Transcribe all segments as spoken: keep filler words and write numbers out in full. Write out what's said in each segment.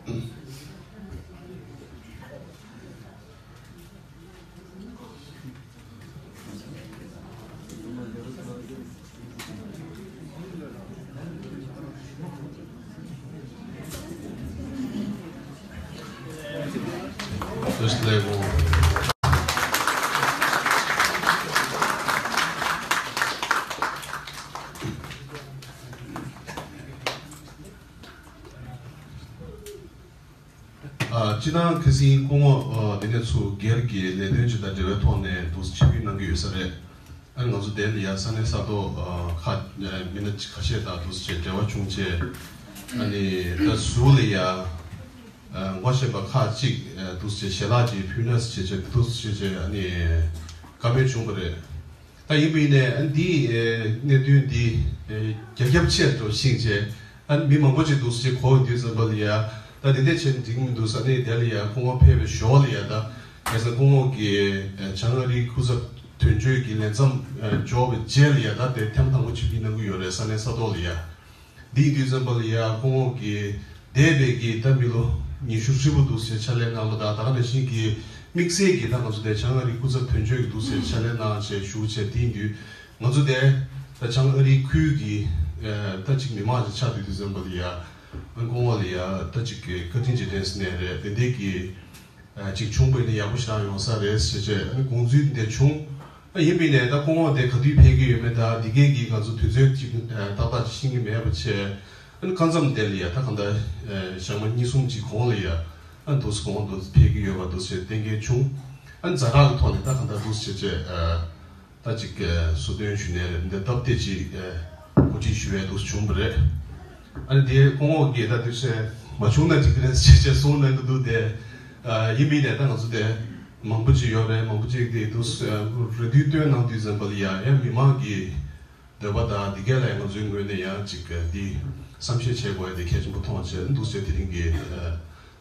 First level. ཨ། སྤྱིར་བཏང་ཁ་སང་སྐུ་ངོ་ཨ་དེ་ནས་ཚུར་སྒེར་གྱི་ལས་དོན་ཅིག་དང་འབྲེལ་བའི་ཐོག་ནས་འདུག་ཆིབས་བསྒྱུར་གནང་གི་ཡོད་ས་རེད། ཨ་ནི་ང་ཚོ་དེ་ལ་ཡ་ས་གནས་ས་ཐོག་ཨ་ཁག་ཨ་མི་སྣ་ཁ་ཤས་དང་འདུག་བྱས་འབྲེལ་བ་བྱུང་བྱས། ཨ་ནི་ད་ཟུར་ལ་ཡ་ཨ་ངོ་ཤེས་པ་ཁག་ཅིག་ཨ་འདུག་བྱས་ཞལ་ལག་ཅིག་ཕུལ་ན་བྱས་བྱས་འདུག་བྱས་བྱས་ཨ་ནི་བཀའ་མོལ་བྱུང་བ་རེད། ད་ཡིན་པ་ཡིན་ནའི་ཨ་འདིའི་ཨེ་གནད་དོན་འདི་ཨེ་རྒྱ་ཁྱབ་ཆེད་དུ་ཕྱིན་བྱས་ཨ་མི་མང་པོ་ཅིག་འདུག་སེ་གོ་དུས་ཙམ་པ་ལ་ཡ། ད་འདི་འདྲ་བྱས་ན་འགྲིག་མི་འདུག་ས་ནས་དེ་ལ་ཡ་སྐུ་ངོ་ཕེབས་པའི་ཞོར་ལ་ཡ། ད་གལ་སྲིད་སྐུ་ངོ་གིས་ཨེ་བྱང་ཨ་རིའི་སྐུ་ཚབ་དོན་གཅོད་ཀྱི་ལས་མཚམས་ཨེ་འབྱོར་བའི་རྗེས་ལ་ཡ། ད་དེ་ཐེངས་དང་པོ་ཆིབས་བསྒྱུར་གནང་གི་ཡོད་རེད། ས་གནས་ས་ཐོག་ལ་ཡ། འདི་ཡིན་དུས་ཙམ་པ་ལ་ཡ་སྐུ་ངོ་གིས་འདས་པའི་གི་ད་མི་ལོ་ཉི་ཤུ་ཧྲིལ་པོ་འདུག་སེ་ཕྱག་ལས་གནང་བ་དང་། ད་ག་ནང་བཞིན་གྱི་དམིགས་བསལ་གྱི་ད་ང་ཚོ་དེ་བྱང་ཨ་རིའི་སྐུ་ཚབ་དོན་གཅོད་ཀྱི་འདུག་སེ་ཕྱག་ལས་གནང་བྱས་བཞུགས་བྱས། དེ་ཡིན་དུས་ང་ཚོ་དེ་ད་བྱང་ཨ་རིའི་ཁུལ་གྱི་ཨ་ད་ཅིག་མི་མང་ཅིག་ཆགས་དུས་དུས་ཙམ་པ་ལ་ཡ། ཨ་སྐུ་ངོ་ལ་ཡ་ད་ཅིག་གི་བཀའ་དྲིན་ཅིག་དྲན་ཟེར་ནས་རེད། དེ་འདྲའི་གི་ཨ་ཅིག་བྱུང་བ་ཡིན་ན་ཡག་པོ་ཞེ་དྲག་ཡོང་ས་རེད་ཟེར་བྱས་ཨ་ནི་དགོངས་ཚུལ་འདི་འདྲ་བྱུང་། ཨ་ཡིན་པ་ཡིན་ནའི་ད་སྐུ་ངོ་དེ་ག་དུས་ཕེབས་ཀྱི་ཡོད་མེད་དང་། འདི་གས་ཀྱི་ང་ཚོ་དུས་ཚོད་ཅིག་ཨ་ཏག་ཏག་ཅིག་ཤེས་ཀྱི་མེད་པ་བྱས། ཨ་ནི་སྐབས་མཚམས་དེ་ལ་ཡ་ད་གང་ལྟར་ཨ་ཞག་མ་གཉིས་གསུམ་ཅིག་གོང་ལ་ཡ་ཨ་ནི་འདུག་སེ་སྐུ་ངོ་འདུག་སེ་ཕེབས་ཀྱི་ཡོད་པ་འདུག་སེ་གཏན་འཁེལ་བྱུང་། ཨ་ནི་ཛ་དྲག་གི་ཐོག་ནས་ད་གང་ལྟར་འདུག་སེ་བྱས་བྱས་ཨ། ད་ཅིག་གི་ཟུར་འདོན་ཞུས་ནས་རེད། འདི་སྟབས་བདེ་ཅིག་གོ་སྒྲིག་ཞུ་བའི་འདུག་བྱུང་བ་རེད། ཨ་ནི་དེ་སྐུ་ངོ་གིས་ད་དུས་ཚོད་མ་བྱུང་ན་འགྲིག་གི་རེད་ཅེས་ཅེས་གསུངས་གནང་གི་འདུག་དེ་ཡིན་པ་ཡིན་ནའི་ད་ང་ཚོ་དེ་མང་པོ་ཅིག་ཡོད་རེད། མང་པོ་ཅིག་དེ་འདུག་རེ་འདུན་བཏོན་གནང་དུས་ཙམ་པ་ལ་ཡ་ཡང་མི་མང་གི་འདོད་པ་དང་དེ་གས་ལ་ཡང་ང་ཚོའི་ངོས་ནས་ཡང་ཅིག་གི་འདི་བསམ་ཤེས་བྱེད་དགོས་ཡ་དེ་གལ་ཆེན་པོ་མཐོང་བྱས་འདུག་ཅེས་དེ་རིང་གི་ད་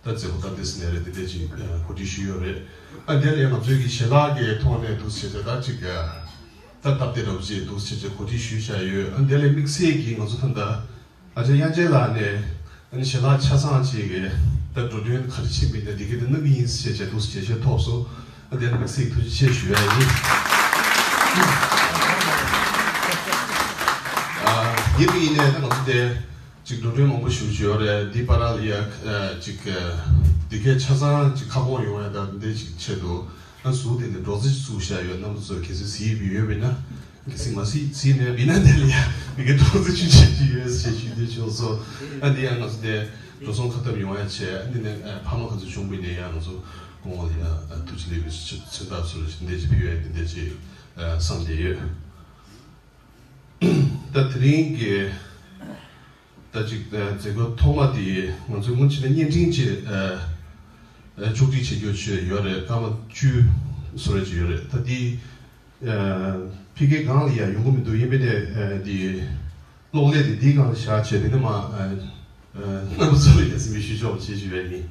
མཛད་སྒོ་སྟབས་བདེ་ཟེར་ནའི་རེད། དེ་འདྲས་ཅིག་གོ་སྒྲིག་ཞུས་ཡོད་རེད། ཨ་དེ་ལ་ཡང་ང་ཚོའི་གི་ཞལ་ལག་གི་ཐོག་ནས་འདུག་བྱས་བྱས་ད་ཅིག་ད་སྟབས་བདེ་འདྲ་བོ་ཅིག་འདུག་བྱས་བྱས་གོ་སྒྲིག་ཞུས་བཞག་ཡོད། ཨ་དེ་ལས་དམིགས་བསལ་གྱི་ང་ཚོ་ད་ལྟ་ཨ་ཅག་དབྱངས་ཅན་ལགས་ནས་ཨ་ནི་ཞལ་ལག་ཆ་ཚང་ཅིག་གི་ད་འགྲོ་གྲོན་ག་རེ་ཕྱིན་པ་ཡིན་ན་འདི་ག་དེ་གནང་གི་ཡིན་ཟེར་བྱས་འདུག་བྱས་བྱས་ཐོབ་སོང་། ཨ་དེ་ལ་དམིགས་བསལ་ཐུགས་རྗེ་ཆེ་ཞུ་ཡ་ཡིན། ཨ་ཡིན་པ་ཡིན་ནའི་ད་ང་ཚོ་དེ། ཅིག་འགྲོ་གྲོན་མང་པོ་ཞེ་པོ་ཅིག་ཡོད་རེད། འདི་བར་ལ་ཡ་ཨ་ཅིག་ཨ་འདི་གའི་ཆ་ཚང་ཅིག་ཁ་སྐོང་ཡོང་ཡ་ད་འདི་ཅིག་ཆེད་དུ་ཨ་ཟུར་དེ་ནས་སྒྲོག་ཙེ་ཅིག་བཙུགས་བཞག་ཡོད། རྣམ་པ་ཚོ་གལ་སྲིད་གཟིགས་ཡོད་པ་ཡོད་པ་ཡིན་ན། གལ་སྲིད་མ་གཟིགས་གཟིགས་མེད་པ་ཡིན་ན་དེ་ལ་ཡ་འདི་གའི་སྒྲོག་ཙེ་ཆུང་ཆུང་ཅིག་ཡོད་ཟེར་ཞུ་འདོད་བྱུང་སོང་། ཨ་འདི་ཡང་ང་ཚོ་དེ་འགྲོ་སོང་ཁ་ཐབས་ཡོང་ཡ་བྱས། ཨ་འདི་ནས་ཨ་ཕ་མ་ག་ཚོད་བྱུང་པ་ཡིན་ན་ཡང་ང་ཚོ་སྐུ་ངོ་ལ་ཡ་ཨ་ཐུགས་རྗེ་ལེགས་པའི་མཚོན་རྟགས་ཚུལ་འདི་འདྲ་ཅིག་ཕུལ་ཡ་འདི་འདྲ་ཅིག་ཨ་བསམ་བསྡད་ཡོད། ད་དེ་རིང་གི་ད་ཅིག་ཨ་མཛད་སྒོ་ཐོག་མ་དེ་ང་ཚོའི་སྔོན་ཆད་ནས་བརྙན་འཕྲིན་ཅིག་ཨ་ཨ་ཕྱོགས་སྒྲིག་བྱེད་རྒྱུ་ཅིག་ཡོད་རེད། སྐར་མ་བཅུ་བཟོ་འདྲ་ཅིག་ཡོད་རེད། ད་དེ་ཨ་ཕ་གིའི་སྒང་ལ་ཡ་ཡོང་གི་མི་འདུག་ཡིན་པ་ཡིན་ནའི་ཨ་དེ་གློག་ཀླད་དེ་དེའི་སྒང་ལ་བཞག་བྱས་དེ་ནས་མར་ཨ་ཨ་རྣམ་པ་ཚོ་ལ་ཡ་གཟིགས་མི་ཞུ་ཆོག་པ་བྱེད་ཞུ་བ་ཡིན།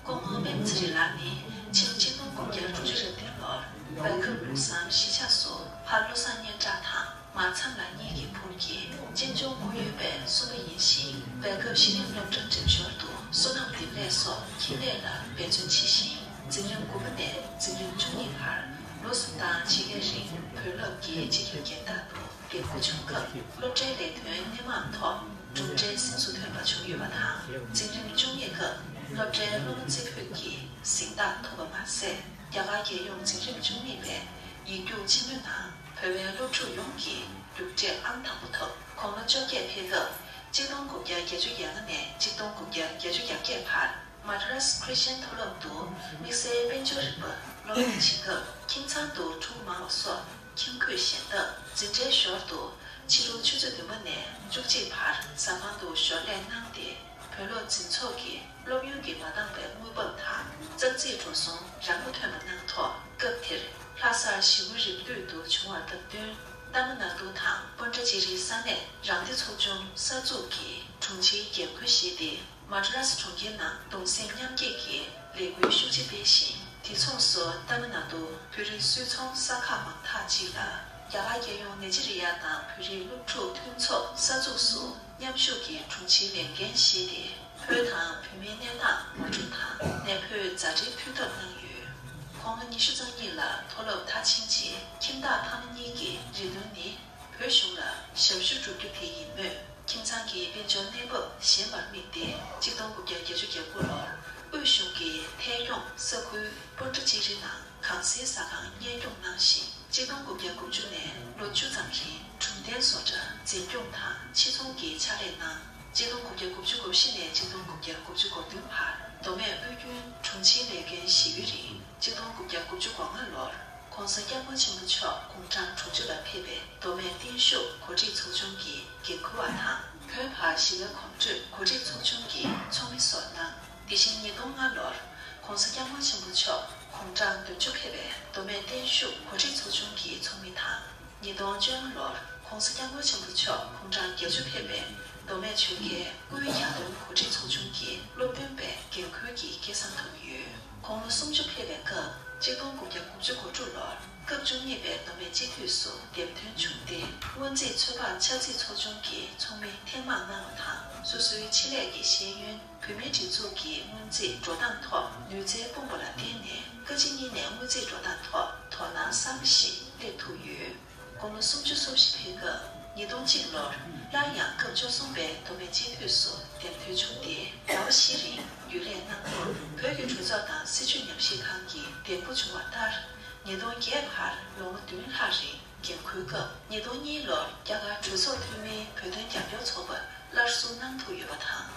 སྐུ་ངོ་པད་མ་ཚེ་རིང་ལགས་ནི་ཕྱི་ལོ་ཆིག་སྟོང་དགུ་བརྒྱ་དྲུག་ཅུ་རེ་བདུན་ལོར་རྒྱལ་ཁབ་ལུགས་བཟང་གཞིས་ཆགས་སུ་ཕ་བློ་བཟང་སྙན་གྲགས་དང་མ་ཚང་ལགས་གཉིས་ཀྱི་བུ་གཉིས་གཅེན་གཅུང་སྐུ་ཡོད་པའི་སུམ་པ་ཡིན་ཞིང་། རྒྱལ་ཁབ་གཞི་རིམ་སློབ་གྲྭ་འགྲིམ་ཞོར་དུ་བསོད་ནམས་བདེ་ལེགས་སོགས་འཁྱིལ་ལས་ལ་འབད་བརྩོན་ཆེ་ཞིང་། འཛིན་རིམ་དགུ་པ་ནས་འཛིན་རིམ་བཅུ་གཉིས་བར་ལོ་གསུམ་དང་ཕྱེད་ཀའི་རིང་བོད་རླབས་རྒྱས་སྤྱི་ཁྱབ་རྒྱལ་རྟགས་དང་ འགན་འཁུར་བྱུང་སྐབས། སློབ་གྲྭའི་ལས་དོན་སྣེ་མང་ཐོག་གྲུབ་འབྲས་གཟེངས་སུ་ཐོན་པ་བྱུང་ཡོད་པ་དང་། འཛིན་རིམ་བཅུ་གཉིས་སྐབས་སློབ་གྲྭའི་སློབ་མ་རྩེ་ཕུད་ཀྱི་གཟེངས་རྟགས་ཐོབ་པ་མ་ཟད། རྒྱ་གར་རྒྱལ་ཡོངས་འཛིན་རིམ་བཅུ་གཉིས་པའི་ཡིག་རྒྱུགས་ཆེན་མོའི་ནང་བོད་པའི་སློབ་ཕྲུག་ཡོངས་ཀྱི་རྒྱུགས་འབྲས་ཨང་དང་པོ་ཐོབ། དགུང་ལོ་བཅོ་བརྒྱད་ཕེབས་སྐབས། གཅིག་སྟོང་དགུ་བརྒྱ་བརྒྱད་ཅུ་གྱ་ལྔ་ནས་གཅིག་སྟོང་དགུ་བརྒྱ་བརྒྱད་ཅུ་གྱ་བརྒྱད་བར། མ་ཌ་རཱས་ཁྲི་སི་ཅན་མཐོ་སློབ་ཏུ་དམིགས་བསལ་དཔལ་འབྱོར་རིག་པ་སློབ་གཉེར་བྱེད་སྐབས། ཁྱིམ་ཚང་དུ་ཕྲུ་གུ་མང་བ་སོགས་ཁྱིམ་བཀོད་གཞན་དག་འཛིན་གྲྭའི་ཞོར་དུ། ཕྱི་དྲོ་ཆུ་ཚོད་བདུན་པ་ནས་བཅུ་གཅིག་བར་ཟ་ཁང་དུ་ཞོར་ལས་གནང་སྟེ། བོད་སློབ་འཛིན་ཚོགས་ཀྱི་སློབ་ཡོན་གྱི་མ་འདང་བའི་དངུལ་འབབ་དང་ཙག་ཙིག་འགྲོ་སོང་རང་མ་ཐོན་པ་གནང་ཐོག་སྐབས་དེར་ལྷ་སར་ཞི་རྒོལ་རིམ་ལྷོད་དུ་བྱུང་བར་སྟབས་བསྟུན། ཏཱ་མི་ན་ཏུ་དང་པོན་ཏྲ་ཅི་རི་ས་གནས་རང་བདེ་ཚོགས་ཆུང་གསར་འཛུགས་ཀྱི་དྲུང་ཆེའི་འགན་ཁུར་བཞེས་ཏེ། མ་ཌ་རཱས་གྲོང་ཁྱེར་ནང་གདུང་སེམས་མཉམ་སྐྱེད་ཀྱི་ལས་འགུལ་ཤུགས་ཆེ་སྤེལ་ཞིང་། དུས་མཚུངས་སུ་ཏཱ་མི་ན་ཏུ་བོད་རིགས་སུད་ཚོང་གསར་ཁང་མང་དག་ཅིག་ལ་རྒྱ་གར་རྒྱལ་ཡོངས་ནེ་ཇི་རི་ཡ་དང་བོད་རིགས་སློབ་ཕྲུག་མཐུན་ཚོགས་གསར་འཛུགས་སུ་མཉམ་ཞུགས་ཀྱི་དྲུང་ཆེའི་ལས་འགན་བཞེས་ཏེ། བོད་དང་བོད་མིའི་གནས་སྟངས་ངོ་སྤྲོད་དང་གནས་སྤོས་མཛའ་འབྲེལ་ཕུལ་ཐབས་གནང་ཡོད། དགུང་ལོ་ཉི་ཤུ་རྩ་གཉིས་ལ་མཐོ་སློབ་མཐར་ཕྱིན་རྗེས། ཁྱིམ་བདག་ཕ་མ་གཉིས་ཀྱི་རེ་འདུན་ནི། བོད་གཞུང་ལ་ཞབས་ཞུ་བསྒྲུབ་རྒྱུ་དེ་ཡིན་མོད། ཁྱིམ་ཚང་གི་དཔལ་འབྱོར་གནས་བབ་ཞན་པར་དམིགས་ཏེ། གཅིག་སྟོང་དགུ་བརྒྱ་བརྒྱད་ཅུ་གྱ་དགུ་ལོར་དབུས་གཞུང་གིས་ཐད་སྐྱོང་ས་ཁུལ་པོན་ཏྲ་ཅི་རི་ནང་གང་སའི་ཟ་ཁང་གཉེར་སྐྱོང་གནང་ཞིང་། གཅིག་སྟོང་དགུ་བརྒྱ་དགུ་བཅུ་ནས་ལོ་བཅུ་ཙམ་རིང་གྲོང་རྡལ་བཟོ་གྲྭ་འཛིན་སྐྱོང་དང་ཕྱིར་ཚོང་གི་ཕྱག་ལས་གནང་། གཅིག་སྟོང་དགུ་བརྒྱ་དགུ་བཅུ་གོ་བཞི་ནས་གཅིག་སྟོང་དགུ་བརྒྱ་དགུ་བཅུ་གོ་བདུན་བར་མདོ་སྨད་དབུས་རྒྱུན་དྲུང་ཆེའི་ལས་འགན་བཞེས་ཡུན་རིང་། གཅིག་སྟོང་དགུ་བརྒྱ་དགུ་བཅུ་གོ་ལྔ་ལོར་༸གོང་ས་༸སྐྱབས་མགོན་ཆེན་པོ་མཆོག་དགུང་གྲངས་དྲུག་ཅུ་ལ་ཕེབས་པའི་མདོ་སྨད་བརྟན་བཞུགས་གོ་སྒྲིག་ཚོགས་ཆུང་གི་འགན་འཁུར་བ་དང་། བོད་བར་ཞི་བའི་གོམ་བགྲོད་གོ་སྒྲིག་ཚོགས་ཆུང་གི་ཚོགས་མི་སོགས་གནང་། དེ་བཞིན་ཉིས་སྟོང་ལྔ་ལོར་༸གོང་ས་༸སྐྱབས་མགོན་ཆེན་པོ་མཆོག་དགུང་གྲངས་བདུན་ཅུ་ཕེབས་པའི་མདོ་སྨད་བརྟན་བཞུགས་གོ་སྒྲིག་ཚོགས་ཆུང་གི་ཚོགས་མི་དང་། ཉིས་སྟོང་བཅོ་ལྔ་ལོར་༸གོང་ས་༸སྐྱབས་མགོན་ཆེན་པོ་མཆོག་དགུང་གྲངས་བརྒྱད་ཅུ་ཕེབས་པའི་མདོ་སྨད་ཆོལ་ཁའི་སྐུའི་ཡར་ཐོན་གོ་སྒྲིག་ཚོགས་ཆུང་གི་སློབ་སྟོན་པའི་འགན་འཁུར་གྱི་སྐལ་བཟང་ཐོབ་ཡོད། དགུང་ལོ་སུམ་ཅུ་ཕེབས་པའི་སྐབས་གཅིག་སྟོང་དགུ་བརྒྱ་དགུ་བཅུ་གོ་དྲུག་ལོར་སྐབས་བཅུ་གཉིས་པའི་མདོ་སྨད་སྤྱི་འཐུས་སུ་འདེམས་ཐོན་བྱུང་སྟེ། སྔོན་རྩིས་ཚོད་དཔག་ཆ་རྩིས་ཚོགས་ཆུང་གི་ཚོགས་མི་ཐེངས་མང་གནང་བ་དང་། སོ་སོའི་ཆེད་ལས་ཀྱི་ཤེས་ཡོན། བོད་མིའི་སྒྲིག་འཛུགས་ཀྱི་སྔོན་རྩིས་འགྲོ་སྟངས་ཐོག་ནུས་རྩལ་སྤུངས་པ་ལ་བརྟེན་ནས། བཀའ་སྤྱི་གཉིས་ནས་སྔོན་རྩིས་འགྲོ་སྟངས་ཐོག་དོ་སྣང་གསར་པ་ཞིག་སླེབས་ཐུབ་ཡོད། དགུང་ལོ་སུམ་ཅུ་སོ་བཞི་ཕེབས་སྐབས་ཉིས་སྟོང་གཅིག་ལོར་སླར་ཡང་སྐབས་བཅུ་གསུམ་པའི་མདོ་སྨད་སྤྱི་འཐུས་སུ་འདེམས་ཐོན་བྱུང་སྟེ། ཟླ་བ་བཞི་རིང་རྒྱུན་ལས་གནང་སྐོར་བོད་ཀྱི་གྲོས་ཚོགས་དང་སྲིད་བྱུས་ཉམས་ཞིབ་ཁང་གི་འདེམས་བསྐོ་བྱུང་བ་ལྟར། ཉིས་སྟོང་བརྒྱད་བར་ལོ་ངོ་བདུན་ལྷག་རིང་འགན་འཁུར་སྐབས། ཉིས་སྟོང་གཉིས་ལོར་རྒྱ་གར་གྲོས་ཚོགས་འཐུས་མིའི་བོད་དོན་རྒྱབ་སྐྱོར་ཚོགས་པ་སླར་གསོ་གནང་ཐུབ་ཡོད་པ་དང་།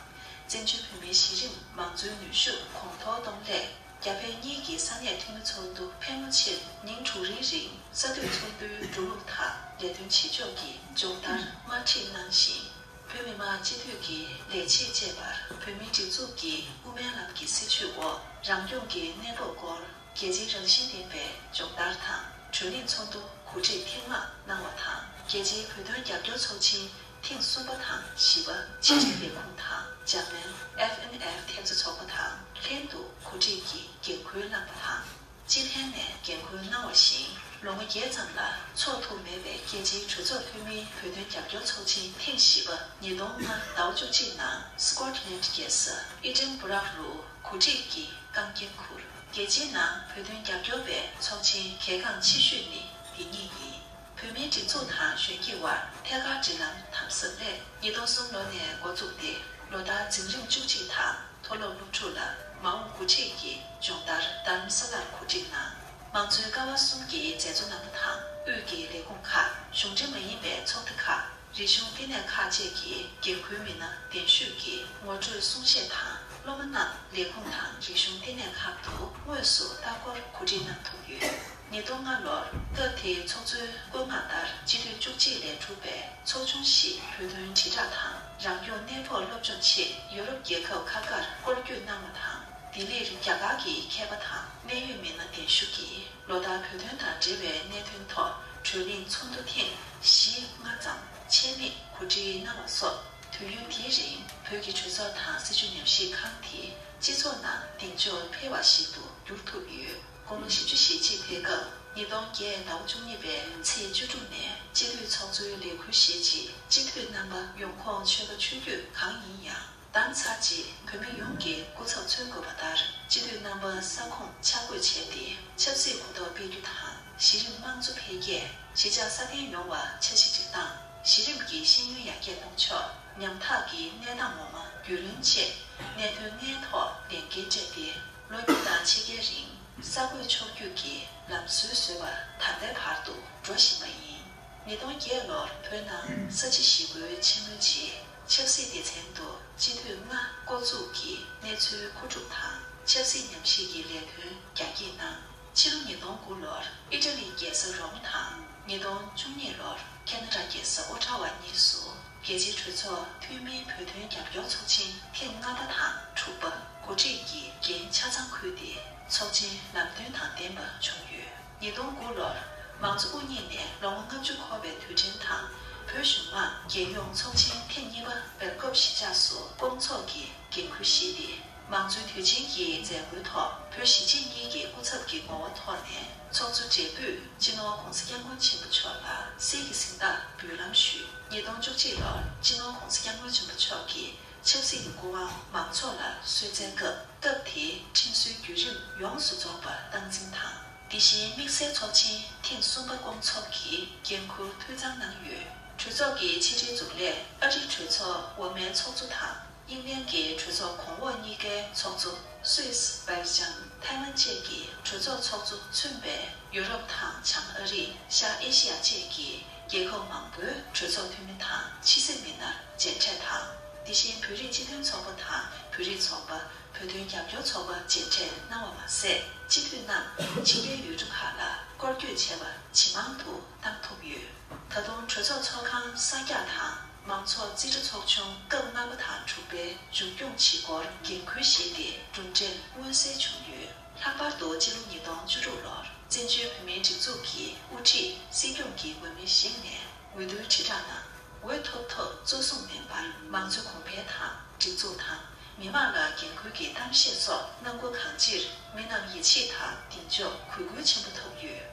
བཙན་བྱོལ་བོད་མིའི་གཞི་རིམ་མང་གཙོའི་ནུས་ཤུགས་གོང་མཐོར་གཏོང་སླད། རྒྱ་བོད་གཉིས་ཀྱི་ས་གནས་འཐུས་མི་ཚོགས་འདུ་ཕལ་མོ་ཆེར་ཉིན་དྲུག་རིང་རིང་ས་འཐུས་ཚོགས་འདུའི་འགྲོ་ལུགས་དང་ལས་དོན་བྱེད་ཕྱོགས་ཀྱི་སྦྱོང་བརྡར་དམར་ཁྲིད་གནང་ཞིང་། བོད་མི་མང་སྤྱི་འཐུས་ཀྱི་ལས་བྱེད་བཅས་པར་བོད་མིའི་སྒྲིག་འཛུགས་ཀྱི་དབུ་མའི་ལམ་གྱི་སྲིད་བྱུས་འོག་རང་སྐྱོང་གི་གནས་བབ་སྐོར། རྒྱལ་སྤྱིའི་རང་བཞིན་ལྡན་པའི་སྦྱོང་བརྡར་དང་བགྲོ་གླེང་ཚོགས་འདུ་གོ་སྒྲིག་ཐེངས་མང་གནང་བ་དང་། རྒྱལ་སྤྱིའི་བོད་དོན་རྒྱབ་སྐྱོར་ཚོགས་ཆེན་ཐེངས་གསུམ་པ་དང་བཞི་པ་ཕྱི་དྲིལ་ལས་ཁུངས་དང་འཇར་མན་F N F་འཐབ་རྩོད་ཚོགས་པ་དང་ལྷན་དུ་གོ་སྒྲིག་གིས་འགན་འཁུར་བླངས་པ་དང་། སྤྱི་ལྷན་ནས་འགན་འཁུར་གནང་བ་བཞིན། ལོ་ངོ་བརྒྱད་ཙམ་ལ་འཚོགས་ཐུབ་མེད་པའི་རྒྱལ་སྤྱིའི་གྲོས་ཚོགས་འཐུས་མིའི་བོད་དོན་རྒྱབ་སྐྱོར་ཚོགས་ཆེན་ཐེངས་བཞི་པ་ཉིས་སྟོང་ལྔ་ཟླ་བ་བཅུ་གཅིག་ནང་སི་ཀོཊ་ལན་རྒྱལ་ས་ཨི་ཌིན་སྦུ་རག་རུ་གོ་སྒྲིག་གིས་རྐང་འགན་འཁུར། རྒྱལ་སྤྱིའི་ནང་བོད་དོན་རྒྱབ་སྐྱོར་པའི་ཚོགས་ཆེན་གལ་འགངས་ཆེ་ཤོས་ནི་འདི་གཉིས་ཡིན། བོད་མིའི་སྒྲིག་འཛུགས་དང་གཞོན་སྐྱེས་དབར་ཐད་ཀར་འབྲེལ་ལམ་དམ་ཟབ་སླད། ཉིས་སྟོང་གསུམ་ལོ་ནས་འགོ་བཙུགས་ཏེ། ལོ་ལྟར་འཛིན་རིམ་བཅུ་གཅིག་དང་མཐོ་སློབ་སློབ་ཕྲུག་ལ་མ་འོངས་འགོ་ཁྲིད་ཀྱི་སྦྱོང་བརྡར་རྡ་རམ་ས་ལར་གོ་སྒྲིག་གནང་། མང་གཙོའི་ཀ་བ་གསུམ་གྱི་མཛད་གཙོ་རྣམ་པ་དང་དབུས་ཀྱི་ལས་ཁུངས་ཁག་གཞུང་འབྲེལ་མ་ཡིན་པའི་ཚོགས་སྡེ་ཁག་རིག་གཞུང་བསྟི་གནས་ཁག་བཅས་ཀྱི་འགན་འཁུར་མི་སྣ་གདན་ཞུས་ཀྱིས་ངོ་སྤྲོད་གསུང་བཤད་དང་། སློབ་མ་རྣམས་ལས་ཁུངས་དང་རིག་གཞུང་བསྟི་གནས་ཁག་ཏུ་དངོས་སུ་ལྟ་སྐོར་གོ་སྒྲིག་གནང་ཐུབ་ཡོད། ཉིས་སྟོང་ལྔ་ལོར་སྐབས་དེའི་ཚོགས་གཙོའི་བཀོད་མངགས་ལྟར་སྤྱི་འཐུས་བཅུ་གཅིག་ལས་གྲུབ་པའི་ཚོགས་ཆུང་ཞིག་བོད་དོན་དྲིལ་བསྒྲགས་དང་རང་སྐྱོང་གནས་སྤོར་སློབ་སྦྱོང་ཆེད་ཡོ་རོབ་རྒྱལ་ཁབ་ཁག་ཁར་སྐོར་སྐྱོད་གནང་བ་དང་། ལྡི་ལིར་རྒྱ་གར་གྱི་མཁས་པ་དང་གནད་ཡོད་མི་སྣ་གདན་ཞུ་གིས། ལོ་ལྟར་བོད་དོན་དང་འབྲེལ་བའི་གནད་དོན་ཐོག་བགྲོ་གླེང་ཚོགས་འདུ་ཐེངས་བཞི་ལྔ་ཙམ་ཆད་མེད་གོ་སྒྲིག་གནང་བ་སོགས། དུས་ཡུན་དེའི་རིང་བོད་ཀྱི་གྲོས་ཚོགས་དང་སྲིད་བྱུས་ཉམས་ཞིབ་ཁང་དེ་སྤྱི་ཚོགས་ནང་གདེང་འཇོག་འཕེར་བ་ཞིག་ཏུ་འགྱུར་ཐུབ་ཡོད། དགུང་ལོ་བཞི་བཅུ་ཞེ་གཅིག་ཕེབས་སྐབས་ཉིས་སྟོང་བརྒྱད་ཟླ་བ་བཅུ་གཉིས་པའི་ཚེས་བཅུ་དྲུག་ནས་སྤྱི་འཐུས་ཚོགས་གཙོའི་ལས་ཁུར་བཞེས་རྗེས། སྤྱི་འཐུས་རྣམ་པ་ཡོང་ཁུངས་ཆོལ་ཁ་ཆོས་བརྒྱུད་གང་ཡིན་ཡང་། བདམས་ཚར་རྗེས་བོད་མི་ཡོངས་ཀྱི་སྐུ་ཚབ་མཚོན་དགོས་པ་ལྟར། སྤྱི་འཐུས་རྣམ་པ་ས་ཁོངས་ཆ་བགོས་བྱས་ཏེ། ཆབ་སྲིད་གོ་རྟོགས་སྤེལ་རྒྱུ་དང་ གཞི་རིམ་དམངས་གཙོ་འཕེལ་རྒྱས། གཞིས་ཆགས་སྲ་བརྟན་ཡོང་བར་འཆར་གཞི་སྒྲིག་སྟངས། གཞི་རིམ་གྱི་ཤེས་ཡོན་ཡར་རྒྱས་གཏོང་ཕྱོགས། ཉམ་ཐག་གི་གནས་སྟངས་ངོ་མ་རྒྱུས་ལོན་བཅས་གནད་དོན་ལྔའི་ཐོག་ལས་འགན་སྤྲད་དེ། ལོ་གཉིས་དང་ཕྱེད་ཀའི་རིང་གསར་འགོད་ཕྱོགས་བསྒྱུར་གྱི་ལམ་སྲོལ་བཟོས་པ་ད་ལྟའི་བར་དུ་འགྲོ་བཞིན་པ་ཡིན། ཉིས་སྟོང་བརྒྱད་ལོར་བོད་ནང་ས་བྱི་ཞི་རྒོལ་ཆེན་མོའི་རྗེས་ཆབ་སྲིད་སྡེ་ཚན་དུ་སྤྱི་འཐུས་ལྔ་བསྐོ་འཛུགས་ཀྱིས་གནས་ཚུལ་མཁོ་སྒྲུབ་དང་ཆབ་སྲིད་ཉམས་ཞིབ་ཀྱི་ལས་དོན་རྒྱ་སྐྱེད་གནང་། ཕྱི་ལོ་ཉིས་སྟོང་དགུ་ལོར་ཨི་ཊ་ལིའི་རྒྱལ་ས་རོམ་དང་། ཉིས་སྟོང་བཅུ་གཉིས་ལོར་ཁེ་ན་ཌ་རྒྱལ་ས་ཨོ་ཊ་ཝ་གཉིས་སུ་རྒྱལ་སྤྱིའི་གྲོས་ཚོགས་འཐུས་མིའི་བོད་དོན་རྒྱབ་སྐྱོར་ཚོགས་ཆེན་ཐེངས་ལྔ་པ་དང་དྲུག་པ་འགོ་ཁྲིད་ཀྱི་འགན་ཆ་ཚང་ཁུར་ཏེ་ཚོགས་ཆེན་ལམ་སྟོན་དང་ལྡན་པ་བྱུང་ཡོད། ཉིས་སྟོང་དགུ་ལོར་མང་གཙོ་དབུ་བརྙེས་ནས་ལོ་ངོ་ལྔ་བཅུ་འཁོར་བའི་དུས་དྲན་དང་། བོད་གཞུང་མང་རྒྱལ་ཡོངས་ཚོགས་ཆེན་ཐེངས་གཉིས་པ་སྦེལ་ཀོབ་གཞིས་ཆགས་སུ་སྐོང་ཚོགས་ཀྱི་འགན་འཁུར་བཞེས་ཏེ། མང་གཙོའི་དུས་ཆེན་གྱི་མཛད་སྒོའི་ཐོག་བོད་གཞིས་བྱེས་གཉིས་ཀྱི་སྐུ་ཚབ་ཀྱི་ངོ་བོ་ཐོག་ནས་ཚོགས་གཙོ་སྦྲེལ་པོས་སྤྱི་ནོར་༧གོང་ས་༧སྐྱབས་མགོན་ཆེན་པོ་མཆོག་ལ་གསེར་གྱི་གཟེངས་རྟགས་འབུལ་ལམ་ཞུས། ཉིས་སྟོང་བཅུ་གཅིག་ལོར་སྤྱི་ནོར་༧གོང་ས་༧སྐྱབས་མགོན་ཆེན་པོ་མཆོག་གིས་ཆབ་སྲིད་ཀྱི་སྐུ་དབང་མང་ཚོགས་ལ་གསོལ་སྩལ་སྐབས། སྐབས་དེའི་ཁྲིམས་སྲོལ་བརྒྱུད་རིམ་ཡོངས་སུ་རྫོགས་པ་སྟངས་འཛིན་དང་། དེ་བཞིན་དམིགས་བསལ་ཚོགས་ཆེན་ཐེངས་གསུམ་པ་སྐོང་ཚོགས་ཀྱི་འགན་འཁུར་འཐུས་ཚང་གནང་ཡོད། གྲོས་ཚོགས་ཀྱི་ཕྱི་དྲིལ་འཛུགས་ལས་ཨ་རིའི་གྲོས་ཚོགས་འོག་མའི་ཚོགས་གཙོ་དང་། དབྱིན་ལན་གྱི་གྲོས་ཚོགས་གོང་འོག་གཉིས་ཀའི་ཚོགས་གཙོ། སུད་སི། སྦེལ་ཇམ། ཐའེ་ཝན་བཅས་ཀྱི་གྲོས་ཚོགས་ཚོགས་གཙོ་མཚོན་པའི་ཡུ་རོབ་དང་བྱང་ཨ་རི། ཤར་ཨེ་ཤི་ཡ་བཅས་ཀྱི་རྒྱལ་ཁབ་མང་པོའི་གྲོས་ཚོགས་འཐུས་མི་དང་ཕྱི་སྲིད་མི་སྣར་མཇལ་འཕྲད་དང་། དེ་བཞིན་བོད་རིགས་སྤྱི་མཐུན་ཚོགས་པ་དང་བོད་རིགས་ཚོགས་པ། བོད་དོན་རྒྱབ་སྐྱོར་ཚོགས་པ་མཇལ་འཕྲད་གནང་བ་མ་ཟད། སྤྱི་འཐུས་རྣམས་ཕྱི་རྒྱལ་ཡུལ་གྲུ་ཁག་ལ་སྐོར་སྐྱོད་བྱས་པ་ཇེ་མང་དུ་བཏང་ཐུབ་ཡོད། ད་དུང་གྲོས་ཚོགས་ཚོགས་ཁང་གསར་རྒྱག་དང་། མང་ཚོགས་རྩིས་ཁྲ་ཚོགས་ཆུང་སྐབས་ལྔ་པ་དང་དྲུག་པའི་མཇུག་སྐྱོང་བྱེད་སྒོར་འགན་འཁུར་བཞེས་ཏེ། གྲུབ་འབྲས་མངོན་གསལ་བྱུང་ཡོད། ལྷག་པར་དུ་སྤྱི་ལོ་ཉིས་སྟོང་བཅུ་དྲུག་ལོར་བཙན་བྱོལ་བོད་མིའི་སྒྲིག་འཛུགས་ཀྱི་དབུ་ཁྲིད་སྲིད་སྐྱོང་གི་འོས་མི་བཞེངས་ནས་འོས་བསྡུའི་དྲིལ་བསྒྲགས་གནང་། འོས་ཐོབ་ཐོབ་གཙོ་བཟུང་མིན་པར། མང་གཙོའི་གོང་འཕེལ་དང་། སྒྲིག་འཛུགས་དང་། མི་དམངས་ལ་འགན་འཁུར་གྱི་གཏམ་བཤད་སོགས་གནང་སྒོ་གང་ཅིར་མི་རྣམས་ཡིད་ཆེས་དང་གདེང་འཇོག་གུས་བཀུར་ཆེན་པོ་ཐོབ་ཡོད།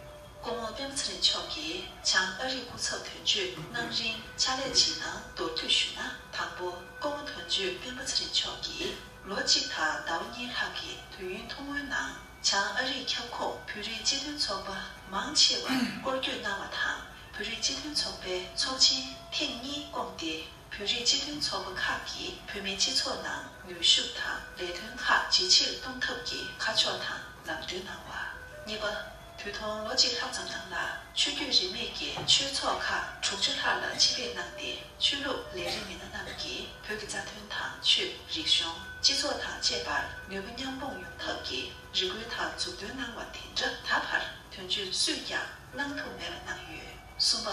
སྐུ་ངོ་སྤེན་པ་ཚེ་རིང་མཆོག་གིས་བྱང་ཨ་རིའི་སྐུ་ཚབ་དོན་གཅོད་གནང་རིང་ཕྱག་ལས་བྱེད་སྟངས་མདོར་བསྡུས་ཞུས་ན། དང་པོ། སྐུ་ངོ་དོན་གཅོད་སྤེན་པ་ཚེ་རིང་མཆོག་གིས་ལོ་གཅིག་དང་ཟླ་བ་གཉིས་ལྷག་གི་དུས་ཡུན་ཐུང་ངུའི་ནང་། བྱང་ཨ་རིའི་ཁྱབ་ཁོངས་བོད་རིགས་སྤྱི་མཐུན་ཚོགས་པ་མང་ཆེ་བར་སྐོར་སྐྱོད་གནང་བ་དང་། བོད་རིགས་སྤྱི་མཐུན་ཚོགས་པའི་ཚོགས་ཆེན་ཐེངས་གཉིས་བསྐོངས་ཏེ། བོད་རིགས་སྤྱི་མཐུན་ཚོགས་པ་ཁག་གིས་བོད་མིའི་སྤྱི་ཚོགས་ནང་ནུས་ཤུགས་དང་ལས་དོན་ཁག་ཇེ་ཆེར་གཏོང་ཐབས་ཀྱི་ཁ་ཕྱོགས་དང་ལམ་སྟོན་གནང་བ། གཉིས་པ། དུས་ཐུང་ལོ་གཅིག་ལྷག་ཙམ་ནང་ལ་ཆོས་བརྒྱུད་རིས་མེད་ཀྱི་ཆོས་ཚོགས་ཁག་དྲུག་ཅུ་ལྷག་ལ་ཆེད་ཕེབས་གནང་སྟེ། ཆོས་ལུགས་ལས་རིགས་མི་སྣ་རྣམས་ཀྱིས་བོད་ཀྱི་རྩ་དོན་དང་། ཆོས། རིག་གཞུང་། སྤྱི་ཚོགས་དང་བཅས་པར་ནུས་པ་མཉམ་སྤུངས་ཡོང་ཐབས་ཀྱི་རེ་སྐུལ་དང་མཛུབ་སྟོན་གནང་བ་དེ་འདྲ་ད་བར་དོན་གཅོད་སུས་ཀྱང་གནང་ཐུབ་མེད་པ་གནང་ཡོད། གསུམ་པ།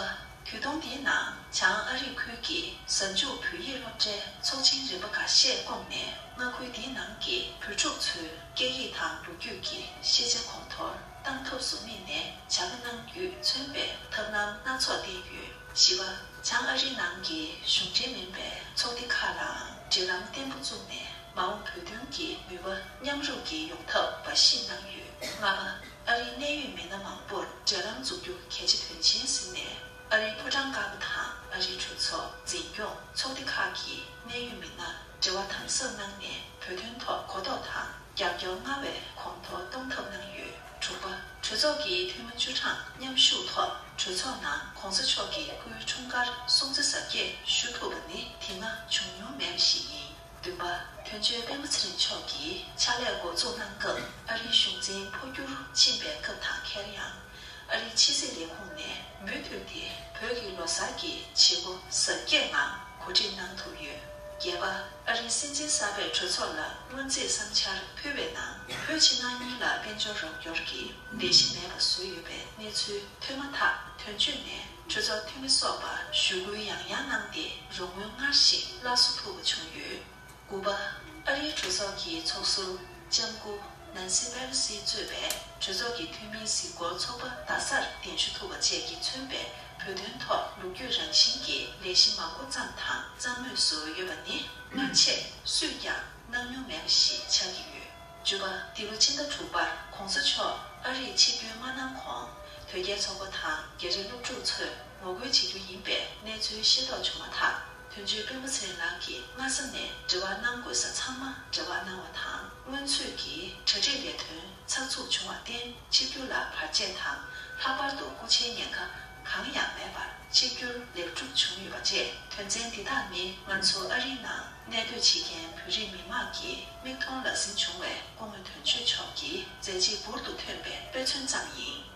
དུས་ཐུང་འདིའི་ནང་བྱང་ཨ་རིའི་ཁུལ་གྱི་གཟའ་མཇུག་བོད་ཡིག་སློབ་གྲྭའི་ཚོགས་ཆེན་རིམ་པ་འགའ་ཤས་བསྐོངས་ནས། མངའ་ཁུལ་འདིའི་ནང་གི་བོད་ཕྲུག་ཚོའི་སྐད་ཡིག་དང་ལོ་རྒྱུས་ཀྱི་ཤེས་བྱ་གོང་མཐོར་གཏང་ཐབས་སུ་དམིགས་ནས་བྱ་དགའ་གནང་རྒྱུས་མཚོན་པའི་ཐབས་ལམ་སྣ་ཚོགས་བསྟན་ཡོད། བཞི་པ། བྱང་ཨ་རིའི་ནང་གི་གཞུང་འབྲེལ་མིན་པའི་ཚོགས་སྡེ་ཁག་ལའང་འབྲེལ་ལམ་བརྟན་པོ་བཙུགས་ནས། མ་འོངས་བོད་དོན་གྱི་ནུས་པ་མཉམ་རུབ་ཀྱིས་ཡོང་ཐབས་འབའ་ཞིག་གནང་ཡོད། ལྔ་པ། ཨ་རིའི་གནད་ཡོད་མི་སྣ་མང་པོར་འབྲེལ་ལམ་འཛུགས་རྒྱུ་གལ་ཆེ་དོན་ཆེན་ཟིན་ནས། ཨ་རིའི་ཕོ་བྲང་དཀར་པོ་དང་ཨ་རིའི་གྲོས་ཚོགས། འཛིན་སྐྱོང་། ཚོགས་སྡེ་ཁག་གི་གནད་ཡོད་མི་སྣར་འབྲེལ་བ་དམ་ཟབ་གནང་ནས། བོད་དོན་ཐོག་གོ་རྟོགས་དང་རྒྱབ་སྐྱོར་སྔར་བས་གོང་མཐོར་གཏོང་ཐབས་གནང་ཡོད། དྲུག་པ། གྲོས་ཚོགས་ཀྱི་འཐུས་མི་བཅུ་གྲངས་མཉམ་ཞུགས་ཐོག་གྲོས་ཚོགས་ནང་གོང་ས་མཆོག་གི་སྐུའི་འཁྲུངས་སྐར་སྲུང་བརྩི་གཟབ་རྒྱས་ཞུ་ཐུབ་པ་ནི་དེ་སྔ་བྱུང་མྱོང་མེད་པ་ཞིག་ཡིན། བདུན་པ། དོན་གཅོད་སྤེན་པ་ཚེ་རིང་མཆོག་གིས་ཕྱག་ལས་འགོ་འཛུགས་གནང་སྐབས། ཨ་རིའི་གཞུང་འཛིན་འཕོ་འགྱུར་ཕྱིན་པའི་སྐབས་དང་ཁེལ་ཡང་། ཨ་རིའི་ཕྱི་སྲིད་ལས་ཁུངས་ནས་མུ་མཐུད་དེ་བོད་ཀྱི་ལོ་གསར་གྱི་བྱེད་སྒོ་གཟབ་རྒྱས་ངང་གོ་སྒྲིག་གནང་ཐུབ་ཡོད། བརྒྱད་པ། ཨ་རིའི་སྲིད་འཛིན་གསར་པས་གྲོས་ཚོགས་ལ་སྔོན་རྩིས་བསམ་འཆར་ཕུལ་བའི་ནང་། བོད་ཕྱི་ནང་གཉིས་ལ་དཔལ་འབྱོར་རོགས་སྐྱོར་གྱི་ལས་གཞི་མེད་པ་བཟོས་ཡོད་པའི་གནས་ཚུལ་ཐོན་མ་ཐག་དོན་གཅོད་ནས་གྲོས་ཚོགས་འཐུས་མི་སོགས་པར་ཞུ་སྐུལ་ཡང་ཡང་གནང་སྟེ། རོགས་དངུལ་སྔར་བཞིན་སླར་གསོ་ཐུབ་པ་བྱུང་ཡོད། དགུ་པ། ཨ་རིའི་གྲོས་ཚོགས་ཀྱི་ཚོགས་ཟུར་ལྕམ་སྐུ་ནན་སི་པེ་ལོ་སི་གཙོས་པའི་གྲོས་ཚོགས་ཀྱི་འཐུས་མིའི་གཟིགས་སྐོར་ཚོགས་པ་རྡ་སར་གདན་ཞུ་ཐུབ་པ་བཅས་ཀྱིས་མཚོན་པའི་བོད་དོན་ཐོག་ལོ་རྒྱུས་རང་བཞིན་གྱི་ལས་གཞི་མང་པོ་བརྩམས་དང་བརྩམ་མུས་སུ་ཡོད་པ་ནི། སྔ་ཕྱིར་སུས་ཀྱང་གནང་མྱོང་མེད་པ་ཞིག་ཆགས་ཀྱི་ཡོད། བཅུ་པ། འདི་ལོ་ཕྱི་ཟླ་དྲུག་པར་གོང་ས་མཆོག་ཨ་རིར་ཆིབས་བསྒྱུར་མ་གནང་གོང་། དོལ་རྒྱལ་ཚོགས་པ་དང་རྒྱ་རིགས་སློབ་ཕྲུག་ཚོས་ངོ་རྒོལ་བྱེད་རྒྱུ་ཡིན་པའི་གནས་ཚུལ་ཤེས་རྟོགས་བྱུང་མ་ཐག་དོན་གཅོད་སྤེན་པ་ཚེ་རིང་ལགས་ཀྱིས་སྔ་ས་ནས་འབྲེལ་བ་གནང་དགོས་ས་ཚང་མ་འབྲེལ་བ་གནང་བ་དང་། སྔོན་ཚུད་ཀྱི་གྲ་སྒྲིག་ལས་དོན་ཚགས་ཚུད་བྱུང་བར་བརྟེན། ཆིབས་བསྒྱུར་ལ་བར་ཆད་དང་། ལྷག་པར་དུ་སྐུ་ཕྱྭའི་ཉེན་ཁ་གང་ཡང་མེད་པར་ཆིབས་བསྒྱུར་ལེགས་གྲུབ་བྱུང་ཡོད་པ་བཅས། དོན་ཚན་འདི་དག་ནི་ང་ཚོ་ཨ་རིའི་ནང་གནས་སྡོད་བྱེད་མཁན་བོད་རིགས་མི་མང་གི་མིག་མཐོང་ལག་ཟིན་བྱུང་བའི་སྐུ་ངོ་དོན་གཅོད་མཆོག་གི་མཛད་རྗེས་འབུར་དུ་ཐོན་པའི་དཔེ་མཚོན་ཙམ་ཡིན།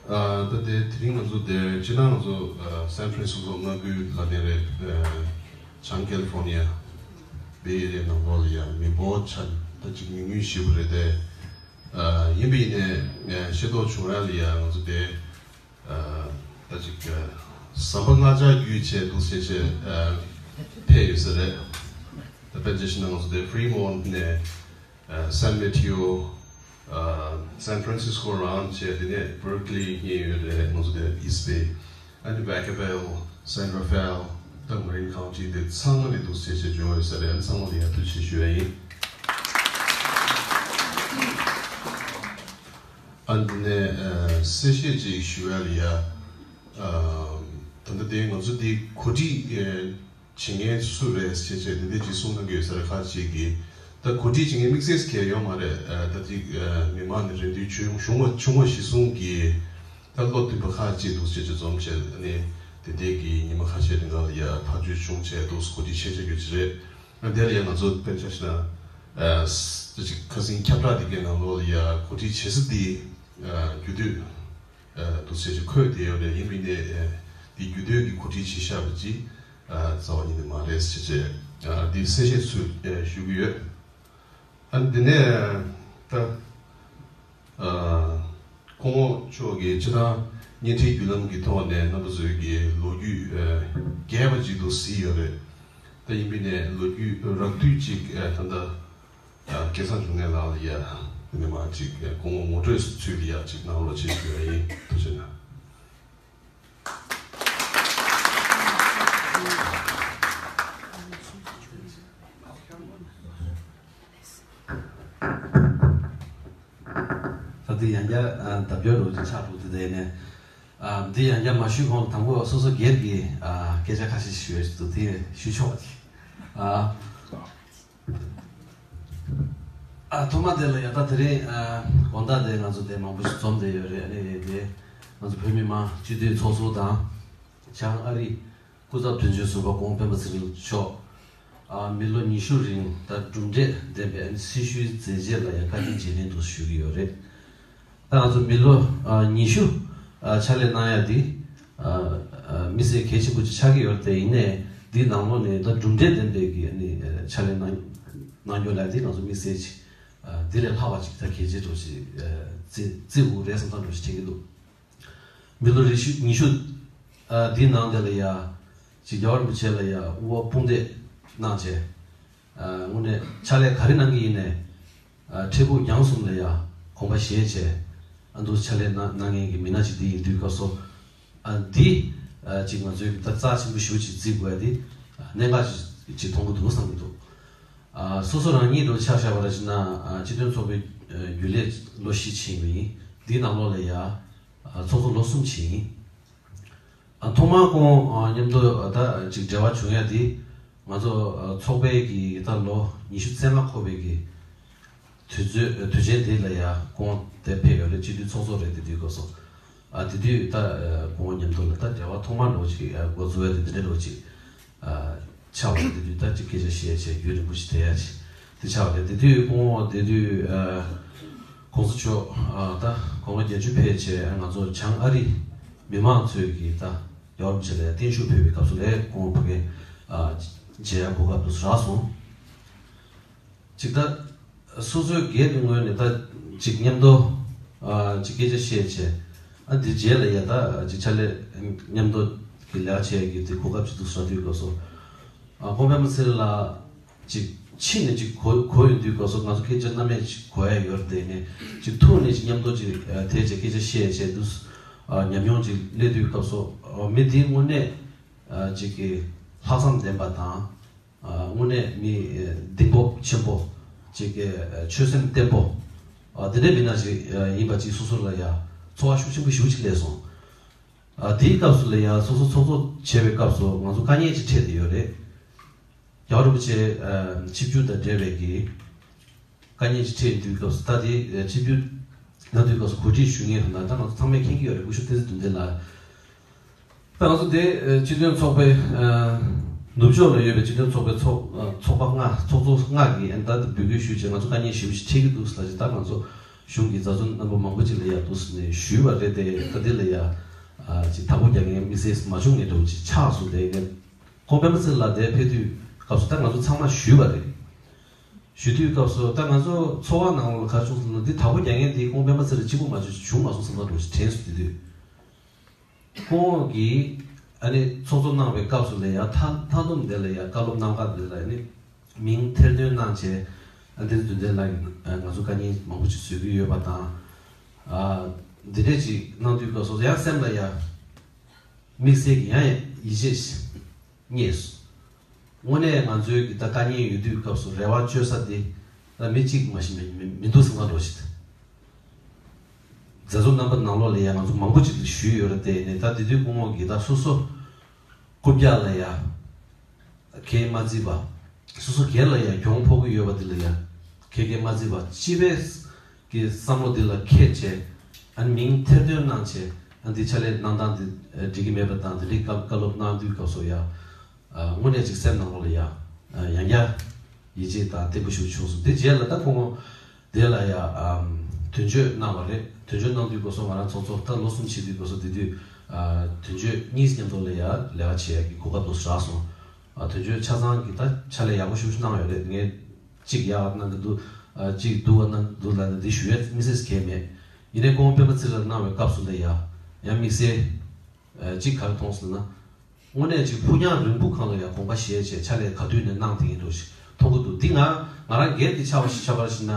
ཨ། ད་དེ་དེ་རིང་ང་ཚོ་དེ་སྤྱིར་བཏང་ང་ཚོ་ཨ་སན་ཧྥ་རན་སི་ཀོ་མངའ་ཁུལ་ལབ་ནའི་རེད། ཨ་བྱང་ཀེ་ལི་ཧྥོར་ནི་ཡ་བེ་ཨེ་རི་ཡ་ནང་ལོགས་ལ་ཡ་མི་འབོར་ཆ་ད་ཅིག་ཉུང་ཉུང་ཞེ་པོ་རེད་དེ། ཨ་ཡིན་པ་ཡིན་ནའི་ཨ་ཤེས་རྟོགས་བྱུང་ཡ་ལ་ཡ་ང་ཚོ་དེ། ཨ་ད་ཅིག་ཨ་ཟམ་པ་ལྔ་ཆ་བརྒྱུད་བྱས་འདུག་ཟེར་བྱས་ཨ་ཕེབས་ཡོད་ས་རེད། ད་དཔེར་ན་ཆ་བཞག་ན་ང་ཚོ་དེ་ཕི་རི་མོན་ཊི་ནས་ཨ་སན་མེ་ཏེའོ། ཨ་སན་ཧྥ་རན་སི་ཀོ་རང་བྱས། དེ་ནས་བར་ཀ་ལི་སྙེད་ཡོད་རེད། ང་ཚོ་དེ་ཨིསཊ་བྷེ། ཨ་ནི་ཝེ་ཀ་བེལ། སན་ར་ཕེལ། ད་མ་རིན་ཁའུན་ཊི་དེ་ཚང་མ་ནས་འདུག་ཟེར་བྱས་འབྱོར་ཡོད་ས་རེད། ཨ་ནི་ཚང་མ་ལ་ཡ་ཐུགས་རྗེ་ཆེ་ཞུ་ཡ་ཡིན། ཨ་འདི་ནས་ཨ་གསལ་བཤད་ཅིག་ཞུ་ཡ་ལ་ཡ། ཨ་ད་ལྟ་དེ་ང་ཚོ་འདི་གོ་སྒྲིག་ཨ་བྱེད་མཁན་སུ་རེད་ཟེར་བྱས་དེ་འདྲ་ཅིག་གསུང་གནང་གི་ཡོད་ས་རེད། ཁ་ཅིག་གིས་ད་གོ་སྒྲིག་བྱེད་མཁན་དམིགས་བསལ་གང་ཡང་ཡོད་མ་རེད། ཨ་ད་ཅིག་ཨ་མི་མང་ནས་རེ་འདུན་ཆུང་ཆུང་བ་ཆུང་བ་གཞི་བཟུང་གིས་ད་བློ་མཐུན་པ་ཁ་ཅིག་འདུག་ཟེར་བྱས་འཛོམས་བྱས། ཨ་ནི་དེ་འདྲའི་གི་ཉི་མ་ཁ་ཤས་རིང་ལ་ཡ་ཐག་གཅོད་བྱུང་བྱས་འདུག་གོ་སྒྲིག་བྱས་བྱས་ཡོད་ཀྱི་རེད། ཨ་དེ་ལ་ཡང་ང་ཚོ་དཔེར་ན་ཆ་བཞག་ན་ཨ་ཅིག་ཁ་སང་ཁྱབ་བསྒྲགས་དེ་གའི་ནང་ལོགས་ལ་ཡ་གོ་སྒྲིག་བྱེད་ས་འདི་ཨ་རྒྱུན་སྡོད་ཨ་འདུག་ཟེར་བྱས་འཁོད་བསྡད་ཡོད་རེད། ཡིན་པ་ཡིན་ནའི་ཨ་འདི་རྒྱུན་སྡོད་ཀྱི་གོ་སྒྲིག་བྱས་བཞག་པ་ཅིག་ཨ་རྩ་བ་ཉིད་ནས་མ་རེད་ཟེར་བྱས་ཨ་འདི་གསལ་བཤད་ཚུལ་ཨ་ཞུ་གི་ཡོད། ཨ་འདི་ནས་ད། ཨ་སྐུ་ངོ་མཆོག་གིས་སྤྱིར་བཏང་བརྙན་འཕྲིན་བརྒྱུད་ལམ་གྱི་ཐོག་ནས་རྣམ་པ་ཚོའི་གི་ལོ་རྒྱུས་ཨ་རྒྱས་པ་ཅིག་ཏུ་གཟིགས་ཡོད་རེད། ད་ཡིན་པ་ཡིན་ནའི་ལོ་རྒྱུས་རགས་བསྡུས་ཅིག་ཨ་ད་ལྟ་ཨ་སྐལ་བཟང་འབྱུང་གནས་ལགས་ལ་ཡ་དེ་ནས་མར་ཅིག་ཨ་སྐུ་ངོ་ངོ་སྤྲོད་ཚུལ་ལ་ཡ་ཅིག་གནང་རོགས་བྱེད་ཞུ་ཡ་ཡིན། ཐུགས་རྗེ་གནང་། ད་འདི་ཡང་བསྐྱར་ཨ་ལྡབ་སྐྱོར་རོགས་ཀྱི་ཕྱག་དྲུག་དེ་དེ་ནས་ཨ་འདི་ཡང་བསྐྱར་མ་ཞུས་གོང་དང་པོ་སོ་སོ་སྒེར་གྱི་ཨ་སྐད་ཆ་ཁ་ཤས་ཞུ་ཡས་འདུག་དེ་ཞུ་ཆོག་གི་ཨ། ཨ་ཐོག་མ་དེ་ལ་ཡ་ད་དེ་རིང་ཨ་དགོང་དག་དེ་ང་ཚོ་དེ་མང་པོ་ཞིག་འཛོམས་བསྡད་ཡོད་རེད། ཨ་ནི་དེ་ང་ཚོ་བོད་མི་མང་སྤྱི་འཐུས་ཚོགས་ཟུར་དང་བྱང་ཨ་རི་སྐུ་ཚབ་དོན་གཅོད་ཟུར་པ་སྐུ་ངོ་སྤེན་པ་ཚེ་རིང་མཆོག་ཨ་མི་ལོ་ཉི་ཤུ་རིང་ད་གྲུབ་འབྲས་ལྡན་པའི་ཨ་ནི་སྲི་ཞུའི་མཛད་རྗེས་ལ་ཡང་བཀའ་དྲིན་རྗེས་དྲན་དུ་ཞུ་གི་ཡོད་རེད། ད་ང་ཚོ་མི་ལོ་ཨ་ཉི་ཤུ་ཨ་ཕྱག་ལས་གནང་ཡ་འདི་ཨ་ཨ་དམིགས་བསལ་གལ་ཆེན་པོ་ཅིག་ཆགས་ཀྱི་ཡོད་རེད་དེ། ཡིན་ནའི་འདིའི་ནང་ལོགས་ནས་ད་གྲུབ་འབྲས་ལྡན་པའི་གི་ཨ་ནི་ཕྱག་ལས་གནང་གནང་རྒྱུ་ལ་འདི་ང་ཚོ་དམིགས་བསལ་ཅིག་ཨ་འདི་ལས་ལྷག་པ་ཅིག་ད་གལ་ཆེ་འགྲོ་ཅིག་ཨ་བརྩི་བརྩི་དགོས་རེད་བསམ་བསམ་འགྲོ་ཅིག་དྲན་གྱི་འདུག་མི་ལོ་རེ་བཞི་ཉི་ཤུ་ཨ་འདིའི་ནང་དེ་ལ་ཡ་ཅིག་རྒྱལ་བ་རིན་པོ་ཆེ་ལ་ཡ་དབུ་བ་དཔུང་འདེགས་གནང་བྱས། ཨ་དངོས་གནས་ཕྱག་ལས་ག་རེ་གནང་གི་ཡིན་ནའི་ཨ་འཕྲལ་ཕུགས་རྒྱང་གསུམ་ལ་ཡ་དགོངས་པ་བཞེས་བྱས། ཨ་འདུག་ཕྱག་ལས་གནང་གནང་མཁན་གྱི་མི་སྣ་ཅིག་འདི་ཡིན་དུས་སྐབས་སུ་ཨ་འདི་ཨ་ཅིག་ང་ཚོའི་ད་རྩ་ཆེན་པོ་ཞེ་པོ་ཅིག་བརྩི་དགོས་ཡ་འདི་ཨ་གནད་འགག་ཅིག་ཅིག་མཐོང་གི་འདུག་བསམ་གྱི་འདུག་ཨ་སོ་སོ་རང་ཉིད་དུ་ཆ་བཞག་པ་ར་ཅིག་ན་ཨ་སྤྱི་མཐུན་ཚོགས་པའི་ཨ་རྒྱུན་ལས་ལོ་བཞི་ཕྱིན་པ་ཡིན། འདིའི་ནང་ལོགས་ལ་ཡ་ཨ་ཚོགས་གཙོ་ལོ་གསུམ་ཕྱིན་ཡིན། ཨ་ཐོག་མར་ཁོང་ཨ་མཉམ་དུ་ཨ་ད་ཅིག་འབྲེལ་བ་བྱུང་ཡ་དེ་ང་ཚོ་ཨ་ཚོགས་པའི་གི་ད་ལོ་ཉི་ཤུ་རྩ་ལྔ་འཁོར་བའི་གི་དུས་ཚོད་ཨ་དུས་ཆེན་དེ་ལ་ཡ་ཁོང་དེ་ཕེབས་ཡོད་རེད། སྤྱི་འཐུས་ཚོགས་གཙོ་རེད། དེ་དུས་སྐབས་སུ་ཨ་དེ་དུས་ད་ཨ་ཁོང་མཉམ་དུ་ལ་ད་འབྲེལ་བ་ཐོག་མར་ལོ་ཅིག་ཨ་འགོ་འཛུགས་ཡ་དེ་དེ་འདྲ་ལོ་ཅིག་ཨ་ཆགས་པ་རེད། དེ་དུས་ད་ཅིག་སྐད་ཆ་བཤད་བྱས་རྒྱུན་རིང་པོ་ཞིག་བསྡད་ཡ་ཅིག་དེ་ཆགས་པ་རེད། དེ་དུས་སྐུ་ངོ་དེ་དུས་ཨ་གོང་ས་མཆོག་ཨ་ད་དགུང་ལོ་བརྒྱད་ཅུ་ཕེབས་བྱས་ང་ཚོ་བྱང་ཨ་རི་མི་མང་ཚོས་ཀྱིས་ད་རྒྱལ་བ་རིན་པོ་ཆེ་ལ་བརྟན་བཞུགས་ཕུལ་བའི་སྐབས་སུ་ལས་སྐུ་ངོ་ཕ་གི་ཨ་མཇལ་ཡ་གོ་སྐབས་དུ་རག་སོང་། ཅིག་ད་སོ་སོའི་སྒེར་གྱི་ངོས་ནས་ད་ཅིག་མཉམ་དུ་ཨ་ཅིག་སྐད་ཆ་བཤད་བྱས། ཨ་འདི་རྗེས་ལ་ཡ་ད་ཅིག་ཕྱག་ལས་མཉམ་དུ་ ལས་ཀ་བྱེད་ཡ་གི་དེ་གོ་སྐབས་ཅིག་འདུག་ཟེར་དུས་སྐབས་སུ། ཨ་ཁོང་པད་མ་ཚེ་རིང་ལགས་ཅིག་ཕྱི་ནས་ཅིག་གོ་གོ་ཡོང་དུས་སྐབས་སུ་ང་ཚོ་སྐད་ཆ་སྣ་མེད་ཅིག་གོ་ཡ་ཡོད་རེད། དེ་ནས་ཅིག་ཐུག་ནས་ཅིག་མཉམ་དུ་ཅིག་ཨ་དེ་ཅིག་སྐད་ཆ་བཤད་བྱས་འདུག་ཨ་ཉམས་མྱོང་ཅིག་སླེབས་དུས་སྐབས་སུ། ཨ་མི་དེ་དངོས་གནས་ཨ་ཅིག་གི་ལྷག་བསམ་ལྡན་པ་དང་། ཨ་དངོས་གནས་མི་ཨ་གདེང་སྤོབས་ཆེན་པོ། ཅིག་གི་ཨ་ཆོད་སེམས་བརྟན་པོ། ཨ་དེ་འདྲའི་མི་སྣ་ཞིག་ཨ་ཡིན་པ་ཅིག་སོ་སོ་ལ་ཡ་ཚོར་བ་ཤུགས་ཆེན་པོ་ཞེ་པོ་ཅིག་སླེབས་སོང་། ཨ་དེའི་སྐབས་སུ་ལ་ཡ་སོ་སོ་ཚོགས་གཙོ་བྱས་པའི་སྐབས་སུ་ང་ཚོ་དཀའ་ངལ་ཅིག་འཕྲད་བསྡད་ཡོད་རེད། རྒྱལ་བ་རིན་པོ་ཆེ་ཨ་ཆིབས་བསྒྱུར་དང་འབྲེལ་བའི་གི་དཀའ་ངལ་ཅིག་འཕྲད་དུས་སྐབས་སུ། ད་དེ་ཨ་ཆིབས་བསྒྱུར་གནང་དུས་སྐབས་སུ་གོ་སྒྲིག་ཞུ་མཁན་ཧ་ན་ད་ང་ཚོ་ཚང་མས་མཁྱེན་གྱི་ཡོད་རེད། སྐུ་ཞབས་བསྟན་འཛིན་དོན་ལྡན་ལགས། ད་ང་ཚོ་དེ་ཨ་སྤྱི་མཐུན་ཚོགས་པའི་ཨ་ནུབ་ཕྱོགས་ལ་ཡོད་པའི་སྤྱི་མཐུན་ཚོགས་པའི་ཚོགས་ཨ་ཚོགས་པ་ལྔ་ཚོགས་གཙོ་ལྔ་གིས་ཨ་ད་འབོད་སྐུལ་ཞུས་བྱས་ང་ཚོ་དཀའ་ངལ་ཞེ་པོ་ཞིག་འཕྲད་ཀྱི་འདུག་ཟེར་ལབ་བྱས། ད་ང་ཚོ་གཞུང་གི་མཛད་གཙོ་རྣམ་པ་མང་པོ་ཅིག་ལ་ཡ་འདུག་ཟེར་ནས་ཞུས་པ་རེད་དེ། ད་དེ་ལ་ཡ་ཨ་ཅིག་བདག་པོ་རྒྱག་མཁན་དམིགས་བསལ་མ་བྱུང་ངེས་འདྲ་བོ་ཅིག་ཆགས་སོང་། དེ་ནས་ཁོང་པད་མ་ཚེ་རིང་ལགས་དེ་ཕེབས་དུས་སྐབས་སུ་ད་ང་ཚོ་ཚང་མ་ཞུས་པ་རེད། ཞུ་དུས་སྐབས་སུ་ད་ང་ཚོ་ཚོར་བ་ནང་ལ་ག་རེ་བྱུང་ཟེར་ན། འདི་བདག་པོ་རྒྱག་མཁན་དེ་ཁོང་པད་མ་ཚེ་རིང་གཅིག་པུ་མ་བྱུང་བྱུང་མ་སོང་བསམ་བསམ་འདྲ་བོ་ཞིག་དྲན་སོང་། དེ་དུས་ཁོང་གིས་ཨ་ནི་ཚོགས་གཙོ་གནང་བའི་སྐབས་སུ་ལ་ཡ་མཐའ་མཐའ་སྡོམ་དེ་ལ་ཡ་བཀའ་སློབ་གནང་སྐབས་དེ་ལ་ཨ་ནི་མིང་ཐེར་འདོན་གནང་བྱས། ཨ་བསྟན་འཛིན་དོན་ལྡན་ལགས་ཀྱིས་ང་ཚོ་དཀའ་ངལ་མང་པོ་ཅིག་བཟོ་གི་ཡོད་པ་དང་། ཨ་འདི་འདྲས་ཅིག་གནང་དུས་སྐབས་སུ་ཡང་སེམས་ལ་ཡ་དམིགས་བསལ་གྱི་ཡང་ཡིད་ཆེས་རྙེད་སོང་། དངོས་གནས་ང་ཚོའི་གི་ད་དཀའ་ངལ་ཡོད་དུས་སྐབས་སུ་རེ་བ་བཅོལ་ས་དེ་ད་མི་གཅིག་མ་གཏོགས་མི་མི་མི་འདུག་བསམ་པ་འདྲ་ཞིག་མཛད་གཙོ་རྣམ་པ་ནང་ལོགས་ལ་ཡ་ང་ཚོ་མང་པོ་ཅིག་ལ་ཞུས་ཡོད་རེད། དེ་ནས་ད་དེ་དུས་སྐུ་ངོ་གིས་ད་སོ་སོ་རྐུབ་བཀྱག་ལ་ཡ་གས་མ་བརྩིས་པ། སོ་སོ་སྒེར་ལ་ཡ་གྱོང་ཕོག་གི་ཡོད་པ་དེ་ལ་ཡ་གས་གས་མ་བརྩིས་པ། སྤྱི་པའི་གི་བསམ་བློ་འདི་ལ་འཁྱེར་བྱས་ཨ་ནི་མིང་ཐེར་འདོན་གནང་བྱས། ཨ་ནི་འདི་ཕྱག་ལས་གནང་སྟངས་འདི་འགྲིག་གི་མེད་པ་དང་། འདི་འདྲའི་བཀའ་བཀའ་སློབ་གནང་དུས་སྐབས་སུ་ཡ་ཨ་དངོས་གནས་ཅིག་སེམས་ནང་ལོགས་ལ་ཡ་ཨ་ཡང་བསྐྱར་ཡིད་ཆེས་དང་བརྟན་པོ་ཞིག་བྱུང་སོང་། དེ་རྗེས་ལ་ད་ཁོང་དེ་ལ་ཡ་ཨམ་དོན་གཅོད་གནང་བ་རེད། དོན་གཅོད་གནང་དུས་སྐབས་སུ་ང་རང་ཚོགས་གཙོ་ད་ལོ་གསུམ་ཕྱིན་དུས་སྐབས་སུ་དེ་དུས་ཨ་དོན་གཅོད་གཉིས་མཉམ་དུ་ལ་ཡ་ལས་ཀ་བྱེད་ཡ་གི་གོ་སྐབས་དུ་རག་སོང་། ཨ་དོན་གཅོད་ཆ་ཚང་གིས་ད་ཕྱག་ལས་ཡག་པོ་ཞིག་གནང་ཡོད་རེད། ངས་གཅིག་ཡག་གནང་གི་འདུག་ཨ་གཅིག་སྡུག་ག་གནང་གི་འདུག་ལབ་ནས་འདི་ཞུ་ཡས་དམིགས་བསལ་གང་ཡང་མེད། ཡིན་ནའི་ཁོང་སྤེན་པ་ཚེ་རིང་གནང་བའི་སྐབས་སུ་ལ་ཡ་ཡང་དམིགས་བསལ་ཨ་གཅིག་ག་རེ་མཐོང་སོང་ན། དངོས་གནས་ཅིག་ཕུགས་རྒྱང་རིང་པོ་སྒང་ལ་ཡ་དགོངས་པ་བཞེས་བྱས་ཕྱག་ལས་ག་དུས་ནས་གནང་བསྡད་མཁན་འདྲ་ཞིག་མཐོང་གི་འདུག་འདི་ང་ང་རང་སྒེར་གྱི་ཆ་བ་ཞིག་ཆ་བར་ཞིག་ན།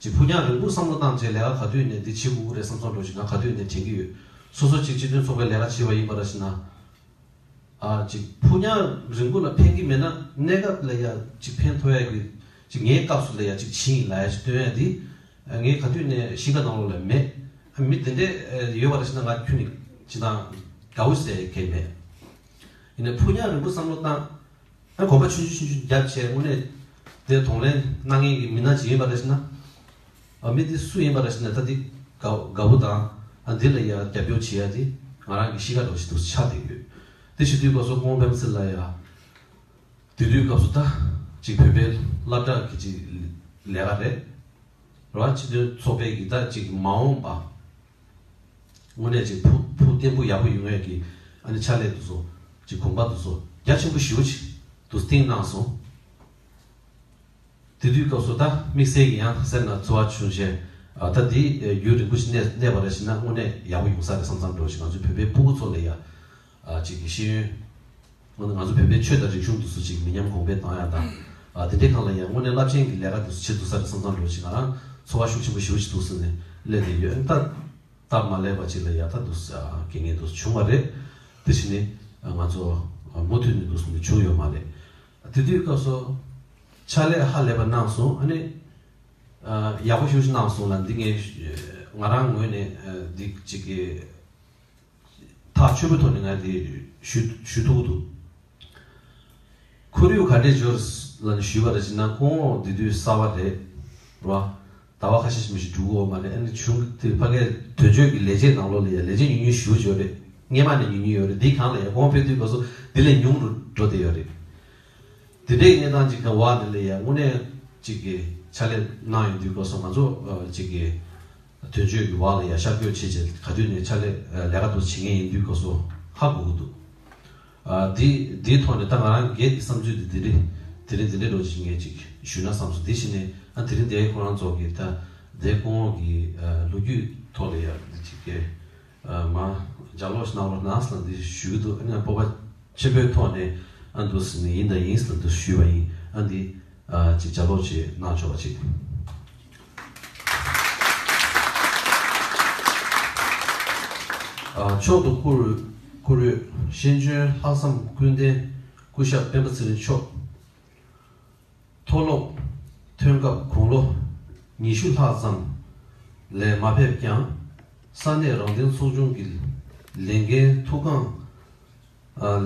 ཅིག་ཕུགས་རྒྱང་རིང་པོ་བསམ་བློ་བཏང་བྱས་ལས་ཀ་ག་དུས་ནས་འདི་བྱེད་དགོས་ཀྱི་རེད་བསམ་བསམ་འདྲ་ཞིག་ང་ག་དུས་ནས་དྲན་གྱི་ཡོད། སོ་སོ་ཅིག་སྤྱི་མཐུན་ཚོགས་པའི་ལས་ཀ་བྱེད་པ་ཡིན་པ་ར་ཞིག་ན། ཨ་ཅིག་ཕུགས་རྒྱང་རིང་པོ་ལ་ཕན་གྱི་མེད་ན་གནས་སྐབས་ལ་ཡ་ཅིག་ཕན་ཐོགས་ཡ་གི་ཅིག་ངའི་སྐབས་སུ་ལ་ཡ་ཅིག་བྱིན་ཡིན་ལབ་ཡ་ཅིག་སྟོན་ཡ་འདི་ངའི་ག་དུས་ནས་གཤིས་ཀ་ནང་ལོགས་ལ་མེད། མི་དེ་འདྲས་ཡོད་པ་ར་ཞིག་ན་ང་ཁྱོན་ནས་ཅི་དང་དགའ་བོ་ཟེར་གྱི་མེད། ཡིན་ནའི་ཕུགས་རྒྱང་རིང་པོ་བསམ་བློ་བཏང་། ཨ་གོམ་པ་ཆུང་ཆུང་ཆུང་ཆུང་བརྒྱབ་བྱས་དངོས་གནས་དེ་གདོང་ལེན་གནང་མཁན་གྱི་མི་སྣ་ཅིག་ཡིན་པ་ར་ཞིག་ན། ཨ་མི་དེ་སུ་ཡིན་པ་ར་ཞིག་ན་ད་དེ་དགའ་དགའ་བོ་དང་ཨ་འདི་ལ་ཡ་རྒྱབ་སྐྱོར་བྱེད་ཡ་དེ་ང་རང་གི་གཤིས་ཀ་འདྲ་ཞིག་ཏུ་ཆགས་བསྡད་ཡོད། དེ་བྱེད་དུས་སྐབས་སུ་ཁོང་སྤེན་པ་ཚེ་རིང་ལ་ཡ་དེ་དུས་སྐབས་སུ་ད་ཅིག་བོད་པའི་སློབ་གྲྭ་གི་ཅིག་ལས་ཀ་རེད། ར་སྤྱི་མཐུན་ཚོགས་པའི་གི་ད་ཅིག་མ་འོངས་པ། དངོས་གནས་ཅིག་ཕུགས་ཕུགས་བརྟན་པོ་ཡག་པོ་ཡོང་ཡས་ཀྱི་ཨ་ནི་ཕྱག་ལས་དེ་ཚོ་ཅིག་གོམ་པ་དེ་ཚོ་རྒྱ་ཆེན་པོ་ཞེ་པོ་ཅིག་ཏུ་བཏིང་གནང་སོང་། དེ་དུས་སྐབས་སུ་ད་དམིགས་བསལ་གྱི་ཡང་སེམས་ལ་ཚོར་བ་བྱུང་བྱས། ཨ་ད་འདི་རྒྱུན་རིང་པོ་ཞིག་གནས་གནས་པ་ར་ཞིག་ན་དངོས་གནས་ཡག་པོ་ཡོང་ས་རེད་བསམ་བསམ་འདྲ་ཞིག་ང་ཚོའི་བོད་པའི་སྤུ་གུ་ཚོ་ལ་ཡ་ཨ་ཅིག་གི་ཤེས་ཡོན། ང་ཚོ་བོད་པའི་ཆོས་དང་རིག་གཞུང་དེ་ཚོ་ཅིག་མི་ཉམས་གོང་འཕེལ་བཏང་ཡ་དང་། ཨ་དེ་འདྲའི་སྒང་ལ་ཡ་དངོས་གནས་རླབས་ཆེན་གྱི་ལས་ཀ་དེ་ཚོ་བྱེད་ཐུབ་ས་རེད་བསམ་བསམ་འདྲ་ཞིག་ང་རང་ཚོར་བ་ཤུགས་ཆེན་པོ་ཞེ་པོ་ཞིག་འདུག་ཟེར་ནས་སླེབས་བསྡད་ཡོད། ཨ་ནི་ད་སྟབས་མ་ལེགས་པ་ཅིག་ལ་ཡ་ད་འདུག་ཟེར་ཨ་དཀའ་ངལ་འདུག་བྱུང་བ་རེད། དེ་བྱས་ནས་ང་ཚོ་མུ་མཐུད་ནས་འདུག་ཟེར་ནས་བྱུང་ཡོད་མ་རེད། དེ་དུས་སྐབས་སུ་ཕྱག་ལས་ཧ་ལས་པ་གནང་སོང་། ཨ་ནི་ཡག་པོ་ཞེ་པོ་ཞིག་གནང་སོང་ལ་འདི་ངས་ང་རང་ངོས་ནས་འདི་ཅིག་གི་ཐག་ཆོད་པོའི་ཐོག་ནས་ང་དེ་ཞུ་ཞུ་ཐུབ་ཀྱི་འདུག་ཁོར་ཡུག་ག་འདྲས་འབྱོར་ལ་ནི་ཞུས་པ་རེད་ཅེ་ན། ཁོང་འོག་དེ་དུས་གསར་པ་རེད་ར། ཟླ་བ་ཁ་ཤས་ཤིག་མི་ཞིག་འགྲོ་གི་ཡོད་མ་རེད། ཨ་ནི་བྱུང་དེ་ཕ་གའི་དོན་གཅོད་ཀྱི་ལས་བྱེད་ནང་ལོགས་ལ་ཡ་ལས་བྱེད་ཉུང་ཉུང་ཞུ་ཡོད་རེད། སྔས་མ་ནས་ཉུང་ཉུང་ཡོད་རེད། འདི་གང་ལ་ཡ་གོང་འཕེལ་དུས་སྐབས་སུ་འདི་ལས་ཉུང་རུ་འགྲོ་བསྡད་ཡོད་རེད། དེ་འདྲའི་གནས་སྟངས་ཅིག་གི་འོག་དེ་ལ་ཡ་དངོས་གནས་ཅིག་གི་ཕྱག་ལས་གནང་ཡོང་དུས་སྐབས་སུ་ང་ཚོ་ཅིག་གི་དོན་གཅོད་ཀྱི་འོག་ལ་ཡ་ཤར་བསྐྱོད་བྱེད་བྱེད་ག་དུས་ནས་ཕྱག་ལས་ལས་ཀ་དེ་བྱེད་མཁན་ཡིན་དུས་སྐབས་སུ་ཧ་གོ་གི་འདུག་ཨ་དེ་དེའི་ཐོག་ནས་ད་ང་རང་སྒེར་གྱི་བསམ་ཚུལ་དེ་དེ་རིང་དེ་རིང་འདི་འདྲའི་ལོ་ཅིག་ངས་ཅིག་ཞུས་ན་བསམ་སོང་། དེ་བཞིན་ནས་ཨ་དེ་རིང་དེ་ཁོ་རང་ཚོ་གི་ད་དེ་སྐུ་ངོ་གི་ལོ་རྒྱུས་ཐོག་ལ་ཡ་འདི་ཅིག་གི་ཨ་མ་ལྗགས་ཀློག་གནང་རོགས་གནང་ཟེར་ལ་འདི་ཞུ་གི་འདུག་ཨ་ནི་སྤོབས་པ་ཆེན་པོའི་ཐོག་ནས་ཨ་འདུག་ཟེར་ནས་ཡིན་དང་ཡིན་ཟེར་ལ་འདུག་ཞུས་པ་ཡིན། ཨ་འདི་ཨ་ཅིག་ལྗགས་ཀློག་ཅིག་གནང་ཆོག་པ་ཅིག་ཨ་མཆོག་ཏུ་བཀུར་བཀུར་འོས་ཤེས་འཇོན་ལྷག་བསམ་ཀུན་ལྡན་སྐུ་ཞབས་སྤེན་པ་ཚེ་རིང་མཆོག་མཐོ་སློབ་ཐོན་སྐབས་དགུང་ལོ་ཉི་ཤུ་ལྷག་ཙམ་ལས་མ་ཕེབས་ཀྱང་། ས་གནས་རང་བདེན་ཚོགས་ཆུང་གི་ལས་འགན་ཐུགས་ཁང་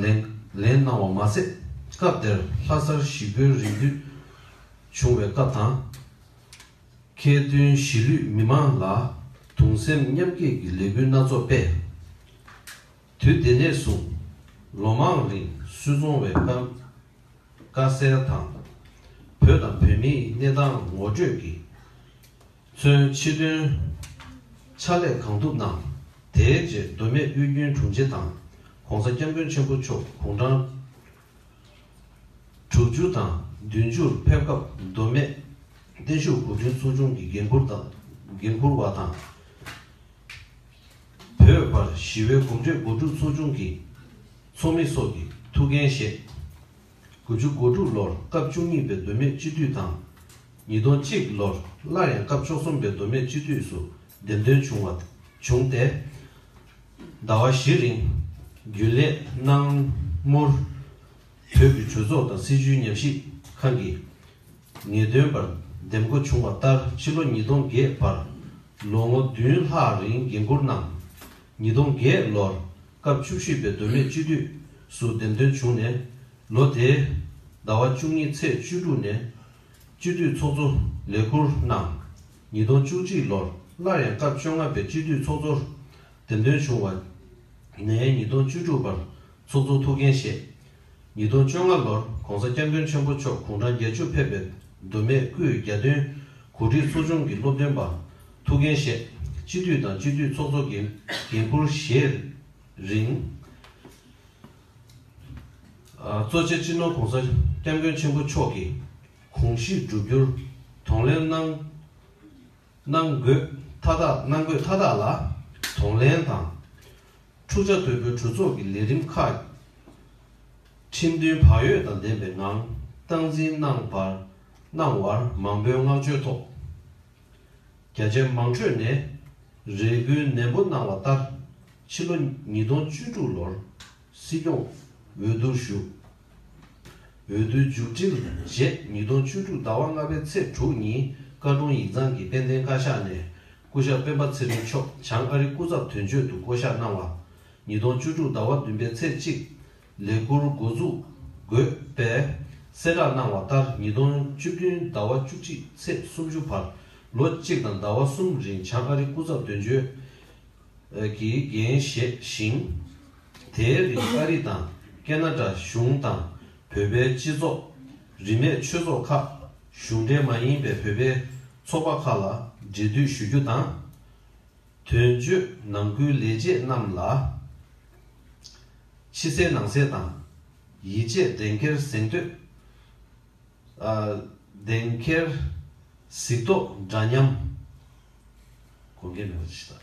ལེན་ལེན་གནང་བ་མ་ཟད། སྐབས་དེར་ལྷ་སར་ཞི་རྒོལ་རིམ་བསྟུད་བྱུང་བའི་སྐབས་དང་། མཁས་བཙུན་གཞིས་ལུས་མི་མང་ལ་གདུང་སེམས་མཉམ་སྐྱེད་ཀྱི་ལས་འགུལ་སྣ་ཚོགས་སྤེལ། དུས་དེ་ནས་བཟུང་ལོ་མང་རིང་སུད་ཚོང་བའི་དཀའ་དཀའ་སེལ་དང་། བོད་དང་བོད་མིའི་གནས་སྟངས་ངོ་སྤྲོད་ཀྱིས་མཚོན་ཕྱི་དོན་ཕྱག་ལས་གང་ཐུབ་གནང་། དེའི་རྗེས་མདོ་སྨད་དབུས་རྒྱུན་དྲུང་ཆེ་དང་༸གོང་ས་༸སྐྱབས་མགོན་ཆེན་པོ་མཆོག་དགུང་གྲངས་དྲུག་ཅུ་དང་བདུན་ཅུར་ཕེབས་སྐབས་མདོ་སྨད་བརྟན་བཞུགས་འགོ་འདྲེན་ཚོགས་ཆུང་གི་འགན་འཁུར་དང་འགན་འཁུར་བ་དང་། བོད་བར་ཞི་བའི་གོམ་བགྲོད་འགོ་ཁྲིད་ཚོགས་ཆུང་གི་ཚོགས་མི་སོགས་ཀྱི་ཐུགས་འགན་བཞེས། དགུ་བཅུ་གོ་དྲུག་ལོར་སྐབས་བཅུ་གཉིས་པའི་མདོ་སྨད་སྤྱི་འཐུས་དང་། ཉིས་སྟོང་གཅིག་ལོར་སླར་ཡང་སྐབས་བཅུ་གསུམ་པའི་མདོ་སྨད་སྤྱི་འཐུས་སུ་འདེམས་ཐོན་བྱུང་བ་བྱུང་སྟེ། ཟླ་བ་བཞི་རིང་རྒྱུན་ལས་གནང་མུར། བོད་ཀྱི་གྲོས་ཚོགས་དང་སྲིད་བྱུས་ཉམས་ཞིབ་ཁང་གི་ངེས་སྟོན་པར་འདེམས་བསྐོ་བྱུང་བ་ལྟར་ཕྱི་ལོ་ཉིས་སྟོང་བརྒྱད་བར་ལོ་ངོ་བདུན་ལྷག་རིང་འགན་འཁུར་གནང་། ཉིས་སྟོང་བརྒྱད་ལོར་སྐབས་བཅུ་བཞི་པའི་མདོ་སྨད་སྤྱི་འཐུས་སུ་འདེམས་ཐོན་བྱུང་ནས། ལོ་དེའི་ཟླ་བ་བཅུ་གཉིས་ཚེས་བཅུ་དྲུག་ནས་སྤྱི་འཐུས་ཚོགས་གཙོ་ལས་འཁུར་གནང་། ཉིས་སྟོང་བཅུ་གཅིག་ལོར་སླར་ཡང་སྐབས་བཅོ་ལྔ་པའི་སྤྱི་འཐུས་ཚོགས་གཙོར་འདེམས་ཐོན་བྱུང་བ་ནས་ཉིས་སྟོང་བཅུ་དྲུག་བར་ཚོགས་གཙོ་ཐུགས་འགན་བཞེས། ཉིས་སྟོང་བཅོ་ལྔ་ལོར་༸གོང་ས་༸སྐྱབས་མགོན་ཆེན་པོ་མཆོག་དགུང་གྲངས་བརྒྱད་ཅུ་ཕེབས་པའི་མདོ་སྨད་སྐུའི་རྒྱལ་དོན་གོ་སྒྲིག་ཚོགས་ཆུང་གི་སློབ་སྟོན་པ་ཐུགས་འགན་བཞེས། སྤྱི་འཐུས་དང་སྤྱི་འཐུས་ཚོགས་གཙོ་འགན་འགན་འཁུར་བཞེས་རིང་། ཨ་གཙོ་ཆེ་སྤྱི་ནོར་༸གོང་ས་༸སྐྱབས་མགོན་ཆེན་པོ་མཆོག་གི་དགོངས་གཞི་བསྒྲུབ་རྒྱུར་གདོང་ལེན་གནང་གནང་དགོས་མཐའ་དག་གནང་དགོས་མཐའ་དག་ལ་གདོང་ལེན་དང་། འཁྲུག་ཆ་དོད་པོའི་གྲོས་ཚོགས་ཀྱི་ལས་རིམ་ཁག་ཁྲིམས་མཐུན་བག་ཡོད་དང་ལྡན་པའི་ངང་སྟངས་འཛིན་གནང་བར་གནང་བར་མང་པོའི་བསྔགས་བརྗོད་ཐོབ། རྒྱ་ཆེའི་དམངས་ཁྲོད་ནས་རེ་སྐུལ་ནན་པོ་གནང་བ་ལྟར། ཕྱི་ལོ་ཉིས་སྟོང་བཅུ་དྲུག་ལོར་སྲིད་སྐྱོང་འོས་བསྡུར་ཞུགས། འོས་བསྡུའི་མཇུག་སྒྲིལ་རྗེས་ཉིས་སྟོང་བཅུ་དྲུག་ཟླ་བ་ལྔ་པའི་ཚེས་དྲུག་ཉིན་ཀ་ཀྲུང་ཡིག་ཚང་གི་དཔལ་ལྡན་བཀའ་ཤག་ནས་སྐུ་ཞབས་སྤེན་པ་ཚེ་རིང་མཆོག་བྱང་ཨ་རི་སྐུ་ཚབ་དོན་གཅོད་དུ་བསྐོ་གཞག་གནང་བ། ཉིས་སྟོང་བཅུ་དྲུག་ཟླ་བ་བདུན་པའི་ཚེས་གཅིག་ལས་འཁུར་འགོ་འཛུགས་དགོས་པའི་གསལ་བསྒྲགས་གནང་བ་ལྟར། ཉིས་སྟོང་བཅུ་བདུན་ཟླ་བ་བཅུ་གཅིག་ཚེས་སུམ་ཅུ་བར་ལོ་གཅིག་དང་ཟླ་བ་གསུམ་རིང་བྱང་ཨ་རི་སྐུ་ཚབ་དོན་གཅོད་ཀྱི་འགན་བཞེས་ཤིང་། དེའི་རིང་ཨ་རི་དང་ཀེ་ན་ཌ་གཞུང་དང་བོད་པའི་སྤྱི་ཚོགས། རིས་མེད་ཆོས་ཚོགས་ཁག་གཞུང་འབྲེལ་མ་ཡིན་པའི་བོད་པའི་ཚོགས་པ་ཁག་ལ་འབྲེལ་མཐུད་ཞུ་རྒྱུ་དང་། དོན་གཅོད་ནང་ཁུལ་ལས་བྱེད་རྣམས་ལ་ཕྱི་གསལ་ནང་གསལ་དང་། ཡིད་ཆེས་གདེང་འཁེལ་གཟེངས་བསྟོད། ཨ་གདེང་འཁེལ་གཟིགས་རྟོག་འདྲ་མཉམ། དགོངས་འགལ་མེད་པ་ཞིག་དང་།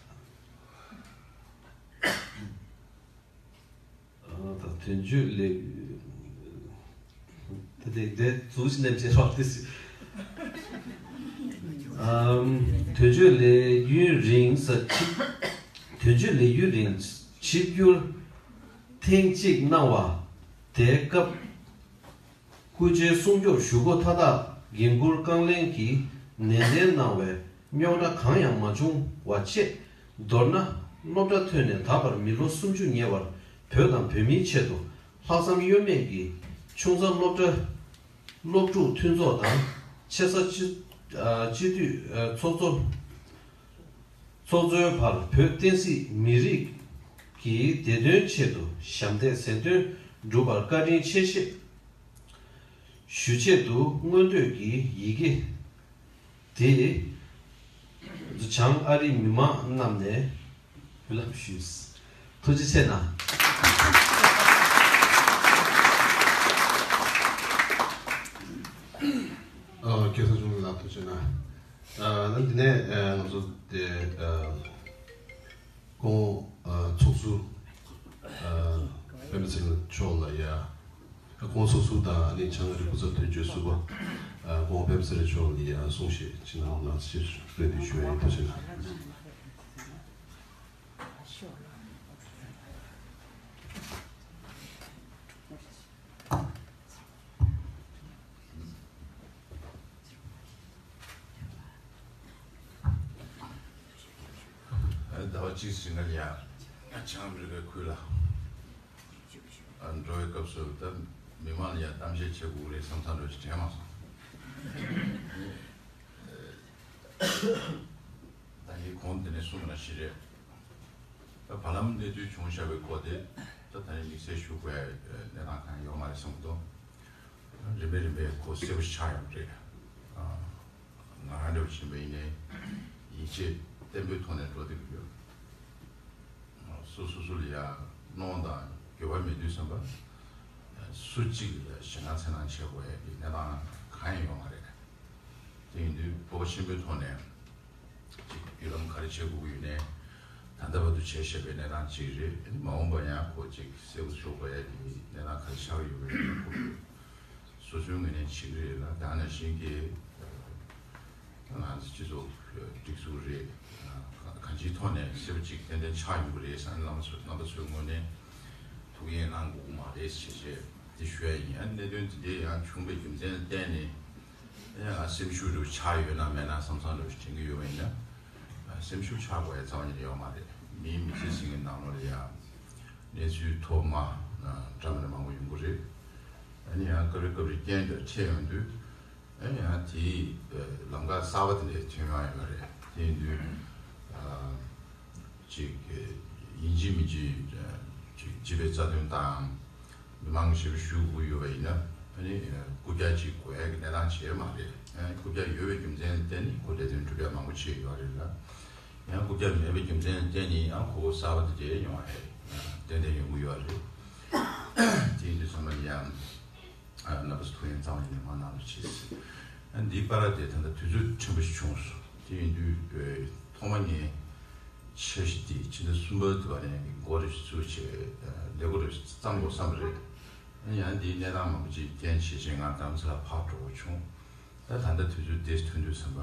ཨ་ད་དོན་གཅོད་ལས། ད་དེ་དེ་འཛུགས་ནས་བྱེད་རོགས་ཏེ། ཨམ་དོན་གཅོད་ལས་ཡུན་རིང་ས་ཆིབས། དོན་གཅོད་ལས་ཡུན་རིང་ཆིབས་བསྒྱུར་ཐེངས་གཅིག་གནང་བ་དེའི་སྐབས། སྐུ་ཕྱྭའི་སྲུང་སྐྱོབ་ཞུ་སྒོ་མཐའ་དག་འགན་འཁུར་རྐང་ལེན་གྱི་ནན་ཏན་གནང་བས་རྙོག་དྲ་གང་ཡང་མ་བྱུང་བ་བཅས། མདོར་ན། སློབ་གྲྭ་ཐོན་ནས་ད་བར་མི་ལོ་སུམ་ཅུ་ཉེ་བར་བོད་དང་བོད་མིའི་ཆེད་དུ་ལྷག་བསམ་གཡོ་མེད་ཀྱིས་ཆུང་ས་སློབ་གྲྭ། སློབ་ཕྲུག་མཐུན་ཚོགས་དང་ཆེ་ས་སྤྱི་ཨ་སྤྱི་འཐུས་ཨ་ཚོགས་གཙོ། ཚོགས་གཙོའི་བར་བོད་བསྟན་སྲིད་མི་རིགས་ཀྱི་བདེ་དོན་ཆེད་དུ་ཞབས་འདེགས་གཟེངས་ཐོན་བསྒྲུབས་པར་བཀའ་དྲིན་ཆེ་ཞེས་ཞུ་ཆེད་དུ་སྔོན་བསྟོད་ཀྱི་ཡི་གེ་འདི་བྱང་ཨ་རིའི་མི་མང་རྣམས་ནས་འབུལ་ལམ་ཞུས། ཐུགས་རྗེ་ཆེ་གནང་། ཨ་སྐལ་བཟང་ཆུང་ལགས་ཐུགས་རྗེ་གནང་། ཨ་ནི་འདི་ནས་ཨ་ང་ཚོ་དེ་ཨ་སྐུ་ངོ་ སུ། ཨ། པདྨ་ཚེ་རིང་མཆོག་ལ་ཡ། ཁོང་སོ་སོ་དང་ཨ་ནི་བྱང་ཨ་རིའི་སྐུ་ཚབ་དོན་གཅོད་ཟུར་པ། ཨ། ཁོང་པདྨ་ཚེ་རིང་མཆོག་ལ་ཡ་གསུང་བཤད་ཅིག་གནང་རོགས་གནང་ཞེས་རེ་འདུན་ཞུ་བ་ཡིན། ཐུགས་རྗེ་གནང་། ཟླ་བ་གཅིག་ཟིན་ན་ཡང་བྱང་ཨ་མི་རི་ཀའི་ཁུལ་ལ་འགྲོ་བའི་སྐབས་སུ་ད་མི་མང་ལ་ཡང་གཏམ་བཤད་བྱེད་དགོས་རེད་བསམ་བསམ་འདྲ་ཞིག་དྲན་མ་སོང་། ད་ངས་གོང་དེ་ནས་གསུངས་པ་ནང་བཞིན་རེད། ད་བར་ལམ་གནས་ཚུལ་བྱུང་བཞག་པའི་སྐོར་དེ་ད་ད་ནི་དམིགས་བསལ་ཞུ་དགོས་ཡ་གནས་སྟངས་གང་ཡང་ཡོད་མ་རེད་བསམ་གྱི་འདུག་རིམ་པས་རིམ་པས་ཁོ་གསལ་པོ་ཆགས་ཡོང་གི་རེད། ང་རང་འདྲ་བོ་ཞིག་ཡིན་པ་ཡིན་ནའི་ཡིད་ཆེས་བརྟན་པོའི་ཐོག་ནས་འགྲོ་བསྡད་ཀྱི་ཡོད། སོ་སོ་སོ་ལ་ཡ་གནོང་དང་འགྱོད་པ་མེད་དུས་ཙམ་པ། སུ་གཅིག་ལ་ཞེད་སྣང་འཚེར་སྣང་བྱེད་དགོས་ཡ་གི་གནས་སྟངས་གང་ཡང་ཡོད་མ་རེད། དེ་ཡིན་དུས་སྤོབས་པ་ཆེན་པོའི་ཐོག་ནས་ཅིག་བརྒྱུད་ལམ་ག་རེ་བྱེད་དགོས་ཀྱི་ཡོད་ནའི་ད་ལྟ་བར་དུ་བྱས་བཞག་པའི་གནས་སྟངས་གཅིག་རེད། མ་འོངས་པ་ཡང་ཁོ་ཅིག་གསལ་པོ་བཟོ་དགོས་ཡ་གི་གནས་སྟངས་ག་རེ་ཆགས་ཀྱི་ཡོད་པའི་སྐོར་དུ་སོ་སོའི་ངོས་ནས་བྱེད་ཀྱི་རེད་ལ། ད་ནང་བཞིན་གྱི་ང་ཚོ་སྤྱི་ཚོགས་སྒྲིག་འཛུགས་རེད། གང་ཅིའི་ཐོག་ནས་གསལ་པོ་ཅིག་ཏན་ཏན་ཆགས་ཡོང་གི་རེད་བསམ་ནས་བླ་མ་ཚོ་རྣམ་པ་ཚོའི་ངོས་ནས་ཐུགས་ཡིད་གནང་དགོས་ཀྱི་མ་རེད་ཞེས་བཤད་དེ་ཞུ་ཡ་ཡིན། ཨ་ནི་གནད་དོན་དེ་འདྲའི་ཡང་བྱུང་བའི་རྒྱུ་མཚན་ལ་བརྟེན་ནས་ཡང་སེམས་ཤུགས་རུ་ཆག་ཡོད་ན་མེད་ན་བསམ་བསམ་རུ་དྲན་གྱི་ཡོད་པ་ཡིན་ན། སེམས་ཤུགས་ཆག་དགོས་ཡ་རྩ་བ་ཉིད་ནས་ཡོད་མ་རེད། མིའི་མི་ཚེ་ཟིན་གྱི་ནང་ལོགས་ལ་ཡང་གནས་ཚུལ་མཐོ་དམའ་འདྲ་མི་འདྲ་མང་པོ་ཡོང་གི་རེད། ཨ་ནི་ཡང་སྐབས་རེ་སྐབས་རེ་རྐྱེན་འདྲ་འཕྲད་ཡོང་དུས། ཨ་ནི་ཡང་དེའི་ལམ་ཁ་གསར་པ་དེ་འདྲའི་ཐོན་ཡོང་ཡོད་རེད། དེ་ཡིན་དུས་ཅིག་ཡིན་གཅིག་མིན་གཅིག་ཅིག་སྤྱི་པའི་རྩ་དོན་དང་མི་མང་གི་ཞབས་ཞུ་དགོས་ཡོད་པ་ཡིན་ན། ཨ་ནི་རྐུབ་བཀྱག་ཅིག་དགོས་ཡ་གི་གནས་སྟངས་བྱས་མ་རེད། ཨ་ནི་རྐུབ་བཀྱག་ཡོད་པའི་རྒྱུ་མཚན་ལ་བརྟེན་ནས་ཁོ་ལས་དོན་སྒྲུབ་ཡ་མང་པོ་བྱས་ཡོད་རེད་ལ། ཡང་རྐུབ་བཀྱག་མེད་པའི་རྒྱུ་མཚན་ལ་བརྟེན་ནས་ཡང་ཁོ་བོ་གསར་པ་དེ་འདྲའི་ཡོང་བ་རེད། ཏན་ཏན་ཡོང་གི་ཡོད་རེད། དེ་ཡིན་དུས་ཚང་མ་ཡང་རྣམ་པ་ཚོ་ཐུགས་ཡོན་གཙང་མ་ཡིན་ནས་མ་གནང་རོགས་གྱིས། འདིའི་བར་དེ་ད་ལྟ་དུས་ཚོད་ཕྲན་བུ་ཞིག་བྱུང་སོང་། དེ་ཡིན་དུས་ཐོག་མ་ངས་འཆར་གཞི་དེ་ཕྱི་ཟླ་གསུམ་པ་དེ་བ་ནས་འགོ་རེ་ཞིག་ཚུགས་བྱས་ལས་འགོ་རེ་ཞིག་བརྩམ་དགོས་བསམ་པ་རེད། ཡང་འདིའི་གནས་སྟངས་མང་པོ་ཅིག་རྐྱེན་བྱས་བྱས་ང་རྡ་རམ་ས་ལ་ཕར་འགྲོ་དགོས་བྱུང་། ད་ད་ལྟ་དུས་ཚོད་དེ་ཐོན་དུས་ཙམ་པ།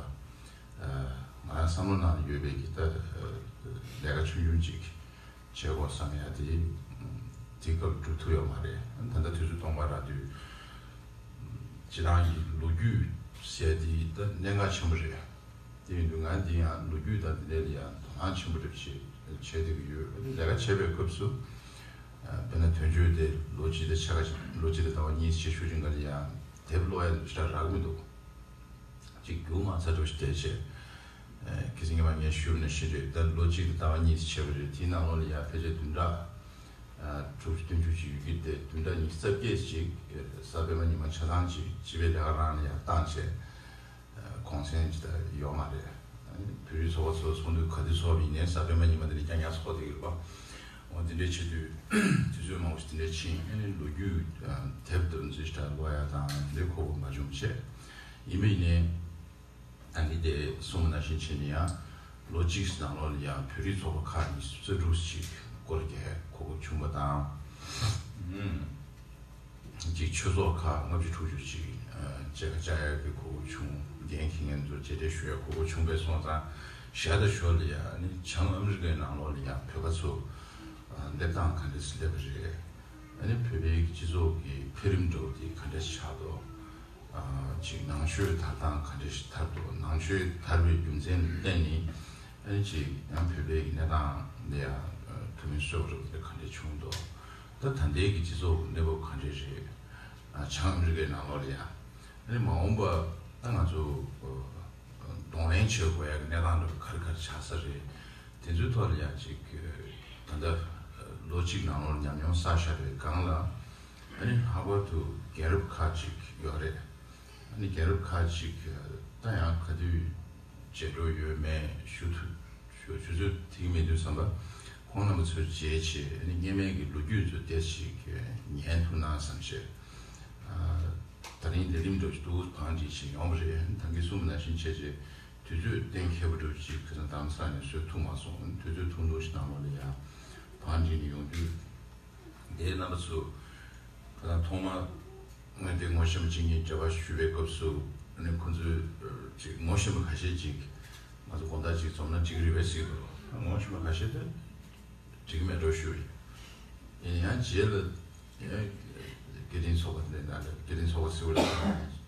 ང་རང་བསམ་བློ་ནང་ཡོད་པའི་གི་ད་ལས་ཀ་ཆུང་ཆུང་ཅིག་བྱེད་དགོས་བསམ་ཡ་དེ་དེ་སྐབས་སྒྲུབ་ཐུབ་ཡོད་མ་རེད། ད་ལྟ་དུས་ཚོད་སྟོང་པ་རག་དུས་སྤྱི་བཏང་གི་ལོ་རྒྱུས་ཟེར་དེ་ད་གནད་འགག་ཆེན་པོ་རེད། དེ་ཡིན་དུས་ང་འདི་ཡང་ལོ་རྒྱུས་དང་འདི་འདྲ་ལ་ཡང་དོ་སྣང་ཆེན་པོ་འདྲ་བྱེད་བྱེད་བསྡད་ཀྱི་ཡོད། ལས་ཀ་བྱེད་པའི་སྐབས་སུ་དཔེར་ན་དོན་གཅོད་དེ་ལོ་གཅིག་དང་ཕྱེད་ཀ་ལོ་གཅིག་དང་ཟླ་བ་གཉིས་ཕྱིན་ཤུགས་ཅིག་འགའ་ལ་ཡང་དེབ་ཀློག་ཡ་འདི་ཞེ་དྲག་རག་གི་མི་འདུག་ཅིག་རྒྱུགས་མ་ཚར་འགྲོ་ཞིག་བསྡད་བྱས། ཁྱེད་ཚོ་ངས་མ་ངས་ཞུས་པ་ནང་བཞིན་རེད། ད་ལོ་གཅིག་དང་ཟླ་བ་གཉིས་བྱས་པ་རེད། དེའི་ནང་ལོགས་ལ་ཡང་ཕལ་ཆེར་བདུན་ཕྲག་དྲུག་ཅུ་བདུན་ཅུ་ཅིག་ཡོད་ཀྱི་རེད། བདུན་ཕྲག་ཉི་ཤུ་རྩ་བརྒྱད་ཅིག་གཟའ་སྤེན་པ་ཉི་མ་ཆ་ཚང་ཅིག་སྤྱི་པའི་ལས་ཀ་རང་ལ་ཡང་བཏང་བྱས། གུང་སེང་ཅིག་ད་ཡོད་མ་རེད། བོད་རིགས་ཚོགས་པ་ཚོ་ཚོགས་འདུ་ག་དུས་ཚོགས་པ་ཡིན་ནའི་གཟའ་སྤེན་པ་ཉི་མ་དེ་ནས་རྐྱང་རྐྱང་ཚོགས་བསྡད་ཀྱི་རེད་པ། འོ་དེ་འདྲའི་བྱེད་དུས་དུས་ཚོད་མང་པོ་ཞིག་དེ་འདྲའི་ཕྱིན། ཨ་ནི་ལོ་རྒྱུས་དེབ་དེ་ཚོ་ཞིག་ད་ཀློག་ཡ་དང་དེ་འདྲའི་གོ་སྐབས་མ་བྱུང་བྱས། ཡིན་པ་ཡིན་ནའི་ད་གིན་དེ་གསུངས་པ་ནང་བཞིན་བྱས་ནས་ཡང་ལོ་གཅིག་ནང་ལོགས་ལ་ཡང་བོད་རིགས་ཚོགས་པ་ཁག་ཉི་ཤུ་རྩ་དྲུག་ཅིག་སྐོར་རྒྱག་གོ་སྐབས་བྱུང་བ་དང་། ཅིག་ཆོས་ཚོགས་ཁག་ལྔ་བཅུ་དྲུག་ཅུ་ཅིག་མཇལ་ཁ་བཅར་ཡག་གི་གོ་སྐབས་བྱུང་། འགན་འཁྱེར་མཁན་ཚོར་མཇལ་འཕྲད་ཞུ་ཡག་གོ་སྐབས་བྱུང་བས་སོང་ཙང་། ཞར་དང་ཞོར་ལ་ཡང་ནི་བྱང་ཨ་མི་རི་ཀའི་ནང་ལོགས་ལ་ཡང་བོད་པ་ཚོ་སླེབས་སྟངས་ག་འདྲ་སེ་སླེབས་པ་རེད། ཨ་ནི་བོད་པའི་སྤྱི་ཚོགས་ཀྱི་འཕེལ་རིམ་འདྲ་བོ་དེ་ག་འདྲ་ཆགས་འདུག་ཅིག་ནང་ཆོས་དར་སྟངས་ག་འདྲ་ཞིག་དར་འདུག་ནང་ཆོས་དར་བའི་རྒྱུ་མཚན་ལ་བརྟེན་ནས། ཨ་ནི་ཅིག་ཡང་བོད་པའི་གནས་སྟངས་འདི་ཡང་ཐུགས་ཕན་གསོས་པ་རེད། ག་འདྲ་བྱུང་འདུག་ད་ད་ལྟའི་གི་སྤྱི་ཚོགས་གནས་བབ་ག་འདྲ་རེད། བྱང་ཨ་མི་རི་ཀའི་ནང་ལོགས་ལ་ཡང་། ཨ་ནི་མ་འོངས་པ་ད་ང་ཚོ་གདོང་ལེན་བྱེད་དགོས་ཡ་གི་གནས་སྟངས་འདྲ་བོ་ག་རེ་ག་རེ་ཆགས་ས་རེད། དེ་ཚོའི་ཐོག་ལ་ཡང་ཅིག་ད་ལྟ་ལོ་གཅིག་ནང་ལོགས་ཉམས་མྱོང་བསགས་བཞག་པའི་སྒང་ལ། ཨ་ནི་ལྷག་པར་དུ་རྒན་རབས་ཁག་ཅིག་ཡོད་རེད། ཨ་ནི་རྒན་རབས་ཁག་ཅིག་ད་ཡང་ག་དུས་མཇལ་འཕྲད་ཡོད་མེད་ཞུ་ཐུབ་ཞུ་ཞུ་ཚོད་ཐིག་མེད་དུས་ཙམ་པ། ཁོང་རྣམ་པ་ཚོར་མཇལ་བྱས། ཨ་ནི་སྔོན་མའི་གི་ལོ་རྒྱུས་ཚོ་ཏོག་ཙམ་ཅིག་ཉན་ཐུབ་ན་བསམ་བྱས། ཨ། ད་རིང་ལས་རིམ་འདྲ་ཞིག་ཏུ་བང་སྒྲིག་བྱས་ཡོང་བ་རེད། ད་གིན་གསུངས་པ་ནང་བཞིན་བྱས་རྗེས་དུས་ཚོད་གཏན་འཁེལ་བ་འདྲ་ཞིག་ཁ་སང་རྡ་རམ་ས་ལ་ནས་བཟོས་ཐུབ་མ་སོང་། དུས་ཚོད་ཐུང་ཐུང་ཞིག་ནང་ལོགས་ལ་ཡང་བང་ ནང་འགྲིག་ནས་ཡོང་དུས། དེའི་རྣམ་པ་ཚོ་ཁ་སང་ཐོག་མར་ང་དེ་ངོ་ཤེས་པ་གཅིག་གཉིས་འབྲེལ་བ་ཞུས་པའི་སྐབས་སུ། ཨ་ནི་ཁོ་ཚོས་ཅིག་ངོ་ཤེས་པ་ཁ་ཤས་ཅིག་ང་ཚོ་དགོང་དག་ཅིག་འཛོམས་ན་འགྲིག་གི་རེད་པས་ཟེར་གྱི་འདུག་ངོ་ཤེས་པ་ཁ་ཤས་དེ་འགྲིག་གི་མེད་འགྲོ་ཞུ་ཡིན། ཡང་རྗེས་ལ་ཡང་སྐད་འཕྲིན་ཚོགས་པ་དེ་འདྲ་སྐད་འཕྲིན་ཚོགས་པ་ཟེར་བ་ལ་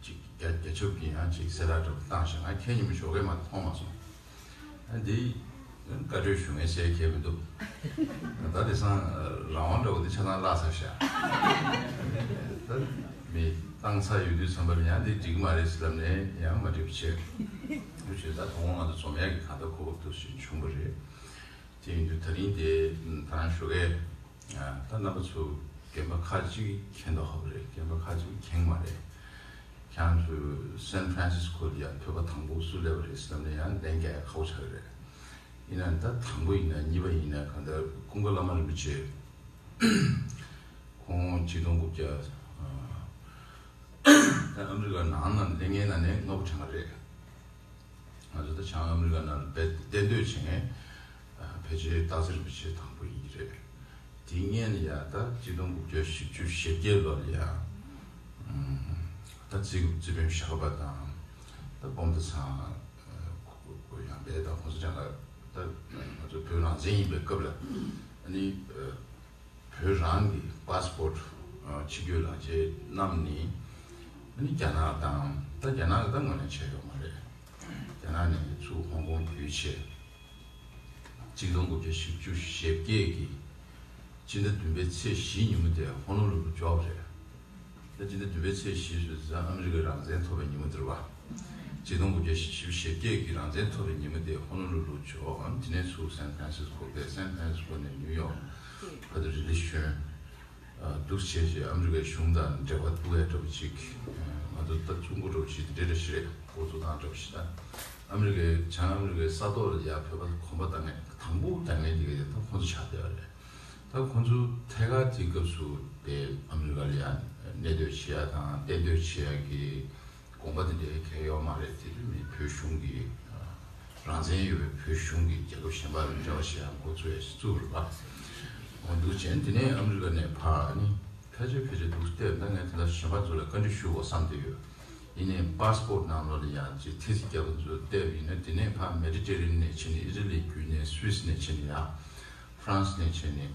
ཅིག་རྒྱ་རྒྱ་ཁྱབ་ཀྱི་ཡང་ཅིག་གསལ་བསྒྲགས་འདྲ་པོ་བཏང་ཞིང་། ང་ཁྱེད་ཉིན་མོ་ཞོགས་ཀས་མ་མཐོང་མ་སོང་། ཨ་འདི་བཀའ་འཁྲོལ་ཞུ་མཁན་ཟེར་མཁན་མི་འདུག་ད་དེང་སང་རང་དབང་འདྲ་བོ་འདི་ཆ་ཚང་བརླག་ཚར་ཤག་ད་མི་བཏང་ཚར་ཡོད་དུས་ཙམ་པ་ལ་ཡང་འདི་འགྲིག་གི་མ་རེད་ཟེར་ལབ་ནས་ཡང་མ་འགྲིག་པ་བྱས། འུ་ཆོས་ད་དོ་དགོང་ང་ཚོ་འཛོམས་ཡག་གི་གང་ལྟར་གོ་སྐབས་འདུག་ཞིག་བྱུང་བ་རེད། དེ་ཡིན་དུས་ད་རིང་དེ་ད་རང་ཞོགས་ཀས་ད་རྣམ་པ་ཚོ་རྒན་པ་ཁག་ཅིག་མཁྱེན་མདོག་ཁ་པོ་རེད། རྒན་པ་ཁག་ཅིག་མཁྱེན་གྱི་མ་རེད། ཁྱེད་ཚོས་སན་ཧྥ་རན་སིས་ཀོ་ལ་ཡ་བོད་པ་དང་པོ་སུ་སླེབས་པ་རེད་ཟེར་ནས་ཡང་ལན་རྒྱག་ཡ་ཁག་པོ་ཆགས་ཀྱི་རེད། ཡིན་ན་ད་དང་པོ་ཡིན་ན་གཉིས་པ་ཡིན་ན་གང་ལྟར་ཀུན་དགའ་བླ་མ་རིན་པོ་ཆེ་ཁོང་ཆིག་སྟོང་དགུ་བརྒྱ་ད་ཨ་མི་རི་ཀ་ནང་ན་སླེབས་མཁན་ནང་ནས་ལྔ་པོ་དྲན་པ་རེད། ང་ཚོ་ད་བྱང་ཨ་མི་རི་ཀ་ནང་ལ་བལ་གཏན་སྡོད་བྱེད་མཁན་ཕལ་ཆེར་སྟག་འཚེར་རིན་པོ་ཆེ་དང་པོ་ཡིན་གྱི་རེད། དེ་སྔོན་ལ་ཡ་ད་གཅིག་སྟོང་དགུ་བརྒྱ་བཞི་བཅུ་ཞེ་བརྒྱད་ལོ་ལ་ཡ་ད་རྩིས་རྩིས་དཔོན་ཞྭ་སྒབ་པ་དང་ད་སྤོམ་མདའ་ཚང་ཁོ་ཁོ་ཡང་བལ་དང་གོང་ས་སྐྱབས་ལ་ད་ང་ཚོ་བོད་རང་བཙན་ཡིན་པའི་སྐབས་ལ་ཨ་ནི། བོད་རང་གི་པ་སི་པོར་ཊི་ཕྱི་སྐྱོད་ལག་ཁྱེར་བསྣམས་ནས་ཨ་ནི་རྒྱ་ནག་དང་། ད་རྒྱ་ནག་ལ་ད་ངོས་ལེན་བྱས་ཡོད་མ་རེད། རྒྱ་ནག་ནས་ཚུར་ཧོང་ཀོང་བརྒྱུད་བྱས། གཅིག་སྟོང་དགུ་བརྒྱ་བཞི་བཅུ་ཞེ་བརྒྱད་ཀྱི་སྤྱི་ཟླ་བདུན་པའི་ཚེས་བཞི་ཉིན་མོ་དེ་ཧོ་ནོ་ལུ་ལུ་འབྱོར་བ་རེད། ད་སྤྱི་ཟླ་བདུན་པའི་ཚེས་བཞི་ཟེར་ཙང་ཨ་མི་རི་ཀའི་རང་བཙན་ཐོབ་པའི་ཉིན་མོ་དེ་རེད་པ། གཅིག་སྟོང་དགུ་བརྒྱ་བཞི་བཅུ་ཞེ་བརྒྱད་ཀྱི་རང་བཙན་ཐོབ་པའི་ཉིན་མོ་དེ་ཧོ་ནོ་ལུ་ལུ་འབྱོར། ཨ་ནི་དེ་ནས་ཚུར་སན་ཧྥ་རན་སིས་ཀོ་བསྡད། སན་ཧྥ་རན་སིས་ཀོ་ནས་ནིའུ་ཡོག་བར་དུ་རི་ལི་བཞོན། ཨ་འདུག་བྱས་བྱས་ཨ་མི་རི་ཀའི་གཞུང་དང་འབྲེལ་བ་གཏུག་ཡ་འདྲ་པོ་ཅིག་ང་ཚོ་ད་ཚུར་འགོ་འདྲ་པོ་ཞིག་དེ་འདྲ་འདྲ་ཞིག་རེད། འགོ་ཚུགས་སྟངས་འདྲ་པོ་ཞིག་ད་ཨ་མི་རི་ཀའི་བྱང་ཨ་མི་རི་ཀའི་ས་ཐོག་ལ་ཡ་བོད་པ་གོམ་པ་བཏང་མཁན་དང་པོ་བཏང་མཁན་དེ་ག་ད་ཁོང་ཚོ་ཆགས་བསྡད་པ་རེད། ད་ཁོང་ཚོ་ཐད་ཀར་དེའི་སྐབས་སུ་དེ་ཨ་མི་རི་ཀ་ལ་ཡ་གནས་སྡོད་བྱེད་ཡ་དང་གཏན་སྡོད་བྱེད་ཡ་གི་དགོངས་པ་དེ་འདྲའི་གལ་ཡོད་མ་རེད། དེ་མིན་བོད་གཞུང་གི་རང་བཙན་ཡོད་པའི་བོད་གཞུང་གི་རྒྱལ་ཁབ་གཞན་པ་ལ་འབྲེལ་བ་བྱེད་ཡ་འགོ་ཚུགས་ཡ་ཞིག་བཙུགས་རེད་པ། འོ་འདུག་བྱས་དེ་ནས་ཨ་མི་རི་ཀ་ནས་ཕར་ཨ་ནི་ཕལ་ཆེར་ཕལ་ཆེར་འདུག་བལྟས་ན་ངས་དེ་འདྲ་གཞན་པ་ཚོ་ལ་བཀའ་འདྲི་ཞུ་དགོས་བསམ་བསྡད་ཡོད། ཡིན་ནའི་པ་སི་པོར་ཊི་ནང་ལོགས་ལ་ཡང་ཅིག་ཐེལ་ཙེ་རྒྱབ་པ་ཚོ་བལྟས་པ་ཡིན་ན། དེ་ནས་ཕར་མེ་ཌི་ཊེ་རེ་ནི་ཡན་ནས་ཕྱིན་ནས་ཨི་ཊ་ལི་བརྒྱུད་ནས་སུད་སི་ནས་ཕྱིན་ནས་ཡང་ཧྥ་རན་སི་ནས་ཕྱིན་ནས་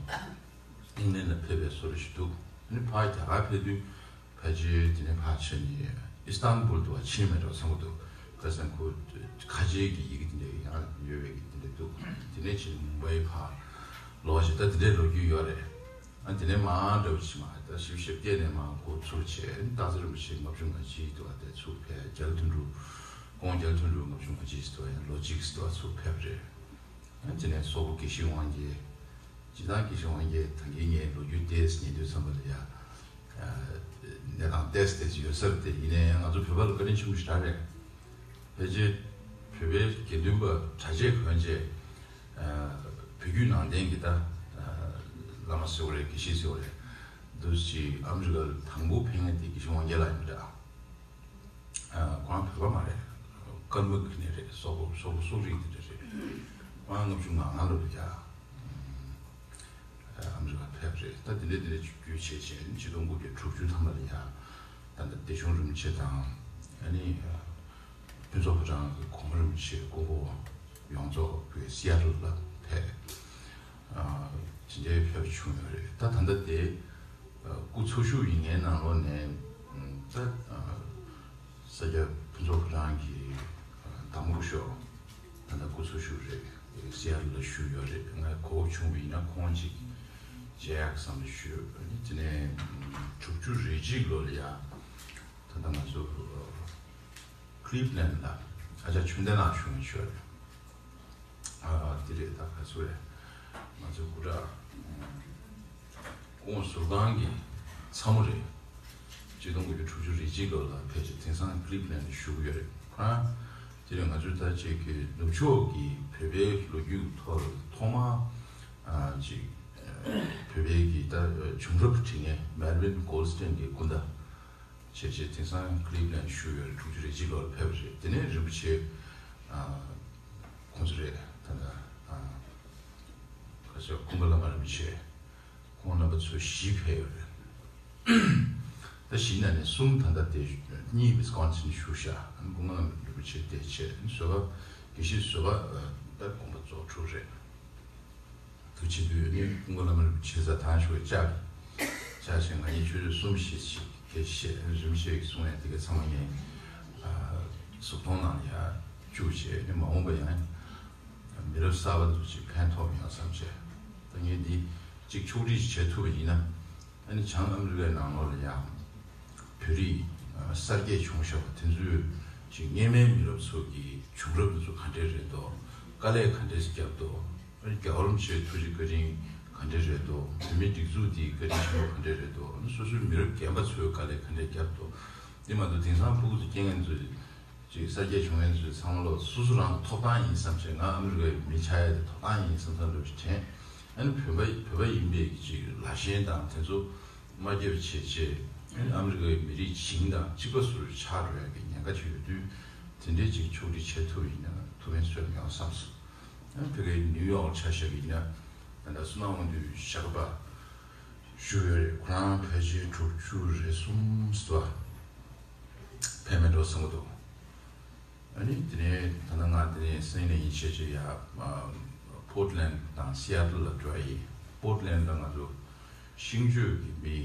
ཨིང་ལན་ལ་ཕེབས་པའི་བཟོ་འདྲ་ཞིག་འདུག་ཨ་ནི་ཕར་རྒྱ་གར་ཕེབས་དུས་ཕལ་ཆེར་དེ་ནས་ཕར་ཕྱིན་ནས་ཨི་སི་ཐན་བུལ་དུ་བ་ཕྱིན་མེད་འགྲོ་བསམ་གྱི་འདུག་ཁ་སང་ཁོ་ཁ་ཆེའི་གི་ཡི་གེ་དེ་འདྲ་ཡང་ཡོད་པའི་གི་དེ་འདྲ་འདུག་དེ་ནས་ཕྱིན་མུམ་བྷའི་ཕར་ལོག་བྱས། ད་དེ་འདྲའི་ལོ་རྒྱུས་ཡོད་རེད། ཨ་དེ་ནས་མར་འདྲ་པོ་ཞིག་མར་ད་བཞི་བཅུ་ཞེ་བརྒྱད་ནས་མར་འགོ་ཚུགས་བྱས། སྟག་འཚེར་རིན་པོ་ཆེ་ལྔ་བཅུ་ང་གཅིག་དུ་བ་དེ་ཚུར་ཕེབས། རྒྱ་ལོ་དོན་གྲུབ་ཁོང་རྒྱ་ལོ་དོན་གྲུབ་ལྔ་བཅུ་ང་གཅིག་དུ་བ་ཡང་ལོ་གཅིག་དུ་བ་ཚུར་ཕེབས་རེད། ཨ་དེ་ནས་སོག་པོ་དགེ་བཤེས་དབང་རྒྱལ། སྤྱིར་བཏང་དགེ་བཤེས་དབང་རྒྱལ་ད་གིན་ངས་ལོ་རྒྱུས་ཏོག་ཙམ་ཉན་དུས་ཙམ་པ་ལ་ཡ། ཨ་གནས་སྟངས་ཏོག་ཙམ་ཏོག་ཙམ་ཡོད་ས་རེད། དེ་ཡིན་ནའི་ང་ཚོ་བོད་པ་ལ་བཀའ་དྲིན་ཆེན་པོ་ཞེ་དྲག་རེད། ཕལ་ཆེར་བོད་པའི་དགེ་འདུན་པ་གྲྭ་ཆས་གོན་བྱས། ཨ་བོད་བརྒྱུད་ནང་བསྟན་གྱི་ད་ཨ་བླ་མ་ཟེར་བ་རེད། དགེ་བཤེས་ཟེར་བ་རེད། འདུག་སེ་ཨ་མི་རི་ཀ་ལ་དང་པོ་ཕེབས་མཁན་དེ་དགེ་བཤེས་དབང་རྒྱལ་ལགས་ཡིན་པ་འདྲ། ཨ་ཁོ་རང་བོད་པ་མ་རེད། ཀརྨ་གི་ནས་རེད། སོག་པོ་སོག་པོ་སོག་རིགས་དེ་འདྲ་རེད། ཁོ་རང་ལྔ་བཅུ་ང་ལྔ་ལོ་ལ་ཡ་ཨ་མི་རི་ཀ་ཕེབས་རེད། ད་དེ་འདྲ་དེ་འདྲ་བརྒྱུད་བྱས་བྱས་ཆིག་སྟོང་དགུ་བརྒྱ་དྲུག་ཅུ་ཐམ་པ་ལ་ཡ་ད་ལྟ་བདེ་ཆུང་རིན་པོ་ཆེ་དང་། ཨ་ནི་ཕུན་ཚོགས་ཕོ་བྲང་གི་གོང་མ་རིན་པོ་ཆེ་སྐུ་ངོ་ཡོངས་རྫོགས་བོད་སི་ཡ་ཊལ་ལ་ཕེབས། ཨ་དེ་འདྲའི་ཕེབས་བྱུང་ཡོད་རེད། ད་ད་ལྟ་དེ་སྐུ་འཚོ་བཞུགས་ཡིན་མཁན་ནང་ལོགས་ནས་ད་ས་སྐྱ་ཕུན་ཚོགས་ཕོ་བྲང་གི་བདག་མོ་སྐུ་ཞབས་ད་ལྟ་སྐུ་འཚོ་བཞུགས་རེད། སི་ཡ་ཊལ་ལ་བཞུགས་ཡོད་རེད། ང་གོ་སྐབས་བྱུང་བ་ཡིན་ན་ཁོང་ཅིག་མཇལ་ཡག་བསམ་ནས་ཞུས། དེ་ནས་དྲུག་ཅུ་རེ་གཅིག་ལོ་ལ་ཡ་ད་ལྟ་ང་ཚོ་ཀླིབ་ལན་ལ་ཨ་ཅག་ཆོས་ལྡན་ལགས་བཞུགས་ནས་ཞུས་རེད། ཨ་དེ་རེད། ད་ག་ཚོད་རེད། ང་ཚོའི་སྐུ་དྲག་སྐུ་ངོ་ཟུར་ཁང་གི་ཚ་མོ་རེད། ཆིག་སྟོང་དགུ་བརྒྱ་དྲུག་ཅུ་རེ་གཅིག་ལོ་ལ་ཕལ་ཆེར་དེང་སང་ཀླིབ་ལན་ལ་བཞུགས་ཡོད་རེད། ཁོ་རང་དེ་རིང་ང་ཚོའི་ད་ཅིག་གི་ནུབ་ཕྱོགས་ཀྱི་བོད་པའི་ལོ་རྒྱུས་ཐོག་ཐོག་མ་ཨ་ཅིག་བོད་པའི་གི་ད་བྱུང་རབས་བྲིས་མཁན་མེར་ཝིན་གོལ་སྟེན་གྱི་སྐུ་ཟླ། བྱས་བྱས་དེང་སང་ཀླིབ་ལན་བཞུགས་ཡོད་རེད། དྲུག་ཅུ་རེ་གཅིག་ལོར་ཕེབས་པ་རེད། དེ་ནས་རིན་པོ་ཆེ་ཨ་ཁོང་ཚོ་རེད། ད་ལྟ་ཨ་ ཀུན་དགའ་བླ་མ་རིན་པོ་ཆེ་ཁོང་རྣམ་པ་ཚོ་བཞི་ཕེབས་ཡོད་རེད། ད་བཞི་ནང་ནས་གསུམ་ད་ལྟ་དེ་གཉིས་ཝི་སི་ཀོན་སིན་བཞུགས་ཤག་ཀུན་དགའ་བླ་མ་རིན་པོ་ཆེ་དེ་བྱས་བཟོད་པ་དགེ་བཤེས་བཟོད་པ་ད་དགོངས་པ་རྫོགས་གྲུབ་རེད། དུ་བྱེད་དུས་ནི་ཀུན་དགའ་བླ་མ་རིན་པོ་ཆེ་ས་དང་ཞུ་བའི་ལྕགས་ལྕགས་ཆེན་ང་ཡི་ཆོས་རིག་གསུམ་ཞེས་ཞིག་གི་བཤད་རིམ་བཤད་ཀྱི་གསུང་ཡས་དེ་ག་ཚང་མ་ངས་གཟུགས་མཐོང་ནང་ལ་ཡར་བཅུག་བྱས་ནི་མ་འོངས་པ་ཡང་མི་རབས་གསར་པ་ཚོ་ཅིག་ཕན་ཐོགས་ཡོང་བསམ་བྱས། ད་ངས་འདི་གཅིག་ཕྱོགས་སྒྲིག་བྱེད་ཐུབ་པ་ཡིན་ན་ཨ་ནི་བྱང་ཨ་མི་རི་ཀའི་ནང་ལོགས་ལ་ཡང་བོད་རིགས་གསར་སྐྱེས་བྱུང་བཞག་པ་དེ་ཚོས་ཅིག་སྔོན་མའི་མི་རབས་ཚོ་གི་བྱུང་རབས་དེ་ཚོ་ག་འདྲས་རེད་འདུག་དཀའ་ལས་ག་འདྲས་བརྒྱབ་འདུག་རྒྱལ་བ་རིན་པོ་ཆེའི་ཐུགས་རྗེ་བཀའ་དྲིན་ག་འདྲས་རེད་འདུག་བོད་མིའི་སྒྲིག་འཛུགས་འདིའི་བཀའ་དྲིན་ཆེན་པོ་ག་འདྲས་རེད་འདུག་སོ་སོའི་མི་རབས་རྒན་པ་ཚོས་དཀའ་ལས་ག་འདྲས་བརྒྱབ་འདུག་དེ་མ་གཏོགས་དེང་སང་ཕྲུ་གུ་ཚོ་རྐྱེན་ངན་ཚོས་ཅིག་གསར་སྐྱེས་བྱུང་མཁན་ཚོས་ཚང་མ་ལོ་སོ་སོ་རང་ལ་ཐོབ་ཐང་ཡིན་བསམ་བྱས། ང་ཨ་མི་རི་ཀའི་མི་ཆགས་ཡ་དེ་ཐོབ་ཐང་ཡིན་བསམ་བསམ་འདྲ་ཞིག་དྲན། ཨ་ནི་བོད་པ་བོད་པ་ཡིན་པའི་ཅིག་ལ་ཞེན་དང་དེ་ཚོ་མ་སྐྱེས་པ་བྱས་བྱས། ཨ་ནི་ཨ་མི་རི་ཀའི་མི་རིགས་བྱིངས་དང་གཅིག་པ་བཟོ་འདྲ་ཆགས་འགྲོ་ཡ་གི་ཉེན་ཁ་ཅིག་ཡོད་དུས་དེ་འདྲའི་ཅིག་ཕྱོགས་སྒྲིག་བྱེད་ཐུབ་པ་ཡིན་ན་ཐུགས་ཕན་གསོས་མི་ཡོང་བསམ་སོང་། ཨ་ནི་ཕ་གིའི་ནིའུ་ཡོག་ཆ་བཞག་པ་ཡིན་ན་ད་ལྟ་བསོད་ནམས་དབང་འདུས་ཞབས་པ་བཞུགས་ཡོད་རེད། ཁོ་རང་ཕལ་ཆེར་དྲུག་ཅུ་རེ་གསུམ་ཙམ་ཕེབས་མེད་འགྲོ་བསམ་གྱི་འདུག་ཨ་ནི་དེ་ནས་ད་ནང་ང་དེ་ནས་སེང་ནས་ཡིན་ཆེད་ཆེད་ཡ་པོར་ཊི་ལན་དང་སི་ཨ་ཊལ་ལ་འགྲོ་ཡ་ཡིན། པོར་ཊི་ལན་ལ་ང་ཚོ་ཤིང་གཅོད་ཀྱི་མི་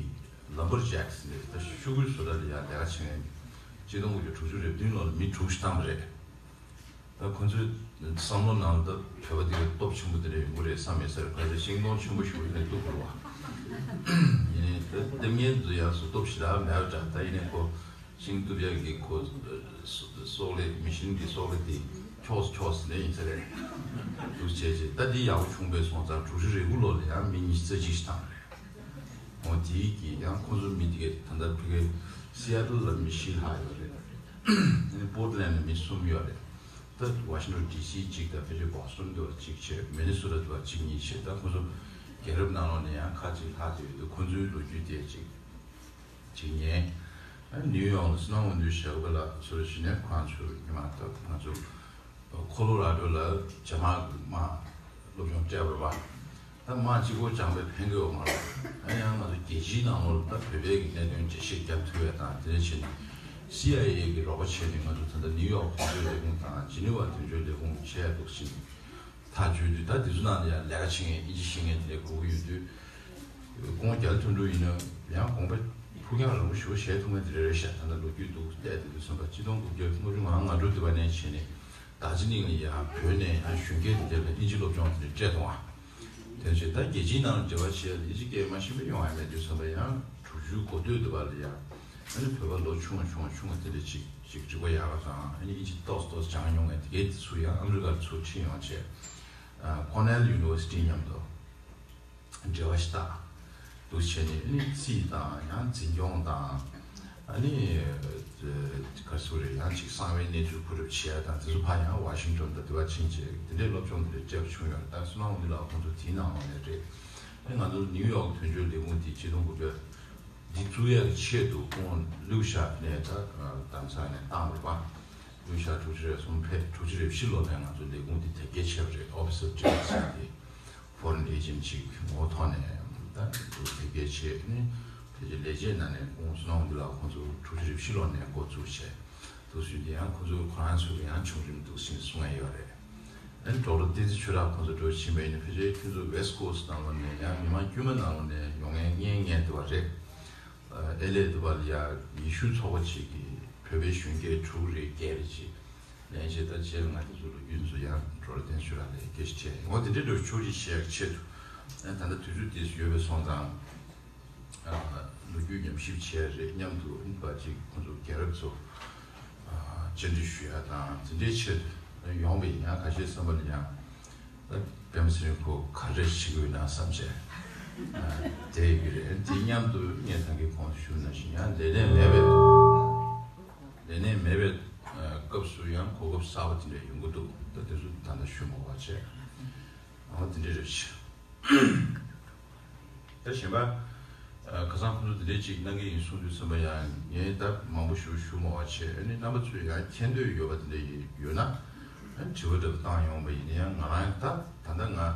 ལམ་བར་ཇེག་སི་ནས་ད་ཤུ་གུའི་བཟོ་གྲྭ་ལ་ཡ་ལས་ཀ་བྱེད་མཁན་ཆིག་སྟོང་དགུ་བརྒྱ་དྲུག་ཅུ་རེ་བདུན་ལོ་ལ་མི་དྲུག་ཞིག་བཏང་བ་རེད། ད་ཁོ་ཚོའི་བསམ་བློ་ནང་ད་བོད་པ་དེ་ག་སྟོབས་ཆེན་པོ་དེ་འདྲ་ཡོང་གི་རེད་བསམ་ཡོད་ས་རེད། ག་ཚོད་ཤིང་སྡོང་ཆེན་པོ་ཞིག་ཡིན་ནས་གཏུབ་དགོས་རེད་བ། ཡིན་ནའི་ད་ལྟེབ་ངན་དེ་ཚོ་ཡར་སོ་སྟོབས་ཞེ་དྲག་མེད་པ་འདྲ། ད་ཡིན་ནའི་ཁོ་ཤིང་གཏུབ་ཡག་གི་ཁོ་སོག་ལེ་མི་ཤིན་གྱི་སོག་ལེ་དེ་འཁྱོགས་འཁྱོགས་ནས་ཡིན་ས་རེད། འདུག་བྱས་རྗེས་ད་འདི་ཡག་པོ་བྱུང་པའི་སོང་ཙང་དྲུག་ཅུ་རེ་དགུ་ལོ་ལ་ཡང་མི་ཉི་ཤུ་རྩ་གཅིག་ཞིག་བཏང་རེད། འོ་དེའི་གི་ཡང་ཁོ་ཚོ་མི་དེ་གས་ད་ལྟ་ཕ་གི་སི་ཨ་ཊལ་ལ་མི་བཞི་ལྷག་ཡོད་རེད། ཨ་ནི་པོར་ཊི་ལན་ལ་མི་གསུམ་ཡོད་རེད། ད་ཝ་ཤིང་ཊོན་ཌི་སི་གཅིག་དང་ཕལ་ཆེར་བྷོ་སི་ཊོན་དུ་བ་གཅིག་བྱས། མི་ནི་སོ་ཊ་དུ་བ་གཅིག་གཉིས་བྱས། ད་ཁོ་ཚོ་རྒྱལ་རབས་ནང་ལོགས་ནས་ཡང་ཁ་ཅིག་ལྷག་ཅིག་ཡོད་དུས་ཁོ་ཚོའི་ལོ་རྒྱུས་དེ་གཅིག་གཅིག་ཉན། ཨ་ནི་ནིའུ་ཡོག་ལ་བསོད་ནམས་དབང་འདུས་ཞབས་པ་ལགས་ཚོར་ཞུ་ནས་ཁོང་ཚོ་ཉི་མ་ད་ཁོང་ཚོ་ཁོ་ལོ་ར་ཌོ་ལ་རྒྱ་དམག་གི་དམག་སློབ་སྦྱོང་སྤྲད་པ་རེད་པ། ད་དམག་གཅིག་པོ་སྦྱངས་པས་ཕན་གྱི་ཡོད་མ་རེད། ཨ་ཡང་ང་ཚོ་རྒྱལ་སྤྱིའི་ནང་ལོགས་ལ་ད་བོད་པའི་གི་གནད་དོན་འགྲེལ་བཤད་རྒྱབ་ཐུབ་ཡ་དང་དེ་འདྲ་བྱས་ནས་སི་ཨའི་ཨེ་གི་རོགས་པ་བྱས་ནས་ང་ཚོ་ད་ལྟ་ནིའུ་ཡོག་གོང་འཕེལ་ལས་ཁུངས་དང་ཇི་ནི་ཝ་དོན་གཅོད་ལས་ཁུངས་བྱས་འདུག་ཕྱིན། ཐག་གཅོད་དུས་ད་དེ་ཚོ་ནང་ལ་ཡང་ལས་ཀ་བྱེད་མཁན་དབྱིན་ཇི་ཤེས་མཁན་དེ་འདྲ་དགོས་ཀྱི་ཡོད་དུས། སྐུ་ངོ་རྒྱ་ལོ་དོན་གྲུབ་ཡིན་ན་ཡང་དགོངས་པ་ཕུགས་རྒྱང་རིང་པོ་ཞེ་པོ་བཞེས་ཐུབ་མཁན་དེ་རེད་རེད་ཤག་ད་ལྟ་ལོ་རྒྱུས་འདུག་བལྟས་དེ་དུས་ཙམ་པ་གཅིག་སྟོང་དགུ་བརྒྱ་ལྔ་བཅུ་ང་ལྔ་དྲུག་དེ་བ་ནས་བྱས་ནས་རྡོ་རྗེ་གླིང་ལ་ཡང་བོད་ནས་ཡང་གཞོན་སྐྱེས་དེ་འདྲ་ལ་དབྱིན་ཇི་སློབ་སྦྱོང་དེ་འདྲ་སྤྲད་གཏོང་བ། དེ་བྱས་ད་རྒྱལ་སྤྱིའི་ནང་ལ་འབྲེལ་བ་བྱས་ལ་དབྱིན་ཇི་སྐད་མ་ཤེས་པ་ཡོང་ཡ་མེད་དུས་ཙམ་པ་ཡང་དྲུག་ཅུའི་འགོ་སྟོད་དེ་བ་ལ་ཡང་ཨ་ནི་བོད་པ་ལོ་ཆུང་བ་ཆུང་བ་ཆུང་བ་དེ་འདྲ་ཅིག་ཅིག་འགྲིག་པ་ཡག་པ་དང་ཨ་ནི་དབྱིན་ཇི་ཏོག་ཙམ་ཏོག་ཙམ་སྦྱང་མྱོང་མཁན་དེ་གས་དེ་ཚོ་ཡང་ཨ་མི་རི་ཀར་ཚུར་ཁྲིད་ཡོང་བྱས། ཨ་ཀོ་ནེལ་ཡུ་ནི་ཝར་སི་ཊི་མཉམ་དུ་འབྲེལ་བ་ཞིག་བཏགས། འདུག་བྱས་ནས་ཨ་ནི་རྩིས་དང་ཡང་འཛིན་སྐྱོང་དང་ཨ་ནི་ག་རེ་ཟེར་དགོས་རེད། ཡང་ཅིག་གསང་བའི་གནས་ཚུལ་གོ་སྒྲུབ་བྱེད་ཡ་དང་དེ་ཚོ་ཕར་ཡང་ཝ་ཤིང་ཊོན་དང་དེ་བ་ཕྱིན་བྱས་དེ་འདྲའི་སློབ་སྦྱོང་དེ་འདྲ་སྤྲད་པ་བྱུང་ཡོད་རེད། ད་བསོད་ནམས་དབང་འདུས་ལགས་ཁོང་ཚོ་དེའི་ནང་ལོགས་ནས་རེད། ཨ་ནི་ང་ཚོ་ནིའུ་ཡོག་དོན་གཅོད་ལས་ཁུངས་དེ་ཆིག་སྟོང་དགུ་བརྒྱ་འདི་བཙུགས་ཡག་གི་ཆེད་དུ་ཁོང་ལིའུ་ཤ་ནས་ད་དམ་ཚང་ནས་བཏང་རེད་པ། ལིའུ་ཤ་དྲུག་ཅུ་རེ་གསུམ་ཕེབས། དྲུག་ཅུ་རེ་བཞི་ལོ་ནས་ང་ཚོ་ལས་ཁུངས་འདི་དེབ་སྐྱེལ་བྱས་པ་རེད། Office of Trade ཟེར་ཏེ་Foreign Agent ཅིག་ངོ་ཐོག་ནས་ད་དེབ་སྐྱེལ་བྱས་ནས་ཕལ་ཆེར་ལས་བྱེད་ནང་ནས་ཁོང་བསོད་ནམས་དབང་འདུས་ལགས་ཁོང་ཚོ་དྲུག་ཅུ་རེ་བཞི་ལོ་ནས་འགོ་བཙུགས་བྱས། འདུག་ཟེར་དེ་ཡང་ཁོ་ཚོ་ཁོ་རང་ཚོ་གི་ཡང་བྱུང་རིམ་འདུག་ཟེར་གསུང་ཡ་ཡོད་རེད། ཨ་ནི་ཌོག་ཊར་བསྟན་འཛིན་ཆོས་གྲགས་ཁོ་ཚོ་འགྲོ་ཕྱིན་པ་ཡིན་ན་ཕལ་ཆེར་ཁྱོད་ཚོ་West Coast ནང་ལོགས་ནས་ཡང་མི་མང་དཀྱུས་མ་ནང་ལོགས་ནས་ཡོང་མཁན་རྙེད་མཁན་འདུག་པ་རེད། ཨ་ཨེལ་ཨེ་འདུག་པ་ལ་ཡ་ཡེ་ཤུའི་ཚོགས་པ་ཅིག་གིས་བོད་པའི་གཞོན་སྐྱེས་དྲུག་རེ་བརྒྱད་རེ་ཅིག་ལེན་བྱས། ད་རྗེས་ལ་ང་དེ་ཚོ་ལོ་རྒྱུས་ཚོ་ཡང་ཌོག་ཊར་བསྟན་འཛིན་ཆོས་གྲགས་ལ་སྐད་ཆ་དྲིས། འོ་དེ་འདྲའི་འགྲོ་ཕྱོགས་ཀྱི་བཤད་ཆེད་དུ་ཨ་ད་ལྟ་དུས་ཚོད་དེ་ཡོད་པའི་སོང་ཙང་། ལོ་རྒྱུས་ཉམས་ཞིབ་བྱས་རེད། མཉམ་དུ་ཨིན་པ་ཅིག་ཁོང་ཚོ་རྒྱལ་རབས་ཚོ་བཅར་འདྲི་ཞུ་ཡ་དང་དེ་འདྲའི་ཆེད་ཡོང་བ་ཡིན། ཡང་ཁ་ཤས་བསམ་པ་ལ་ཡང་པད་མ་ཚེ་རིང་ཁོ་ག་རེ་བྱེད་ཀྱི་ཡོད་ན་བསམ་བྱས་བསྡད་ཡོད་ཀྱི་རེད། དེ་མཉམ་དུ་ངས་ད་གིན་གོང་དུ་ཞུས་ནང་བཞིན་ཡང་ལས་གནས་མེད་པའི་ལས་གནས་མེད་པའི་སྐབས་སུ་ཡང་གོ་སྐབས་གསར་པ་དེ་འདྲ་ཡོང་གི་འདུག་ད་དེ་ཚོ་ད་ལྟ་ཞུ་མ་དགོས་པ་བྱས། འོ་དེ་འདྲ་རེད། ད་གཞན་པ། ཨ་ཁ་སང་ཁོང་ཚོ་དེ་འདྲའི་ཅིག་གནང་གི་ཡིན་གསུང་དུས་ཙམ་པ་ཡང་ངས་ད་མང་པོ་ཞུ་ཞུ་མ་བ་བྱས། ཨ་ནི་རྣམ་པ་ཚོས་ཡང་མཁྱེན་འདོད་ཡོད་པ་དེ་འདྲ་ཡོད་ན་ཨ་དྲི་བ་འདྲ་པོ་བཏང་ཡོང་བ་ཡིན་ན་ཡང་ང་རང་ད་ད་ལྟ་ང་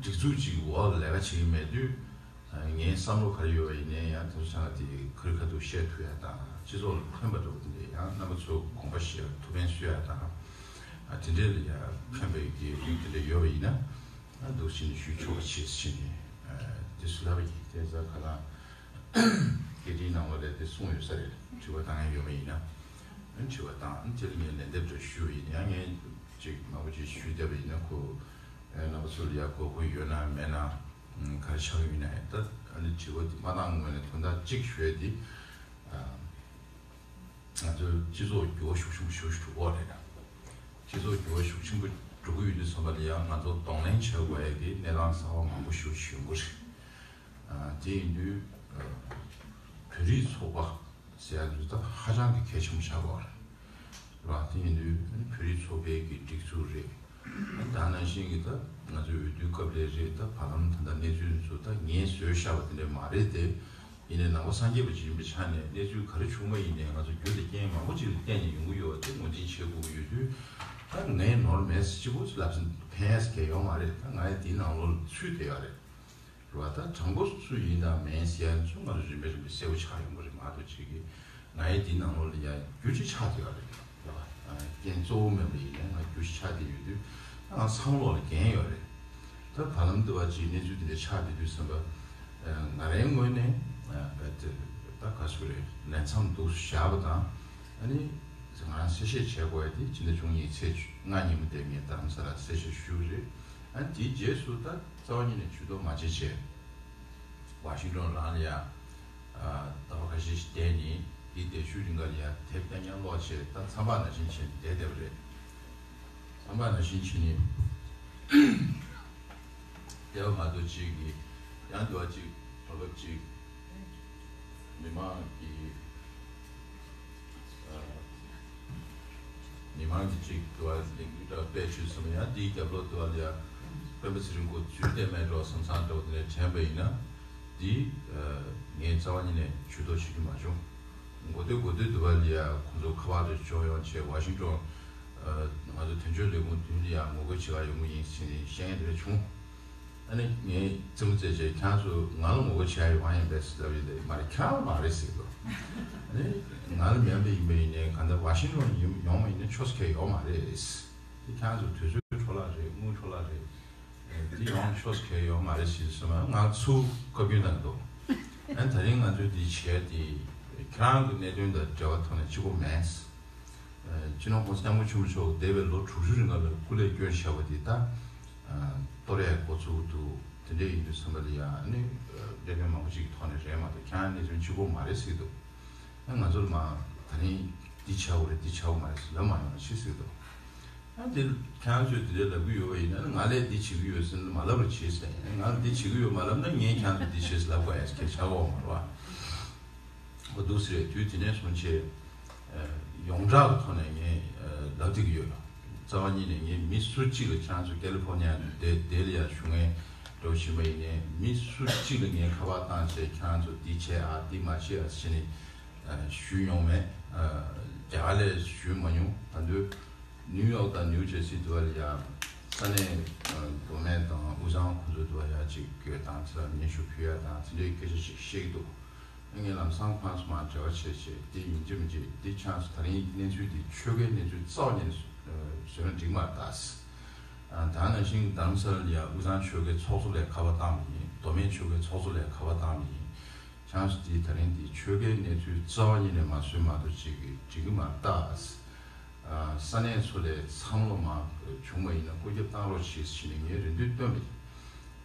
སྒྲིག་འཛུགས་ཅིག་འོག་ལ་ལས་ཀ་བྱེད་ཀྱི་མེད་དུས། ངའི་བསམ་བློ་ག་རེ་ཡོད་པ་ཡིན་ནའི་ཡང་དེ་ཚོ་ཚང་མ་དེ་ཁ་རི་ཁ་ཐུག་བཤད་ཐུབ་ཡ་དང་སྤྱི་ཚོགས་ལ་ཕན་པ་འདྲ་པོ་དེ་འདྲ་ཡང་རྣམ་པ་ཚོ་དགོངས་པ་བཞེས་ཐུགས་ཕན་གསོས་ཡ་དང་། དེ་འདྲས་ལ་ཡང་ཕན་པའི་གི་རིགས་དེ་འདྲ་ཡོད་པ་ཡིན་ན་འདུག་ཕྱིན་ནས་ཞུ་ཆོག་པ་བྱེད་ཕྱིན་ནས་དེ་སུ་ལབ་པ་ཡིན་དེ་ཚ་ག་ལ། སྐད་འཕྲིན་ནང་ལོགས་ལ་དེ་གསུངས་ཡོད་ས་རེད། དྲི་བ་བཏང་ཡ་ཡོད་པ་ཡིན་ན། དྲི་བ་བཏང་དེ་ལ་ངས་ལན་འདེབས་འདྲ་ཞུས་པ་ཡིན་ཡང་ངས་ཅིག་མང་པོ་ཅིག་ཞུས་བསྡད་པ་ཡིན་ན་ཁོ། རྣམ་པ་ཚོ་ལ་ཡ་དགོས་མཁོ་ཡོད་ན་མེད་ན། ག་རེ་ཆགས་ཀྱི་ཡོད་ན་ཡང་ད་ཨ་ནི་དྲི་བ་དེ་མ་བཏང་སྔོན་ནས་དོན་དག་གཅིག་ཞུ་ཡ་དེ། ང་ཚོའི་སྤྱི་ཚོགས་འགྱུར་བ་ཤུགས་ཆེན་པོ་ཞེ་པོ་ཅིག་འགྲོ་གི་རེད། སྤྱི་ཚོགས་འགྱུར་བ་ཤུགས་ཆེན་པོ་འགྲོ་གི་ཡོད་དུས་ཙམ་པ་ལ་ཡང་ང་ཚོ་གདོང་ལེན་བྱེད་དགོས་ཡ་གི་གནས་སྟངས་གསར་པ་མང་པོ་ཞེ་པོ་ཅིག་ཡོང་གི་རེད། དེ་ཡིན་དུས། བོད་རིགས་ཚོགས་པ་ཟེར་ཡ་འདི་ད་ཧ་ཅང་གི་གལ་ཆེན་པོ་ཆགས་པ་རེད། རེད་བ། དེ་ཡིན་དུས་བོད་རིགས་ཚོགས་པའི་གི་སྒྲིག་འཛུགས་རེད། ད་ནང་བཞིན་གྱི་ད་ང་ཚོའི་འོས་བསྡུའི་སྐབས་ལས་རེད། ད་བར་ལམ་ད་ལྟ་གནས་ཚུལ་ཚོ་ད་ངས་བཟོས་བཞག་པ་དེ་འདྲ་མ་རེད་དེ། ཡིན་ནའི་ནང་པ་སངས་རྒྱས་པ་ཅིག་ཡིན་པའི་ཆ་ནས་གནས་ཚུལ་ག་རེ་བྱུང་བ་ཡིན་ནའི་ང་ཚོ་རྒྱུ་དང་རྐྱེན་མང་པོ་ཅིག་ལ་བརྟེན་ནས་ཡོང་གི་ཡོད་པ་དེ་ངོས་འཛིན་བྱེད་དགོས་ཀྱི་ཡོད་དུས། ད་ངས་ནོར་མེད་ཟེར་གཅིག་པོ་ལབ་ཟིན་ཕན་ཡས་གལ་ཡོད་མ་རེད། ད་ང་ཡི་དེའི་ནང་ལོགས་ལ་ཚུད་བསྡད་ཡོད་རེད། རེད་བ། ད་དྲང་པོ་སུ་ཡིན་དང་མིན་ཟེར་ཡ་ཚོ་ང་ཚོ་རིམ་པས་རིམ་པས་གསལ་པོ་ཆགས་ཡོང་གི་རེད་མ་གཏོགས་ཅིག་གིས་ང་ཡི་འདི་ནང་ལོགས་ལ་ཡ་རྒྱུ་ཅིག་ཆགས་བསྡད་ཡོད་རེད། རེད་བ། རྐྱེན་གཙོ་བོ་མིན་པ་ཡིན་ནའི་ང་རྒྱུ་ཅིག་ཆགས་བསྡད་ཡོད་དུས་ད་ང་བསམ་བློ་ལ་འགན་ཡོད་རེད། ད་བར་ལམ་དུ་བ་ཅིག་གནས་ཚུལ་དེ་འདྲ་ཆགས་བསྡད་དུས་ཙམ་པ། ང་རའི་ངོས་ནས་ད་ག་ཟེར་རེད། ལས་མཚམས་འདུག་བཞག་པ་དང་ཨ་ནི་ང་རང་གསལ་བཤད་བྱས་དགོས་ཡ་དེ་ཕྱི་ཟླ་བཅུ་གཉིས་ཚེས་ལྔ་ཉིན་མོ་དེ་ངས་རྡ་རམ་ས་ལར་གསལ་བཤད་ཞུས་པ་རེད། ཨ་ནི་དེའི་རྗེས་སུ་ད་རྩ་བ་ཉིད་ནས་ཇུས་གཏོགས་མ་བྱེད་བྱས། ཝ་ཤིང་ཏོན་རང་ལ་ཡ། ཟླ་བ་ཁ་ཤས་ཤིག་བསྡད་ནས་དེའི་བསྡད་ཤུལ་རིང་ག་ལ་ཡ་དེབ་རྐྱང་རྐྱང་ཀློག་བྱས་ད་མཚམས་པ་ནང་བཞིན་བྱས་ནས་བསྡད་བསྡད་པ་རེད། མཚམས་པ་ནང་བཞིན་བྱས་ནས་བསྡད་པ་མ་གཏོགས་ཅིག་གིས་ཡང་འདི་བ་ཅིག་བར་སྐབས་ཅིག་མི་མང་གི་མི་མང་གི་ཅིག་དུ་བ་ལས་འགུལ་འདྲ་སྤེལ་བྱུས་སོང་ཡང་འདིའི་རྒྱབ་ལོགས་དུ་བ་ལ་ཡ་སྤེན་པ་ཚེ་རིང་ཁོ་ཚུད་བསྡད་མེད་འགྲོ་བསམ་བསམ་འདྲ་བོ་དེ་འདྲ་དྲན་པ་ཡིན་ན་འདི་ངས་རྩ་བ་ཉིད་ནས་ཇུས་གཏོགས་བྱེད་རྒྱུ་མ་བྱུང་། འགོ་སྟོད་འགོ་སྟོད་དུ་བ་ལ་ཡ་ཁོང་ཚོ་ཁ་པར་དུ་བྱོན་ཡོང་བྱས་ཝ་ཤིང་ཏོན་ང་ཚོ་དོན་གཅོད་ལས་ཁུངས་མདུན་ལ་ཡ་ངོ་རྒོལ་བྱེད་ག་ཡོང་གི་ཡིན་ཟེར་ནས་བཤད་མཁན་དེ་འདྲ་བྱུང་། ཨ་ནི་ངས་རྩེད་མོ་རྩེ་བྱས་ཁྱེད་ཚོ་ང་ལ་ངོ་རྒོལ་བྱས་ཡོང་ཡིན་པས་ཟེར་ལབ་ཡོད་དེ་མ་རེད། ཁྱེད་རང་མ་རེད་ཟེར་གི་འདུག་ཨ་ནི་ང་ལ་མིན་པ་ཡིན་པ་ཡིན་ནའི་གང་ལྟར་ཝ་ཤིང་ཏོན་ཡིན་ཡོང་བ་ཡིན་ན་ཆོས་ཁས་ཡོད་མ་རེད། དེ་ཁྱེད་ཚོ་དུས་ཚོད་འཕྲོ་བརླག་རེད། དངུལ་འཕྲོ་བརླག་རེད། དེ་ཡོང་ཆོས་ཁས་ཡོད་མ་རེད་ཟེར་སོང་ན་ང་ཚུར་བཀའ་བཀྱོན་གནང་གི་འདུག་ཨ་ནི་ད་རིང་ང་ཚོས་འདི་བྱས་ཏེ་ཁྱེད་རང་གི་གནད་དོན་དང་འབྲེལ་བ་ཐོག་ནས་གཅིག་པོ་མེད། སྤྱི་ནོར་༸གོང་ས་༸སྐྱབས་མགོན་ཆེན་པོ་མཆོག་འདས་པའི་ལོ་དྲུག་ཅུ་རིང་ལ་སྐུ་ལས་བསྐྱོན་བཞག་པ་དེ་ད་གཏོར་ཡས་འགོ་ཚུགས་འདུག་དེ་འདྲ་ཡིན་དུས་ཙམ་པ་ལ་ཡང་ནི་ཀླད་པ་མང་པོ་ཅིག་གི་ཐོག་ནས་རེད་མ་གཏོགས་ཁྱེད་རང་གནས་ཚུལ་གཅིག་པོ་མ་རེད་ཟེར་གྱི་འདུག་ང་ཚོར་མ་ད་རིང་འདི་བྱ་དགོས་རེད་འདི་བྱ་དགོས་མ་རེད་ཟེར་ལབ་མ་ཡོང་ན་ཤི་ཟེར་གྱི་འདུག་ཨ་འདི་ཁྱེད་རང་ཚོས་འདི་འདྲ་ལབ་གི་ཡོད་པ་ཡིན་ན་ང་ལས་འདི་བྱེད་ཀྱི་ཡོད་ཟེར་ནས་མ་ལབ་པ་བྱེད་ཟེར། ང་ལ་འདི་བྱེད་ཀྱི་ཡོད་མ་ལབ་ན་ངས་ཁྱེད་རང་ཚོ་འདི་བྱེད་ཟེར་ལབ་དགོས་ཡ་ཟེར་སྐད་ཆ་འོག་མ་རེད་བ། འོ་འདུག་སེ་རེད། དུས་དེ་ནས་བཟུང་བྱས་ཡོངས་གྲགས་ཀྱི་ཐོག་ནས་ངས་ལབ་བསྡད་ཀྱི་ཡོད། རྩ་བ་ཉིད་ནས་ངས་མི་སུ་གཅིག་ལ་ཁྱེད་རང་ཚོ་ཀེ་ལི་ཕོར་ནི་ཡ་ནས་བསྡད་བསྡད་ལ་ཡ་བཞུགས་མཁན་འདྲ་བོ་ཞིག་མ་ཡིན་ནའི་མི་སུ་གཅིག་ལ་ངས་ཁ་པར་བཏང་བྱས་ཁྱེད་རང་ཚོ་འདི་བྱས་ཨ་འདི་མ་བྱེད་ཨ་ཟེར་ནས་ཞུས་མྱོང་མེད། རྒྱ་གར་ལ་ཞུས་མ་མྱོང་། ད་དུང་ནིའུ་ཡོག་དང་ནིའུ་ཇར་སི་དུ་བ་ལ་ཡ་ས་གནས་མདོ་སྨད་དང་དབུས་གཙང་ཁོང་ཚོ་དུ་བ་ཡ་ཅིག་གི་དང་ཚེ་ལ་སྙན་ཞུ་ཕུལ་ཡ་དང་དེ་འདྲའི་སྐད་ཆ་ཅིག་བཤད་ཀྱི་འདུག་ངས་ལམ་སང་ཁོང་ཚོ་མར་འབྲེལ་བ་བྱས་བྱས་འདི་ཡིན་གཅིག་མིན་གཅིག་འདི་ཆགས་སོང་། ད་རིང་གནས་ཚུལ་འདི་ཆོལ་ཁའི་གནས་ཚུལ་རྩ་བ་ཉིད་ནས་བཟོས་ན་འགྲིག་མ་རེད་ད། ད་ནང་བཞིན་རྡ་རམ་ས་ལ་ལ་ཡ་དབུས་གཙང་ཆོལ་ཁའི་ཚོགས་གཙོ་ལ་ཁ་པར་བཏང་བ་ཡིན། མདོ་སྨད་ཆོལ་ཁའི་ཚོགས་གཙོ་ལ་ཁ་པར་བཏང་བ་ཡིན། ཆགས་སོང་འདི་ད་རིང་འདི་ཆོལ་ཁའི་གནས་ཚུལ་རྩ་བ་ཉིད་ནས་མ་བཟོས་མ་གཏོགས་ཅིག་གིས་འགྲིག་གི་མ་རེད་ད། ས་གནས་ཚོ་ལས་བསམ་བློ་མ་བྱུང་བ་ཡིན་ན་བཀོད་ཁྱབ་བཏང་རོགས་བྱེད་ཟེར་ནས་ངས་རེ་འདུན་བཏོན་པ་ཡིན།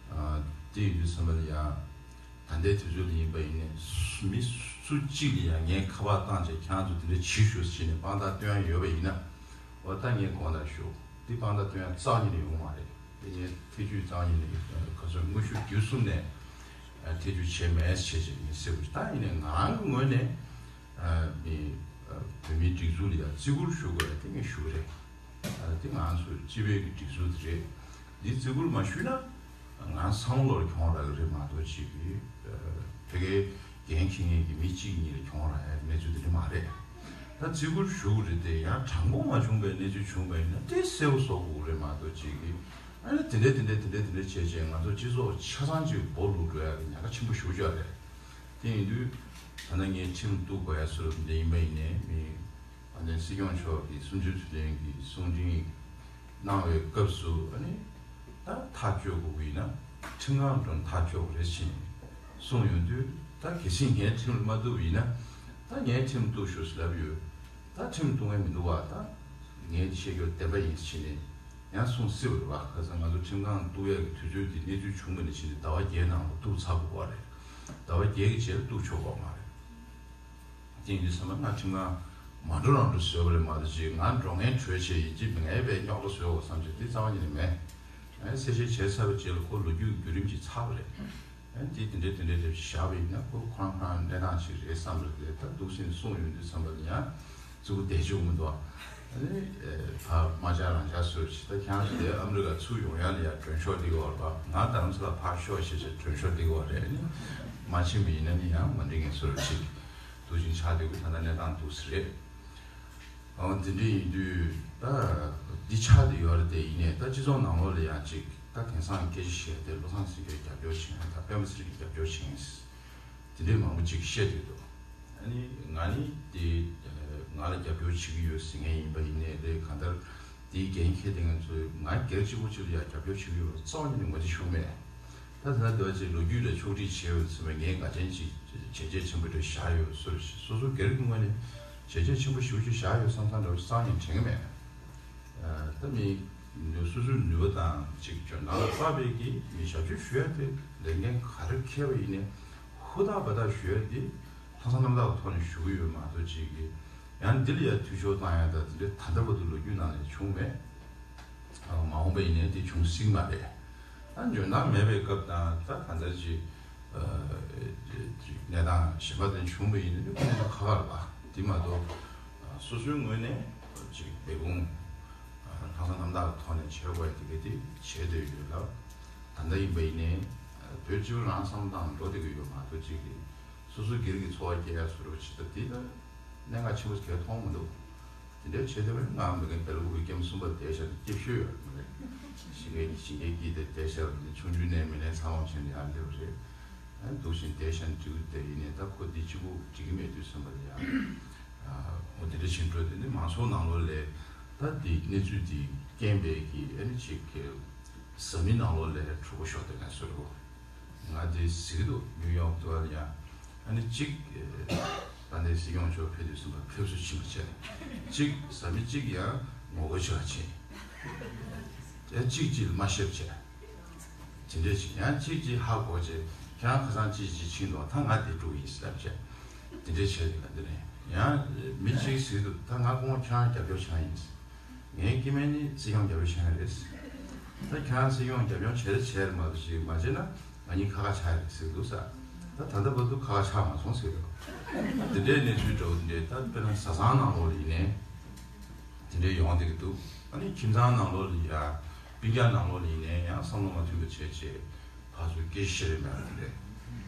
དེ་ཡིན་དུས་ཙམ་པ་ལ་ཡ། ད་ལྟའི་དུས་ཚོད་ལ་ཡིན་པ་ཡིན་ནའི་སུ་མི་སུ་གཅིག་ལ་ཡང་ངས་ཁ་པར་བཏང་བྱས་ཁྱེད་ཚོ་དེ་འདྲ་བྱེད་ཤོག་ཟེར་ནས་དཔང་རྟགས་སྟོན་ཡ་ཡོད་པ་ཡིན་ན། འོ་ད་ངས་དགོངས་དག་ཞུ། འདི་དཔང་རྟགས་སྟོན་ཡ་རྩ་བ་ཉིད་ནས་ཡོང་མ་རེད། དེ་ངས་ཐེ་ཇུས་རྩ་བ་ཉིད་ནས་ག་ཚོད་དངོས་ཤུགས་བརྒྱུད་གསུམ་ནས་ཐེ་ཇུས་བྱས་མེད་ཟེར་བྱས་ངས་ཟེར་བ་ད་ཡིན་ནའི་ང་རང་གི་ངོས་ནས་མི་བོད་མིའི་སྒྲིག་འཛུགས་ལ་ཡ་བརྩི་བཀུར་ཞུ་དགོས་ཡ་དེ་ངས་ཞུ་གི་རེད། དེ་ང་ཚོའི་སྤྱི་པའི་གི་སྒྲིག་འཛུགས་དེ་རེད། འདི་བརྩི་བཀུར་མ་ཞུས་ན། ང་བསམ་བློ་ལ་གྱོང་རག་གི་རེད་མ་གཏོགས་ཅིག་གི་ཕ་གིའི་འགན་འཁྱེར་མཁན་གྱི་མི་གཅིག་གཉིས་ལ་གྱོང་རག་ཡ་གནས་ཚུལ་དེ་འདྲ་མ་རེད། ད་བརྩི་བཀུར་ཞུ་གི་རེད་དེ་ཡང་དྲང་པོ་མ་བྱུང་བའི་གནས་ཚུལ་བྱུང་བ་ཡིན་ན་དེ་གསལ་པོ་བཟོ་དགོས་རེད་མ་གཏོགས་ཅིག་གི་ ཨ་ནི་དེ་འདྲས་དེ་འདྲས་དེ་འདྲས་དེ་འདྲས་བྱས་བྱས་ང་ཚོ་སྤྱི་ཚོགས་ཆ་ཚང་གཅིག་སྦོ་ལུག་འགྲོ་ཡག་གི་ཉེན་ཁ་ཆེན་པོ་ཞེ་པོ་ཅིག་ཡོད་རེད། དེ་ཡིན་དུས་ད་ལྟ་ངས་ཁྲིམས་གཏུག་དགོས་ཡག་བཟོ་འདྲ་འདི་ཡིན་པ་ཡིན་ནའི་མི། དཔལ་ལྡན་སྲིད་སྐྱོང་མཆོག་གིས་གསུམ་བཅུའི་དུས་དྲན་གྱི་གསུང་འཕྲིན་གནང་བའི་སྐབས་སུ་ཨ་ནི་ད་ཐག་གཅོད་དགོས་ཀྱི་ཡིན་ན་ཁྲིམས་ཁང་འགྲོ་ན་ཐག་གཅོད་དགོས་རེད་ཅེས་གསུངས་ཡོང་དུས། ད་གལ་སྲིད་ངས་ཁྲིམས་ལ་མ་གཏུགས་པ་ཡིན་ན་ད་ངས་ཁྲིམས་གཏུགས་ཤོག་ཟེར་ལབ་ཡོད། ད་ཁྲིམས་གཏུགས་མཁན་མི་འདུག་བ། ད་ངས་འདི་བཤད་རྒྱུ་བདེན་པ་ཡིན་ཟེར་ནས་ཡང་གསུངས་སྲིད་པ་རེད་བ། ག་ས་ང་ཚོ་ཁྲིམས་ཁང་གཏུགས་ཡག་གི་དུས་ཚོད་འདི་གནས་ཚུལ་བྱུང་བ་ནས་བྱས་ནས་ཟླ་བ་བརྒྱད་ནང་ལ་གཏུགས་ཚར་དགོས་པ་རེད། ཟླ་བ་བརྒྱད་ཀྱི་རྗེས་ལ་གཏུགས་ཆོག་པ་མ་རེད། དེ་ཡིན་དུས་ཚང་མ་ང་ཁྲིམས་ཁང་མ་འགྲོ་རང་འགྲོ་བཟོས་པ་རེད་མ་གཏོགས་ཅིག་ང་འགྲོ་མཁན་གྲོས་བྱས་ཡིན་གཅིག་མིན་ངའི་པའི་རྙོག་དྲ་བཟོས་འོ་བསམ་བྱས་དེ་རྩ་བ་ཉིད་ནས་མེད། ཨ་གསལ་བཤད་བྱས་ཚར་བའི་རྗེས་ལ་ཁོ་ལོ་རྒྱུས་བརྒྱུད་རིམ་ཅིག་ཚར་བ་རེད། ཨ་དེ་དེ་འདྲས་དེ་འདྲས་རེད་བཞག་པ་ཡིན་ན་ཁོ་ཁོ་རང་ཁོ་རང་གནས་སྟངས་ཅིག་རེད་བསམ་པ་རེད། དེ་ད་འདུག་སེ་གསུངས་ཡོང་དུས་ཙམ་པ་ལ་ཡང་གཙུག་པུ་བདེ་ཆུང་མི་འདུག་ཨ་ནི་ཨེ་ཕ་མ་ཅག་རང་ཅག་སོར་ཅིག་ད་ཁྱེད་རང་ཚོ་དེ་ཨ་མི་རི་ཀ་ཚུར་ཡོང་ཡག་ལ་ཡང་མགྲོན་ཤོག་འདི་ག་བར་པ་ང་རྡ་རམ་ས་ལ་ཕར་ཤོག་ཞེས་བྱས་མགྲོན་ཤོག་འདི་ག་བར་རེད། ཨ་ནི་མ་ཕྱིན་པ་ཡིན་ན་ནི་ཡང་མ་འགྲིག་མཁན་སོར་ཅིག་འདུག་ཅིང་ཆགས་བསྡད་ཀྱི་ད་ལྟ་གནས་སྟངས་འདུག་སེ་རེད། ཨང་། དེ་འདྲ་ཡིན་དུས་ད་འདི་ཆགས་བསྡད་ཡོད་རེད་དེ། ཡིན་ནའི་ད་སྤྱི་ཚོགས་ནང་ལོགས་ལ་ཡང་ཅིག་ད་དེང་སང་སྐད་ཆ་བཤད་དེ་བློ་བཟང་སེང་གེར་རྒྱབ་སྐྱོར་བྱེད་མཁན་དང་སྤེན་པ་ཚེ་རིང་རྒྱབ་སྐྱོར་བྱེད་མཁན་དེ་འདྲའི་མང་པོ་ཅིག་བཤད་བསྡད་འདུག་ཨ་ནི་ང་ནི་དེ་ང་ལ་རྒྱབ་སྐྱོར་བྱེད་ཀྱི་ཡོད་ཟེར་མཁན་ཡིན་པ་ཡིན་ནའི་རེད། གང་ལྟར་དེའི་འགན་འཁྱེར་དེ་ང་ཚོས་ང་སྒེར་གཅིག་པུ་གཅིག་ལ་ཡང་རྒྱབ་སྐྱོར་བྱེད་ཀྱི་ཡོད་པ་རྩ་བ་ཉིད་ནས་ངོས་འཛིན་ཞུ་གི་མེད། ད་ད་ལྟ་ཅིག་ལོ་རྒྱུས་ལ་ཕྱོགས་སྒྲིག་བྱས་ཡོད་ཟེར་བ་ངས་འགལ་རྐྱེན་ཅིག་བྱས་རྗེས་ཆེན་པོ་འདྲ་བཞག་ཡོད་སོར་སོ་སོ་སྒེར་གྱི་ངོས་ནས་བྱས་རྗེས་ཆེན་པོ་ཞེ་པོ་ཅིག་བཞག་ཡོད་བསམ་བསམ་འདྲ་བོ་ཅིག་རྩ་ནས་དྲན་གྱི་མེད། ད་མི་སོ་སོའི་ནུས་པ་དང་ཅིག་འཇོན་ཐང་ལ་དཔག་པའི་གི་མི་ཞབས་ཞུ་ཞུ་ཡ་དེ་ལས་འགན་ག་རེ་འཁྱེར་བ་ཡིན་ནའི་ཧུར་ཐག་འབད་ཐག་ཞུ་ཡ་དེ་ལྷག་བསམ་རྣམ་དག་གི་ཐོག་ནས་ཞུ་གི་ཡོད་མ་གཏོགས་ཅིག་གི་ཡང་འདི་ལ་ཡ་འཐུས་ཤོར་བཏང་ཡ་ད་དེ་འདྲ་ད་ལྟ་བར་དུ་ལོ་རྒྱུས་ནང་ནས་བྱུང་མེད། མ་འོངས་པ་ཡིན་ནའི་དེ་འབྱུང་སྲིད་མ་རེད། ད་འཇོན་ཐང་མེད་པའི་སྐབས་དང་ད་གང་ལྟར་ཅིག་གནས་སྟངས་གཞན་པ་དེ་བྱུང་བ་ཡིན་ནའི་དེ་ཁོ་ན་ཁག་ཁག་རེད་པ། དེ་མ་གཏོགས་སོ་སོའི་ངོས་ནས་ཅིག་འབད་འབུངས་ལྷག་བསམ་རྣམ་དག་གི་ཐོག་ནས་བྱེད་དགོས་ཡ་དེ་ག་དེ་བྱེད་བསྡད་ཡོད་ལ། ད་ལྟ་ཡིན་པ་ཡིན་ནའི་བོད་སྤྱི་བོ་རང་བསམ་བློ་བཏང་འགྲོ་བསྡད་ཀྱི་ཡོད་མ་གཏོགས་ཅིག་གི་སོ་སོ་སྒེར་གྱི་འཚོ་བ་སྐྱེལ་ཡ་བཟོ་འདྲ་བྱེད་སྟབས་དེ་ལ་གནད་འགག་ཆེན་པོ་གལ་མཐོང་མི་འདུག་དེ་འདྲའི་བྱེད་ཐུབ་པ་ཡིན་ན་ང་མི་རྒན་བེ་ལ་ཀུ་པའི་ཀེམ་གསུམ་པ་བསྡད་ཤག་སྐྱིད་ཤོས་ཡོད་མི་རེད། ཞིང་ཁའི་ཞིང་ཁའི་སྐྱིད་དེ་བསྡད་ཤག་ནི་ཆུང་ཆུང་ནས་མི་ནས་ཚང་མ་བྱས་ནས་ཡར་སླེབས་པ་རེད། ཨ་འདུག་བཞིན་བསྡད་ཤག་འགྲིག་གི་བསྡད་ཡིན་ནས་ད་ཁོ་འདི་གཅིག་པུ་འགྲིག་གི་མེད་དུས་བསམ་པ་ལ་ཡང་འོ་དེ་འདྲ་བྱེད་འགྲོ་དེ་ནི་མང་ཚོགས་ནང་ལོགས་ལས་ད་འདི་གནས་ཚུལ་འདི་རྐྱེན་པས་ཀྱི་ཨ་ནི་ཅིག་གི་བཟའ་མི་ནང་ལོགས་ལས་གྲོགས་པོ་ཤོར་དེ་ངས་བཟོ་རུ། ང་དེ་གཟིགས་འདུག་ནིའུ་ཡོག་ཏུ་ཡང་ཨ་ནི་གཅིག་ད་ལྟའི་སྲིད་སྐྱོང་མཆོག་ཕེབས་དུས་ཙམ་པ་ཕེབས་བསུ་ཕྱིན་པ་བྱས། གཅིག་བཟའ་མི་གཅིག་ཡང་ངོ་རྒོལ་བྱེད་པར་ཕྱིན། ཡང་གཅིག་གཅིག་ལ་མ་བཤད་བྱས། དེ་འདྲས་བྱས་ཡང་གཅིག་གཅིག་ཧ་གོ་བྱས་ཁྱེད་རང་ཁ་སང་གཅིག་གཅིག་ཕྱིན་འདུག་ད་ང་དེ་འགྲོ་གི་ཡིན་ཟེར་ལབ་བྱས། དེ་འདྲས་བྱས་ཏེ་ང་འདི་ནས་ཡང་མི་གཅིག་གཟིགས་འདུག་ད་ང་ཁོང་ཁྱེད་རང་རྒྱབ་སྐྱོར་བྱེད་ཡིན། ངའི་སྐྱེ་དམན་ནི་སྲིད་སྐྱོང་རྒྱབ་སྐྱོར་བྱེད་མཁན་རེད། ད་ཁྱེད་རང་སྲིད་སྐྱོང་རྒྱབ་སྐྱོར་བྱེད་རེད་བྱེད་རེད་མ་གཏོགས་ཅིག་མ་བྱེད་ན་ང་གཉིས་ཁ་ཁ་ཆགས་རེད་ཟེར་འདུག་ས། ད་ད་ལྟ་བར་དུ་ཁ་ཁ་ཆགས་མ་སོང་ཟེར་འདུག་དེ་འདྲའི་གནས་ཚུལ་འདྲ་བོ་དེ་འདྲའི་ད་དཔེར་ན་བཟའ་ཚང་ནང་ལོགས་ལ་ཡིན་ནའི་དེ་འདྲའི་ཡོང་བསྡད་ཀྱི་འདུག་ཨ་ནི་ཁྱིམ་ཚང་ནང་ལོགས་ལ་ཡ་སྤུན་ཀྱག་ནང་ལོགས་ལ་ཡིན་ནའི་ཡང་བསམ་བློ་མ་མཐུན་པ་བྱས་བྱས། ཕར་ཚུར་སྐད་ཆ་བཤད་རེས་མེད་པ་རེད།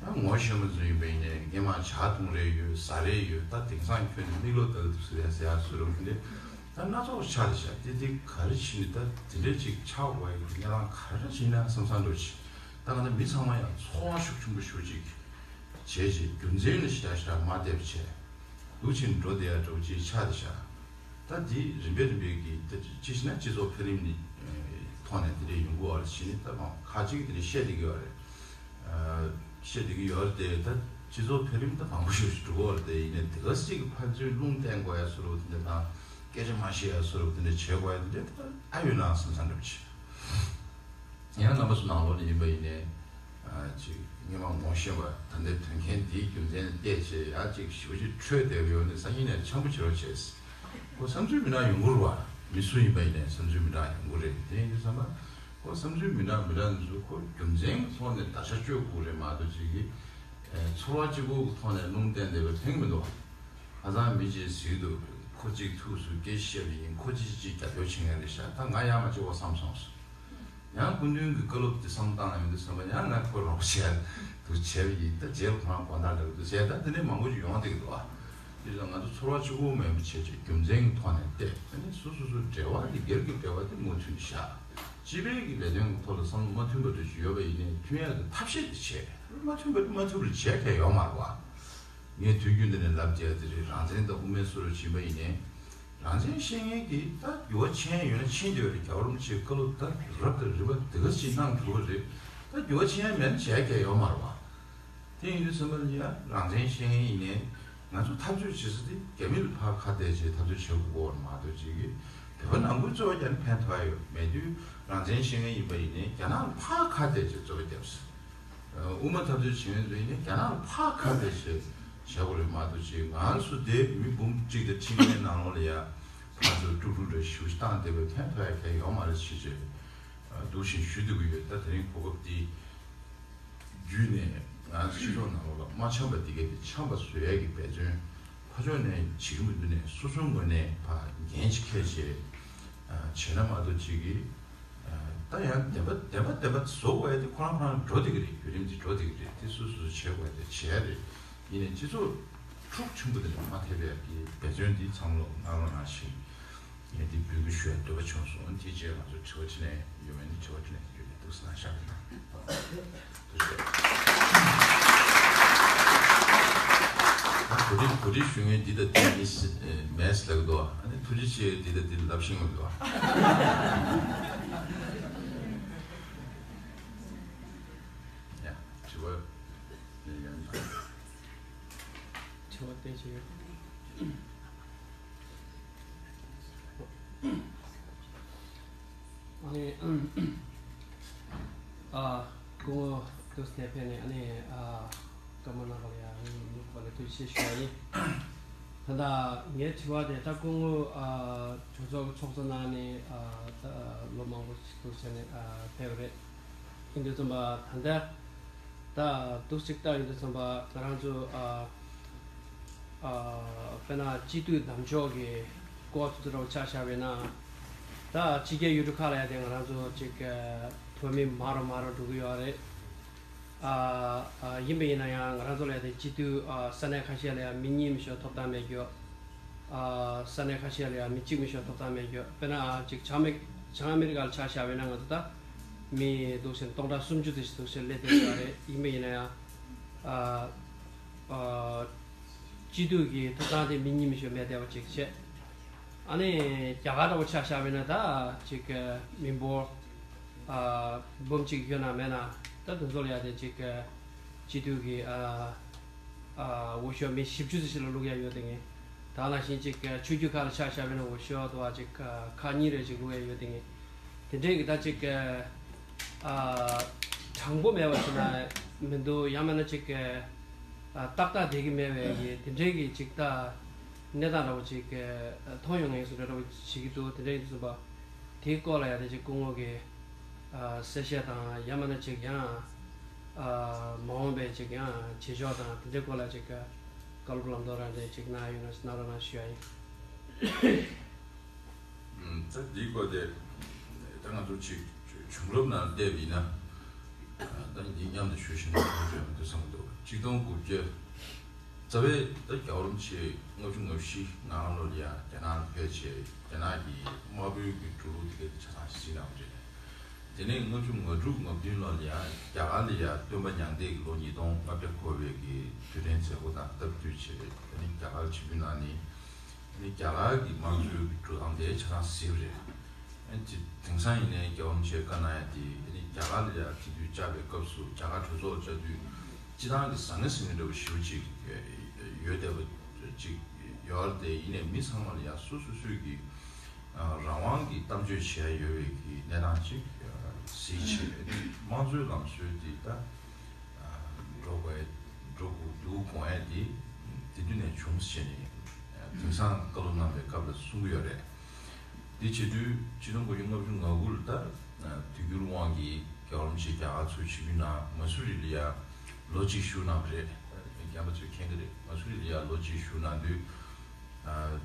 ད་ངོ་ཤེས་མ་ཚོ་ཡིན་པ་ཡིན་ནའི་སྔན་མ་ཇ་འཐུང་རེས་ཡོད་ཟ་རེས་ཡོད། ད་དེང་སང་ཁྱོད་ནི་མིག་ལོག་ལྟ་གི་འདུག་ཟེར་ཡ་ཟེར་ཡ་བཟོ་འདྲ་བོ་དེ་འདྲས་ད་སྣ་ཚོགས་ཆགས་བསྡད་ཤག་དེ་དེ་ག་རེ་བྱས་ནས་ད་དེ་འདྲས་ཅིག་ཆགས་དགོས་ཡ་གི་གནས་སྟངས་ག་རེ་བྱས་ན་བསམ་བསམ་འདྲ་བོ་ཅིག་ད་ག་ད་མི་ཚང་མ་ཡང་ཚོར་བ་ཤུགས་ཆེན་པོ་ཞེ་པོ་ཅིག་བྱས་བྱས་རྒྱུ་མཚན་ལ་ཞེ་དྲག་ཞེ་དྲག་མ་བལྟས་པ་བྱས། འདུག་ཕྱིན་འགྲོ་བསྡད་ཡ་འདྲ་བོ་ཅིག་ཆགས་བསྡད་ཤག་ད་འདི་རིམ་པས་རིམ་པས་ཀྱིས་ད་ཅི་ཞིག་ན་སྤྱི་ཚོགས་འཕེལ་རིམ་ནི་ཐོག་ནས་དེ་འདྲའི་ཡོང་གི་ཡོད་རེད། ཕྱིན་ནི་ད་མང་ཁག་ཅིག་དེ་འདྲའི་བཤད་བསྡད་ཀྱི་ཡོད་རེད། བཤད་བསྡད་ཀྱི་ཡོད་རེད་དེ། ད་སྤྱི་ཚོགས་འཕེལ་རིམ་ད་མང་པོ་ཞིག་འགྲོ་གི་ཡོད་རེད་དེ། ཡིན་ནའི་དེ་ག་ཅིག་གི་ཕན་ཚུན་རླུང་བསྟན་དགོས་ཡ་བཟོ་འདྲ་བོ་དེ་འདྲ་དང་སྐད་ཆ་མ་བཤད་ཡ་བཟོ་འདྲ་བོ་དེ་འདྲ་བྱེད་དགོས་ཡ་དེ་འདྲ་ད་ཨ་ཡོད་ན་བསམ་བསམ་འདྲ་བོ་བྱེད། ཡང་རྣམ་པ་ཚོ་ནང་ལོགས་ནས་ཡིན་པ་ཡིན་ནའི། ཅིག་སྔོན་མ་ངོ་ཤེས་པ་ད་ལྟའི་དོན་རྐྱེན་འདིའི་རྒྱུ་མཚན་བལྟས་བྱས་ཡང་ཅིག་ཞེ་པོ་ཅིག་འཕྲོས་བསྡད་ཡོད་ནི་སང་ཉིན་ནས་འཆམ་པོ་བྱེད་རོགས་བྱས། ཁོ་བསམ་ཚུལ་མི་འདྲ་ཡོང་གི་རེད་བ། མི་སུ་ཡིན་པ་ཡིན་ནའི་བསམ་ཚུལ་མི་འདྲ་ཡོང་གི་རེད། དེ་ཡིན་དུས་ཙམ་པ་ཁོ་བསམ་ཚུལ་མི་འདྲ་མི་འདྲ་འདི་ཚོ་ཁོ་རྒྱུ་མཚན་གྱི་ཐོག་ནས་བརྡར་ཤ་གཅོད་དགོས་རེད་མ་གཏོགས་ཅིག་གིས་ཚོར་བ་གཅིག་པོ་གི་ཐོག་ནས་རླུང་བསྟན་བསྡད་པའི་ཕན་གྱི་མི་འདུག་ཁ་སང་མི་གཅིག་ཟེར་གྱི་འདུག་ཁོ་གཅིག་ཐུགས་སུ་སྐད་ཆ་བཤད་པ་ཡིན། ཁོ་གཅིག་གཅིག་རྒྱབ་སྐྱོར་བྱེད་མཁན་རེད་ཤག་ད་ང་ཡར་མར་གཅིག་པོ་བསམ་སོང་ཟེར། ཡང་སྐུ་མདུན་གྱི་བཀའ་སློབ་དེ་བསམ་བཏང་ཡོང་དུས་ཙམ་པ་ཡང་ང་ཁོ་རོགས་བྱས་འདུག་བྱས་པ་ཡིན། ད་རྗེས་ལ་ཁོ་རང་དགོངས་དག་འདྲ་གི་འདུག་ཟེར། ད་དེ་འདྲའི་མང་པོ་ཞིག་ཡོང་བསྡད་ཀྱི་འདུག་ཨ། དེ་ལ་ང་ཚོ་ཚོར་བ་གཅིག་པོ་མེད་པ་བྱས་བྱས་རྒྱུ་མཚན་གྱི་ཐོག་ནས་བལྟས། ཨ་ནི་སོ་སོ་སོ་འབྲེལ་བ་དེ་སྒེར་གྱི་འབྲེལ་བ་དེ་མུ་མཐུད་ནས་བཞག་སྤྱི་པའི་གི་ལས་དོན་གྱི་ཐོག་ལ་བསམ་བློ་མ་མཐུན་པ་འདྲ་ཞིག་ཡོད་པ་ཡིན་ནའི་མཐུན་ཡག་གི་ཐབས་ཤེས་དེ་བྱས། མ་མཐུན་པ་མ་མཐུན་པར་བྱས་གལ་ཡོད་མ་རེད་བ། ངས་དུས་རྒྱུན་འདི་ནས་ལབ་བསྡད་ཡག་དེ་རེད། རང་བཙན་དང་དབུ་མའི་སྲོལ་ཕྱིན་པ་ཡིན་ནའི། རང་བཙན་བཤད་མཁན་གྱི་ད་འགྱུར་བ་ཕྱིན་ཡོད་ན་ཕྱིན་བསྡད་ཡོད་རེད། རྒྱལ་བ་རིན་པོ་ཆེའི་བཀའ་སློབ་ད་རབ་དང་རིམ་པ་དེ་ག་ཅིག་གནང་གྲུབ་པ་རེད། ད་འགྱུར་བ་ཕྱིན་ཡག་མེད་ན་བྱས་གལ་ཡོད་མ་རེད་བ། དེ་ཡིན་དུས་ཙམ་པ་ལ་ཡ་རང་བཙན་བཤད་མཁན་ཡིན་ནའི་ང་ཚོ་འཐབ་རྩོད་བྱེད་ས་དེ་རྒྱ་མི་ལ་ཕར་ཁ་གཏད་བྱས་འཐབ་རྩོད་བྱེད་དགོས་ཀྱི་ཡོད་རེད་མ་གཏོགས་ཅིག་གིས་བོད་པ་ནང་ཁུལ་རྩོད་པ་རྒྱག་ན་ཕན་ཐོགས་ཡ་ཡོད་མེད་དུས། རང་བཙན་བཤད་མཁན་ཡིན་པ་ཡིན་ནའི་རྒྱ་ནག་ལ་ཕར་ཁ་གཏད་བྱས་རྩོད་པ་བརྒྱབ་ས། དབུ་མ་འཐབ་རྩོད་བྱེད་མཁན་ཚོ་ཡིན་ནའི་རྒྱ་ནག་ལ་ཕར་ཁ་གཏད་བྱས་བྱེད་དགོས་རེད་མ་གཏོགས་ཅིག་ང་ཚོ་དེ་མི་འབུམ་གཅིག་དང་ཁྲི་གཉིས་ནང་ལོགས་ལ་ཡ་ཕར་ཚུར་དཀྲུག་དཀྲུག་འདྲ་ཞེ་པོ་ཞིག་བཏང་བསྡད་པའི་ཕན་ཐོགས་ཡ་གང་ཡང་ཡོད་མ་རེད་ཟེར་བྱས་འདུག་བཞིན་ཞུ་བསྡད་ཀྱི་ཡོད། ད་དེ་རིང་གོ་སྐབས་འདི་བརྒྱུད་ནས་ང་ཚོ་སྤྱི་ཚོགས་ནང་ལོགས་ལ་མ་འཆམ་པ་འདི་གས་དེ་འཆམ་པ་བཟོ་ཡས་ཀྱི་འབད་བརྩོན་ཕར་ཕྱོགས་ནས་བྱེད་ཀྱི་མི་འདུག་ནས་སོ་སོའི་ངོས་ནས་ཕར་འགན་ཅིག་འཁྱེར་བྱས་བྱས་ན་མ་གཏོགས་ཅིག་གིས་ད་ཡང་བདེན་པ་བདེན་པ་བདེན་པ་བཟོ་དགོས་ཡས་དེ་ཁོ་རང་ཁོ་རང་འགྲོ་བསྡད་ཀྱི་རེད། བརྒྱུད་རིམ་དེ་འགྲོ་བསྡད་ཀྱི་རེད། དེ་སོ་སོ་སོ་བྱེད་དགོས་ཡས་དེ་བྱས་རེད། ཡིན་ནའི་སྤྱི་ཚོགས་ཤུགས་ཆེན་པོ་དེ་ནས་མ་ཐེབས་ཡག་གི་འབད་བརྩོན་འདི་ཚང་མ་གནང་རོགས་གནང་ཞེས་ངས་འདི་འབོད་སྐུལ་ཞུ་ཡག་འདོད་པ་བྱུང་སོང་། དེ་རྗེས་ང་ཚོ་དྲི་བ་དྲིས་ལན་ཡོད་མེད་ནི་དྲི་བ་དྲིས་ལན་ཡོད་ནི་འདུག་ཟེར་ན་ཤག་གི་ན། ཐུགས་རྗེ་ཆེ། གོ་སྒྲིག་གོ་སྒྲིག་ཞུ་མཁན་འདི་དང་འདི་ནི་མེད་ཟེར་ལབ་འདུག་ཨ་ནི་ཐུགས་རྗེ་ཆེ་འདི་དང་འདི་ལབ་ཤེས་མི་འདུག་ཡ་དྲི་བ་ཡོད་ན། དྲི་བ་དེ་ཅི་ཡོད། ཨ་ནི་ཨ་སྐུ་ངོ་འདུག་སེ་ཕེབས་ནས་ཨ་ནི་ཨ་བཀའ་མོལ་གནང་བ་ལ་ཡང་ཨ་ནི་མི་ཁོ་ལ་ཐུགས་རྗེ་ཆེ་ཞུ་བ་ཡིན། ད་ལྟ་ངའི་དྲི་བ་དེ་ད་སྐུ་ངོ་ཨ་གྲོས་ཚོགས་ཀྱི་ཚོགས་གཙོ་གནང་ནས་ཨ་ད་ལོ་མང་པོ་ཞིག་འདུག་སེ་ནས་ཨ་ཕེབས་པ་རེད། ཡིན་དུས་ཙམ་པ་ད་ལྟ་ད་འདུག་ཅིག་ལྟ་ཡིན་དུས་ཙམ་པ་ང་རང་ཚོ་ཨ་ཨ་དཔེར་ན་སྤྱི་འཐུས་བདམས་ཕྱོགས་ཀྱི་སྐོར་དེ་ཚོ་རང་ཆ་བཞག་པ་ཡིན་ན། ད་ཕྱི་རྒྱལ་ཡུལ་གྲུ་ཁག་ལ་ཡ་དེ་ང་རང་ཚོ་ཅིག་ཨ་བོད་མི་མང་རུ་མང་རུ་འགྲོ་གི་ཡོད་རེད། ཨ་ཨ་ཡིན་པ་ཡིན་ན་ཡང་ང་རང་ཚོ་ལ་ཡ་དེ་སྤྱི་འཐུས་ཨ་ས་གནས་ཁ་ཤས་ལ་ཡ་མི་གཉིས་མི་ཤོག་ཐོབ་ཐང་མེད་རྒྱུ། ཨ་ས་གནས་ཁ་ཤས་ལ་ཡང་མི་གཅིག་མི་ཤོག་ཐོབ་ཐང་མེད་རྒྱུ། དཔེར་ན་ཨ་ཅིག་བྱང་མི་བྱང་ཨ་མི་རི་ཀ་ལ་ཆ་བཞག་པ་ཡིན་ན་ང་ཚོ་ད་མི་འདུག་ཟེར་སྟོང་ཕྲག་སུམ་ཅུ་ཙམ་ཞིག་འདུག་ཟེར་སླེབས་བསྡད་ཡོད་རེད། ཡིན་པ་ཡིན་ན་ཡང་ཨ་ཨ་སྤྱི་འཐུས་ཀྱི་ཐོབ་ཐང་དེ་མི་གཉིས་མི་ཤོག་མེད་བསྡད་པ་ཅིག་བྱས། ཨ་ནི་རྒྱ་གར་འདྲ་བོ་ཆ་བཞག་པ་ཡིན་ན་ད་ཅིག་མི་འབོར་ཨ་འབུམ་གཅིག་ཡོད་ན་མེད་ན་ད་དེ་ཚོ་ལ་ཡ་དེ་ཅིག་སྤྱི་འཐུས་ཀྱི་ཨ་ཨ་འོས་ཤོག་མི་བཞི་བཅུ་ཙམ་ཞིག་ལ་བླུག་ཡ་ཡོད་དེ་ངེས། ད་ནང་བཞིན་ཅིག་ཆོས་བརྒྱུད་ཁག་ལ་ཆ་བཞག་པ་ཡིན་ན་འོས་ཤོག་དུ་བ་ཅིག་ཁག་གཉིས་རེ་ཅིག་བླུག་ཡ་ཡོད་དེ་ངེས། དེ་འདྲའི་གི་ད་ཅིག་ཨ་དྲང་པོ་མེད་པ་ཞིག་ན་མི་འདུག་ཡང་མིན་ན་ཅིག་ཨ་ཏག་ཏག་བསྡད་ཀྱི་མེད་པའི་གི་དེ་འདྲའི་གི་ཅིག་ད་གནས་སྟངས་འདྲ་བོ་ཅིག་མཐོང་ཡོང་ངེས་སུ་འདྲ་འདྲ་བོ་བྱེད་ཀྱི་འདུག་དེ་འདྲའི་ཡིན་དུས་ཙམ་པ། དེའི་སྐོར་ལ་ཡང་དེ་ཅིག་སྐུ་ངོ་གིས་ཨ་གསལ་བཤད་དང་ཡང་མིན་ན་ཅིག་ཡང་ཨ་མ་འོངས་པའི་ཅིག་ཡང་བྱེད་ཕྱོགས་དང་དེ་འདྲའི་སྐོར་ལ་ཅིག་བཀའ་སློབ་ལམ་སྟོན་རང་འདྲ་ཅིག་གནང་ཡོད་ན་གནང་རོགས་གནང་ཞུ་ཡ་ཡིན། ད་འདིའི་སྐོར་དེ་ད་ང་ཚོ་ཅིག་བྱུང་རབས་ནང་བལྟས་པ་ཡིན་ན་ད་འདི་མཉམ་དུ་ཞུ་བཞིན་པ་དེ་འདྲ་མི་འདུག་བསམ་གྱི་འདུག་གཅིག་སྟོང་དགུ་བརྒྱ། རྩ་བའི་ད་རྒྱལ་བ་རིན་པོ་ཆེ་ལྔ་བཅུ་ང་བཞི་ནང་ལོ་ལ་ཡ་རྒྱ་ནག་ལ་ཕེབས་བྱས་རྒྱ་ནག་གི་དམར་པོའི་གི་འགྲོ་ལུགས་དེ་ག་ཆ་ཚང་ཞིག་གཟིགས་གནང་བ་རེད། དེ་ནས་ལྔ་བཅུ་ང་དྲུག་ང་བདུན་ལོ་ལ་ཡ་རྒྱ་གར་ལ་ཡ་སྟོན་པ་མྱང་འདས་ཀྱི་ལོ་ཉིས་སྟོང་ལྔ་བརྒྱ་འཁོར་བའི་གི་དུས་དྲན་མཛད་སྒོ་དང་སྟབས་བསྟུན་བྱས་དེ་ནས་རྒྱ་གར་ཆིབས་བསྒྱུར་གནང་ནས་དེ་ནས་རྒྱ་གར་གི་དམངས་གཙོའི་གི་འགྲོ་སྟངས་དེ་ཆ་ཚང་གཟིགས་པ་རེད། ཨ་ནི་དེང་སང་ཡིན་ནའི་རྒྱལ་བ་རིན་པོ་ཆེས་བཀའ་གནང་ཡ་དེ་ཨ་ནི་རྒྱ་གར་ལ་ཡ་དེ་དུས་བཅར་བའི་སྐབས་སུ་རྒྱ་གར་གྲོས་ཚོགས་ལ་བཅར་དུས། སྤྱི་བཏང་གི་ཟང་ངེ་ཟིང་ངེ་འདྲ་བོ་ཞེ་པོ་ཅིག་ཡོད་བསྡད་པ་ཅིག་ཡོད་རེད་དེ། ཡིན་ནའི་མི་ཚང་མ་ལ་ཡང་སོ་སོ་སོའི་གི་རང་དབང་གི་གཏམ་བརྗོད་བྱེད་ཡ་ཡོད་པའི་གི་གནས་སྟངས་ཅིག་གཟིགས་བྱས་དམངས་གཙོའི་ལམ་སྲོལ་འདི་ད་འགྲོ་དགོས་འགྲོ་དགོས་འདུག་དགོངས་ཡ་འདི་དེ་དུས་ནས་བྱུང་ཟེར་ནས་དེང་སང་བཀའ་སློབ་གནང་བའི་སྐབས་ལ་གསུང་གི་ཡོད་རེད། དེ་བྱེད་དུས་ཆིག་སྟོང་དགུ་བརྒྱ་ལྔ་བཅུ་ང་དགུ་ལ་ད་དུས་འགྱུར་དབང་གིས་རྒྱལ་བ་རིན་པོ་ཆེ་རྒྱ་གར་ཚུར་ཆིབས་བསྒྱུར་གནང་མ་སུ་རི་ལ་ཡ་ལོ་གཅིག་བཞུགས་གནང་བ་རེད། རྒན་པ་ཚོས་མཁྱེན་གྱི་རེད། མ་སུ་རི་ལ་ཡ་ལོ་གཅིག་བཞུགས་གནང་དུས་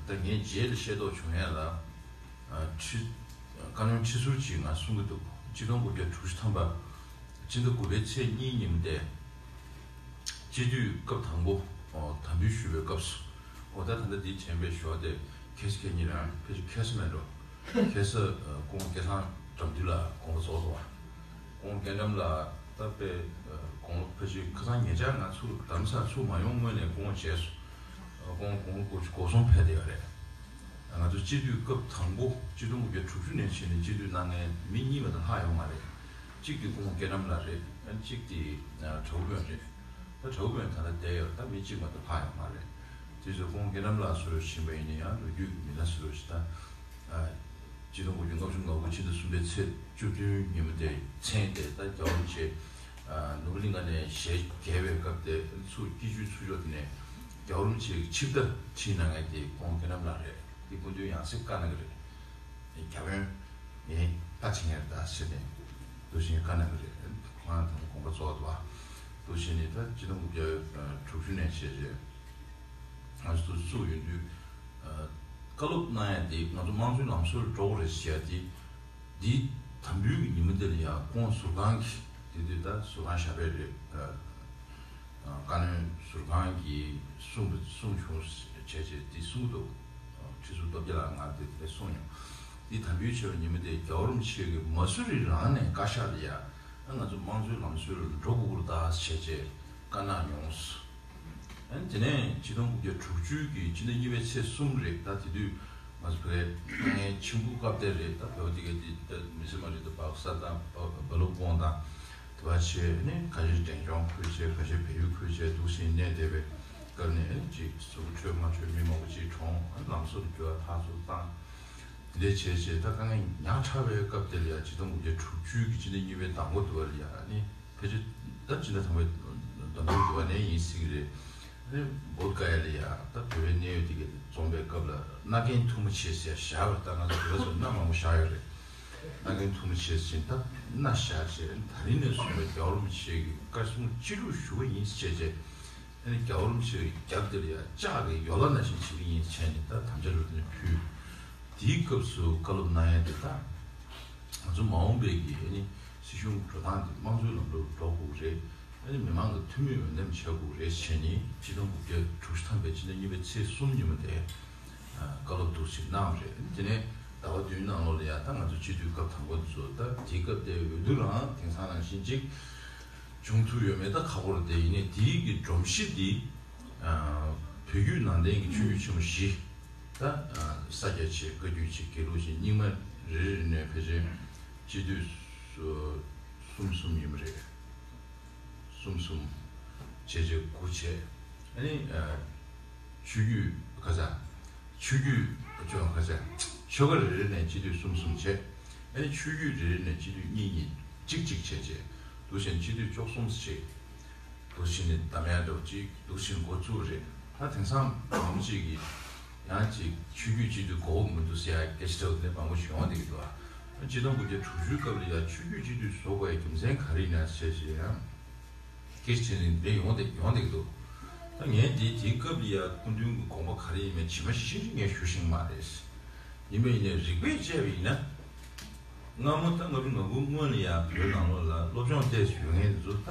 ད་ངས་རྗེས་ལ་ཤེས་རྟོགས་བྱུང་ཡ་ལ་ཁྲི་བཀའ་བློན་ཁྲི་ཟུར་གྱིས་ང་གསུང་གི་འདུག་ཆིག་སྟོང་དགུ་བརྒྱ་དྲུག་ཅུ་ཐམ་པ་སྤྱི་ཟླ་དགུ་པའི་ཚེས་གཉིས་ཉིན་མོ་དེ། སྤྱི་འཐུས་སྐབས་དང་པོ་དམ་འབུལ་ཞུ་བའི་སྐབས་སུ། འོ་ད་ད་ལྟ་འདི་དྲན་པའི་ཞོར་དེ་ཁ་སང་ཁ་ཉིན་རང་ཕལ་ཆེར་ཁ་སང་མེད་འགྲོ། ཁ་སང་སྐུ་ངོ་སྐལ་བཟང་ དུས་ལ་དགོངས་པ་རྫོགས་འདུག་བ། ཁོང་སྐྱེ་ཁམས་ལགས་ད་དཔེ་དགུང་ལོ་ཕལ་ཆེར་ཁ་སང་ཉེ་ཆར་ང་ཚུར་རྡ་རམ་ས་ལ་ཚུར་མ་ཡོང་སྔོན་ནས་ཁོང་མཇལ་སོང་། ཁོང་དགུང་ལོ་དགུ་བཅུ་གོ་གསུམ་ཕེབས་བསྡད་ཡོད་རེད། ང་ཚོ་སྤྱི་འཐུས་སྐབས་དང་པོ་ཆིག་སྟོང་དགུ་བརྒྱ་དྲུག་ཅུ་ནས་བྱས་ནས་སྤྱི་འཐུས་གནང་མཁན་མི་གཉིས་མ་གཏོགས་ལྷག་ཡོད་མ་རེད། གཅིག་དེ་ཁོང་སྐྱེ་ཁམས་ལགས་རེད། གཅིག་དེ་གྲྭ་བུ་དཔོན་རེད། ད་གྲྭ་བུ་དཔོན་ད་ལྟ་བསྡད་ཡོད། ད་མི་གཅིག་མ་གཏོགས་ལྷག་ཡོད་མ་རེད། དེ་ཚོ་ཁོང་སྐྱེ་ཁམས་ལགས་སུ་ཕྱིན་པ་ཡིན་ན་ཡང་ལོ་རྒྱུས་མི་སྣ་སུ་ཞིག་ད། ཆིག་སྟོང་དགུ་བརྒྱ་ལྔ་བཅུ་ང་དགུ་ཕྱི་ཟླ་གསུམ་པའི་ཚེས་བཅུ་བདུན་ཉིན་མོ་དེ་མཚན་དེ་ད་རྒྱལ་བ་རིན་པོ་ཆེ་ནོར་བུ་གླིང་ཁ་ནས་ཞལ་བརྒྱད་པའི་སྐབས་དེ་ཚུར་སྐྱིད་ཆུའི་ཚུར་ཕྱོགས་དེ་ནས་རྒྱལ་བ་རིན་པོ་ཆེ་གི་ཆིབས་རྟ་ཁྲིད་གནང་མཁན་དེ་ཁོང་སྐྱེ་ཁམས་ལགས་རེད། དེ་སྐུ་མདུན་ཡང་སེ་བཀའ་གནང་གི་རེད། རྒྱ་དཔོན་ངས་བཀའ་བྱེད་མཁན་རེད་ད་ཟེར་ནས་འདུག་བཞིན་བཀའ་གནང་གི་རེད། ཁོང་རང་དང་དགོངས་པ་རྫོགས་འདུག་བ། འདུག་བཞིན་ནི་ད་ཆིག་སྟོང་དགུ་བརྒྱ་དྲུག་ཅུ་ནས་བྱས་རྗེས། ང་ཚོ་བཙུགས་ཡོང་དུས། བཀའ་སློབ་གནང་ཡ་དེ་ང་ཚོ་དམངས་གཙོའི་ལམ་སྲོལ་འགྲོ་དགོས་རེད་ཟེར་ཡ་དེ། འདི་དམ་འབུལ་གྱི་ཉིན་མོ་དེ་ལ་ཡང་ཁོང་ཟུར་ཁང་གི་དེ་དུས་ད་ཟུར་ཁང་ཞབས་པད་རེད། བཀའ་བློན་ཟུར་ཁང་གིས་གསུངས་པ་གསུངས་བྱུང་བྱས་རྗེས་དེ་གསུངས་འདུག་ཁྲི་ཟུར་སྟོབས་རྒྱལ་ལགས་ང་དེ་དེ་གསུངས་ཡོང་། འདི་དམ་འབུལ་བྱས་པའི་ཉིན་མོ་དེ་རྒྱལ་བ་རིན་པོ་ཆེ་གིས་མ་སུ་རི་རང་ནས་བཀའ་ཤག་ལ་ཡ། ང་ཚོ་དམངས་གཙོའི་ལམ་སྲོལ་འགྲོ་དགོས་ཀྱི་རེད་ད་བྱས་རྗེས་བཀའ་གནང་མྱོང་། ཨ་ནི་དེ་ནས་ཆིག་སྟོང་དགུ་བརྒྱ་དྲུག་ཅུ་གི་ཕྱི་ཟླ་གཉིས་པའི་ཚེས་གསུམ་རེད། ད་དེ་དུས་ང་ཚོ་བོད་དཀའ་ངལ་ཆེན་པོ་སྐབས་དེ་རེད། ད་བོད་དེ་ག་དེ་ད་མི་སེར་མ་རེད། ད་སྦག་ས་དང་སྦ་སྦ་ལུག་སྤོང་དང་དེ་བ་བྱས་ནས་ཁ་ཤས་འབྲས་ལྗོངས་ཁུལ་བྱས། ཁ་ཤས་བལ་ཡུལ་ཁུལ་བྱས། འདུག་སེ་གནས་བསྡད་པའི་སྐབས་ནས་ཨ་ནི་ཅིག་གཟུགས་པོ་འཕྲོད་མ་འཕྲོད་མི་མང་པོ་ཅིག་གྲོངས། ཨ་ནི་ལམ་བཟོ་དུ་འགྱུར་བ་ལྷག་ཙམ་བཏང་། དེ་འདྲས་བྱས་བྱས་ད་དཀའ་ངལ་ཉག་ཕྲ་བའི་སྐབས་དེ་ལ་ཡ་ཆིག་སྟོང་དགུ་བརྒྱ་དྲུག་ཅུ་གི་ཕྱི་ཟླ་གཉིས་པའི་ཟླ་མགོ་དུ་བ་ལ་ཡ་ཨ་ནི། ཕལ་ཆེར་ད་སྤྱི་ཟླ་དང་པོའི་ཟླ་མཇུག་དུ་བ་ནས་ཡིན་སྲིད་ཀྱི་རེད། ཨ་ནི་བོད་ཀ་ཡ་ལ་ཡ་ད་བོད་པའི་གནས་ཡུལ་དེ་གའི་འཛོམས་པའི་སྐབས་ལ་མནའ་གན་ཐུ་མོ་ཆེ་ཟེར་བཞག་པ་རེད། ད་ང་ཚོ་བོད་པ་ཚོ་མནའ་མང་པོ་བཞག་ཡོད་རེད། མནའ་གན་ཐུ་མོ་ཆེ་ཟེར་ད་མནའ་བཞག་བྱས་ད་རིང་ནས་བཟུང་བའི་རྒྱལ་བ་རིན་པོ་ཆེ་གི་བཀའ་གསུང་ཅི་སྒྲུབ་ཞུ་བ་ཡིན་ཟེར་བྱས་བྱས། ཨ་ནི་རྒྱལ་བ་རིན་པོ་ཆེ་གི་རྒྱབ་དེ་ལ་ཡ་ལྕགས་ཀྱི་ཡོ་ལ་ནང་བཞིན་བྱེད་ཀྱི་ཡིན་བྱས་ནས་ད་དམ་བཅའ་རུ་ནས་ཕུལ། དེའི་སྐབས་སུ་བཀའ་སློབ་གནང་ཡ་དེ་ད། ང་ཚོ་མ་འོངས་པའི་གི་ཨ་ནི་སྲིད་གཞུང་འགྲོ་སྟངས་དེ་དམངས་གཙོའི་ལམ་ལུགས་འགྲོ་དགོས་རེད། ཨ་ནི་མི་མང་གི་འཐུས་མི་འོས་འདེམས་བྱ་དགོས་རེད་བྱས་ནས་ཆིག་སྟོང་དགུ་བརྒྱ་དྲུག་ཅུ་ཐམ་པའི་ཕྱི་ཟླ་གཉིས་པའི་ཚེས་གསུམ་ཉིན་མོ་དེ་བཀའ་སློབ་འདུག་ཅིག་གནང་བ་རེད། དེ་ནས་ཟླ་བ་བདུན་ནང་ལོགས་ལ་ཡ་ད་ང་ཚོ་སྤྱི་འཐུས་སྐབས་དང་པོ་དེ་ཚོ་ད་དེའི་སྐབས་དེ་འོས་བསྡུ་རང་དེང་སང་ནང་བཞིན་ཅིག་བྱུང་ཐུབ་ཡོད་མེད་ད་ཁག་པོ་རེད། དེ་ཡིན་ནའི་དེའི་གི་སྒྲོམ་གཞི་འདི་བོད་བརྒྱུད་ནང་བསྟན་གྱི་ཆོས་བརྒྱུད་ཆེན་མོ་བཞི། ད་ས་སྐྱ་བྱས། བཀའ་བརྒྱུད་བྱས། དགེ་ལུགས་བྱས། རྙིང་མ་རེ་རེ་ནས་ཕལ་ཆེར་སྤྱི་འཐུས་གསུམ་གསུམ་ཡིན་པ་རེད། གསུམ་གསུམ་བྱས་རྗེས་དགུ་བྱས། ཨ་ནི་ཆོས་བརྒྱུད་ག་ས་ཆོས་བརྒྱུད་ཅོ་ག་ས་ཆོལ་ཁ་རེ་རེ་ནས་སྤྱི་འཐུས་གསུམ་གསུམ་བྱས། ཨ་ནི་ཆོས་བརྒྱུད་རེ་རེ་ནས་སྤྱི་འཐུས་གཉིས་གཉིས་གཅིག་གཅིག་བྱས་རྗེས་འདུག་བཞིན་སྤྱི་འཐུས་བཅུ་གསུམ་བྱས། འདུག་བཞིན་ནས་འདམ་ཡ་འདྲ་བོ་ཅིག་འདུག་བཞིན་འགོ་བཙུགས་རེད། ད་དེང་སང་མང་པོ་ཅིག་གིས་ཡང་ཅིག་ཆོས་བརྒྱུད་སྤྱི་འཐུས་དགོས་མི་འདུག་ཟེར་ཡ་སྐད་ཆ་འདྲ་བོ་དེ་མང་པོ་ཞིག་ཡོང་བསྡད་ཀྱི་འདུག་ཨ། ཆིག་སྟོང་དགུ་བརྒྱ་དྲུག་ཅུའི་སྐབས་ལ་ཡ་ཆོས་བརྒྱུད་སྤྱི་འཐུས་བཟོ་དགོས་ཡ་རྒྱུ་མཚན་ག་རེ་ཡིན་ན་ཟེར་བྱས་ཡང་སྐད་ཆ་དེ་འདྲ་ཡོང་བསྡད་ཡོང་བསྡད་ཀྱི་འདུག་ད་ངས་འདི་དེའི་སྐབས་ལ་ཡ་སྐུ་མདུན་གྱི་དགོངས་པ་ག་རེ་ཡིན་མིན་ཇི་མ་ཇི་བཞིན་ངས་ཞུ་ཤེས་ཀྱི་མ་རེད། ཡིན་པ་ཡིན་ནའི་རིགས་པས་དཔྱད་པ་ཡིན་ན། སྔ་མོ་ད་ལྔ་བཅུ་ང་དགུ་སྔོན་ལ་ཡང་བོད་ནང་ལོགས་ལ་སློབ་སྦྱོང་ཏོག་ཙམ་ཡོད་མཁན་དེ་ཚོ་ད་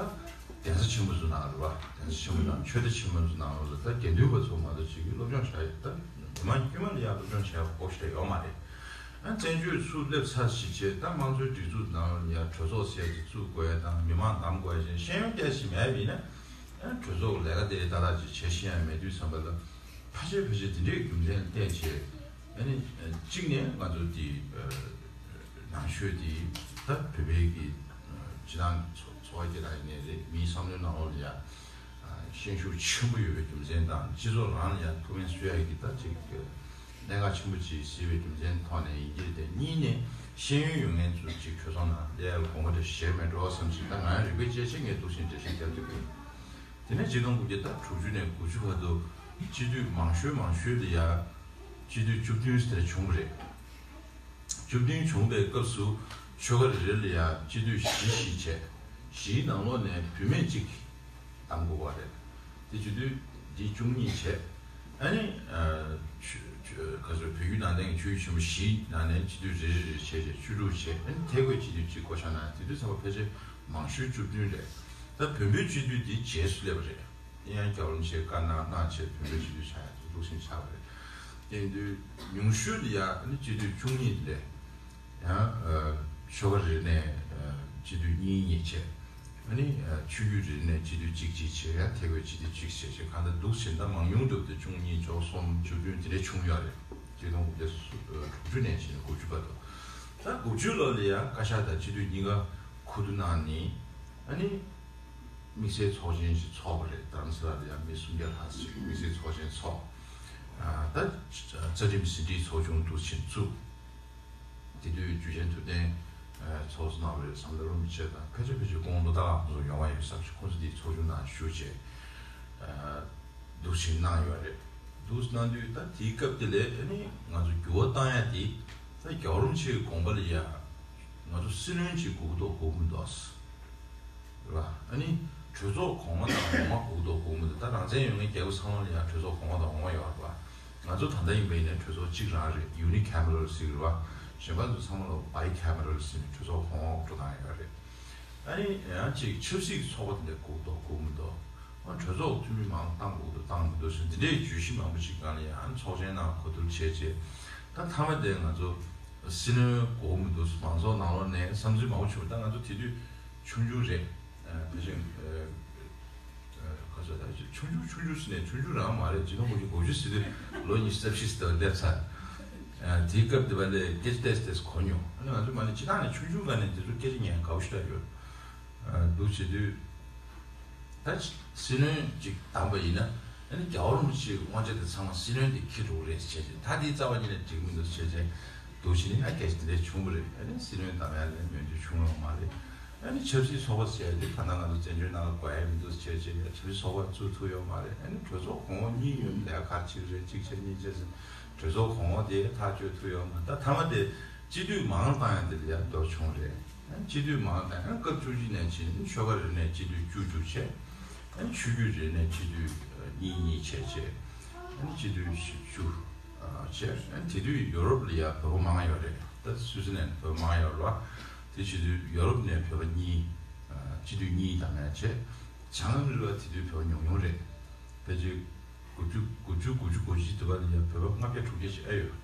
གདན་ས་ཆེན་པོ་ཚོ་ནང་རེད་བ། གདན་ས་ཆེན་པོ་དང་ཆོས་སྡེ་ཆེན་པོ་ཚོ་ནང་ལོགས་ལ་ད་དགེ་འདུན་པ་ཚོ་མ་གཏོགས་ཅིག་གིས་སློབ་སྦྱོང་བྱ་ཡི་ད་མི་མང་དཀྱུས་མ་ལ་ཡང་སློབ་སྦྱོང་བྱ་ཡ་གོ་ཤེས་ཡོད་མ་རེད། ཨ་བཙན་བྱོལ་ཚུར་སླེབས་ཚར་ཞིག་བྱས་ད་དམངས་གཙོའི་སྒྲིག་འཛུགས་ནང་ལ་ཡང་གྲོས་ཚོགས་ཟེར་ཅིག་བཙུགས་དགོས་ཡ་དང་མི་མང་བདམས་དགོས་ཡ་ཅིག་ཤེས་ཡོན་ཏོག་ཙམ་མེད་པ་ཡིན་ན། ཨ་གྲོས་ཚོགས་ལས་ཀ་དེ་ཏག་ཏག་ཅིག་བྱེད་ཤེས་ཡ་མེད་དུས་ཙམ་པ་ལ་ཕལ་ཆེར་ཕལ་ཆེར་དེ་འདྲའི་རྒྱུ་མཚན་བསྟན་བྱས། ཨ་ནི་གཅིག་ནས་ང་ཚོ་དེ་ནང་ཆོས་དེ་ད་བོད་པའི་གི་སྤྱི་བཏང་འཚོ་བ་སྐྱེལ་སྟངས་ཡིན་ནའི་རེད། མིའི་བསམ་བློའི་ནང་ལོགས་ལ་ཡ་ཤན་ཤུགས་ཆེན་པོ་ཡོད་པའི་རྒྱུ་མཚན་དང་སྤྱི་ཚོགས་རང་ལ་ཡ་ཐུགས་ཕན་གསོས་ཡ་གི་ད་ཅིག་གནད་འགག་ཆེན་པོ་ཅིག་གཟིགས་པའི་རྒྱུ་མཚན་ཐོག་ནས་ཡིན་གྱི་རེད། དེ་གཉིས་ནས་ཤེས་ཡོན་ཡོད་མཁན་ཚོ་ཅིག་གྲོས་ཚོགས་ནང་སླེབས་ཡ་གི་དགོངས་པ་དེ་བཞེས་མེད་འགྲོ་བསམ་ཞིག་ད་ང་རང་རིག་པའི་དཔྱད་ཆས་ངས་འདུག་བཞིན་འགྲེལ་བཤད་རྒྱབ་ཐུབ་ཀྱི་ཡོད། དེ་ནས་ཆིག་སྟོང་དགུ་བརྒྱ་དྲུག་ཅུ་ནས་དགུ་བཅུ་བར་དུ་སྤྱི་འཐུས་མང་ཤོས་མང་ཤོས་དེ་ཡ་སྤྱི་འཐུས་བཅུ་བདུན་ཟེར་བྱུང་བ་རེད། བཅུ་བདུན་བྱུང་བའི་སྐབས་སུ་ཆོལ་ཁ་རེ་རེ་ལ་ཡ་སྤྱི་འཐུས་བཞི་བཞི་བྱས། བཞིའི་ནང་ལོགས་ནས་བུད་མེད་གཅིག་བདམས་དགོས་པ་རེད། དེ་བྱེད་དུས་འདི་བཅུ་གཉིས་བྱས། ཨ་ནི་ཆོས་ཆོས་ག་ཚོད་བོད་བརྒྱུད་ནང་བསྟན་གྱི་ཆོས་བརྒྱུད་ཆེན་པོ་བཞིའི་ནང་ནས་སྤྱི་འཐུས་རེ་རེ་རེ་བྱས་བྱས་བཅུ་དྲུག་བྱས། ཨ་ནི་ཐད་བསྐོས་སྤྱི་འཐུས་གཅིག་བསྐོ་བཞག་གནང་། དེ་དུས་ཚང་མ་ཕལ་ཆེར་མང་ཤོས་བཅུ་བདུན་རེད། ད་བོད་པའི་སྤྱི་འཐུས་འདི་རྗེས་སུ་སླེབས་པ་རེད། དེ་ཡང་རྒྱལ་བ་རིན་པོ་ཆེས་བཀའ་གནང་གནང་བྱས་བོད་པའི་སྤྱི་འཐུས་ཆགས་ཡ་དེ་འདུག་སེ་ཆགས་པ་རེད། དེ་ཡིན་དུས་ཉུང་ཤོས་ལ་ཡ་ཨ་ནི་སྤྱི་འཐུས་བཅུ་གཉིས་དེ་ལས་ཡང་ཨ་ ཆོལ་ཁ་རེ་ནས་སྤྱི་འཐུས་གཉིས་གཉིས་བྱས། ཨ་ནི་ཆོས་བརྒྱུད་རེ་ནས་སྤྱི་འཐུས་གཅིག་གཅིག་བྱས། ཡང་ཐེ་བའི་སྤྱི་འཐུས་གཅིག་བྱས་བྱས། གང་ལྟར་འདུག་བྱས་ད་མང་ཉུང་འགྲུབ་སྟེ་བཅུ་གཉིས་བཅུ་གསུམ་བཅུ་བདུན་དེ་འདྲས་བྱུང་ཡོད་རེད། གཅིག་སྟོང་དགུ་བརྒྱ་དྲུག་ཅུ་ནས་བྱས་ནས་དགུ་བཅུ་བར་དུ། ད་དགུ་བཅུ་ལོ་ལ་ཡང་བཀའ་ཤག་དང་སྤྱི་འཐུས་གཉིས་ཀ་ཁུ་བསྡུ་གནང་ནས། ཨ་ནི་དམིགས་བསལ་ཚོགས་ཆེན་ཞིག་ཚོགས་པ་རེད། རྡ་རམ་ས་ལ་ལ་ཡང་མི་སུམ་བརྒྱ་ལྷག་ཞིག་དམིགས་བསལ་ཚོགས་ཆེན་ཚོགས། ད་རྩ་ཁྲིམས་ཟིན་བྲིས་ཚོགས་ཆུང་དུ་ཕྱིན་བཙུགས། དེ་དུས་འཇུ་ཆེན་ཐུབ་བསྟན་ཚོགས་གཙོ་གནང་བ་རེད། ཟམ་གདོང་རིན་པོ་ཆེ་དང་ཕལ་ཆེར་ཕལ་ཆེར་སྐུ་ངོ་བློ་བདེ་ལགས་ཁོང་ཚོ་ཡོང་བ་ཡོད་བསམ་ཞིང་། ཁོང་ཚོ་དེའི་ཚོགས་ཆུང་ནང་ཞུགས་བྱས་འདུག་ཕྱིན་གནང་ཡོད་རེད། འདུག་གནང་དུས་ད་དེའི་སྐབས་དེ་ལས་ཨ་ནི་ང་ཚོ་འགྱུར་བ་བཏང་ཡ་དེ། ད་རྒྱལ་བ་རིན་པོ་ཆེའི་དགོངས་པ་ལ་ཡ་ང་ཚོ་སྲིད་བློན་ཅིག་དགོས་ཀྱི་འདུག་དགོས་ཀྱི་མི་འདུག་ཟེར་བ། ཨ་ནི་གྲོས་ཚོགས་གོང་མ་དང་འོག་མ་དགོས་ཀྱི་འདུག་དགོས་ཀྱི་མི་འདུག་ད་རང་བཙན་ཡོད་མཁན་རྒྱལ་ཁབ་ཚང་མ་ལ་ཡ་གྲོས་ཚོགས་གོང་མ་དང་འོག་མ་ཡོད་རེད་བ། ང་ཚོ་ད་ལྟ་ཡིན་པ་ཡིན་ན་གྲོས་ཚོགས་གཅིག་རང་རེད། ཡུ་ནི་ཁེ་མེ་རལ་ཟེར་གྱི་རེད་བ། གཞན་པ་ཚོ་ཚང་མ་ལ་བའི་ཁེ་མེ་རལ་ཟེར་ནས་གྲོས་ཚོགས་གོང་འོག་འགྲོ་སྟངས་ཡོད་རེད། ཨ་ནི་ཡང་ཅིག་ཆབ་སྲིད་ཚོགས་པ་དེ་འདྲ་དགོས་འདུག་དགོས་མི་འདུག་ཨ་གྲོས་ཚོགས་འཐུས་མི་མང་བཏང་དགོས་འདུག་བཏང་མི་འདུག་ཟེར་འདི་འདྲའི་བརྗོད་གཞི་མང་པོ་ཞིག་སྒང་ལ་ཡང་ཚོགས་ཆེན་ནང་གོ་བསྡུར་བྱས་རྗེས། ད་མཐའ་མ་དེ་ང་ཚོ་སྲིད་བློན་དགོས་མི་འདུག་མང་ཚོགས་ནང་ལོགས་ནས་བསམ་ཚུལ་མང་པོ་བྱུང་། ད་ང་ཚོ་དེ་དུས་ཆུང་ཆུང་རེད། ཨ་ཕལ་ཆེར་ཨ་ཁ་ཚོད་ད་ཆུང་ཆུང་ཆུང་ཆུང་ཟེར་ནས་ཆུང་ཆུང་རང་མ་རེད། ཆིག་སྟོང་དགུ་བརྒྱ་དགུ་བཅུ་ཟེར་དུས་ལོ་ཉི་ཤུ་རྩ་བཞི་ཙམ་སླེབས་ཚར། ཨ་དེའི་སྐབས་དེ་བ་ལས་སྐད་ཆ་ཏོག་ཙམ་ཏོག་ཙམ་གོ་མྱོང་། ཨ་ནི་ང་ཚོ་མ་ནི་སྤྱི་བཏང་ནས་ཆུང་ཆུང་སྒང་ནས་དེ་ཚོ་སྐད་ཆ་ཉན་དགའ་པོ་ཞེ་དྲག་ཡོད། ཨ་འདུག་བྱེད་དུས་ད་སྲིད་བློན་ཅིག་བདམས་པ་ཡིན་ན། ཨ་ནི་རྒྱལ་བ་རིན་པོ་ཆེའི་དབང་ཆ་དེ་ཚང་མ་སྲིད་བློན་དེ་འཁྱེར་འགྲོ་གི་རེད་ཟེར་བྱས། ད་དེའི་རྩ་བ་ཉིད་ནས་འགྲིག་མི་འདུག་ཟེར་བྱས་འདུག་བྱེད་ནས་ཨ་སྐད་ཆ་དེ་འདྲས་བྱུང་བ་རེད། ཨ་ནི་སྲིད་བློན་བདམས་ཡ་ལ་མོས་མཐུན་བྱུང་ཡོད་མ་རེད། ཨ་ནི་ཆབ་སྲིད་ཚོགས་པ་ཟེར་ཡ་དེ་ད་ལྟ་ང་ཚོ་བཙན་བྱོལ་ནང་ལ་དགོས་ཡ་མི་འདུག་ཟེར་བྱས་ཆབ་སྲིད་ཚོགས་པ་བཙུགས་ཐུབ་ཡོད་མ་རེད། ཨ་ནི་གྲོས་ཚོགས་གོང་འོག་གཉིས་ཡོད་ལས་ཁག་གཅིག་རེད། གཅིག་བྱས་གཉིས་བྱས་ཟེར་གྲོས་ཚོགས་གོང་འོག་དེ་ཐག་གཅོད་ཐུབ་ཡོད་མ་རེད། ད་མཐའ་མ་དེ་སྤྱི་འཐུས་མང་བཏང་ཡ་དེ་ལ་ཡ་འདོར་བྱུང་རེད། སྤྱི་འཐུས་མང་དང་སྐབས་བཅུ་གཅིག་ནས་ཕྱིན་ཆོལ་ཁ་རེ་ནས་སྤྱི་འཐུས་བཅུ་བཅུ་བྱས། ཆོས་བརྒྱུད་རེ་ནས་སྤྱི་འཐུས་གཉིས་གཉིས་བྱས་བྱས། སྤྱི་འཐུས་བཞི་བཅུ་བྱས། དེ་དུས་ཡོ་རོབ་ལ་ཡ་བོད་པ་མང་ཡོད་རེད། ད་སུད་སི་ལན་བོད་པ་མང་ཡོད་རེད་བ། དེ་བྱེད་དུས་ཡོ་རོབ་ནས་བོད་པ་གཉིས། སྤྱི་འཐུས་གཉིས་དང་ལེན་བྱས། བྱང་ཨ་མི་རི་ཀ་དེ་དུས་བོད་པ་ཉུང་ཉུང་རེད། ཕལ་ཆེར་དགུ་བཅུ་དགུ་བཅུ་དགུ་བཅུ་གོ་གཅིག་དུ་བ་ལ་ཡ་བོད་པ་ལྔ་བརྒྱ་དྲུག་བརྒྱ་ཞིག་ཨེ་ཡོད།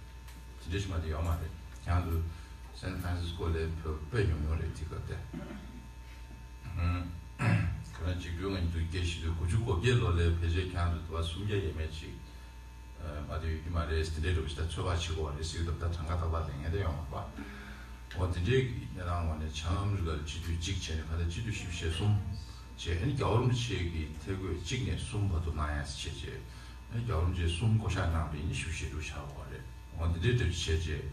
དེ་འདྲ་ཞིག་མ་གཏོགས་ཡོད་མ་རེད། ཁྱེད་རང་ཚོ་སན་ཧྥ་རན་སིས་ཀོ་ལའི་བོད་པ་དཔེ་ཉུང་ཉུང་རེད་དེ་སྐབས་དེ། ཁྱེད་རང་གཅིག་སྒྲིལ་ངང་དུ་སྐད་ཞིག་དུས་དགུ་བཅུ་གོ་བརྒྱད་ལོ་ལའི་ཕལ་ཆེར་ཁྱེད་རང་ཚོ་དུ་བ་སུམ་བརྒྱ་ཡས་མས་ཅིག་མ་གཏོགས་ཡོད་ཀྱི་མ་རེད། དེ་འདྲའི་རུ་ཞིག་ད་ཚོད་དཔག་བྱེད་དགོས་པ་རེད་ཟེར་གྱི་འདུག་ད་གྲངས་ཀ་ཏག་ཏག་ལེན་མཁན་དེ་ཡོང་མ་རེད་པ། འོ་དེ་འདྲའི་གནས་སྟངས་འོག་ནས་བྱང་ཨ་མི་རི་ཀ་ལ་སྤྱི་འཐུས་གཅིག་བྱས་ནས་ཕ་ད་སྤྱི་འཐུས་བཞི་བཅུ་ཞེ་གསུམ་བྱས། ཨ་ནི་རྒྱལ་བ་རིན་པོ་ཆེ་གི་ཐད་བསྐོས་གཅིག་ནས་གསུམ་བར་དུ་གནང་ཡ་བྱས་བྱས། ཨ་ནི་རྒྱལ་བ་རིན་པོ་ཆེ་གསུམ་བསྐོ་བཞག་གནང་བ་ཡིན་ན་བཞི་བཅུ་ཞེ་དྲུག་ཆགས་དགོས་རེད། འོ་དེ་འདྲའི་གྲ་སྒྲིག་བྱས་རྗེས།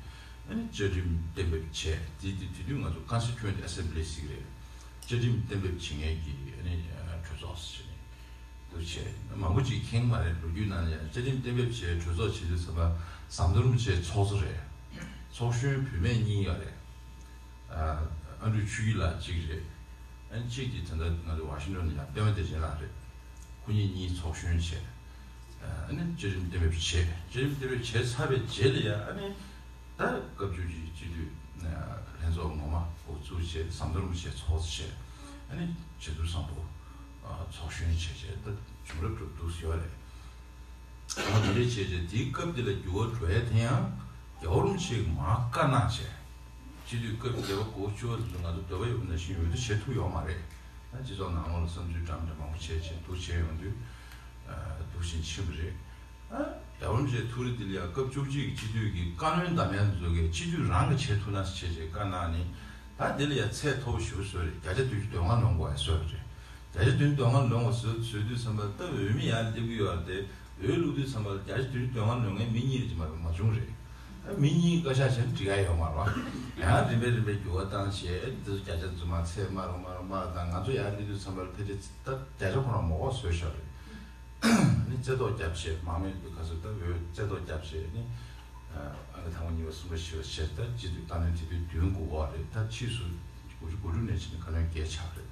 ཨ་ནི་བཅའ་ཁྲིམས་གཏན་འབེབས་བྱས། དེ་དེ་དེ་དུས་ང་ཚོ་Constituent Assembly་ཟེར་གྱི་རེད། བཅའ་ཁྲིམས་གཏན་འབེབས་བྱེད་མཁན་གྱི་ཨ་ནི་གྲོས་ཚོགས་ཟེར་ནས་འདུག་བྱས། མང་པོ་ཅིག་མཁྱེན་མ་རེད། ལོ་རྒྱུས་ནང་ལ་ཡང་བཅའ་ཁྲིམས་གཏན་འབེབས་བྱས་གྲོས་ཚོགས་བྱེད་དུས་ཙམ་པ་ཟམ་གདོང་རིན་པོ་ཆེ་ཚོགས་གཙོ་རེད། ཚོགས་གཞོན་བུད་མེད་གཉིས་ཡོད་རེད། ཨ་ཨ་འབྲུག་ཆོས་སྐྱིད་ལགས་གཅིག་རེད། ཨ་ནི་གཅིག་དེ་ད་ལྟ་ང་ཚོ་ཝ་ཤིང་ཊོན་ལ་ཡང་པད་མ་བདེ་ཆེན་ལགས་རེད། ཁོ་གཉིས་གཉིས་ཚོགས་གཞོན་བྱས། ཨ་ནི་བཅའ་ཁྲིམས་གཏན་འབེབས་བྱས། བཅའ་ཁྲིམས་གཏན་འབེབས་བྱས་ཚར་བའི་རྗེས་ལ་ཡང་ཨ་ནི་ད་སྐབས་བཅུ་གཅིག་སྤྱི་འཐུས་ལྷན་ཚོགས་ངོ་མ་འགོ་བཙུགས་བྱས། ཟམ་གདོང་རིན་པོ་ཆེ་ཚོགས་གཙོ་བྱས། ཨ་ནི་རྗེ་བཙུན་བཟང་པོ་ཚོགས་གཞོན་བྱས་བྱས་ད་བྱུང་རབས་གྲུབ་འདུག་ཡོད་རེད། འོ་དེ་འདྲ་བྱས་རྗེས་དེའི་སྐབས་དེ་ལ་འགྱུར་བ་འགྲོ་ཡ་དེ་ཡང་རྒྱལ་བ་རིན་པོ་ཆེས་མར་བཀའ་གནང་བྱས། སྤྱི་འཐུས་སྐབས་བརྒྱད་པ་གོ་བཅུ་པ་དེ་ཚོ་ང་ཚོ་འདོད་པ་ཡོད་པ་ནང་བཞིན་འོས་བསྡུ་བྱེད་ཐུབ་ཡོད་མ་རེད། ད་སྤྱི་ཚོགས་ནང་ལོགས་ལ་བསམ་ཚུལ་འདྲ་མི་འདྲ་མང་པོ་བྱས་བྱས་འདུག་བྱས་ཡོང་དུས། འདུག་བཞིན་ཕྱིན་པ་རེད། རྒྱལ་བ་རིན་པོ་ཆེའི་ཐུགས་རེ་དེ་ལ་ཡང་སྐབས་བཅུ་གཅིག་གི་སྤྱི་འཐུས་ཀྱི་བཀའ་བློན་འདེམས་ཡ་དེ་ཚོ་གིས་སྤྱི་འཐུས་རང་གིས་བྱེད་ཐུབ་ན་བྱས་བྱས་བཀའ་གནང་ནས། ད་དེ་ལ་ཡང་ཚད་མཐོ་པོ་ཞེ་པོ་བཟོས་རེད། བརྒྱ་ཆ་བདུན་ཅུ་དོན་ལྔ་ལོན་དགོས་ཡ་བཟོས་པ་རེད། བརྒྱ་ཆ་བདུན་དོན་ལྔ་ལོན་པ་བཟོས་བཟོས་དུས་ཙམ་པ་ད་འོས་མི་ཡར་སླེབས་ཀྱི་ཡོད་རེད་དེ། འོས་བླུགས་དུས་ཙམ་པ་ལ་བརྒྱ་ཆ་བདུན་དོན་ལྔ་ལོན་མཁན་མི་གཉིས་རེད་ཅེས་མ་མ་བྱུང་རེད། ཨ་མི་གཉིས་བཀའ་ཤག་བྱས་ན་འགྲིག་ཡ་ཡོད་མ་རེད་བ། ཡང་རིམ་པས་རིམ་པས་འགྱུར་བ་བཏང་བྱས་ཨ་འདི་ཚོ་བརྒྱ་ཆ་རྫུན་མ་ཚད་དམའ་རུ་དམའ་རུ་དམའ་རུ་བཏང་། ང་ཚོ་ཡར་སླེབས་དུས་ཙམ་པ་ལ་ཕལ་ཆེར་ད་བརྒྱ་ཆ་ཁོ་རང་མང་པོ་བཟོས་བཞག་རེད། ཨ་ནི་རྩེ་ཐོག་བརྒྱབ་བྱས་མང་མོས་ཀྱི་ཁ་སོ་ད་འོས་རྩེ་ཐོག་བརྒྱབ་བྱས་ནི། ཨ་ནི་ཐེངས་མ་གཉིས་པ་གསུམ་པ་བཞི་པ་བྱས་ད་སྤྱི་འཐུས་བཀའ་བློན་དེ་དུས་བདུན་དགོས་པ་རེད། ད་ཕྱིས་སུ་དགུ་བཅུ་གོ་དྲུག་ནས་བྱས་ནས་བཀའ་བློན་བརྒྱད་ཆགས་རེད།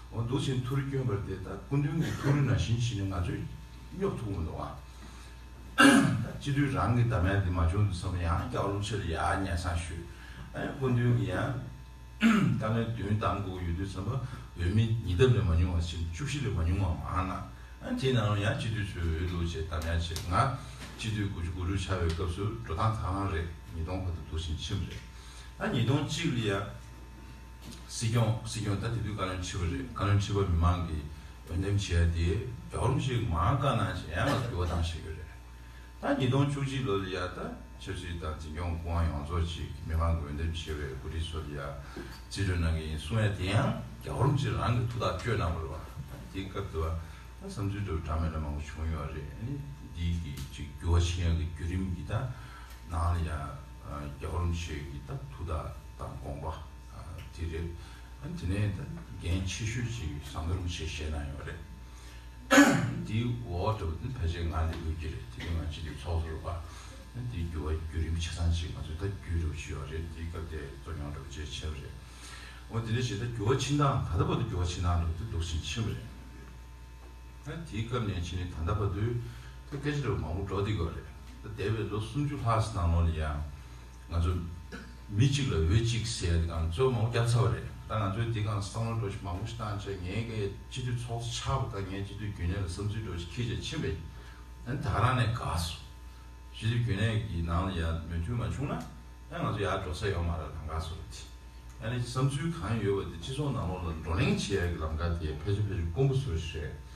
འོ་འདུག་བཞིན་ཐུགས་རེ་བསྐྱོན་པ་དེ་ད་སྐུ་མདུན་གྱི་ཐུགས་རེ་ནང་བཞིན་བྱས་ནས་ང་ཚོས་སྙོབ་ཐུབ་ཀྱི་མི་འདུག་ཨ། ད་སྤྱི་འཐུས་རང་གི་འདེམས་ཡ་འདི་མ་བྱུང་དུས་ཙམ་ཡང་རྒྱལ་བ་རིན་པོ་ཆེ་ལ་ཡར་སྙན་སེང་ཞུས། ཨ་ནི་སྐུ་མདུན་གྱིས་ཡང་བཀའ་བློན་བདུན་འདེམས་དགོས་ཀྱི་ཡོད་དུས་ཙམ་པ་འོས་མི་ཉིས་ལྡབ་ལས་མ་ཉུང་བ་ཕྱིན། བཅུ་བཞི་ལས་མ་ཉུང་བ་མང་ན། ཨ་ནི་དེའི་ནང་ལ་ཡང་སྤྱི་འཐུས་ཚོས་འོས་བླུགས་བྱས་འདེམས་ཡ་བྱས། ང་སྤྱི་འཐུས་དགུ་བཅུ་གོ་དྲུག་ཆགས་པའི་སྐབས་སུ་འགྲོ་སྟངས་ད་ག་རང་རེད། ཉིས་སྟོང་བར་དུ་འདུག་བཞིན་ཕྱིན་པ་རེད། ཨ་ཉིས་སྟོང་གཅིག་ལ་ཡང་ སྲིད་སྐྱོང་སྲིད་སྐྱོང་ད་དེ་དུས་བཀའ་བློན་ཁྲི་པ་རེད། བཀའ་བློན་ཁྲི་པ་མི་མང་གིས་འོས་འདེམས་བྱས་ཏེ་རྒྱལ་བ་རིན་པོ་ཆེ་མར་བཀའ་གནང་བྱས་ཡང་ང་ཚོ་འགྱུར་བ་བཏང་བཞག་གི་རེད། ད་ཉིས་སྟོང་བཅུ་གཅིག་ལོ་ལ་ཡ་ད་ཆབ་སྲིད་དང་འཛིན་སྐྱོང་སྐུ་དབང་ཡོངས་རྫོགས་ཅིག་མི་མང་གི་འོས་འདེམས་བྱས་པའི་འགོ་ཁྲིད་ཚོ་ལ་ཡ་རྩིས་སྤྲོད་གནང་གི་ཡིན་གསུང་ཡ་དེ་ཡང་རྒྱལ་བ་རིན་པོ་ཆེ་རང་གིས་ཐུགས་ཐག་གཅོད་གནང་བ་རེད་བ། དེའི་སྐབས་དུ་བ་ད་བསམ་ཚུལ་འདྲ་བོ་འདྲ་མིན་འདྲ་མང་པོ་བྱུང་ཡོད་རེད། ཨ་ནི་འདི་གི་ཅིག་འགྱུར་བ་ཕྱིན་ཡ་གི་བརྒྱུད་རིམ་གྱི་ད་ནང་ལ་ཡ་རྒྱལ་བ་རིན་པོ་ཆེ་གི་ད་ཐུགས་ཐག་དང་དགོངས་པ་དེ་རེད། ཨ་ནི་དེ་ནས་ད་འགན་ཆེ་ཤོས་ཅིག་ཟམ་གདོང་རིན་པོ་ཆེས་བཞེས་གནང་ཡོད་རེད། དེའི་འོག་འགྲོ་བ་དེ་ཕལ་ཆེར་ང་ལས་འགུལ་གྱི་རེད། དེ་རིང་ང་སྤྱི་འཐུས་ཚོགས་གཙོ་རུ་བ། དེའི་འགྱུར་བ་བརྒྱུད་རིམ་ཆ་ཚང་ཅིག་ང་ཚོས་ད་བརྒྱུད་འགྲོ་བཞིན་ཡོད་རེད། དེའི་སྐབས་དེ་གཙོ་སྐྱོང་འགྲོ་བྱེད་ཆེ་བ་རེད། འོ་དེ་འདྲ་བྱས་ད་འགྱུར་བ་ཕྱིན་སྟངས་ད་ལྟ་བར་དུ་འགྱུར་བ་ཕྱིན་སྟངས་འགྲོ་དུས་འདུག་ཕྱིན་ཕྱིན་པ་རེད། ད་དེའི་སྐབས་ནས་ཕྱིན་ནས་ད་ལྟ་བར་དུ་ད་སྐད་ཆ་འདྲ་བོ་མང་པོ་འགྲོ་བསྡད་ཡོད་རེད། ད་འདས་པའི་ལོ་སུམ་ཅུ་ལྷག་ཙམ་ནང་ལོགས་ལ་ཡང་ང་ཚོ་མི་གཅིག་ལ་འོས་གཅིག་ཟེར་ཡ་དེ་གང་གཙོ་བོ་མང་པོ་བརྒྱབ་ཚར་བ་རེད། ད་ང་ཚོས་དེ་གང་བསམ་བློ་འདྲ་བོ་ཞིག་མང་པོ་ཞིག་བཏང་བྱས་ངས་སྤྱི་འཐུས་ཚོགས་གཙོ་ཆགས་པ་དང་ངས་སྤྱི་འཐུས་རྒྱུན་ལས་ལ་བསམ་ཚུལ་འདྲ་བོ་ཞིག་འཁྱེར་བྱས་ཕྱིན་པ་ཡིན་ན་ད་ག་རང་ནས་དགའ་སོང་། སྤྱི་འཐུས་རྒྱུན་ལས་ཀྱི་ནང་ལ་ཡང་མོས་མཐུན་མ་བྱུང་ན་ཡང་ང་ཚོ་ཡར་འགྲོ་ས་ཡོད་མ་རེད། ལམ་ཁ་བཟོ་རྒྱུ་དེ་ཡང་ནི་བསམ་ཚུལ་གང་ཡོད་པ་དེ་སྤྱི་ཚོགས་ནང་ལོགས་ལ་བགྲོ་གླེང་བྱེད་ཡག་གི་ལམ་ཁ་དེ་ཕལ་ཆེར་ཕལ་ཆེར་དཀོན་པོ་བཟོ་ཞིག་རེད།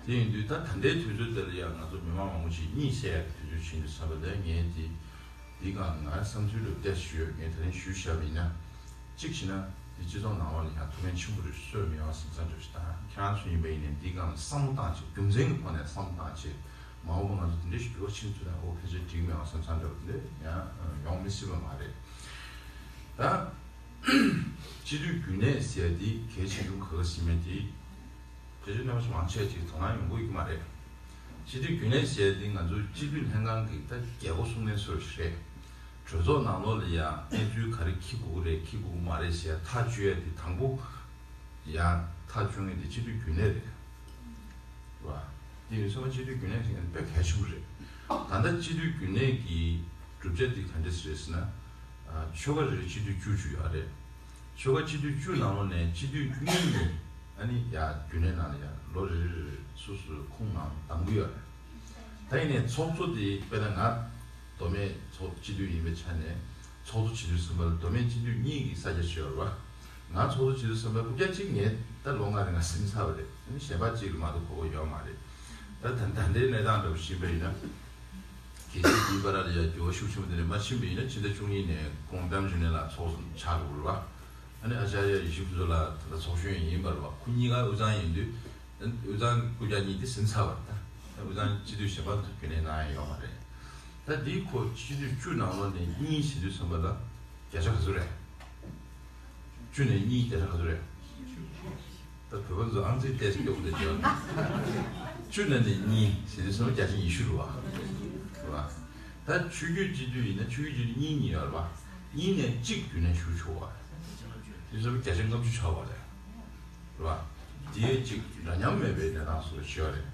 དེ་ཡིན་དུས་ད་ད་ལྟའི་དུས་ཚོད་འདི་ལ་ཡང་ང་ཚོ་མི་མང་མང་པོ་ཞིག་གཉིད་སད་ཡག་གི་དུས་ཚོད་ཕྱིན་དུས་ཙམ་པ་ལ་ངས་དེ་འདི་གང་ང་བསམ་ཚུལ་ལ་བལྟས་ཞུས་ཡོད། ངས་ད་རིང་ཞུས་བཞག་པ་ཡིན་ན་གཅིག་བྱས་ན་འདི་སྤྱི་ཚོགས་ནང་ལོགས་ལ་ཡང་ཐུགས་ཕན་ཆེན་པོ་རེད། གསོས་མེད་པ་བསམ་བསམ་འདྲ་ཞིག་དང་ཁྱེད་རང་ཚོ་ཡིན་པ་ཡིན་ནའི་འདི་གང་ལ་བསམ་བློ་བཏང་བྱས་རྒྱུ་མཚན་གྱི་ཐོག་ནས་བསམ་བློ་བཏང་བྱས། མ་འོངས་པ་ང་ཚོ་དེ་འདྲ་ཞིག་འགྱུར་བ་ཕྱིན་ཐུབ་ན་ཨོ་ཕལ་ཆེར་འགྲིག་མེད་པ་བསམ་བསམ་འདྲ་བ་དེ་ཡང་ཡོང་མི་སྲིད་པ་མ་རེད། ད་སྤྱི་འཐུས་རྒྱུན་ལས་ཟེར་ཡ་དེ་གལ་ཆེ་ཆུང་ག་ག་ཟིན་མེད་དེ་ཕལ་ཆེར་གནས་པ་ཞིག་མང་ཆེ་ཅིག་དོ་སྣང་ཡོང་གི་ཡོད་ཀྱི་མ་རེད། སྤྱི་འཐུས་རྒྱུན་ལས་ཟེར་ཡ་དེ་ང་ཚོའི་སྤྱི་འཐུས་ལྷན་ཁང་གི་ད་རྒྱལ་སྒོ་སྲུང་མཁན་ཚོ་ཞིག་རེད། གྲོས་ཚོགས་ནང་ལོགས་ལ་ཡང་གནས་ཚུལ་ག་རེ་འཁྱེར་དགོས་ཀྱི་རེད་འཁྱེར་དགོས་ཀྱི་མ་རེད་ཟེར་ཡ་ཐག་གཅོད་ཡ་དེ་དང་པོ། ཡང་ཐག་གཅོད་མཁན་དེ་སྤྱི་འཐུས་རྒྱུན་ལས་རེད། རེད་བ། དེ་ཡིན་ཙང་སྤྱི་འཐུས་རྒྱུན་ལས་ཟེར་མཁན་དཔེ་གལ་ཆེན་པོ་རེད། ད་ལྟ་སྤྱི་འཐུས་རྒྱུན་ལས་ཀྱི་གྲུབ་ཆ་དེ་ག་འདྲས་རེད་ཟེར་ན། ཨ། ཆོལ་ཁ་རེ་རེ་སྤྱི་འཐུས་བཅུ་བཅུ་ཡོད་རེད། ཆོལ་ཁ་སྤྱི་འཐུས་བཅུ་ནང་ལོགས་ནས་སྤྱི་འཐུས་གཉིས་གཉིས་ཨ་ནི་ཡ་རྒྱུན་ལས་ནང་ལ་ཡ་ལོ་རེ་རེ་རེ་སོ་སོའི་ཁོངས་ནང་བདམས་ཀྱི་ཡོད་རེད། ད་ཡིན་ནའི་ཚོགས་གཙོ་དེ་དཔེར་ན་ང་མདོ་སྨད་ཚོགས་སྤྱི་འཐུས་ཡིན་པའི་ཆ་ནས་ཚོགས་གཙོ་བྱེད་དུས་ཙམ་པ་ལ་མདོ་སྨད་སྤྱི་འཐུས་གཉིས་ཀྱིས་ས་ཆ་ཞུས་ཡོད་རེད་བ། ང་ཚོགས་གཙོ་བྱེད་དུས་ཙམ་པ་རྐུབ་བཀྱག་གཅིག་ངས་ད་ལོ་ལྔ་རིང་ང་ཟིན་ཚར་བ་རེད། ཨ་ནི་གཞན་པ་གཅིག་ལ་མ་གཏོགས་གོ་གོ་ཡོད་མ་རེད། ད་ད་ད་ལྟའི་གནས་སྟངས་འདྲ་པོ་ཤེས་པ་ཡིན་ན། གལ་སྲིད་འདིའི་བར་ལ་ཡ་འགྱུར་བ་ཤུགས་ཆེན་པོ་དེ་འདྲ་མ་ཕྱིན་པ་ཡིན་ན་ཕྱི་ཟླ་བཅུ་གཉིས་ནས་ཁོང་པདྨ་འབྱུང་གནས་ལགས་ཚོགས་གཙོ་ཆགས་འགྲོ་གི་རེད་བ། ཨ་ནི་ཨ་ཅཱརྱ་ཡེ་ཤེས་ཕུན་ཚོགས་ལགས་ད་ལྟ་ཚོགས་གཞོན་ཡིན་པ་རེད་བ། ཁོ་གཉིས་ཀ་དབུས་གཙང་ཡིན་དུས། དབུས་གཙང་རྐུབ་བཀྱག་གཉིས་དེ་ཟིན་ཚར་བ་རེད། ད་དབུས་གཙང་སྤྱི་འཐུས་གཞན་པ་ཚོ་རྒྱུན་ལས་གནང་ཡ་ཡོད་མ་རེད། ད་འདི་ཁོ་སྤྱི་འཐུས་བཅུ་ནང་ལོགས་ནས་གཉིས་བྱེད་དུས་ཙམ་པ་ལ་བརྒྱ་ཆ་ག་ཚོད་རེད། བཅུ་ནས་གཉིས་བརྒྱ་ཆ་ག་ཚོད་རེད། ད་བོད་པ་ཚོ་ཨང་རྩིས་ཏོག་ཙམ་སྐྱོ་པོ་དེ་བརྗོད། བཅུ་ནང་ནས་གཉིས་བྱེད་དུས་ཙམ་པ་བརྒྱ་ཆ་ཉི་ཤུ་རེད་བ། རེད་བ། ད་ཆོས་བརྒྱུད་སྤྱི་འཐུས་ཡིན་ན་ཆོས་བརྒྱུད་སྤྱི་འཐུས་གཉིས་གཉིས་ཡོད་རེད་བ། གཉིས་ནས་གཅིག་རྒྱུན་ལས་ཞུགས་ཆོག་པ་རེད། དེ་ཚོ་བརྒྱ་ཆ་ལྔ་བཅུ་ཆགས་པ་རེད། རེད་བ། དེའི་གཅིག་འདྲ་མཉམ་མེད་པའི་གནས་སྟངས་སུ་ཤོར་རེད།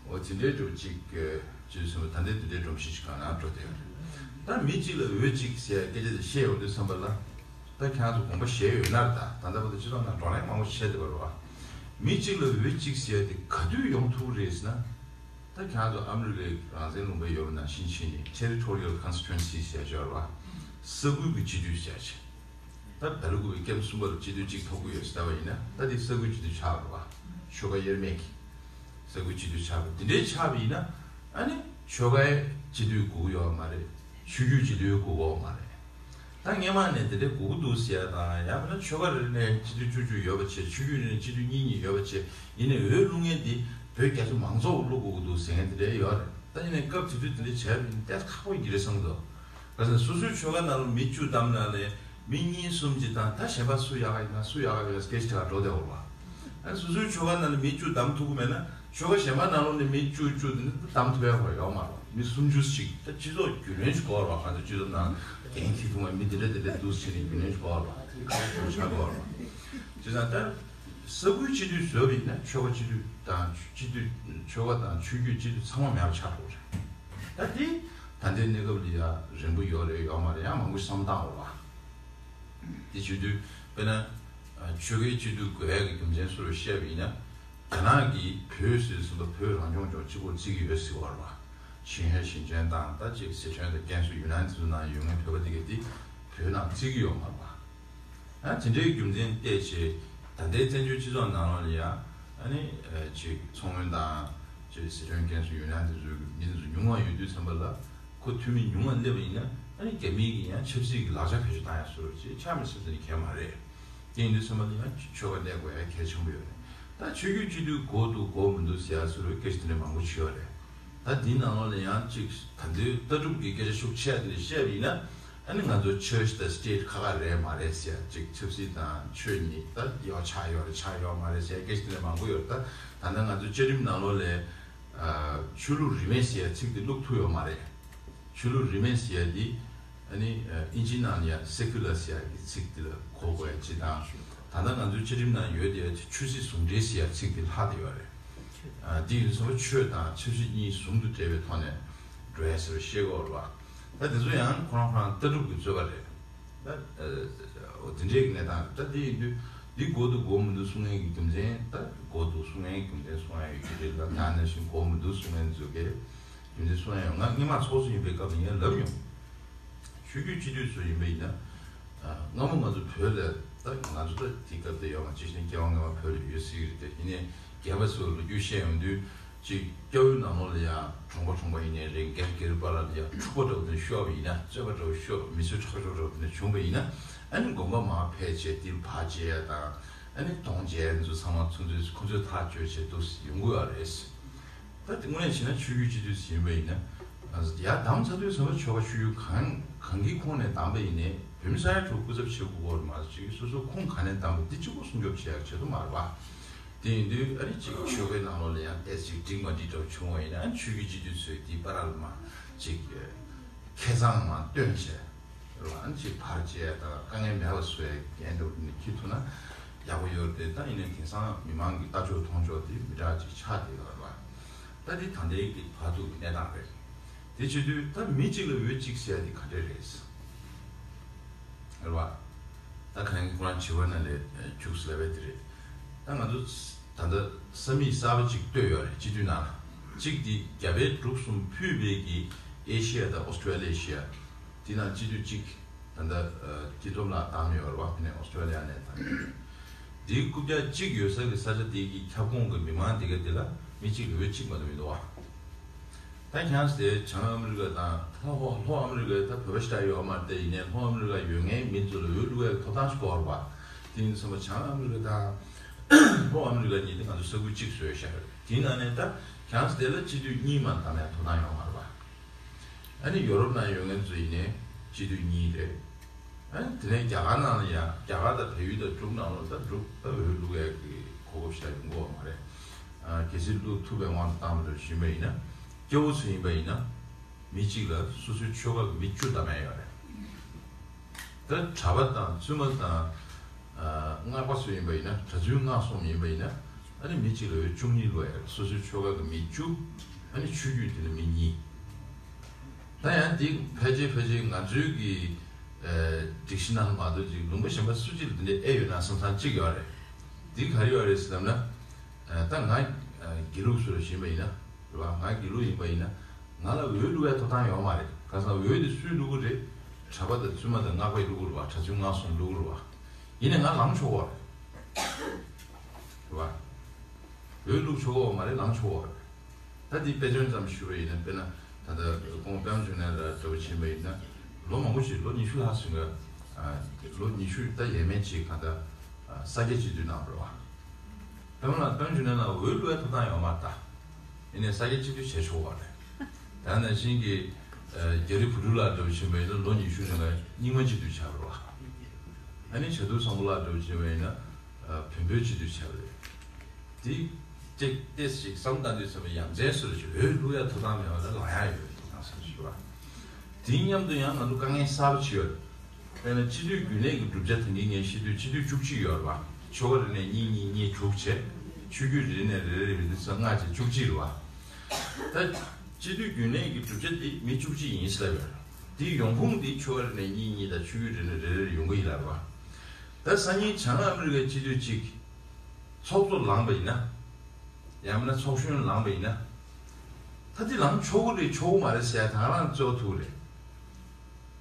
འོ་དེ་འདྲའི་འགྲོ་གཅིག་གི་ཅེས་གསུངས་པ་ད་ལྟའི་དེ་འདྲའི་སྒྲོམ་གཞི་ཞིག་གང་ན་འགྲོ་བསྡད་ཡོད་རེད། ད་མི་གཅིག་ལ་འོས་གཅིག་ཟེར་སྐད་ཆ་དེ་བཤད་ཡོང་དུས་ཙམ་པ་ལ། ད་ཁྱེད་རང་ཚོ་དགོངས་པ་བཞེས་ཡོད་ན་རེད། ད་ད་ལྟ་བར་དུ་སྤྱི་ཚོགས་ནང་བགྲོ་གླེང་མང་པོ་བྱས་བསྡད་པ་རེད་བ། མི་གཅིག་ལ་འོས་གཅིག་ཟེར་དེ་ག་དུས་ཡོང་ཐུབ་རེད་ཟེར་ན། ད་ཁྱེད་རང་ཚོ་ཨ་མི་རི་ཀའི་རང་བཙན་ལུང་པ་ཡོད་པ་ནང་བཞིན་བྱས་ནས་Territorial Constituency་ཟེར་ཡོད་རེད་བ། ས་ཁུལ་གྱི་སྤྱི་འཐུས་ཟེར་བྱས། ད་བལ་པོའི་ཀེམ་གསུམ་པ་ལ་སྤྱི་འཐུས་གཅིག་ཐོབ་ཀྱི་ཡོད་ཟེར་བ་ཡིན་ན་ད་དེ་ས་ཁུལ་སྤྱི་འཐུས་ཆགས་རེད་བ། ཆོལ་ཁ་དབྱེར་མེད་ཀྱི་ས་ཁུལ་སྤྱི་འཐུས་ཆགས་པ་དེ་འདྲའི་ཆགས་པ་ཡིན་ན་ཨ་ནི་ཆོལ་ཁའི་སྤྱི་འཐུས་དགོས་ཀྱི་ཡོད་མ་རེད། ཆོས་བརྒྱུད་སྤྱི་འཐུས་དགོས་ཀྱི་ཡོད་མ་རེད། ད་སྔོན་མ་ནས་དེ་འདྲའི་དགོས་ཀྱི་འདུག་ཟེར་ཡ་དང་ཡང་མིན་ན་ཆོལ་ཁ་རེ་ནས་སྤྱི་འཐུས་བཅུ་བཅུ་ཡོད་པ་བྱས་ཆོས་བརྒྱུད་རེ་ནས་སྤྱི་འཐུས་གཉིས་གཉིས་ཡོད་པ་བྱས་ཡིན་ནའི་འོས་བླུག་མཁན་དེ་བོད་རྒྱ་མཚོ་མང་ཚོགས་བླུག་དགོས་ཀྱི་འདུག་ཟེར་མཁན་དེ་འདྲའི་ཡོད་རེད། ད་ཡིན་ནའི་སྐབས་དེ་དུས་དེ་འདྲའི་བྱས་པ་ཡིན་ན་ཏོག་ཙམ་ཁག་པོ་ཡིན་གྱི་རེད་བསམ་གྱི་འདུག་ག་ཟེར་སོ་སོའི་ཆོལ་ཁ་ནང་ལ་མི་བཅུ་བདམས་ན་ལས་མི་གཉིས་གསུམ་གྱིས་དང་ད་གཞན་པ་སུ་ཡག་ག་ཡིན་ན་སུ་ཡག་ག་ཡིན་ན་སྐད་ཆ་དེ་ག་འགྲོ་བསྡད་ཡོད་རེད་བ། ཨ་སོ་སོའི་ཆོལ་ཁ་ནང་ལ་མི་བཅུ་བདམས་ཐུབ་ཀྱི་མེད་ན་ཆོལ་ཁ་གཞན་པ་ནང་ལོགས་ནས་མི་བཅུ་བཅུ་དེ་འདྲ་བདམས་ཐུབ་ཡག་ཡོད་མ་རེད། མི་སུམ་ཅུ་ཞིག་ད་སྤྱི་ཚོགས་རྒྱུས་ལོན་ཞིག་དགོས་རེད་བ། ང་ཚོ་སྤྱི་ཚོགས་ནང་འགན་འཁྱེར་ཐུབ་པའི་མི་དེ་འདྲ་དེ་འདྲ་འདུག་ཟེར་ནས་རྒྱུས་ལོན་ཞིག་དགོས་རེད་བ། ཁག་པོ་ཆགས་དགོས་རེད་བ། བྱས་ཙང་ད་ས་ཁུལ་སྤྱི་འཐུས་བཟོས་པ་ཡིན་ན་ཆོལ་ཁ་སྤྱི་འཐུས་དང་སྤྱི་འཐུས་ཆོལ་ཁ་དང་ཆོས་བརྒྱུད་སྤྱི་འཐུས་ཚང་མ་མེད་པ་ཆགས་འགྲོ་གི་རེད། ད་དེ་ད་ལྟའི་གནས་སྐབས་ལ་ཡ་རན་པོ་ཡོད་རེད་ཡོད་མ་རེད་ཡང་མང་པོ་བསམ་བཏང་འོ་བ། དེ་བྱེད་དུས་དཔེར་ན། ཆོལ་ཁའི་སྤྱི་འཐུས་དགོས་ཡག་གི་རྒྱུ་མཚན་སུ་རུ་བཤད་པ་ཡིན་ན། རྒྱ་ནག་གིས་བོད་ཟེར་ཟིན་པ་བོད་རང་སྐྱོང་ལྗོངས་གཅིག་པོར་བརྩི་གི་ཡོད་ཟེར་བ་རེད་བ། ཆིན་ཧེ་ཞིང་ཆེན་དང་ད་ཅིག་སི་ཁྲོན་དང་ཀན་སུའུ་ཡུན་ནན་དེ་ཚོ་ནང་ཡོད་མཁན་བོད་པ་དེ་གས་དེ་བོད་ནང་བརྩི་གི་ཡོད་མ་རེད་བ། ཨ་དེ་འདྲའི་རྒྱུ་མཚན་བལྟས་བྱས། ད་ལྟའི་བཙན་བྱོལ་སྤྱི་ཚོགས་ནང་ལོགས་ལ་ཡང་ཨ་ནི་ཅིག་མཚོ་སྔོན་དང་ཅིག་ཟི་ཁྲོན་ཀན་སུའུ་ཡུན་ནན་དེ་ཚོའི་མི་དེ་ཚོ་ཉུང་བ་ཡོད་དུས་ཙམ་པ་ལ། ཁོ་འཐུས་མི་ཉུང་བ་སླེབས་པ་ཡིན་ན་ཨ་ནི་རྒྱ་མིའི་གི་ཡང་ཆབ་སྲིད་ཀྱི་ལག་ཆ་བེད་སྤྱོད་བཏང་ཡ་བཟོ་འདྲ་ཅིག་ཆགས་མི་སྲིད་ཟེར་ནས་གལ་མ་རེད། དེ་ཡིན་དུས་ཙམ་པ་ལ་ཡང་ཆོལ་ཁ་གནས་དགོས་ཡ་གལ་ཆེན་པོ་ཡོད་རེད། ད་ཆོས་བརྒྱུད་སྤྱི་འཐུས་དགོས་འདུག་དགོས་མི་འདུག་ཟེར་ཡ་བཟོ་འདྲའི་སྐད་ཆ་དེ་འདྲ་མང་པོ་བྱས་ཡོད་རེད། ད་འདིའི་ནང་ལོགས་ལ་ཡང་ཅིག་ད་ལྟའི་ལྟ་གྲུབ་ཀྱི་སྐད་ཆ་ཤུགས་ཆེ་བ་དེ་འདྲ་བཤད་པ་ཡིན་ན། ཨ་ནི་ང་ཚོ་ཆར་ཆི་དང་སི་ཊེཊ་ཁ་ཁ་རེད་མ་རེད་ཟེར་ཡ། ཅིག་ཆབ་སྲིད་དང་ཆོས་གཉིས་ད་ཡོག་ཆགས་ཡོད་རེད་ཆགས་ཡོད་མ་རེད་ཟེར་ཡ་སྐད་ཆ་དེ་འདྲ་མང་པོ་ཡོད་རེད། ད་ད་ལྟ་ང་ཚོ་བཅའ་ཁྲིམས་ནང་ལོགས་ལ་ཨ་ཆོས་ལུགས་རིས་མེད་ཟེར་ཡ་ཚིག་དེ་བླུགས་ཐུབ་ཡོད་མ་རེད། ཆོས་ལུགས་རིས་མེད་ཟེར་ཡ་དེ་ཨ་ནི་ཨ་ཨིན་ཇི་ནང་ལ་ཡ་སེ་ཀུ་ལར་ཟེར་ཡ་གི་ཚིག་དེ་ལ་གོ་དགོས་ཡ་ཅིག་དང་། ད་ལྟ་ང་ཚོའི་བཅའ་ཁྲིམས་ནང་ཡོད་དེ་ཆོས་སྲིད་ཟུང་འབྲེལ་ཟེར་ཡ་ཚིག་དེ་ལྷག་བསྡད་ཡོད་རེད། ཨ་དེ་ཡིན་ཙང་ཆོས་དང་ཆབ་སྲིད་གཉིས་ཟུང་དུ་འབྲེལ་བའི་ཐོག་ནས་འགྲོ་ཡ་ཟེར་བ་ཤེས་དགོས་རེད་བ། ད་དེ་ཚོ་ཡང་ཁོ་རང་ཁོ་རང་ལྟ་གྲུབ་ཀྱི་རྩོད་པ་རེད། ད་ཨ་འོ་དེ་འདྲའི་གནས་སྟངས་རེད། ད་དེ་ཡིན་དུས་འདི་དགོས་འདུག་དགོས་མི་འདུག་གསུང་མཁན་གྱི་རྒྱུ་མཚན། ད་དགོས་འདུག་གསུང་མཁན་གྱི་རྒྱུ་མཚན་གསུང་ཡ་ཡོད་ཀྱི་རེད། ད་ད་ནང་བཞིན་དགོས་མི་འདུག་གསུང་མཁན་ཚོ་གིས་རྒྱུ་མཚན་གསུང་ཡ་ཡོད། ང་སྔོན་མ་ཚོགས་གཙོ་ཡིན་པའི་སྐབས་ལ་ངས་ལབ་མྱོང་། ཆོས་བརྒྱུད་སྤྱི་འཐུས་ཚོ་ཡིན་པ་ཡིན་ན། ཨ་སྔ་མོ་ང་ཚོ་བོད་ལ་ད་ང་ཚོ་ད་དེ་སྐབས་དེ་ཡོད་མ་ཅི་ཞིག་ནས་སྐྱེ་བ་སྔ་མ་བོད་ལ་ཡོད་སྲིད་ཀྱི་རེད་དེ། ཡིན་ནའི་རྒན་པ་ཚོས་ལོ་རྒྱུས་བཤད་ཡོང་དུས་ཅིག་སྐྱ་བོའི་ནང་ལོགས་ལ་ཡང་གྲོང་པ་གྲོང་པ་ཡིན་ནའི་རེད། སྒེར་སྒེར་བར་ལ་ཡང་འཁྲུག་པ་འདྲ་བོ་དེ་ཤོར་བ་ཡིན་ན། རྩོད་པ་འདྲ་བོ་ཤོར་མི་ཚོས་ཁྲག་སྦྱོར་འདྲ་བོ་དེ་འདྲ་བྱུང་བ་ཡིན་ན། ཨ་ནི་དགོན་པ་མར་ཕེབས་བྱས་དེ་ལ་ཕར་མཇལ་ཡ་དང་། ཨ་ནི་གདོང་མཇལ་ཡ་ཚོ་ཚང་མ་ཚོ་ཚོས་ཁོ་ཚོས་ཐག་གཅོད་བྱས་འདུག་ཡོང་གི་ཡོད་རེད། ད་དེ་དངོས་གནས་བྱས་ན་ཆོས་བརྒྱུད་སྤྱི་འཐུས་ཟིན་པ་ཡིན་ན། ཡར་བདམས་ཚར་དུས་ཙམ་པ་ཆོལ་ཁ་ཆོས་བརྒྱུད་གང་གང་གི་ཁོངས་ནས་བདམས་པ་ཡིན་ནའི་བོད་མི་ས་ཡ་དྲུག་སྐུ་ཚབ་བྱེད་དགོས་སྐོར་མ་གཏོགས་ཅིག་སོ་སོ་ཁོངས་ག་ནས་བདམས་པ་འདི་གཅིག་པོ་སྲུང་སྐྱོབ་བྱེད་ཡག་ཆེད་དུ་མ་རེད་པ། དེ་ཡིན་དུས་ཨ་ནི་ཅིག་ཆོལ་ཁའི་ནང་ལོགས་ལ་ཡང་ཏོག་ཙམ་འགྲིག་མ་འགྲིག་འདྲ་བོ་བྱུང་བ་ཡིན་ན། ཨ་ནི་ཆོས་བརྒྱུད་སྤྱི་འཐུས་ཚོས་དེའི་བར་ལ་མར་ཅིག་ཁེ་གཙང་མར་བཏོན་བྱས། རང་གཅིག་བར་བཅད་དང་དཀའ་ངལ་མེད་པ་བཟོ་ཡའི་འགན་འདྲ་བོ་དེ་འཁྱེར་ཐུབ་ན་ཡག་པོ་ཡོད་རེད། ད་ཡིན་ནའི་དེང་སང་མི་མང་གི་ལྟ་ཕྱོགས་མཐོང་ཕྱོགས་དེ་མི་འདྲ་ཅིག་ཆགས་བསྡད་ཡོད་རེད་པ། ད་འདི་ད་ལྟའི་གི་བར་དུ་གི་གནས་སྟངས་རེད། དེ་བྱེད་དུས་ད་མི་གཅིག་ལ་འོས་གཅིག་ཟེར་ཡ་དེ་ག་འདྲས་རེད། རེད་པ། ད་གང་གི་ཁོ་རང་བྱིས་པ་ན་ལས་འཇུག་ཟེར་བ་དེ་རེད། ད་ང་ཚོ་ད་ལྟ་ས་མིག་གསར་པ་གཅིག་བཏོད་ཡོད་རེད། སྤྱི་འཐུས་ནང་ལ་གཅིག་དེ་རྒྱ་བལ་འབྲུག་གསུམ་ཕུད་པའི་གི་ཨེ་ཤི་ཡ་དང་ཨོ་སི་ཀྲོ་ལི་ཡ། དེ་ནང་སྤྱི་འཐུས་གཅིག་ད་ལྟ་ཨ་སྐྱིད་སྡོམ་ལགས་བདམས་ཡོད་རེད་པ། དེ་ནས་ཨོ་སི་ཀྲོ་ལི་ཡ་ནས་བདམས་ཡོད་རེད། དེའི་རྐུབ་བཀྱག་གཅིག་ཡོད་ས་གི་ས་ཆ་དེ་གི་ཁྱབ་ཁོངས་ཀྱི་མི་མང་དེ་ག་དེ་ལ་མི་གཅིག་ལ་འོས་གཅིག་མ་གཏོགས་མི་འདུག་པ། ད་ཁྱེད་རང་ཚོ་དེ་བྱང་ཨ་མི་རི་ཀ་དང་ད་ལྷོ་ལྷོ་ཨ་མི་རི་ཀ་ད་བོད་པ་ཞེ་དྲག་ཡོད་མ་རེད་དེ། ཡིན་ནའི་ལྷོ་ཨ་མི་རི་ཀ་ཡོད་མཁན་མི་ཚོ་ལ་འོས་བླུག་ཡག་གི་ཐོབ་ཐང་ཞིག་དགོས་རེད་པ། དེ་ཡིན་དུས་ཙམ་པ་བྱང་ཨ་མི་རི་ཀ་དང་ལྷོ་ཨ་མི་རི་ཀ་གཉིས་དེ་ང་ཚོ་ས་ཁུལ་གཅིག་བཟོས་བཞག་རེད། དེའི་ནང་ནས་ད་ཁྱེད་རང་ཚོ་དེ་ལ་སྤྱི་འཐུས་གཉིས་མ་གཏོགས་བདམ་ཡག་ཐོབ་ཐང་ཡོད་མ་རེད་པ། ཨ་ནི་ཡོ་རོབ་ནང་ཡོད་མཁན་ཚོ་ཡིན་ནའི་སྤྱི་འཐུས་གཉིས་རེད། ཨ་ནི་དེ་ནས་རྒྱ་གར་ནང་ལ་ཡང་རྒྱ་གར་དང་བལ་ཡུལ་དང་འབྲུག་ནང་ལོགས་ད་འབྲུག་ད་འོས་བླུག་ཡག་གི་གོ་སྐབས་ཞེ་དྲག་ཡོང་གི་ཡོད་མ་རེད། ཨ་གལ་སྲིད་བླུག་ཐུབ་པའི་དབང་དུ་བཏང་བ་ཞུས་པ་ཡིན་ན། སྐྱ་བོ་ཚོ་ཡིན་པ་ཡིན་ན་མི་གཅིག་ལ་སོ་སོའི་ཆོལ་ཁ་གི་མི་བཅུ་བདམ་ཡག་ཡོད་རེད། ད་གྲྭ་པ་དང་བཙུན་མ་དང་ཨ་སྔགས་པ་ཚོ་ཡིན་པ་ཡིན་ན། གྲྭ་བཙུན་སྔགས་གསུམ་ཡིན་པ་ཡིན་ན་ཨ་ནི་མི་གཅིག་ལ་འོས་བཅུ་གཉིས་བླུག་ཡག་རེད། སོ་སོའི་ཆོལ་ཁ་གི་མི་བཅུ། ཨ་ནི་ཆོས་བརྒྱུད་དེ་ལ་མི་གཉིས། ད་ཡང་འདི་ཕལ་ཆེར་ཕལ་ཆེར་ང་ཚོའི་གི་ཨ་སྒྲིག་གཞི་ནང་མ་གཏོགས་ཅིག་ལུང་པ་གཞན་པ་སུ་གཅིག་ལ་འདི་འདྲའི་ཨེ་ཡོད་ན་བསམ་བསམ་གཅིག་ཡོད་རེད། འདི་ག་རེ་ཡོད་རེད་ཟེར་ལབ་ན། ཨ་ད་ང་ཨ་དགེ་ལུགས་ཚོ་ལ་ཞུས་པ་ཡིན་ན་རེད་པ། ང་དགེ་ལུགས་ཡིན་པ་ཡིན་ན་ང་ལ་འོས་བླུག་ཡག་ཐོབ་ཐང་ཡོད་མ་རེད། གང་ཟེར་ན་འོས་དེ་སུས་བླུག་གི་རེད། གྲྭ་པ་དང་བཙུན་མ་དང་སྔགས་པས་བླུག་གི་རེད་པ། གྲྭ་བཙུན་སྔགས་གསུམ་བླུག་གི་རེད་པ། ཡིན་ནའི་ང་ལངས་ཆོག་གི་རེད། རེད་པ། འོས་བླུག་ཆོག་གི་མ་རེད། ལངས་ཆོག་གི་རེད། ད་འདི་དཔེ་མཚོན་ཙམ་ཞུ་བ་ཡིན་ན། དཔེར་ན་ད་ལྟ་སྐུ་ངོ་པད་མ་འབྱུང་གནས་ལགས་འདྲ་བོ་ཕྱིན་པ་ཡིན་ན། ལོ་མང་པོ་ཞིག་ལོ་ཉི་ཤུ་ལྷག་ཟིན་ག་ཨ་ལོ་ཉི་ཤུ་ད་ཡས་མས་ཅིག་གང་ལྟར་ཨ་ས་སྐྱ་སྤྱི་འཐུས་གནང་བ་རེད་པ། པད་མ་ལགས་པད་མ་འབྱུང་གནས་ལགས་འོས་བླུག་ཡག་ཐོབ་ཐང་ཡོད་མ་རེད་ད། ཡིན་ནའི་ས་སྐྱ་སྤྱི་འཐུས་བྱས་ཆོག་པ་རེད། ད་ནང་བཞིན་གྱི་ཨ་རྒྱ་རི་བུ་ཕྲུག་ལགས་འདྲ་བོ་ཕྱིན་པ་ཡིན་ན་ལོ་ཉི་ཤུ་རིང་ལ་རྙིང་མ་སྤྱི་འཐུས་ཆགས་པ་རེད་པ། ཨ་ནི་བྱ་དུར་བཟང་པོ་ལགས་འདྲ་བོ་ཕྱིན་པ་ཡིན་ན་ཨ་བོན་པོའི་སྤྱི་འཐུས་ཆགས་པ་རེད། དེ་ཏེ་ཏེ་ཞིག་བསམ་བཏང་དུས་ཙམ་པ་ཡ་མཚན་སུ་རེད་ཞུ། འོས་བླུག་ཡག་ཐོབ་ཐང་མེད་པ་ལ་ལངས་ཡག་ཡོད་ཐོབ་ཐང་ཟེར་ཞུ་བ། དེའི་མཉམ་དུ་ཡང་ང་ཚོ་དཀའ་ངལ་གསར་པ་ཅིག་ཡོད། དཔེར་ན་སྤྱི་འཐུས་རྒྱུན་ལས་ཀྱི་གྲུབ་ཆ་ད་གིན་ངས་ཤེས་དུས་སྤྱི་འཐུས་བཅུ་གཅིག་ཡོད་རེད་པ། ཆོལ་ཁ་རེ་ནས་གཉིས་གཉིས་གཉིས་དྲུག་བྱས། ཆོས་བརྒྱུད་རེ་ནས་རེ་རེ་ཡོད་དུས་ཙམ་ལྔ་བྱས་བཅུ་གཅིག་རེད་པ། ད་སྤྱི་འཐུས་རྒྱུན་ལས་ཀྱི་གྲུབ་ཆ་དེ་མི་བཅུ་གཅིག་ཡིན་ཟེར་ལབ་ཡོད་རེད། དེའི་ཡོང་ཁུངས་དེ་ཆོལ་ཁ་རེ་ནས་གཉིས་གཉིས་དང་ཆོས་བརྒྱུད་རེ་ནས་རེ་རེ་ཡོང་གི་ཡིན་ལབ་རེད་པ། ད་སང་ཉིན་བྱང་ཨ་མི་རི་ཀའི་སྤྱི་འཐུས་གཅིག་ཚོགས་གཙོ་ལངས་པ་ཡིན་ན། ཡང་མིན་ན་ཚོགས་གཞོན་ལངས་པ་ཡིན་ན། ད་དེ་ལངས་ཆོག་གི་རེད་ཆོག་གི་མ་རེད་ཟེར་ཡ་ད་ག་རང་རྩོད་ཐུབ་རེད།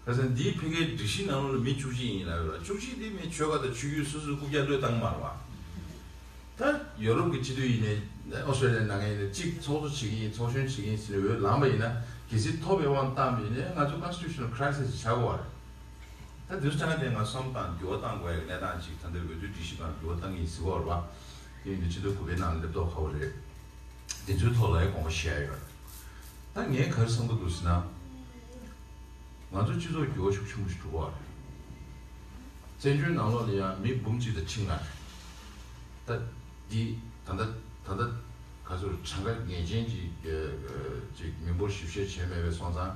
ཁ་སང་འདིའི་ཕ་གིའི་སྒྲིག་གཞི་ནང་ལོགས་ལ་མི་བཅུ་གཅིག་ཡིན་ལབ་ཡོད་ར། བཅུ་གཅིག་དེ་མི་ཆོལ་ཁ་དང་ཆོས་བརྒྱུད་སོ་སོའི་རྐུབ་བཀྱག་བློས་བཏང་མ་རེད་བ། ད་ཡོ་རོབ་ཀྱི་སྤྱི་འཐུས་ཡིན་ནའི་ཨོ་སི་ཀྲོ་ལི་ཡ་ནང་ཡིན་ནའི་གཅིག་ཚོགས་གཙོ་བྱེད་ཀྱི་ཡིན། ཚོགས་གཞོན་བྱེད་ཀྱི་ཡིན་ཟེར་ནས་འོས་ལངས་པ་ཡིན་ན་གལ་སྲིད་ཐོབ་པའི་དབང་བཏང་པ་ཡིན་ནའི་ང་ཚོ་constitutional crisis་ཆགས་ཀྱི་ཡོད་རེད། ད་དུས་ཚོད་ནང་དེ་ང་བསམ་བཏང་འགྱུར་བ་གཏང་དགོས་ཡག་གནས་སྟངས་ཅིག་ད་ལྟ་འོས་བསྡུ་སྒྲིག་གཞི་སྒང་འགྱུར་བ་གཏང་གི་ཡིན་ཟེར་བ་རེད་བ། དེ་ཡིན་དུས་ཕྱི་ཟླ་དགུ་པའི་ནང་སླེབས་མདོག་ཁ་པོ་རེད། དེ་ཚོའི་ཐོག་ལ་ཡང་དགོངས་པ་བཞེས་ཡ་ཡོད་རེད། ད་ངས་ག་རེ་བསམ་གྱི་འདུག་ཟེར་ན། ང་ཚོ་སྤྱི་ཚོགས་འགྱུར་བ་ཤུགས་ཆེན་པོ་ཞིག་འགྲོ་གི་ཡོད་རེད། བཙན་བྱོལ་ནང་ལོགས་ལ་ཡང་མི་འབུམ་གཅིག་དང་ཁྲི་ལྔ་རེད། ད་འདི་ད་ལྟ་ད་ལྟ་ག་ཚོད་གྲངས་ཀ་ངེས་ཅན་གྱི་ཅིག་མི་འབོར་ཞིབ་བཤེར་བྱས་མེད་པའི་སོང་ཙང་།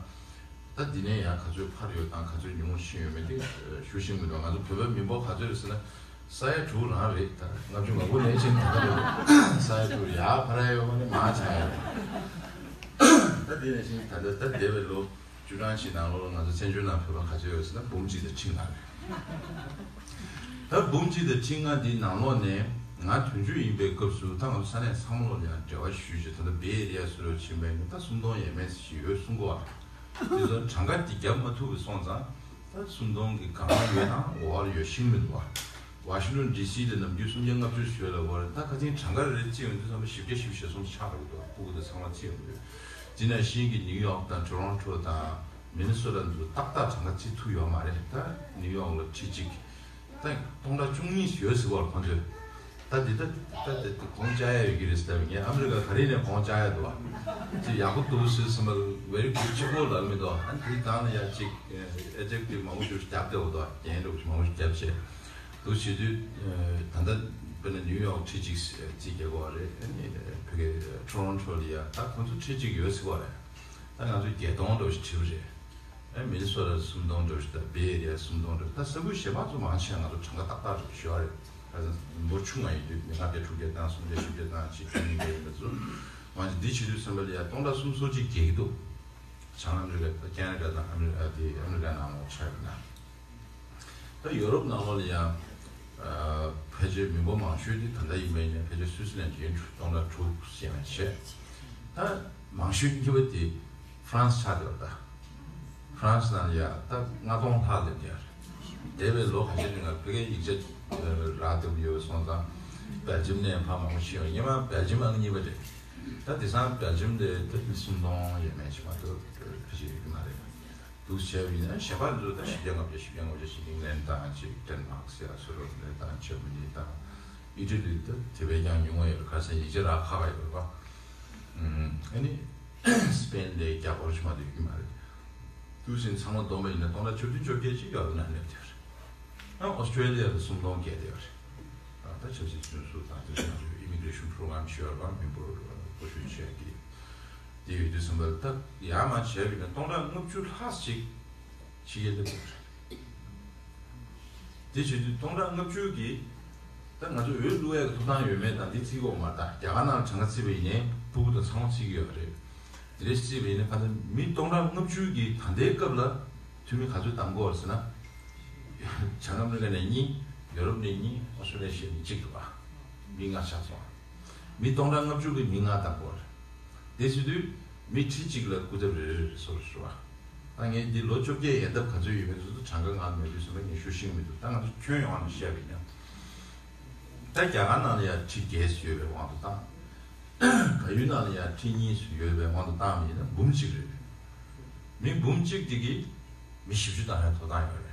ད་འདི་ནས་ཡང་ག་ཚོད་འཕར་ཡོད་དང་ག་ཚོད་ཉུང་ངུ་ཕྱིན་ཡོད་མེད་དེ་ཞུ་ཤེས་མི་འདུག་ང་ཚོ་བོད་པའི་མི་འབོར་ག་ཚོད་རེད་ཟེར་ན། ས་ཡ་དྲུག་རང་རེད། ད་ལྔ་བཅུ་ང་དགུ་ནས་ཕྱིན་ད་ལྟ་རེད། ས་ཡ་དྲུག་ཡར་འཕར་ཡ་ཡོད་མ་ནི་མར་ཆག་ཡ་རེད། ད་འདི་ནས་ཕྱིན་ད་ལྟ་ད་འདས་པའི་ལོ་བཅུ་གྲངས་ཤིག་ནང་ལོགས་ལ་ང་ཚོ་བཙན་བྱོལ་ནང་བོད་པ་ག་ཚོད་ཡོད་ཟེར་ན་འབུམ་གཅིག་དང་ཁྲི་ལྔ་རེད། ད་འབུམ་གཅིག་དང་ཁྲི་ལྔ་འདིའི་ནང་ལོགས་ནས་ང་དོན་གཅོད་ཡིན་པའི་སྐབས་སུ་ད་ང་ཚོ་ས་གནས་ཚང་མ་ལོགས་ལ་ཡང་འབྲེལ་བ་ཞུས་བྱས། ད་ལྟ་བེ་ཨེ་རི་ཡ་སུ་ལ་ཕྱིན་པ་ཡིན་ན་ད་སུམ་སྟོང་ཡས་མས་ཞིག་ཡོད་གསུང་གི་ཡོད་རེད། དེ་ཚོ་གྲངས་ཀ་འདི་རྒྱབ་མ་ཐུབ་པ་སོང་ཙང་ད་སུམ་སྟོང་གི་སྒང་ལ་ཡོད་ན་འོག་ལ་ཡོད་ཤེས་མི་འདུག་བ། ཝ་ཤིང་ཊོན་ཌི་སི་ལ་ནམ་རྒྱུན་སུམ་བརྒྱ་ལྔ་བཅུ་ཞོལ་ལ་བར་ད་ཁ་ཚིག་གྲངས་ཀ་རེ་རེ་བརྩིས་ཡོང་དུས་ཙམ་པ་བཞི་བརྒྱ་བཞི་བཅུ་ཞེ་གསུམ་ཆགས་འགྲོ་གི་འདུག་ཕྲུ་གུ་དང་ཚང་མ་བརྩིས་ཡོང་དུས། དེ་ནང་བཞིན་གྱི་ནིའུ་ཡོག་དང་ཊོ་རོན་ཊོ་དང་མི་ནི་སོ་ཊ་འདི་ཚོ་ཏག་ཏག་གྲངས་ཀ་བརྩི་ཐུབ་ཡོད་མ་རེད། ད་ནིའུ་ཡོག་ལ་ཁྲི་གཅིག་ད་སྟོང་ཕྲག་བཅུ་གཉིས་ཡོད་ཟེར་བ་ཁོང་ཚོས། ད་འདི་ད་ད་དེ་དགོངས་འཆར་ཡ་ཡོད་ཀྱི་རེད་ཟེར་བ་ངས་ཨ་མི་རི་ཀ་ག་རེ་ནས་དགོངས་འཆར་ཡ་འདུག་བ། ཅིག་ཡག་པོ་འདུག་ཟེར་སོང་བ་very good ཆེ་པོ་ལབ་མི་འདུག་ཨ་འདི་སྒང་ལ་ཡ་ཅིག་ཨེ་ཌི་ཇེག་ཊིབ་མང་པོ་ཞིག་བརྒྱབ་བསྡད་འདུག་རྒྱན་འདྲ་པོ་ཞིག་མང་པོ་ཞིག་བརྒྱབ་བྱས། འདུག་བྱེད་དུས་ད་ལྟ་དཔེར་ན་ནིའུ་ཡོག་ཁྲི་གཅིག་རྩིས་རྒྱག་གི་ཡོད་རེད། ཨ་ནི་བོད་སྐད་ཊོ་རོན་ཊོ་ལ་ཡ་ད་ཁོང་ཚོ་ཁྲི་གཅིག་ཡོད་ཟེར་གི་ཡོད་རེད། ད་ང་ཚོ་བརྒྱད་སྟོང་འདྲ་པོ་ཞིག་བྲིས་པ་རེད། ཨ་མི་ནི་སོ་ཊ་སུམ་སྟོང་འདྲ་པོ་ཞིག་དང་བེ་ཨེ་རི་ཡ་སུམ་སྟོང་འདྲ་པོ། ད་ས་ཁུལ་གཞན་པ་ཚོ་མང་ཆེ་བ་ང་ཚོ་གྲངས་ཀ་ཏག་ཏག་འདྲ་པོ་ཞིག་ཡོད་རེད། ད་ལྟ་མི་འབོར་ཆུང་བ་ཡིན་དུས་མི་ལྔ་བརྒྱ་དྲུག་བརྒྱ་དང་སུམ་བརྒྱ་བཞི་བརྒྱ་དང་ཅིག་བརྒྱ་ཉིས་བརྒྱ་ཡིན་པ་ཚོ་མང་ཆེ་འདི་བྱེད་དུས་ཙམ་པ་ལ་ཡ་སྟོང་ཕྲག་སུམ་ཅུ་སོ་གཅིག་བརྒལ་གྱི་འདུག་བྱང་ཨ་མི་རི་ཀ་ད་ཁེ་ན་ཌ་དང་ཨ་མི་རི་ཀ་དེ་ཨ་མི་རི་ཀ་ནང་ལོགས་ཆགས་ཡོད་ན། ད་ཡོ་རོབ་ནང་ལོགས་ལ་ཡང་ཕལ་ཆེར་མི་འབོར་མང་ཤོས་དེ་ད་ལྟ་ཡིན་པ་ཡིན་ན་ཕལ་ཆེར་སུའི་ཙི་ལན་ཌི་ཡིན། སྟོང་ཕྲག་དྲུག་ཞེ་མ་བྱས། ད་མང་ཤོས་གཉིས་པ་དེ་ཧྥ་རན་སི་ཆགས་བསྡད་པ། ད་ཧྥ་རན་སི་ནང་ལ་ཡ་ད་ལྔ་སྟོང་ལྷག་སླེབས་བསྡད་ཡོད་རེད། འདས་པའི་ལོ་ཁ་ཤས་རིང་ལ་ཕ་གིའི་ཡིག་ཆ་རག་བསྡད་པ་ཡོད་པ་སོང་ཙང་སྦེལ་ཇམ་ནས་ཕར་མང་པོ་ཕྱིན་ཡོད། སྔོན་མ་སྦེལ་ཇམ་ཨང་གཉིས་པ་རེད། ད་དེང་སང་སྦེལ་ཇམ་དེ་ད་སུམ་སྟོང་ཡས་མས་ཞིག་མ་གཏོགས་ཕལ་ཆེར་ཡོད་ཀྱི་མ་རེད། འདུག་བྱས་པ་ཡིན་ན་གཞན་པ་ཚོ་ད་བཞི་བརྒྱ་ལྔ་བརྒྱ་བཞི་བརྒྱ་ལྔ་བརྒྱ་ཞིག་ཨིང་ལན་དང་ཅིག་ཌེན་མཱག་ཟེར་ཡ་སུ་རོ་ནས་དང་ཇར་མ་ནི་དང་ཨི་ཊ་ལི་ད་དེ་བས་ཀྱང་ཉུང་བ་ཡོད་རེད། ཁ་སང་ཡིག་ཆ་རག་ཁག་ཁག་ཡོད་རེད་པ། ཨ་ནི་སི་པེན་ལས་རྒྱ་སྒོར་ཞིག་མ་གཏོགས་ཡོད་ཀྱི་མ་རེད། འདུག་ཟིན་ཚང་མ་བསྡོམས་པ་ཡིན་ན་སྟོང་ཕྲག་བཅུ་བདུན་བཅོ་བརྒྱད་ཅིག་ཡོ་རོབ་ནང་སླེབས་བསྡད་ཡོད་རེད། ཨ་ཨོ་སི་ཀྲོ་ལི་ཡ་ལ་སུམ་སྟོང་བརྒལ་བསྡད་ཡོད་རེད། ཨ་ད་ཆབ་སྲིད་བཙོན་ཟུར་དང་དེ་ཚོ་ང་ཚོའི་ཨི་མི་གྷི་རེ་ཤན་པོ་རོ་གྷི་རམ་ཞུ་ཡ་རེད་པ། མི་འབོར་སྐོར་ཞིབ་བྱས་ཀྱི། དེ་ཡོད་དུས་ཙམ་པ་ལ་ད་ཡར་མར་བྱས་པ་ཡིན་ན་སྟོང་ཕྲག་ལྔ་བཅུ་ལྷག་ཅིག་ཕྱི་རྒྱལ་སླེབས་ཡོད་རེད། དེ་བྱེད་དུས་སྟོང་ཕྲག་ལྔ་བཅུ་གིས་ད་ང་ཚོ་འོས་བླུག་ཡག་གི་ཐོབ་ཐང་ཡོད་མེད་དང་འདི་བརྩི་གི་ཡོད་མ་རེད། ད་རྒྱ་གར་ནང་ལ་གྲངས་ཀ་བརྩིས་པ་ཡིན་ནའི་ཕྲུ་གུ་དང་ཚང་མ་བརྩི་གི་ཡོད་རེད། དེ་འདྲ་བརྩིས་པ་ཡིན་ན་ད་ལྟ་མི་སྟོང་ཕྲག་ལྔ་བཅུ་གིས་ད་ལྟའི་སྐབས་ལ་འཐུས་མི་ག་ཚོད་བདམས་དགོས་རེད་ཟེར་ན། བྱང་ཨ་མི་རི་ཀ་ནས་གཉིས། ཡོ་རོབ་ནས་གཉིས། ཨོ་སི་ཀྲོ་ལི་ཡ་ནས་གཅིག་རེད་པ། མི་ལྔ་ཆགས་སོང་། མི་སྟོང་ཕྲག་ལྔ་བཅུ་གིས་མི་ལྔ་བདམས་དགོས་རེད། དེ་བྱེད་དུས་མི་ཁྲི་གཅིག་ལ་སྐུ་ཚབ་རེ་རེ་རེ་བཟོ་རེད་ཟེར་བ། ད་ངས་འདི་ལོ་བཅོ་བརྒྱད་ཡན་འདབ་ག་ཚོད་ཡོད་མེད་དེ་ཚོ་གྲངས་ཀ་ང་མེད་དུས་ཙམ་པ་ངས་ཞུ་ཤེས་ཀྱི་མི་འདུག་ད་ང་ཚོ་ཁྱོན་ཡོངས་ནས་བཤད་པ་ཡིན་ན། ད་རྒྱ་གར་ནང་ལ་ཡང་ཁྲི་བརྒྱད་ཙམ་ཡོད་པའི་དབང་དུ་བཏང་། བལ་ཡུལ་ནང་ལ་ཡང་ཁྲི་གཉིས་ཙམ་ཡོད་པའི་དབང་དུ་བཏང་བ་ཡིན་ན་འབུམ་གཅིག་རེད། མི་འབུམ་གཅིག་དེ་གིས་མི་བཞི་བཅུ་བདམས་པའི་ཐོབ་ཐང་ཡོད་རེད།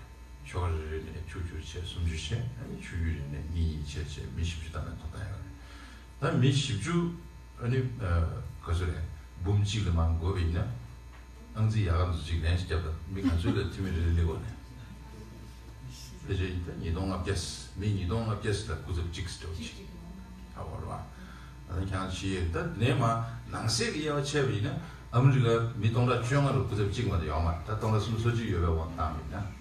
ཆོལ་ཁ་རེ་རེ་ནས་བཅུ་བཅུ་བྱས། སུམ་ཅུ་བྱས། ཨ་ནི་ཆོས་བརྒྱུད་རེ་ནས་གཉིས་གཉིས་བྱས་བྱས་མི་བཞི་བཅུ་བདམས་པའི་ཐོབ་ཐང་ཡོད་རེད། ད་མི་བཞི་བཅུ་ཨ་ནི་ག་ཚོད་རེད། འབུམ་གཅིག་ལས་མང་དགོས་པ་ཡིན་ན། ཨང་རྩིས་ཡག་ག་འདུག་ཅིག་ལན་ཞིག་བརྒྱབ་དང་། མི་ག་ཚོད་ལ་འཐུས་མི་རེ་རེ་སླེབས་དགོས་ནས། ཕལ་ཆེར་ད་ཉིས་སྟོང་ལྔ་བརྒྱ། མི་ཉིས་སྟོང་ལྔ་བརྒྱ་ལ་སྐུ་ཚབ་གཅིག་སྤྲད་ཅིག་ཧ་གོ་རེད་བ། ད་ནི་ཁྱང་ཞིག་ད་ནས་མ་ནང་གསེས་ཀྱི་དབྱེ་བ་ཕྱེ་བ་ཡིན་ན་ཨ་མི་རི་ཀ་མི་སྟོང་ཕྲག་བཅོ་ལྔ་ལ་སྐུ་ཚབ་གཅིག་མ་གཏོགས་ཡོད་མ་རེད། ད་སྟོང་ཕྲག་སུམ་ཅུ་སོ་གཅིག་ཡོད་པའི་དབང་བཏང་བ་ཡིན་ན།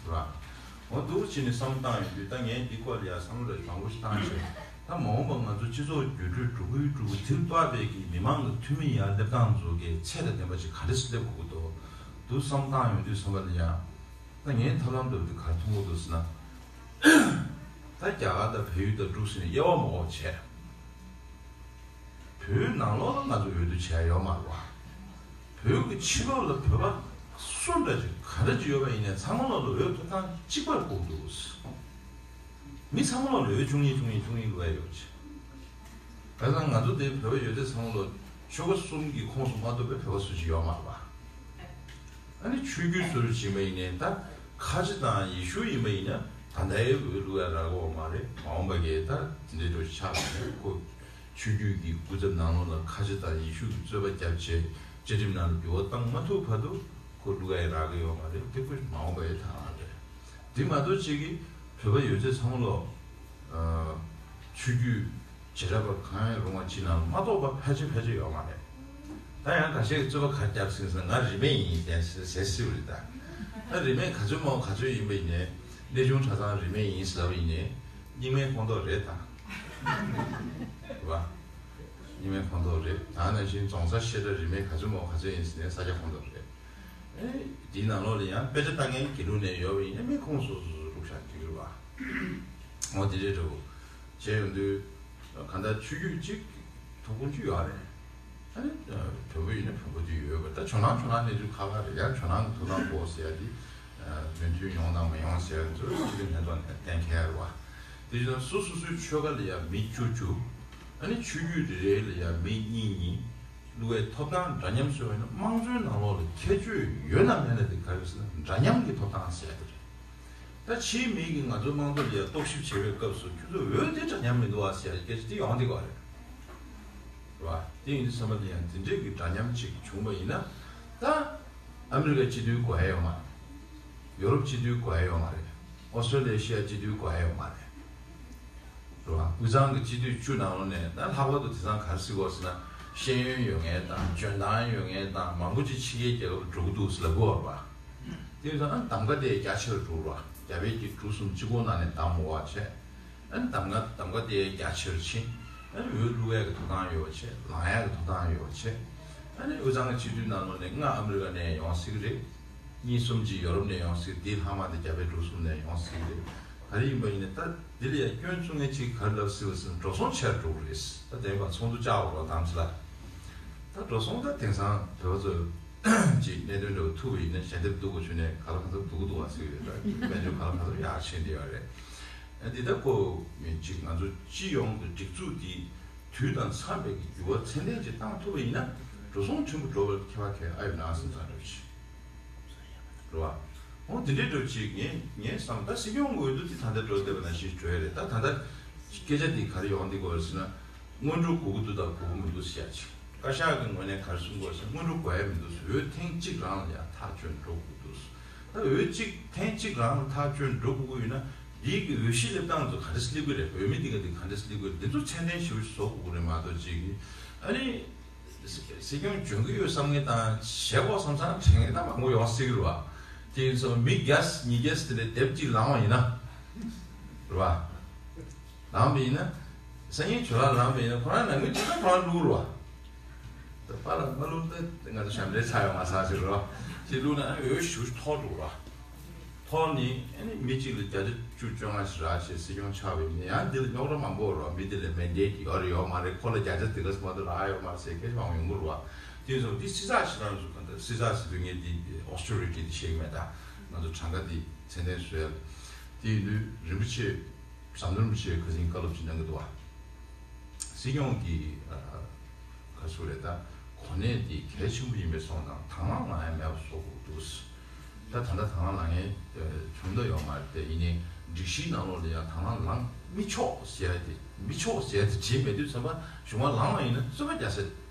ར། འོ་འདུག་ཅེས་ནས་བསམ་བློ་བཏང་ཡོང་དུས་ད་ངས་འདི་སྐོར་ལ་ཡང་བསམ་བློ་ལ་མང་པོ་ཞིག་བཏང་བྱས། ད་མ་འོངས་པ་ང་ཚོ་སྤྱི་ཚོགས་འགྱུར་འགྲོས་འགྲོ་ཁུལ་འགྲོ་ཁུལ་དེ་ལ་དཔག་པའི་གི་མི་མང་གི་འཐུས་མི་ཡར་སླེབས་སྟངས་ཚོ་གི་ཚད་དང་ལྡན་པ་ཅིག་ག་འདྲ་ཞིག་སླེབས་དགོས་ཀྱི་འདུག་འདུག་བསམ་བློ་བཏང་ཡོང་དུས་བསམ་པ་ལ་ཡང་། ད་ངས་ཐབས་ལམ་འདྲ་པོ་དེ་ག་རེ་མཐོང་གི་འདུག་ཟེར་ན། ད་རྒྱ་གར་དང་བལ་ཡུལ་དང་འབྲུག་ཟེར་ནས་དབྱེ་བ་མ་ཕྱེ་བྱས། བོད་ནང་ལོགས་ལ་ང་ཚོ་འོས་བསྡུ་བྱས་ཡོད་མ་རེད་བ། བོད་ཀྱི་ཕྱི་ལོགས་ལ་བོད་པ་ སུ་འདྲ་ཅིག་ག་འདྲ་ཅིག་ཡོད་པ་ཡིན་ནའི་ཚང་མ་ལོག་ལ་འོས་ཐོབ་ཐང་གཅིག་པར་བཀུག་འདུག་མི་ཚང་མ་ལོག་ལ་འོས་ཆུང་ཡིན་ཆུང་ཡིན་ཆུང་ཡིན་ལོས་ཡོད་ཅིག་བྱས་ཙང་ང་ཚོ་འདི་བོད་པ་ཡོད་ཚད་ཚང་མ་ལོག་ཆོལ་ཁ་གསུམ་གྱི་ཁོངས་སུ་མ་གཏོགས་པའི་བོད་པ་སུ་ཅིག་ཡོད་མ་རེད་པ། ཨ་ནི་ཆོས་བརྒྱུད་སུ་རུ་ཕྱིན་པ་ཡིན་ནའི་ད་ཁ་ཆེ་དང་ཡེ་ཤུ་ཡིན་པ་ཡིན་ན་ད་ལྟའི་འོས་བླུག་ཡ་རག་གི་ཡོད་མ་རེད། མ་འོངས་པ་གི་ད་དེ་འདྲའི་འགྲོ་ཆགས་ནས་ཁོ་ཆོས་བརྒྱུད་ཀྱི་སྐུ་ཚབ་ནང་ལོགས་ལ་ཁ་ཆེ་དང་ཡེ་ཤུ་གི་རྩོད་པ་བརྒྱབ་བྱས་བཅའ་ཁྲིམས་ནང་ལ་འགྱུར་བ་བཏང་མ་ཐུབ་བར་དུ་ཁོ་བླུག་ཡ་རག་གི་ཡོད་མ་རེད། དེ་ཁོ་མ་འོངས་པ་ཡི་ཐང་རེད། དེ་མ་གཏོགས་ཅིག་གིས་བོད་པ་ཡོད་ཚད་ཚང་མ་ལོག་ཆོས་བརྒྱུད་བྱེ་བྲག་པ་གང་ཡང་རུང་བ་ཅིག་ནང་མ་གཏོགས་པ་ཕལ་ཆེར་ཕལ་ཆེར་ཡོད་མ་རེད། ད་ཡང་ཁ་ཤས་ཀྱིས་རྩོད་པ་ག་རེ་བརྒྱབ་ཟིན་ཟེར་ན་ང་རིས་མེད་ཡིན་ཟེར་ཟེར་སྲིད་པ་རེད་ད། ད་རིས་མེད་ག་ཚོད་མང་ག་ཚོད་ཡིན་པ་ཡིན་ནའི་གནས་ཆུང་གྲྭ་ཚང་རིས་མེད་ཡིན་ཟེར་བ་ཡིན་ནའི་རྙིང་མའི་ཁོངས་གཏོགས་རེད་ད། རེད་བ། རྙིང་མའི་ཁོངས་གཏོགས་རེད། ད་ནང་བཞིན་རྫོང་སར་བཤད་གྲྭ་རིས་མེད་ག་ཚོད་མང་ག་ཚོད་ཡིན་ཟེར་ནའི་ས་སྐྱ་ཁོངས་གཏོགས་རེད། ཨེ། འདིའི་ནང་ལོགས་ལ་ཡང་དཔེ་ཆ་ལྟ་མཁན་དགེ་ལུགས་ནས་ཡོད་པ་ཡིན་ན་མི་ཁོངས་སོ་སོ་སོ་སོ་བླུགས་བཞག་གི་རེད་བ། འོ་དེ་འདྲས་འདྲ་བོ་བྱས་ཡོང་དུས་གང་ལྟར་ཆོས་བརྒྱུད་གཅིག་ཐོབ་ཁུངས་གཅིག་ཡོད་རེད། ཨ་ནི་བོན་པོ་ཡིན་ན་བོན་པོ་དེ་ཡོད་པ་ད་ཇོ་ནང་ཇོ་ནང་གནས་ཚུལ་ཁག་ཁག་རེད། ཡང་ཇོ་ནང་གི་ཐོབ་ཐང་དགོས་ཟེར་ཡ་དེ་མོས་མཐུན་ཡོང་དང་མ་ཡོང་ཟེར་ཡ་ཚོ་སྤྱི་འཐུས་ལྷན་ཚོགས་ནས་གཏན་འཁེལ་རེད་བ། དེ་བཞིན་སོ་སོ་སོའི་ཆོལ་ཁ་ལ་ཡང་མི་བཅུ་བཅུ། ཨ་ནི་ཆོས་བརྒྱུད་རེ་རེ་ལ་ཡང་མི་གཉིས་གཉིས། བླུག་པའི་ཐོབ་ཐང་འདྲ་མཉམ་བཟོས་པ་ཡིན་ན་དམངས་གཙོའི་ནང་ལོགས་ལ་ཁྱད་ཆོས་ཡོད་ན་མེད་ན་དེ་ག་རེ་ཟེར་ན་འདྲ་མཉམ་གྱི་ཐོབ་ཐང་ཟེར་ཡ་དེ་རེད། ད་ཕྱིའི་མི་གིས་ང་ཚོ་དམངས་གཙོ་ལ་ཡ་རྟོག་ཞིབ་བྱེད་པའི་སྐབས་སུ་ཁྱོད་ཚོ་འོས་དེ་འདྲ་མཉམ་མི་འདུག་ཨ་ཟེར་ཡ་སྐད་ཆ་དེ་ཡོང་བསྡད་ཀྱི་རེད། རེད་བ། དེ་ཡིན་དུས་ཚང་མ་དེ་ཡང་དེ་འདྲས་ཀྱི་འདྲ་མཉམ་ཅིག་བྱུང་བ་ཡིན་ན་ད་ཨ་མི་རི་ཀ་སྤྱི་འཐུས་དགོས་ཡ་ཡོད་མ་རེད། ཡོ་རོབ་སྤྱི་འཐུས་དགོས་ཡ་ཡོད་མ་རེད། ཨོ་སི་ཀྲོ་ལི་ཤི་ཡ་སྤྱི་འཐུས་དགོས་ཡ་ཡོད་མ་རེད། རེད་བ། དབུས་གཙང་གི་སྤྱི་འཐུས་བཅུ་ནང་ལོགས་ནས་ད་ལྷག་པར་དུ་དེང་སང་ག་རེ་ཟེར་དགོས་ཟེར་ན་ཤེས་ཡོན་ཡོད་མཁན་དང་འཇོན་ཐང་ཡོད་མཁན་དང་མང་པོ་ཅིག་ཕྱི་རྒྱལ་རྒྱལ་ཁབ་ལ་འགྲོ་གི་འདུག་ཟེར་ལབ་ཀྱི་ཡོད་རེད་བ། དེ་ཡིན་ཙང་ཨ་གདམ་ག་དེ་རྒྱ་ཆེར་འགྲོ་རེད་བ། རྒྱ་བལ་གྱི་གྲུ་གསུམ་སྤྱི་ཁོག་ནང་ནས་གདམ་འོ་བ་བྱས། ཨ་གདམ་ག་གདམ་ག་དེ་རྒྱ་ཆེར་ཕྱིན། ཨ་འོས་བླུག་ཡག་གི་ཐོབ་ཐང་ཡོད་པ་བྱས། ལངས་ཡག་གི་ཐོབ་ཐང་ཡོད་པ་བྱས། ཨ་ནི་དབུས་གཙང་གི་སྤྱི་འཐུས་ནང་ལོགས་ནས་ལྔ་ཨ་མི་རི་ཀ་ནས་ཡོང་སྲིད་ཀྱི་རེད། གཉིས་གསུམ་ཅིག་ཡོ་རོབ་ནས་ཡོང་སྲིད། དེའི་ལྷག་མ་དེ་རྒྱ་བལ་འབྲུག་གསུམ་ནས་ཡོང་སྲིད་ཀྱི་རེད། ག་རེ་ཡིན་པ་ཡིན་ན་ད་འདི་ལ་ཡང་སྐྱོན་བཙུགས་མཁན་ཅིག་ག་རེ་ལབ་སྲིད་པ་ཟེར་ན་འགྲོ་སོང་ཆེར་འགྲོ་གི་རེད། ད་དེ་བ་ཚོགས་འདུ་བཅར་བ་རོགས་དམ་ཚིག་ལ། ད་འགྲོ་སོང་ད་དེང་སང་བོད་པ་ཚོ་ཅིག་གནད་དོན་འདྲ་བོ་ཐུག་པ་ཡིན་ན་ཞལ་འདེབས་སྡུག་པོ་བྱུང་ནས་ག་ལ་གང་འཚམ་སྡུག་གི་འདུག་བ་ཟེར་གྱི་ཡོད། ད་དཔལ་འབྱོར་ག་ལ་གང་འཚམ་ཡག་ཕྱིན་བསྡད་ཡོད་རེད། ཨ་འདི་ད་ཁོ་ཅིག་ང་ཚོ་སྤྱི་ཡོངས་ཀྱི་སྒྲིག་འཛུགས་འདི་དུས་དང་འཚམས་པའི་གི་འགྱུར་བ་ཚད་ལྡན་ཅིག་བཏང་ཐུབ་པ་ཡིན་ན་འགྲོ་སོང་ཕྲན་བུ་འགྲོ་བར་ཁྱད་པར་གང་ཡང་ཨ་ཡོད་ན་བསམ་ཙང་འདྲ་བོ་ཅིག་རེད་བ། འོ་དེ་འདྲའི་འདྲ་བོ་ཅིག་ངས་ངས་བསམ་ད་སྲིད་སྐྱོང་འོས་བསྡུ་དེ་ད་ལྟ་འགྲོ་བསྡད་པ་ནང་བཞིན་འགྲོ་ཡ་རེད། ད་ད་ལྟ་སྐད་ཆ་འདི་ག་རེ་ཡོང་འདི་དགོས་ཟེར་ན་སྔོན་འགྲོ་དགོས་ཀྱི་འདུག་དང་དགོས་ཀྱི་མི་འདུག་ཟེར་ཡ་ཅིག་བཀའ་ཤག་གི་ངོས་ནས་ག་རེ་གསུང་དགོས་ཟེར་ན་སྔོན་འགྲོ་དགོས་ཡ་མི་འདུག་ཟེར། འོས་ཐེངས་གཅིག་རང་ལ་ཡང་ཐག་གཅོད་འགྲོ་དགོས་ཀྱི་འདུག་ད་འོས་གཅིག་ཐེངས་གཅིག་རང་ལ་ཐག་གཅོད་འགྲོ་དགོས་ཀྱི་ཡོད་ན་འདིའི་གི་འོས་གཞི་སླེབས་སྟངས་ཚོ་ག་འདྲ་སླེབས་ཀྱི་རེད། འོས་མི་འདི་ག་འདི་ག་འདྲ་སླེབས་ཀྱི་རེད། འདི་ཚོ་ཚད་ལྡན་ཞེ་པོ་ཞིག་བཟོ་དགོས་ཀྱི་རེད་མ་གཏོགས་ཅིག་ཨ་ནི། སྲིད་སྐྱོང་འཇོན་གྱི་ཡོད་བསམ་མཁན་དང་བྱེད་དགོས་བསམ་བསམ་དྲན་མཁན་ད་མང་པོ་ཡོང་སྲིད་ཀྱི་རེད་བ། དེ་ཡིན་ཙང་མི་བརྒྱ་ཉིས་བརྒྱ་དེ་འདྲའི་དེབ་གཅིག་ལངས་པ་ཡིན་ན། རེད་བ། ལངས་པ་ཡིན་ན། སང་ཉིན་ཇོ་ལགས་ལངས་པ་ཡིན་ན་ཁོ་རང་ནང་མི་དེ་ཚོ་ཁོ་རང་བླུག་རེད་བ། ད་པཱ་ལགས་མ་བླུག་ད་ང་ཚོ་ཞབས་འདྲེན་ཚར་ཡོང་ང་ཚར་ཟེར་རེད་བ། དེ་བླུག་ན་འོས་ཞུ་ཐོག་འགྲོ་རེད་བ། ཐོག་ནི་ཨ་ནི་མི་གཅིག་ལ་བརྒྱ་ཆ་བཅུ་བཅོ་ལྔ་ཞིག་རག་བྱས་སྲིད་སྐྱོང་ཆགས་པ་ཡིན་ན་ཡང་འདི་ལ་རྙོག་དྲ་མང་པོ་རོ། མི་འདི་ལ་མེན་ཌེ་ཊི་ཡོད་རེད་ཡོད་མ་རེད། ཁོ་ལ་བརྒྱ་ཆ་དེ་ག་ཙམ་མ་གཏོགས་རག་ཡོད་མ་རེད་ཟེར་སྐད་ཆ་མང་པོ་ཡོང་གི་རེད་བ། དེ་ཡིན་ཙང་འདི་སྲིད་ཚགས་ཤིག་རང་ཚོ་ག་འདྲ་སྲིད་ཚགས་ཟེར་དུས་ངས་འདི་ཨོ་སི་ཊེ་རི་ཊི་འདི་བཤད་ཀྱི་མེད། ད་ང་ཚོ་གྲངས་ཀ་འདི་ཚད་ལྡན་བཟོ་ཡ་ལ། དེ་ཡིན་དུས་རིན་པོ་ཆེ་ཟམ་གདོང་རིན་པོ་ཆེ་ཁ་སང་བཀའ་སློབ་ཅིག་གནང་གི་འདུག་བ། སྲིད་སྐྱོང་གི་ཨ་ག་ཚོད་རེད་ད། གོ་གནས་འདི་གལ་ཆེན་པོ་ཡིན་པའི་སོང་ཙང་དང་བླངས་ལངས་ཡ་མེད་པ་བཟོ་དགོས་འདུག་ད་ད་ལྟ་དང་བླངས་ལངས་མཁན་བྱུང་ད་ཡོད་མ་རེད་དེ། ཡིན་ནའི་སྒྲིག་གཞིའི་ནང་ལོགས་ལ་ཡང་དང་བླངས་ལངས་མི་ཆོག་ཟེར་ཡ་དེ་མི་ཆོག་ཟེར་ཡ་དེ་བྲིས་མེད་དུས་ཙམ་པ་གཞུང་མ་ལངས་པ་ཡིན་ན་རྩོད་པ་རྒྱག་ས་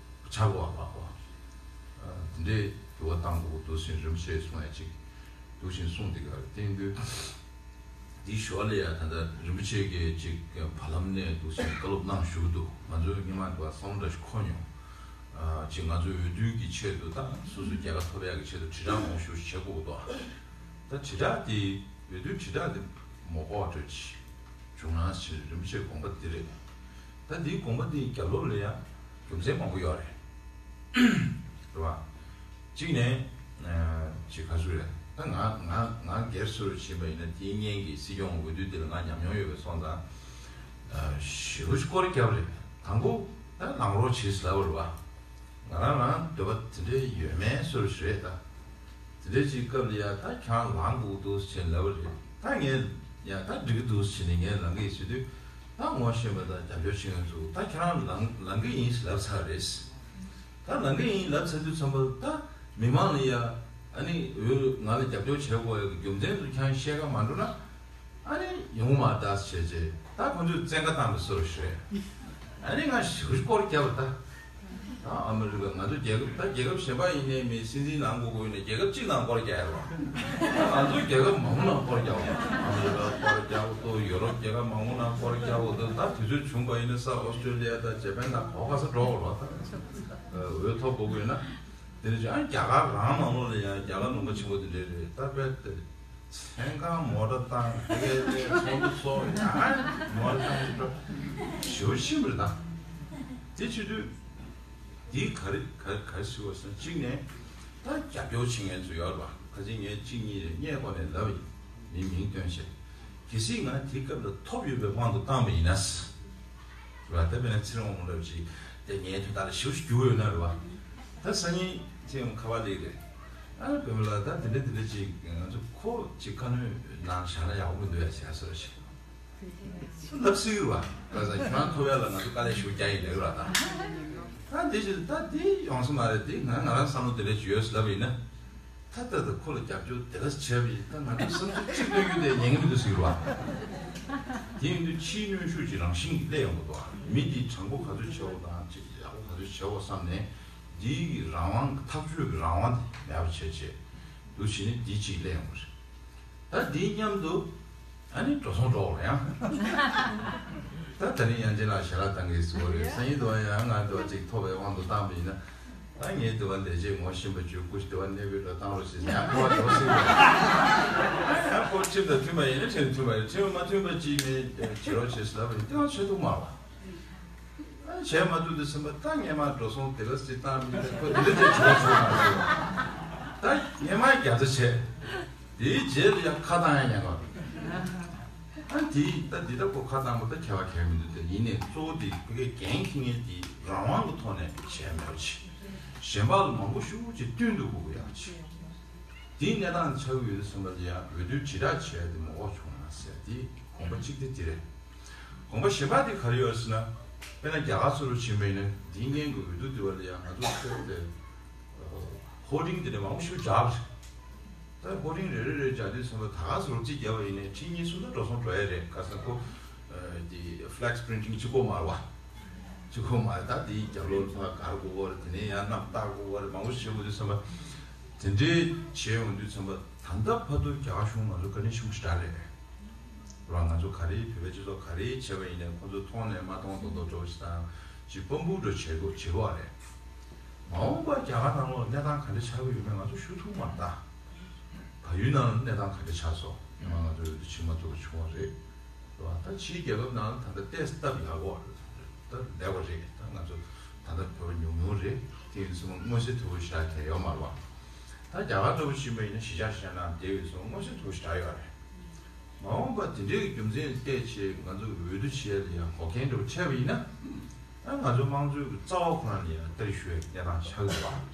ཆགས་དགོས་པ་བ། དེ་འདྲའི་འགྱུར་བ་བཏང་དགོས་འདུག་ཟེར་རིན་པོ་ཆེས་གསུངས་ཡ་ཅིག་འདུག་ཅིང་གསུངས་དེ་ག་རེ་བསྟན་དུས། འདིའི་ཞོར་ལ་ཡང་ད་ལྟ་རིན་པོ་ཆེ་གིས་ཅིག་བར་ལམ་ནས་འདུག་སེ་བཀའ་སློབ་གནང་བཞུགས་འདུག་ང་ཚོས་སྔོན་མ་འདུག་བསམ་བློ་འདྲ་ཞིག་འཁོར་མྱོང་། ཅིག་ང་ཚོའི་འོས་བསྡུ་གི་ཆེད་དུ་དང་སོ་སོའི་རྒྱལ་ཁ་ཐོབ་ཡག་གི་ཆེད་དུ་དྲིལ་བསྒྲགས་མང་ཤོས་ཤིག་བྱེད་དགོས་འདུག་ད་དྲིལ་བསྒྲགས་དེ་འོས་བསྡུའི་དྲིལ་བསྒྲགས་དེ་མ་དགོས་པ་འདྲ་ཅིག་བྱུང་ན་ཞེས་རིན་པོ་ཆེའི་དགོངས་པ་འདི་རེད། ད་འདིའི་དགོངས་པ་འདིའི་རྒྱབ་ལོགས་ལ་ཡང་རྒྱུ་མཚན་མང་པོ་ཡོད་རེད། རེད་བ། གཅིག་ནས། ཅིག་ག་ཚོད་རེད། ད་ང་ང་ང་སྒེར་སུ་རུ་ཕྱིན་པ་ཡིན་ན་དེའི་སྔོན་གྱི་སྲིད་སྐྱོང་འོས་བསྡུ་དེ་ལ་ང་ཉམས་མྱོང་ཡོད་པའི་སོང་ཙང་། ཞེ་པོ་ཅིག་སྐོར་རྒྱབ་རེད། དང་པོ་ད་ལངས་རོགས་བྱེད་ཟེར་ལབ་པ་རེད་བ། ང་རང་རང་འདོད་པ་དེ་འདྲའི་ཡོད་མེད་སུ་རུ་རེད་ད། དེ་འདྲའི་ཅིག་སྐབས་ལ་ཡ་ད་ཁྱེད་རང་ལངས་དགོས་འདུག་ཟེར་ལབ་པ་རེད། ད་ངས་ཡ་ད་འགྲིག་འདུག་ཟེར་ནས་ངས་ལངས་ཀྱི་ཡིན་ཟེར་དུས། ད་ངོ་ཤེས་པ་དང་རྒྱབ་སྐྱོར་བྱེད་མཁན་ཚོ་ད་ཁྱེད་རང་ལངས་ལངས་ཀྱི་ཡིན་ཟེར་ལབ་ཚར་རེད། ད་ལངས་ཀྱི་ཡིན་ལབ་ཚར་དུས་ཙམ་པ་ད་མི་མང་ལ་ཡ་ཨ་ནི་འོས་ང་ལ་རྒྱབ་སྐྱོར་བྱེད་དགོས་ཡ་གི་རྒྱུ་མཚན་ཚོ་ཁྱེད་རང་བཤད་ག་མ་འགྲོ་ན། ཨ་ནི་ཡོང་མ་ད་བྱས་རྗེས་ད་ཁོང་ཚོས་བཙན་བཀའ་བཏང་པའི་བཟོ་འདྲ་ཞིག་རེད། ཨ་ནི་ང་ཞེ་པོ་ཅིག་སྐོར་བརྒྱབ་པ་ད། ད་ཨ་མི་རི་ཀ་ང་ཚོ་རྒྱལ་ཁབ་ད་རྒྱལ་ཁབ་གཞན་པ་ཡིན་ནའི་མིན་སྲིད་འཛིན་ལངས་དགོས་དགོས་ཡིན་ནའི་རྒྱལ་ཁབ་གཅིག་ནང་སྐོར་རྒྱག་ཡ་རེད་བ། ད་ང་ཚོ་རྒྱལ་ཁབ་མང་པོ་ནང་སྐོར་རྒྱག་དགོས། ཨ་མི་རི་ཀ་སྐོར་རྒྱག་དགོས་འདུག་ཡུ་རོབ་རྒྱལ་ཁབ་མང་པོ་ནང་སྐོར་རྒྱག་དགོས་འདུག་ད་དུས་ཚོད་བྱུང་བ་ཡིན་ན་ས་ཨོ་སི་ཀྲོ་ལི་ཡ་དང་ཇ་པན་དང་ག་པར་ས་འགྲོ་དགོས་རེད་བ། ད་འོས་ཐོབ་དགོས་དགོས་ཡིན་ན། དེ་ནས་ཨ་རྒྱ་གར་རང་ནང་ལོགས་ལ་ཡང་རྒྱ་གར་ལུང་པ་ཆེན་པོ་དེ་འདྲས་རེད། ད་དཔེ་དེ་མཚན་གང་མོ་ཊ་བཏང་དེ་གའི་དེ་ཚོགས་འདུ་ཚོགས་ཡང་མོ་ཊ་བཏང་ཞོ་ཤིམ་རེད་ད། དེ་བྱེད་དུས་འདི་ག་རེ་ག་ག་རེ་ཟེར་བ་ཟེར་ན་གཅིག་ནས་ད་རྒྱབ་སྐྱོར་བྱེད་མཁན་ཚོ་ཡོད་རེད་བ། ཁ་ཅིག་ངས་གཅིག་གཉིས་རེ་སྔས་གོང་ནས་ལབ་ཡིན། མིའི་མིང་བཏོན་བྱས། གལ་སྲིད་ང་དེའི་སྐབས་ལ་ཐོབ་ཡོད་པའི་དབང་དུ་བཏང་བ་ཡིན་ན། རེད་བ། ད་དཔེར་ན་ཚེ་རིང་དབང་མོ་འདྲ་བ་ཅིག་དེ་ངའི་དོན་དག་ལ་ཞེ་པོ་ཅིག་འགྱུར་ཡོད་ན་རེད་བ། ད་སང་ཉིན་ཚེ་རིང་ཁ་པར་སླེབས་རེད། ཨ་བུ་མོ་ལགས་ད་དེ་འདྲ་དེ་འདྲ་ཅིག་ང་ཚོ་ཁོ་ཅིག་བཀའ་མོལ་གནང་བཞག་ན་ཡག་པོ་མི་འདུག་ཡ་ཟེར་ཡ་བཟོ་འདྲ་ཞིག་ལབ་སྲིད་ཀྱི་རེད་བ། ཁ་སང་ཁྱོད་རང་ཐོབ་ཡ་ལ་ང་ཚོ་དཀའ་ལས་ཞེ་པོ་རྒྱག་ཡིན་ལབ་ཀྱི་རེད་བ། ད་ད་འདི་ཞིག་ད་འདི་ཡོང་ས་མ་རེད། འདི་ང་ང་རང་བསམ་བློ་དེ་འདྲ་ཅིག་ཡོད་ཟེར་ལབ་པ་ཡིན་ན། ད་ལྟ་དང་ཁོ་ལ་རྒྱབ་སྐྱོར་དེ་ག་བྱས་པ་ཡིན་ན་ང་ཚོ་བསམ་ཚུལ་གཅིག་སྟོན་རྒྱུ་དེ་ཉན་གྱི་མི་འདུག་ཟེར་གྱི་རེད་བ། དེ་ཡིན་དུས་ཕྱིའི་གནོན་ཤུགས་ཀྱི་རང་བཞིན་གྱིས་སླེབས་ཡོང་གི་འདུག་མི་འདི་དྲང་པོ་ག་ཚོད་བྱེད་དགོས་དང་ཅིག་ཡག་པོ་ག་ཚོད་བྱེད་དགོས་བསམ་ནས་འདིའི་གི་རང་དབང་གི་ཐག་གཅོད་ཀྱི་རང་དབང་དེ་མེད་པ་བྱས་བྱས་འདུག་བྱས་ནས་འདི་གཅིག་སླེབས་ཡོང་གི་རེད། ད་འདིའི་མཉམ་དུ་ཨ་ནི་འགྲོ་སོང་འགྲོ་འོང་ཡང་། ད་ད་ནི་ཡང་ཅིན་ལགས་ཞལ་ལག་བཏང་གི་ཟེར་བ་རེད། སང་ཉིན་དུ་བ་ཡང་ང་དུ་བ་ཅིག་ཐོབ་པའི་དབང་དུ་བཏང་བ་ཡིན་ན། ད་ངས་དུ་བ་ལས་བྱེད་ངོ་ཤེས་པ་བརྗོད་སྐུ་ཞིག་དུ་བ་གནས་པའི་འགྲོ་བཏང་རོགས་ཞེས་ཡང་ཁོ་བ་འགྲོ་སྲིད་པ་རེད། ཡང་ཁོ་ཁྲིམས་དང་མཐུན་པ་ཡིན་ན་ཁྲིམས་མཐུན་པ་རེད། ཁྲིམས་མ་མཐུན་པ་ཅིག་ནས་བྱེད་རོགས་ཞེས་ལབ་པ་ཡིན་དེ་བ་བྱེད་ཐུབ་མ་རེད་བ། བྱས་མ་ཐུབ་དུས་ཙམ་པ་ད་སྔས་མ་འགྲོ་སོང་དེ་ག་ཚོད་བཏང་མིན་ད་ཁོ་དེ་འདྲ་དེ་བྱུང་སོང་མ་ཟེར། ད་སྔས་མ་རྒྱ་ཚ་བྱས། དེའི་རྗེས་ལ་ཡང་ཁ་བཏང་ཡ་ཉན་གོ། ཨ་དེ་ད་འདི་ལྟ་ཁོ་ཁ་བཏང་པ་ད་ཁྱད་པར་གང་ཡང་མི་འདུག་དེ་ཡིན་ནའི་གཙོ་བོ་དེ་ཕ་གིའི་འགན་འཁྱེར་མཁན་དེ་རང་དབང་གི་ཐོག་ནས་བྱས་མེད་པ་ཅིག་གཞན་པ་ལ་མང་པོ་ཤུགས་ཆེ་བསྟུན་འདུག་དགོས་ཀྱི་ཡག་ཅིག་དེའི་གནས་སྟངས་ཆགས་ཀྱི་ཡོད་དུས་ཙམ་པ་ལ་ཡང་འོས་བསྡུ་དྲིལ་བསྒྲགས་བྱས་ཏེ་མ་འོག་བྱུང་ན་ཟེར་དེ་དགོངས་པ་གཅིག་དེ་དེ་རེད། དགོངས་པ་གཞན་པ་དེ་ག་རེ་ཡོད་ཟེར་ན། དཔེར་ན་རྒྱ་གར་ཚུར་ཕྱིན་པ་ཡིན་ན་འདིའི་སྔོན་གྱི་འོས་བསྡུ་དེ་བ་ལ་ཡང་ང་ཚོ་ཚོད་དེ་ཧོ་ཌིང་དེ་འདྲ་མང་པོ་ཞིག་བརྒྱབ་རེད། ད་ཧོ་ཌིང་རེ་རེ་རེ་བརྒྱབ་དུས་ཙམ་པ་ད་ག་ཚོད་རོགས་གཅིག་བརྒྱབ་པ་ཡིན་ནའི་ཁྲི་གཉིས་གསུམ་ད་འགྲོ་སོང་འགྲོ་ཡ་རེད། ག་ས་ཁོ་དེ་ཕ་ལེག་སི་པི་རིན་ཊིང་གཅིག་པོ་མ་རེད་བ། གཅིག་པོ་མ་རེད། ད་དེའི་རྒྱབ་ལོགས་ལ་ཕར་གར་དགོས་པ་རེད། དེ་ནས་ཡང་གནམ་བཏགས་དགོས་པ་རེད། མང་པོ་ཞིག་བྱེད་དགོས་དུས་ཙམ་པ་དེ་འདྲའི་བྱས་ཡོང་དུས་ཙམ་པ་ད་ལྟ་བར་དུ་རྒྱ་གར་གཞུང་ང་ཚོ་བཀའ་དྲིན་ཆེན་པོ་ཞེ་དྲག་རེད། རང་ང་ཚོ་ག་རེ་བོད་པའི་སྤྱི་ཚོགས་ག་རེ་བྱས་པ་ཡིན་ནའི་ཁོ་ཚོ་མཐོང་ནས་མ་མཐོང་མདོག་མདོག་འགྲོ་ཞིག་དང་ཅིག་དཔང་པོ་འགྲོ་བྱེད་དགོས་བྱེད་དགོས་རེད། མ་འོངས་པ་རྒྱ་གར་ནང་ལོགས་གནས་སྟངས་ག་འདྲ་ཆགས་ཀྱི་ཡོད་མེད་ང་ཚོ་ཞུ་ཐུབ་མ་རེད་ད། བལ་ཡུལ་ནང་ལ་གནས་སྟངས་ག་འདྲ་ཆགས་སོང་ཡང་ང་ཚོ་ཡོད་དུ་ཕྱིན་མ་ཐུབ་པ་བྱུང་བ་རེད། རེད་བ། ད་ཕྱིའི་རྒྱལ་ཁབ་ནང་ལ་ད་ལྟ་ཏོག་ཙམ་སྟབས་ཡག་པོ་ད་ལེགས་པ་རེད། ད་ང་ཚོ་ད་ལྟ་བོད་པ་ཉུང་ཉུང་རེད། དེ་ཡིན་ཙང་མངོན་གསལ་དོད་པོ་ཞེ་དྲག་གང་ཡང་ཡོད་མ་རེད་བ། ད་རྒྱ་གར་ལྟ་བུ་ཕྱིན་པ་ཡིན་ན་གཞིས་ཆགས་གཞན་ནང་བསྡད་ཡོད་ཙང་མངོན་གསལ་དོད་པོ་ཞེ་དྲག་ཡོད་རེད། མ་འོངས་པ་དེ་འདྲའི་རྒྱུ་མཚན་བལྟས་བྱས་ང་ཚོ་འོས་བསྡུ་བྱས་ལ་ཡང་འགོག་རྐྱེན་འདྲ་བོ་འཕྲད་པ་ཡིན་ན། ད་ང་ཚོ་དམངས་གཙོའི་རྩ་བ་ཁོ་རང་ལ་ཡང་སྟར་ཞུ་བའི་གནས་སྟངས་ཆགས་ཀྱི་འདུག་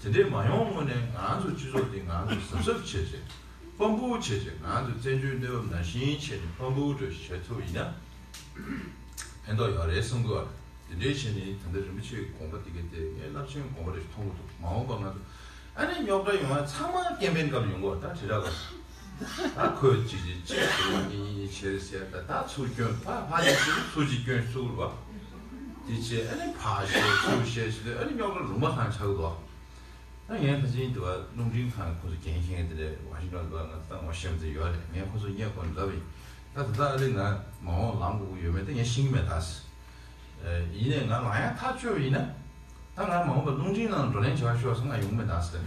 དེ་འདྲའི་མ་ཡོང་སྔོན་ནས་ང་ཚོ་སྤྱི་ཚོགས་འདི་ང་ཚོ་གཟབ་གཟབ་བྱས་བྱས་དཔང་པོ་བྱས་བྱས་ང་ཚོ་བཙན་བྱོལ་གནས་བབ་ནང་བཞིན་བྱས་ནས་དཔང་པོ་འདྲ་བྱས་ཐུབ་པ་ཡིན་ན་ཕན་ཐོགས་ཡོད་རེད་བསམ་གྱི་ཡོད་རེད། དེ་འདྲའི་བྱས་ནས་ད་ལྟ་རིན་པོ་ཆེའི་དགོངས་པ་འདི་ག་དེ་ངས་རླབས་ཆེན་དགོངས་པ་རེ་ཞིག་མཐོང་གི་འདུག་མ་འོངས་པ་ང་ཚོ་ཨ་ནི་རྙོག་དྲ་ཡོང་ཡ་ཚང་མ་ཀེམ་པེན་སྐབས་ཡོང་གི་ཡོད་རེད། ད་དྲིལ་བསྒྲགས་སྐབས། ད་ཁོས་ཅིག་ཅིག་ཅིག་ཟེར་བ་གཉིས་གཉིས་གཉིས་བྱས་ཟེར། ད་ད་ཚུར་སྐྱོན་ཕ་ཕ་ཅིག་ཅིག་ཚུར་ཅིག་སྐྱོན་ཚུར་བ། དེ་བྱས་ཨ་ནི་ཕ་བཤད་ཚུར་བཤད་བྱས་ཏེ་ཨ་ནི་རྙོག་དྲ་ལུང་པ་གང་ཆགས་འདུག་ད་ངས་ཁ་ཆེན་དུ་བ་རླུང་འཕྲིན་ཁང་ཁོ་ཚོ་འགན་འཁྱེར་དེ་འདྲ་ཝ་ཤིང་ཊོན་དུ་བ་ང་ཚོ་ད་ངོ་ཤེས་པ་ཚོ་ཡོད་རེད། ངས་ཁོ་ཚོ་སྙད་ཁོ་ལབ་ཡིན། ད་ད་ལྟ་ཨ་ལེ་ང་མ་འོངས་ལངས་དགོས་ཀྱི་ཡོད་མེད་ད་ངས་ཤེས་ཀྱི་མེད་ད། ཡིན་ནའི་ང་ལངས་ཡ་ཐག་ཆོད་ཡིན་ན། ད་ང་མ་འོངས་པ་རླུང་འཕྲིན་ནང་བགྲོ་གླེང་བྱ་ཤོག་ཟེར་ང་ཡོང་མེད་ད་ཟེར།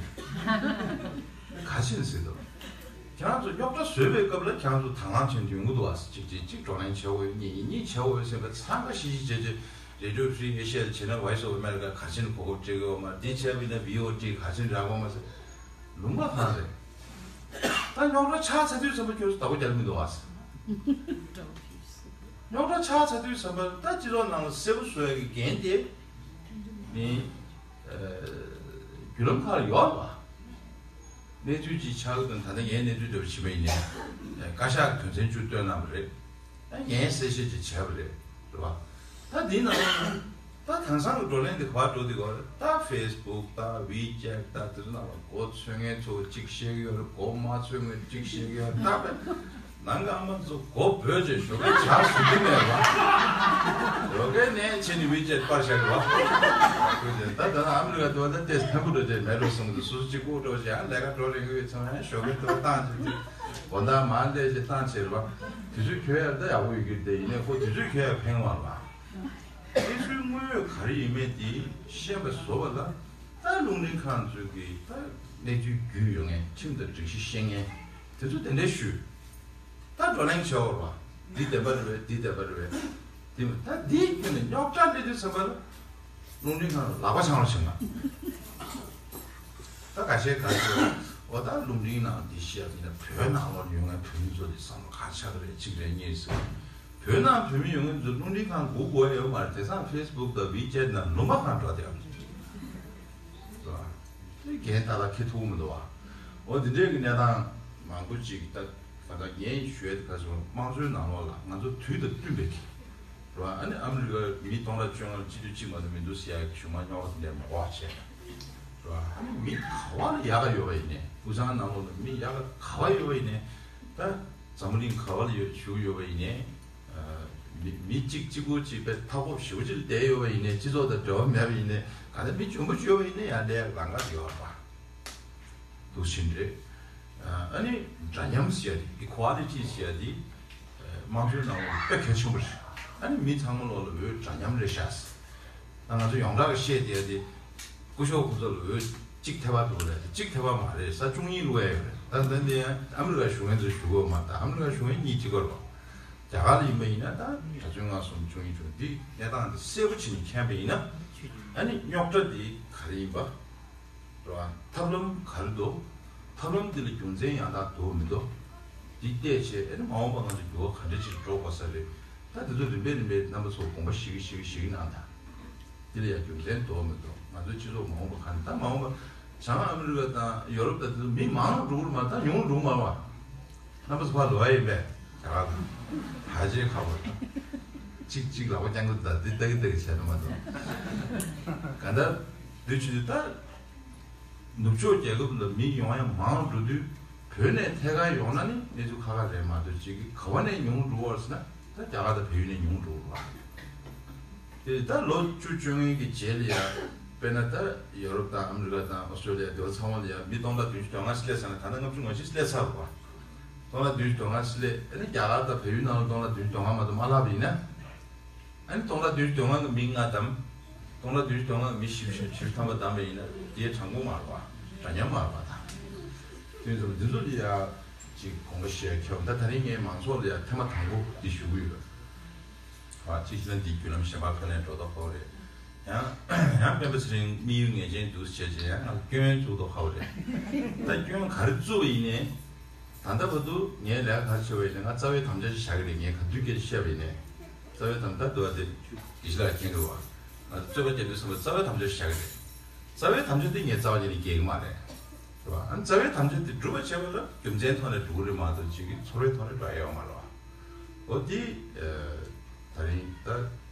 ག་ཕྱིན་ཟེར་དོ། ཁྱེད་རང་ཚོ་རྙོག་དྲ་བཟོས་པའི་སྐབས་ལ་ཁྱེད་རང་ཚོ་དང་བླངས་བྱས་ནས་ཡོང་གི་འདུག་ཨ། གཅིག་གཅིག་གཅིག་བགྲོ་གླེང་བྱེད་འོས་གཉིས་གཉིས་བྱེད་འོས་ཟེར་བ་ཚང་ཀ་ཤི་ཤི་བྱས་བྱས་རེ་ཌི་ཡོ་ཕི་རི་ཨེ་ཤི་ཡ་བྱས་ན་ཝོ་ཡི་སི་ཨོཕ་ཨ་མེ་རི་ཀ་ག་ཕྱིན་གོ་སྐབས་སྤྲད་ཀྱི་ཡོད་མ་རེད། འདི་བྱས་པ་ཡིན་ན་བྷི་ཨོ་ཨེ་ག་ཕྱིན་རག་གི་ཡོད་མ་ཟེར། ལུང་པ་གང་རེད། ད་རྙོག་དྲ་ཆགས་ཚར་དུས་ཙམ་པ་ཁྱོད་ཚོ་བདག་པོ་རྒྱག་གི་མི་འདུག་ཨ་ཟེར། རྙོག་དྲ་ཆགས་ཚར་དུས་ཙམ་པ་ད་སྤྱི་ཚོགས་ནང་ལ་གསལ་པོ་བཟོ་ཡ་གི་འགན་དེ་ནི་བརྒྱུད་ལམ་ཁག་ལ་ཡོད་རེད་བ། གནས་ཚུལ་ཅིག་ཆགས་ཀྱི་འདུག་ད་ལྟ་ངས་གནས་ཚུལ་འདྲ་པོ་ཞིག་མ་ཡིན་ནས་བཀའ་ཤག་དོན་ཚན་བཅུ་བཏོན་གནང་བ་རེད། ད་ངས་གསལ་བཤད་ཅིག་བྱས་པ་རེད། རེད་བ། ད་འདིའི་ནང་ལ་ད་དེང་སང་གི་བགྲོ་གླེང་འདི་ག་པར་འགྲོ་འདི་གོ། ད་ཕེ་སི་བུག་ད་ཝི་ཅེ་ཊི་ད་དེ་ཚོ་ནང་ལ་མགོ་ཚོས་མཁན་ཚོ་གཅིག་བཤད་ཀྱི་ཡོད་རེད། མགོ་མ་ཚོས་མཁན་གཅིག་བཤད་ཀྱི་ཡོད་རེད། ད་ནང་གི་ཨ་མ་ཚོ་མགོ་བོས་བྱས་ཞོགས་ཀས་ཇ་བཟི་རྒྱུ་མེད་པ། ཞོགས་ཀས་ནས་ཕྱིན་ནས་ཝི་ཅེ་ཊི་པར་བཞག་གི་རེད་བ། ད་ད་ཨ་མི་རི་ཀ་དུ་བ་ད་ཏེས་ཕན་པོ་འགྲོ་བྱས་མེད་འགྲོ་གསུངས་འདུག་སོ་སོ་གཅིག་པུ་འགྲོ་བྱས་ཨ་ལས་ཀ་འགྲོ་རན་གི་ཡོད་ཚང་མས་ཞོགས་ཀས་དུ་བ་བཏང་བྱས་དེ་དགོང་དག་མར་འདས་བྱས་བཏང་བྱས་རེད་བ། དུས་ཚོད་འཁྱོལ་ཡ་ད་ཡག་པོ་ཡོད་ཀྱི་རེད། དེ་ཡིན་ནའི་ཁོ་དུས་ཚོད་འཁྱོལ་ཡ་ཕན་པ་རེད་བ། གནས་ཚུལ་དངོས་ཡོད་ག་རེ་ཡིན་མིན་དེ་ཤེས་པ་བཟོ་བ་ལ་ད་རླུང་འཕྲིན་ཁང་ཚོས་ཀྱི་ད་གནས་ཚུལ་རྒྱུས་ཡོད་མཁན་ཁྲིམས་དང་སྒྲིག་གཞི་ཤེས་མཁན་དེ་ཚོ་དེ་འདྲས་ཞུས། ད་བགྲོ་གླེང་བྱེད་འོར་བ། འདི་བདེན་པ་རེད་པས། འདི་བདེན་པ་རེད་པས། དེ་མ་ད་འདིའི་ཁྱོན་ནས་རྙོག་དྲ་སྤྲད་དུས་ཙམ་པ་ལ་རླུང་འཕྲིན་ཁང་ལ་ལག་པ་འཆང་རོགས་བྱེད་ང་། ད་ཁ་ཤས་ག་ཚོད་འོ་ད་རླུང་འཕྲིན་ནང་འདི་བཤད་ཡིན་ན་བོད་ནང་ལོགས་ཡོད་མཁན་བོད་མི་ཚོ་དེ་བསམ་བློ་ག་ཆགས་ཀྱི་རེད། གཅིག་རེད་གཉིས་ཟེར། བོད་ནང་བོད་མི་ཡོད་མཁན་ཚོ་རླུང་འཕྲིན་ཁང་སྒུག་དགོས་ཡོད་མ་རེད། དེང་སང་ཕེ་སི་བུག་དང་ཝི་ཅེ་ཊི་ནང་ལུང་པ་གང་འགྲོ་བསྡད་ཡོད་རེད། རེད་བ། དེ་འགན་ཏག་ཏག་འཁྱེར་ཐུབ་ཀྱི་མི་འདུག་བ། འོ་དེ་འདྲའི་གི་གནས་སྟངས་མང་པོ་ཅིག་ད་ད་ལྟ་ངས་ཞུ་ཡས་དེ་ག་ཚོད་དམངས་གཙོའི་ནང་ལོགས་ལ་ང་ཚོ་དུས་དང་བསྟུན་པའི་གི་རེད་བ། ཨ་ནི་ཨ་མི་རི་ཀ་མི་སྟོང་ཕྲག་བཅོ་ལྔ་ལ་སྤྱི་འཐུས་གཅིག་མ་གཏོགས་མི་འདུག་ཟེར་ཡག་གི་གཞུང་མང་རྙོག་དྲ་དེ་འདྲ་མ་གོ་བ་བྱས། རེད་བ། ཨ་ནི་མི་ག་བ་ལ་ཡག་ག་ཡོད་པ་ཡིན་ནའི་དབུས་གཙང་ནང་ལོགས་ལ་མི་ཡག་ག་ག་བ་ཡོད་པ་ཡིན་ནའི་ད་འཛམ་བུ་གླིང་ག་བ་ལ་ཡོད་བཞུགས་ཡོད་པ་ཡིན་ནའི། མི་མི་གཅིག་གཅིག་པོ་གཅིག་པའི་མཐའ་འཁོབ་ཞེ་པོ་ཅིག་ལ་བསྡད་ཡོད་པ་ཡིན་ནའི་སྤྱི་ཚོགས་དང་འབྲེལ་བ་མེད་པ་ཡིན་ནའི་ག་ད་མི་འཇོན་པོ་ཅིག་ཡོད་པ་ཡིན་ནའི་ཡང་ལས་ལང་ཀ་ཡོད་པ་འདུག་ཕྱིན་རེད། ཨ་ནི་འདྲ་མཉམ་ཟེར་ཡ་དེ་ཨི་ཁོ་ལི་ཊི་ཟེར་ཡ་དེ་དམངས་གཙོའི་ནང་ལ་དཔེ་གལ་ཆེན་པོ་རེད། ཨ་ནི་མི་ཚང་མ་ལོག་ལ་འོས་འདྲ་མཉམ་རེད་ཤག་ད་ང་ཚོ་ཡོངས་གྲགས་ཀྱི་བཤད་བསྡད་ཡ་དེ་སྐུ་ཞབས་ཁོང་ཚོ་ལ་འོས་གཅིག་ཐེ་བ་འདུག་རེད། གཅིག་ཐེ་བ་མ་རེད་ས། བཅུ་གཉིས་བླུགས་ཡ་ཡོད་རེད། ད་ད་འདི་ཡང་ཨ་མི་རི་ཀ་གཞུང་ངོས་ཚོས་ཞུ་དགོས་མ་རེད། ད་ཨ་མི་རི་ཀ་གཞུང་ངོས་གཉིས་གཅིག་པ་རེད། རྒྱ་གར་ལ་ཡིན་པ་ཡིན་ན་ད་གྲྭ་བཙུན་ལྔ་གསུམ་བཅུ་གཉིས་བཅུ་འདི་གནས་སྟངས་འདི་གསལ་པོ་བྱས་ནས་མཁྱེན་པ་ཡིན་ན། ཨ་ནི་རྙོག་དྲ་འདི་ག་རེ་ཡིན་པ་རེད་བ། ཐབས་ལམ་ག་རེ་འདུག་ཐབས་ལམ་འདི་ལ་རྒྱུ་མཚན་ཡང་དག་འདུག་མི་འདུག་འདི་བལྟས་བྱས་ཨ་ནི་མ་འོངས་པ་ང་ཚོ་འགྱུར་བ་ག་འདྲ་ཅིག་འགྲོ་དགོས་ས་རེད། ད་འདི་ཚོ་རིམ་པས་རིམ་པས་རྣམ་པ་ཚོ་དགོངས་པ་བཞེས་ཀྱི་བཞེས་ཀྱི་བཞེས་ཀྱི་གནང་དང་། འདི་ལ་ཡང་རྒྱུ་མཚན་འདུག་མི་འདུག་ང་ཚོའི་སྤྱི་ཚོགས་མ་འོངས་པ་ག་ནས་ད་མ་འོངས་པ་བྱང་ཨ་མི་རི་ཀ་དང་ཡོ་རོབ་དང་དེ་ཚོ་མི་མང་རུ་འགྲོ་གི་རེད་མ་རེད། ད་ཉུང་རུ་འགྲོ་གི་མ་རེད་བ། རྣམ་པ་ཚོ་ཕར་ལོག་ཡ་ཡིན་པས། རྒྱ་གར་དང་ཧ་ཅང་ཁག་པོ་རེད། གཅིག་གཅིག་ལག་པ་བརྐྱང་གི་ད་འདི་ལྟ་གི་ལྟ་གི་བྱས་ན་མ་གཏོགས། གང་ལྟར་འདི་ཆུ་དུས་ད་ནུབ་ཕྱོགས་རྒྱལ་ཁབ་ལ་མི་ཡོང་ཡ་མང་རུ་འགྲོ་དུས་བོད་ནས་ཐད་ཀར་ཡོང་ན་ནི་གནས་ཚུལ་ཁག་ཁག་རེད་མ་གཏོགས་ཅིག་གི་ག་བ་ནས་ཉུང་རུ་འགྲོ་བ་ཟེར་ན་ད་རྒྱ་གར་དང་བལ་ཡུལ་ནས་ཉུང་རུ་འགྲོ་བ། དེ་ད་ལོ་བཅུ་བཅོ་ལྔའི་གི་རྗེས་ལ་ཡ། དཔེར་ན་ད་ཡོ་རོབ་དང་ཨ་མི་རི་ཀ་དང་ཨོ་སི་ཀྲོ་ལི་ཡ་དེ་བ་ཚང་མ་ལ་ཡ་མི་སྟོང་ཕྲག་བདུན་ཅུ་དོན་ལྔ་སླེབས་ཚར་ན་ད་ལྟ་ལྔ་བཅུ་ང་བཞི་སླེབས་ཚར་བ། སྟོང་ཕྲག་བདུན་ཅུ་དོན་ལྔ་སླེབས། ཨ་ནི་རྒྱ་གར་དང་བལ་ཡུལ་ནང་ལ་སྟོང་ཕྲག་བདུན་ཅུ་དོན་ལྔ་མ་གཏོགས་མ་ལྷག་པ་ཡིན་ན། ཨ་ནི་སྟོང་ཕྲག་བདུན་ཅུ་དོན་ལྔ་གི་མི་ལྔ་བདམས། སྟོང་ཕྲག་བདུན་ཅུ་དོན་ལྔ་གི་མི་བཞི་བཅུ་ཞེ་བཞི་བཅུ་ཐམ་པ་བདམས་པ་ཡིན་ན་དེ་གྲངས་འབོར་མ་རེད་བ། འདྲ་མཉམ་མ་རེད་བ་ད། དེ་ཚོ་འདི་ཚོ་ལ་ཡ་ཅིག་དགོངས་པ་བཞེས་ཁྱབ་ད་ད་རིང་ངས་མང་ཚོགས་ལ་ཡ་ཐེངས་མ་དང་པོ་འདི་ཞུ་གི་ཡོད། བ་ཅི་ཞིག་ན་འདི་བརྒྱུད་ལམ་གཞན་པ་ཕར་ལེན་འགྲོ་དོ་ཁོ་རེད། ཡང་ཡང་སྤེན་པ་ཚེ་རིང་དམིགས་ཡུལ་ངེས་ཅན་འདུག་བྱས་བྱས་ཡང་ང་སྐྱོན་བཙུགས་དོ་ཁོ་རེད། ད་སྐྱོན་ག་རེ་བཙུགས་པ་ཡིན་ནའི། ད་ལྟ་བར་དུ་ངས་ལས་ཀ་ག་རེ་བྱས་པ་ཡིན་ནའི་ང་རྩ་བའི་དམ་བཅའ་ཞིག་བཞག་གི་རེད། ངས་ག་དུས་སྐད་ཆ་བཤད་པ་ཡིན་ནའི། རྩ་བའི་དམ་བཅའ་འདུག་བ་དེ་དགེ་བཤེས་ལགས་མཁྱེན་གྱི་རེད་བ། ང་ཚོ་རྩོད་པ་རྒྱག་དུས་ཙམ་པ་རྩ་བའི་དམ་བཅའ་ཞིག་བཞག་གི་རེད། རྩ་བའི་དམ་བཅའ་དེ་ངས་རྩ་བ་ཉིད་ནས་འགལ་གྱི་མ་རེད། རེད་བ། ཨ་ནི་རྩ་བའི་དམ་བཅའ་དེ་སྒྲུབ་པ་བྱས་པ་ལ་རྒྱུ་མཚན་ཐོག་ནས་སྒྲུབ་ཀྱི་རེད་མ་གཏོགས་ཅིག་གི་ཚོར་བའི་ཐོག་ནས་སྒྲུབ་ཡ་ཡོད་མ་རེད་བ། འོ་དེ་ཨ་ད་རིང་ད་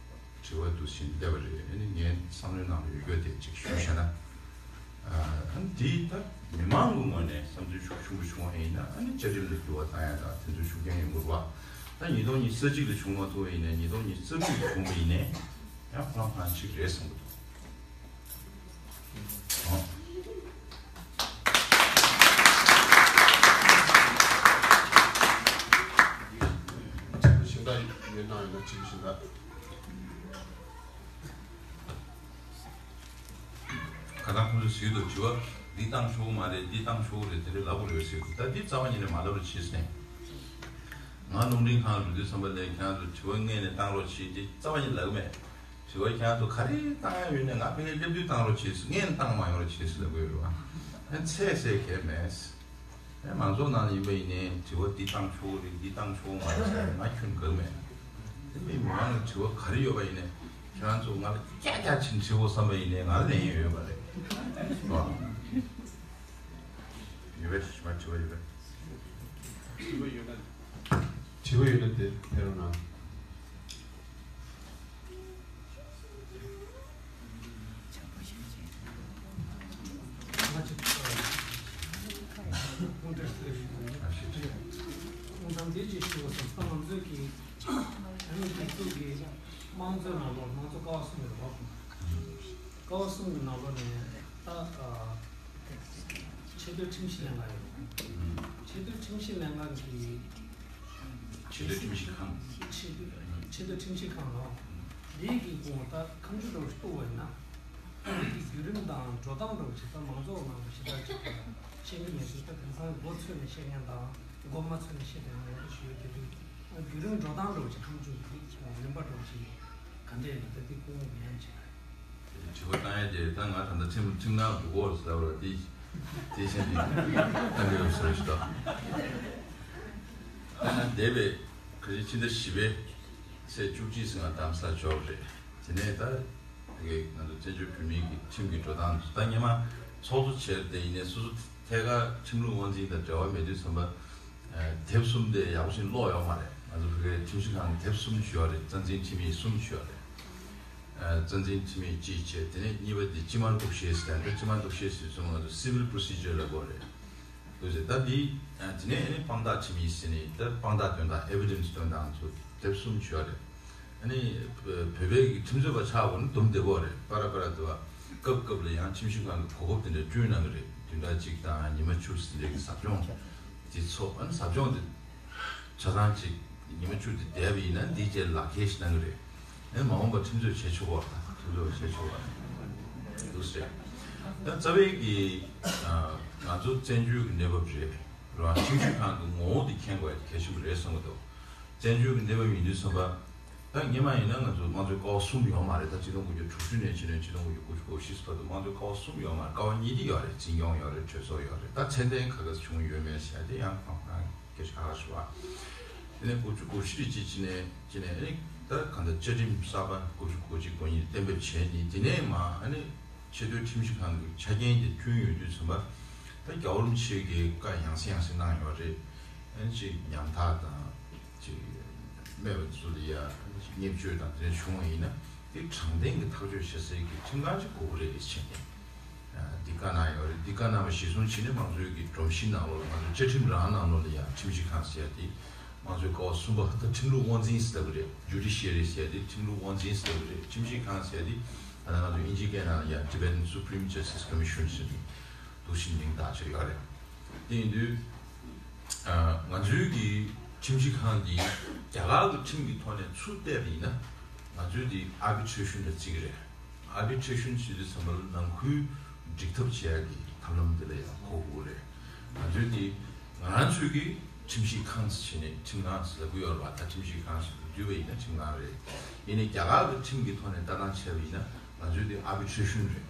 དྲི་བ་འདུག་བཞིན་བསྡད་པ་རེད། ཨ་ནི་ངའི་བསམ་བློའི་ནང་ལ་ཡོད་རྒྱུ་དེ་ཅིག་ཞུ་བྱས་ན། ཨ་ནི་དེ་ད་མི་མང་གི་ངོས་ནས་བསམ་ཚུལ་ཤུགས་ཆེན་པོ་བྱུང་བ་ཡིན་ན་ཨ་ནི་བཅའ་ཁྲིམས་ལ་འགྱུར་བ་བཏང་ཡ་ད་དེ་ཚོ་ཤུགས་རྐྱེན་ཡོང་གི་རེད་བ། ད་ཉིས་སྟོང་ཉི་ཤུ་རྩ་གཅིག་ལ་བྱུང་མ་ཐུབ་པ་ཡིན་ནའི་ཉིས་སྟོང་ཉི་ཤུ་རྩ་དྲུག་ལ་བྱུང་བ་ཡིན་ནའི་ཡང་ཧ་ལམ་གང་ཅིག་རེད་བསམ་གྱི་འདུག་གཅིག་པུ་གཞན་དག་ཡོད་ན་ཡོད་ན་གཅིག་པུ་གཞན་དག་ཁ་སང་ཁོང་ཚོས་ཟེར་འདུག་དྲི་བ་འདི་བཏང་ཆོག་གི་མ་རེད། འདི་བཏང་ཆོག་གི་རེད། དེ་འདྲ་ལབ་དགོས་རེད་ཟེར་འདུག་ད་འདི་རྩ་བ་ཉིད་ནས་མ་ལབ་རོགས་བྱེད་ཟེར། ང་རླུང་འཕྲིན་ཁང་རུ་དུས་བསམ་པ་ལས་ཁྱེད་རང་ཚོ་དྲི་བ་སྔོན་ནས་བཏང་རོགས་བྱེད། འདི་རྩ་བ་ཉིད་ལབ་གི་མེད། དྲི་བ་ཁྱེད་རང་ཚོ་ག་རེ་བཏང་ཡ་ཡོད་ནའི་ང་ཕ་གིར་སླེབས་དུས་བཏང་རོགས་བྱེད་ཟེར། སྔོན་བཏང་མ་ཡོང་རོགས་བྱེད་ཟེར་ལབ་དགོས་རེད་བ། ཚད་ཚད་གས་མེད། ཨེ་མང་ཚོགས་ནང་ལ་ཡིན་པ་ཡིན་ནའི་དྲི་བ་འདི་བཏང་ཆོག་གི་རེད། འདི་བཏང་ཆོག་གི་མ་རེད་ཟེར་ན་ང་ཁྱོན་དགའ་གི་མེད། དེ་མིན་མི་མང་གི་དྲི་བ་ག་རེ་ཡོད་པ་ཡིན་ནའི་ཁྱེད་རང་ཚོ་ང་ལ་ཀྱག་ཀྱག་བྱེད་དྲི་བ་བསམ་པ་ཡིན་ནའི་ང་ལ་ལན་ཡོད་པ་རེད། ཡོད་པས། ཞུ་མ་དྲི་བ་ཡོད་པས། དྲི་བ་ཡོད་ན། དྲི་བ་ཡོད་ན་དེ་ཕེབས་རོགས་གནང་། ང་ཚོ་དཔང་རྟགས་དེ་ཞུ་དགོས། དཔང་རྟགས་འདི་ཅིག་ཞུ་བ་སོང་ཙང་ང་ཚོས་ཀྱི་ཨ་ནི་སྒྲིག་འཛུགས་ཀྱི་དམངས་གཙོའི་ནང་ལོགས་དམངས་གཙོ་ཀ་བ་གསུམ་ཡོད་རེད་བ། ཀ་བ་གསུམ་གྱི་ནང་ལོགས་ནས་ད་ཨ་ཆེས་མཐོའི་ཁྲིམས་ཞིབ་ལྷན་ཁང་ཡོད་རེད། ཆེས་མཐོའི་ཁྲིམས་ཞིབ་ལྷན་ཁང་གི་ཆེས་མཐོའི་ཁྲིམས་ཞིབ་ཁང་། ཆེས་མཐོའི་ཆེས་མཐོའི་ཁྲིམས་ཞིབ་ཁང་ནང་འདིའི་གི་དགོངས་ད་ཁ་མཆུ་འདྲ་བོ་ཞིག་གཏུགས་པ་ཡིན་ན། འདི་གི་བརྒྱུད་རིམ་དང་འགྲོ་སྟངས་འདྲ་བོ་ཅིག་ད་མང་ཚོགས་ནང་དུ་ཞེ་དྲག་ཅིག་ཤེས་ཀྱི་མེད་ཚུལ། ད་དེང་སང་མགོ་ཚོས་ནས་བཤད་མཁན་དང་མགོ་མ་ཚོས་ནས་བཤད་མཁན་མང་པོ་ཞིག་ཡོད་དེ་དུས། བརྒྱུད་རིམ་འགྲོ་སྟངས་འདྲ་བོ་ཅིག་ཁ་མཆུ་གི་རིམ་པ་འདྲ་བོ་ཅིག་ག་འདྲས་ཡིན་ན་ད་འདི་སྐུ་ངོ་ཡན་ཆད། དྲི་བ་བཏང་ཡ་དེ་ད་ང་ད་ལྟ་ཁྲིམས་ཁྲིམས་ཁང་འགྲོ་གོ་ཟེར་བ་དེ་དེ་བཞིན་དེ་ད་འདི་ཡོད་ཟེར་ཞིག་ད། ད་ང་འདས་པའི་ཁ་ཆེ་ཕྱི་ཟླ་བཞི་པའི་ཚེས་བཅུ་གཅིག་ཚེ་ང་རྡ་རམ་ས་ལ་འབྱོར་བ་རེད། དེ་ནས་ད་དེ་གའི་ང་ཚོ་བཙན་བྱོལ་བོད་མིའི་གི་ཁྲིམས་ཀྱི་འགྲོ་སྟངས་ད་སྔོན་མ་ཚོགས་གཙོ་བྱས་དེ་ཡིན་ནའི་སོ་སོ་ཐད་ཀར་ཁྲིམས་ལུགས་དབང་འཛིན་དང་འབྲེལ་བ་མེད་དུས་ཙམ་པ། དེབ་གསུམ་དེ་ཡག་པོ་ཞིག་ཀློག་ཡོད་མ་རེད། ང་ཚོ་བོད་སྐད་ཁྲིམས་ཞིབ་ཁང་གི་དེབ་གསུམ་ཞུ་བ་རེད། རྩ་འཛིན་ཁྲིམས་ཡིག་གསུམ་ཞུ་བ་རེད། རྩ་འཛིན་ཁྲིམས་ཡིག་གཅིག་བྱས། དེ་ནས་གཉིས་པ་དེ་སྤྱི་དམངས་གཏུག་བཤེར་ཟེར་ཏེ། སྤྱི་དམངས་གཏུག་བཤེར་ཟེར་དུས་ང་ཚོ་སི་ཝིལ་པོ་རོ་སི་ཇར་ལབ་དགོས་རེད། འདུག་ཟེར། ད་འདི་དེ་ནས་ཨ་ནི་དཔང་རྟགས་ཁྲིམས་ཡིག་ཟེར་ནས་ད་དཔང་རྟགས་དོན་དག་ཨེ་བི་ཌེན་སི་དོན་དག་ང་ཚོ་དེབ་གསུམ་ཞུ་བ་རེད། ཨ་ནི་བོད་པའི་གི་ཁྲིམས་རྩོད་པ་ཆགས་དགོས་ན་དུམ་བདེ་པོ་རེད། པ་ར་པ་ར་འདུག་བ། སྐབས་སྐབས་ལ་ཡང་ཁྲིམས་ཞིབ་ཁང་གི་གོ་སྐབས་དེ་འདྲ་བསྐྲུན་གནང་གི་རེད། བདུན་ཕྲག་གཅིག་དང་ཉི་མ་བཅུ་ཟིན་རེས་ཀྱི་ཟབ་སྦྱོང་དེ་ཚོགས། ཨ་ནི་ཟབ་སྦྱོང་དེ་ཆ་ཚང་གཅིག་ཉི་མ་བཅུ་དེ་བསྡད་པ་ཡིན་ན་འདིའི་རྗེས་ལག་འཁྱེར་ཞིག་གནང་གི་རེད། ཨ་ནི་མ་འོངས་པར་ཁྲིམས་རྩོད་བྱེད་ཆོག་པ་དང་ཁྲིམས་རྩོད་པ་བྱེད་ཆོག་པ་འདུག་ཟེར། ད་རྩ་བའི་གི་ང་ཚོ་བཙན་བྱོལ་གྱི་གནས་བབ་རེད། རང་ཁྲིམས་ཞིབ་ཁང་གི་ངོ་བོ་དེ་མཁྱེན་དགོས་ཡ་གལ་ཆེན་པོ་རེད་བསམ་གྱི་འདུག་བཙན་བྱོལ་གྱི་གནས་བབ་ཡིན་དུས་ཙམ་པ། ད་སྔོན་མ་ཡིན་ན་ང་ཚོ་དམངས་གཙོའི་ཀ་བ་གསུམ་ཡོད་མ་རེད། ད་ཆིག་སྟོང་དགུ་བརྒྱ་དྲུག་ཅུ་ནས་ཕྱིན་ནས་ཆིག་སྟོང་དགུ་བརྒྱ་དགུ་བཅུ་གོ་བཞི་བར་དུ་དམངས་གཙོའི་ཀ་བ་གསུམ་ཡོད་མ་རེད། ཀ་བ་གཉིས་དེ་ཡོད་རེད། འཛིན་སྐྱོང་ཡོད་རེད། གྲོས་ཚོགས་ཡོད་རེད། ད་ཚད་ལྡན་ག་ག་བྱུང་ཡོད་མེད་ཟེར་ཡ་དེ་ཡང་ཁོང་ཁོང་སྐད་ཆ་ཁ་ཁ་ཞུ་བ། དེ་ནས་དགུ་བཅུ་གོ་བཞི་དེ་ཅིག་ཕྱིན་ནས་ཕྱིན་ནས་ཨ་ནི་ད་གང་ལྟར་བཅའ་ཁྲིམས་གསར་པ་དགུ་བཅུ་གོ་གཅིག་གོ་གཉིས་གཏན་འབེབས་བྱས་ནས། དེ་ནས་མ་ཨ་ནི་ཆེས་མཐོའི་ཁྲིམས་ཞིབ་ཁང་གི་ཆ་རྐྱེན་དེ་བསྐྲུན་ཡོད་དུས་ཙམ་པ། ད་རྒྱལ་བ་རིན་པོ་ཆེ་གིས་བཀའ་ཡང་སེ་ཡང་སེ་གནང་ཡོད་རེད། ཨ་ནི་ཅིག་ཉམ་ཐག་དང་ཅིག་རྨས་པ་ཚོ་ལ་ཡ་ཨ་ནི་ཅིག་བརྙས་བཅོས་དང་དེ་འདྲ་བྱུང་བ་ཡིན་ན་དེ་དྲང་བདེན་གྱི་ཐག་གཅོད་བྱེད་སའི་གི་ཁྲིམས་ཁང་ཅིག་དགོས་ཀྱི་རེད་ཟེར་ནས་འདི་བཀའ་གནང་ཡོད་རེད། འདི་བཀའ་གནང་བ་གཞིར་བཟུང་བྱས་ནས་དམངས་གཙོའི་གི་སྒྲོམ་གཞི་ནང་ལོགས་ལ་ང་ཚོ་བཅའ་ཁྲིམས་རང་ནང་ལོགས་ལ་ཡ་ཁྲིམས་ཞིབ་ཁང་ཟེར་ཡ་དེ། དམངས་གཙོའི་ཀ་བ་གསུམ་པ་ད་ཁྲིམས་ལུགས་དབང་འཛིན་ཟེར་བ་རེད། ཇུ་ཌི་ཤི་ཡ་རི་ཟེར་ཡ་དེ་ཁྲིམས་ལུགས་དབང་འཛིན་ཟེར་བ་རེད། ཁྲིམས་ཞིབ་ཁང་ཟེར་ཡ་དེ་ད་ལྟ་ང་ཚོ་དབྱིན་ཇིའི་སྐད་ནང་ལ་ཡ་Tibetan Supreme Justice Commission ཟེར་ནས་འདུག་སེ་མིང་བཏགས་བྱས་ཡོད་རེད། དེ་ཡིན་དུས་ང་ཚོའི་གི་ཁྲིམས་ཞིབ་ཁང་འདི་རྒྱ་གར་གྱི་ཁྲིམས་ཀྱི་ཐོག་ནས་ཚུར་བལྟས་པ་ཡིན་ན་ང་ཚོའི་འདི་ཨར་བྷི་ཊི་རེ་ཤན་ལ་བརྩི་གི་རེད། ཨར་བྷི་ཊི་རེ་ཤན་ཟེར་དུས་ཙམ་པ་ལ་ནང་ཁུལ་འགྲིག་ཐབས་བྱེད་ཡག་གི་ཐབས་ལམ་དེ་ལ་ཡང་གོ་དགོས་རེད། ང་ཚོའི་དེ་ང་རང་ཚོའི་གི་ཁྲིམས་ཞིབ་ཁང་ཟེར་བྱས་ནས་ཁྲིམས་ཁང་ཟེར་ལབ་ཀྱི་ཡོད་རེད་བ། ད་ཁྲིམས་ཞིབ་ཁང་ཟེར་བསྡུས་པ་ཡིན་ན་ཁྲིམས་ཁང་རེད། ཡིན་ནའི་རྒྱ་གར་གི་ཁྲིམས་ཀྱི་ཐོག་ནས་ལྟ་སྟངས་བྱས་པ་ཡིན་ན་ང་ཚོའི་དེ་ཨར་བྷི་ཊི་རེ་ཤན་རེད།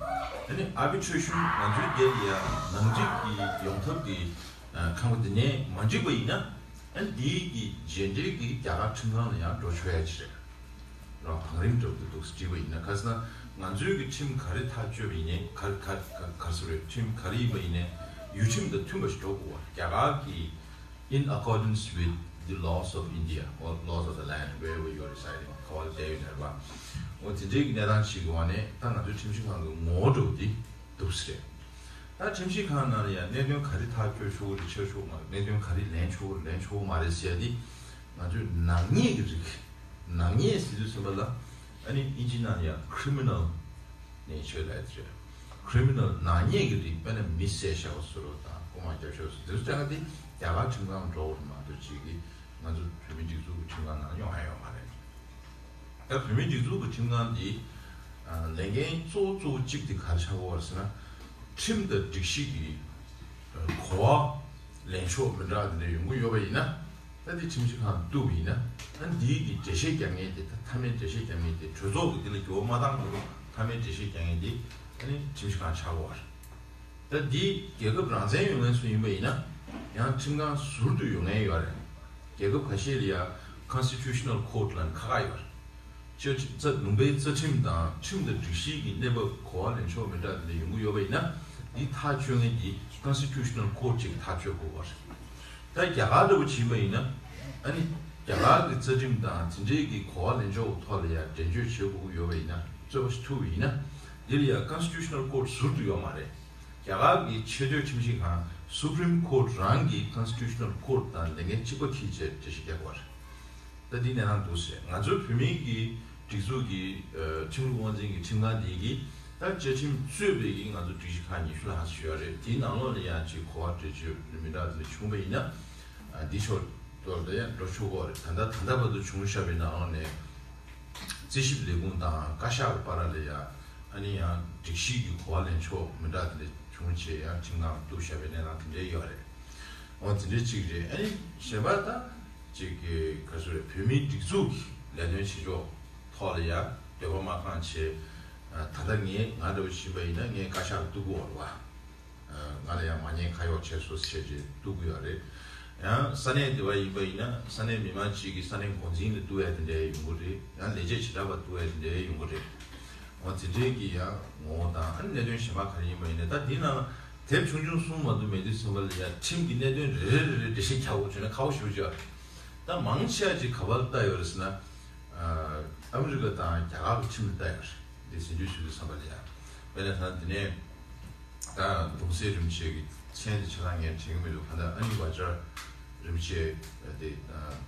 ཨ་ནི་ཨར་བྷི་ཊི་རེ་ཤན་ང་ཚོའི་རྒྱལ་ལ་ཡ་ནང་འགྲིག་གི་ཡོང་ཐབས་ཀྱི་ཁང་པ་དེ་ནས་མ་འགྲིག་པ་ཡིན་ན། ཨ་ནི་དེའི་གི་རྗེས་འབྲེལ་གྱི་རྒྱ་གར་ཁྲིམས་ཁང་ལ་ཡང་འགྲོ་ཆོག་ཡ་ཅིག་རེད། རང་བང་རིམ་འགྲོ་གི་འདུག་ཟེར་བྲིས་པ་ཡིན་ན། ག་ཟེར་ན་ང་ཚོའི་གི་ཁྲིམས་ག་རེ་ཐག་གཅོད་པ་ཡིན་ནའི་ག་ག་ག་ག་ཟེར་རེད། ཁྲིམས་ག་རེ་ཡིན་པ་ཡིན་ནའི་ཡུལ་ཁྲིམས་དང་མཐུན་པ་ཞིག་འགྲོ་དགོས་པ། རྒྱ་གར་གྱི་in accordance with the laws of India or laws of the land wherever you are residing. ག་བ་ལ་བསྡད་ཡོད་ནའི་རེད་པ། འོ་དེ་འདྲའི་གི་གནས་སྟངས་ཤིག་གི་འོག་ནས་ད་ང་ཚོའི་ཁྲིམས་ཞིབ་ཁང་གི་ངོ་བོ་འདྲ་བོ་དེ་འདུག་ཟེར་རེད། ད་ཁྲིམས་ཞིབ་ཁང་ནང་ལ་ཡང་གནད་དོན་ག་རེ་ཐག་གཅོད་ཆོག་གི་རེད། ཆོག་ཆོག་མ་རེད། གནད་དོན་ག་རེ་ལེན་ཆོག་གི་རེད། ལེན་ཆོག་གི་མ་རེད་ཟེར་ཡ་དེ་ང་ཚོའི་ནག་ཉེས་ཀྱི་རིགས། ནག་ཉེས་ཟེར་དུས་ཙམ་པ་ལ་ཨ་ནི་དབྱིན་ཇི་ནང་ལ་ཡང་criminal ནས་ཆོས་ལ་ཡ་དེ་རེད། criminal ནག་ཉེས་ཀྱི་རིགས། དཔེར་ན་མི་བསད་བཞག་པ་བཟོ་འདྲ་དང་རྐུ་མ་རྒྱབ་བཞག་པ་བཟོ་འདྲ་དེ་ཚོ་ཀྱང་དེ་རྒྱ་གར་ཁྲིམས་ཁང་འགྲོ་དགོས་རེད་མ་གཏོགས་ཅིག་གི་ང་ཚོ་བོད་མིའི་སྒྲིག་འཛུགས་ཀྱི་ཁྲིམས་ཁང་ནང་ཡོང་ཡ་ཡོད་མ་རེད། ད་བོད་མིའི་སྒྲིག་འཛུགས་ཀྱི་ཁྲིམས་ཁང་འདི་ལས་འགན་གཙོ་བོ་གཙོ་བོ་གཅིག་དེ་ག་རེ་ཆགས་ཀྱི་ཡོད་རེད་ཟེར་ན། ཁྲིམས་དང་སྒྲིག་གཞི་གི་གོ་བ་ལེན་ཕྱོགས་མི་འདྲ་དེ་འདྲ་ཡོང་གི་ཡོད་པ་ཡིན་ན། ད་འདི་ཁྲིམས་ཞིབ་ཁང་གཏུགས་པ་ཡིན་ན། ད་འདིའི་གི་འགྲེལ་བཤད་རྒྱག་མཁན་དེ། ད་མཐའ་མའི་འགྲེལ་བཤད་རྒྱག་མཁན་དེ། གྲོས་ཚོགས་ཀྱི་འདི་ལ་འགྱུར་བ་མ་བཏང་གོང་དུ་མཐའ་མའི་འགྲེལ་བཤད་རྒྱག་མཁན་དེ་ཨ་ནི་ཁྲིམས་ཞིབ་ཁང་ཆགས་ཀྱི་ཡོད་རེད། ད་འདི་རྒྱལ་ཁབ་རང་བཙན་ཡོད་མཁན་ཚོ་ཡིན་པ་ཡིན་ན་ཡང་ཁྲིམས་ཁང་ཟུར་དུ་ཡོད་མཁན་ཡོད་རེད། རྒྱལ་ཁབ་ཁ་ཤས་ལ་ཡ་Constitutional Court ལབ་ནས་ཁག་ཁག་ཡོད་རེད། སྤྱི་རྩ་ལུང་པའི་རྩ་ཁྲིམས་དང་ཁྲིམས་དང་སྒྲིག་གཞི་གི་གནས་བབ་གོ་བ་ལེན་ཕྱོགས་མི་འདྲ་དེ་འདྲ་ཡོང་གི་ཡོད་པ་ཡིན་ན། འདི་ཐག་གཅོད་མཁན་འདི་Constitutional Court ཅིག་ཐག་གཅོད་དགོས་པ་རེད། ད་རྒྱ་གར་འདྲ་བོ་བྱས་པ་ཡིན་ན། ཨ་ནི་རྒྱ་གར་གྱི་རྩ་ཁྲིམས་དང་དེ་འབྲེལ་གྱི་གོ་བ་ལེན་ཕྱོགས་ཐོག་ལ་ཡང་འགྲན་བརྗོད་བྱེད་དགོས་ཀྱི་ཡོད་པ་ཡིན་ན། རྩོད་པ་ཞིག་ཐུག་པ་ཡིན་ན། འདི་ལ་ཡང་Constitutional Court ཟུར་དུ་ཡོད་མ་རེད། རྒྱ་གར་གྱི་ཆེས་མཐོའི་ཁྲིམས་ཞིབ་ཁང་Supreme Court རང་གི་Constitutional Court དང་ལས་འགན་གཅིག་པ་འཁྱེར་བྱས་འགྲེལ་བཤད་རྒྱག་དགོས་པ་རེད། ད་འདི་གནས་སྟངས་འདུག་ཟེར། ང་ཚོའི་བོད་མིའི་གི་སྒྲིག་འཛུགས་ཀྱི་ཨ་ཁྲིམས་ལུགས་དབང་འཛིན་གྱི་ཁྲིམས་ཁང་འདི་གིས་ད་བཅའ་ཁྲིམས་གཙོས་པའི་གི་ང་ཚོ་སྒྲིག་གཞི་ཁག་ཉི་ཤུ་ལྷག་ཙམ་ཡོད་རེད། དེའི་ནང་ལོགས་ལ་ཡང་ཅིག་གོ་བ་འགྲེལ་བརྗོད་མི་འདྲ་དེ་འདྲ་བྱུང་བ་ཡིན་ན། ཨ་འདི་ཕྱོགས་ཐོག་ལ་ཡང་འགྲོ་ཆོག་གི་རེད། ད་ལྟ་ད་ལྟ་བར་དུ་བྱུང་བཞག་པའི་ནང་ལོགས་ནས་རྩིས་ཞིབ་ལས་ཁུངས་དང་བཀའ་ཤག་གི་བར་ལ་ཡང་། ཨ་ནི་ཡང་སྒྲིག་གཞི་གི་གོ་བ་ལེན་ཕྱོགས་མི་འདྲ་དེ་འདྲ་བྱུང་བྱས་ཡང་ཁྲིམས་ཁང་གཏུགས་བཞག་པའི་གནས་སྟངས་དེ་འདྲ་ཡོད་རེད། འོ་དེ་འདྲ་གཅིག་རེད། ཨ་ནི་གཞན་པ་ད་ཅིག་གི་ག་ཚོད་རེད། བོད་མིའི་སྒྲིག་འཛུགས་ཀྱི་ལས་དོན་བྱེད་ཕྱོགས་ཐོག་ལ་ཡང་འདོད་པ་མ་ཁེངས་བྱས། ད་ལྟ་ངས་ང་འདྲ་བོ་ཕྱིན་པ་ཡིན་ན་ངས་བཀའ་ཤག་གཏུག་གི་ཡོད་རེད་བ། ང་ལ་ཡང་མ་ཉེས་ཁ་གཡོགས་བྱས་སོ་བྱས་རྗེས་གཏུག་གི་ཡོད་རེད། ཡང་ས་གནས་དེ་བ་ཡིན་པ་ཡིན་ན་ས་གནས་མི་མང་གཅིག་གིས་ས་གནས་འགོ་འཛིན་ལ་གཏུག་ཡ་དེ་འདྲ་ཡོང་གི་རེད། ཡང་ལས་བྱེད་བྱེ་བྲག་པ་གཏུག་ཡ་དེ་འདྲ་ཡོང་གི་རེད། འོ་དེ་འདྲའི་གི་ཡང་ངོ་བོ་དང་ཨ་ནི་གནད་དོན་གཞན་པ་ག་རེ་ཡིན་པ་ཡིན་ན། ད་འདི་ནང་དེབ་ཆུང་ཆུང་གསུམ་མ་གཏོགས་མེད་དུས་ཙམ་པ་ལ་ཡང་ཁྲིམས་ཀྱི་གནད་དོན་རེ་རེ་རེ་རེ་འགྲེལ་བཤད་རྒྱག་དགོས་བྱུང་ན་ཁག་པོ་ཞེ་པོ་ཅིག་ཡོད་རེད། ད་མང་ཆེ་བ་ཅིག་ག་པར་ལྟ་ཡོད་རེད་ཟེར་ན། ཨ་མི་རི་ཀ་དང་རྒྱ་གར་གྱི་ཁྲིམས་ལ་ལྟ་ཡོད་རེད། འདི་ཟིན་བྲིས་ཞུ་དུས་ཙམ་པ་ལ་ཡང་། དཔེར་ན་ད་འདི་ནས། ད་གདུང་སྲས་རིན་པོ་ཆེ་གི་མཚན་དེ་ཆ་ཚང་ངས་དྲན་གྱི་མི་འདུག་གང་ལྟར་ཨ་ནི་བྷ་ཇར་རིན་པོ་ཆེ་དེ་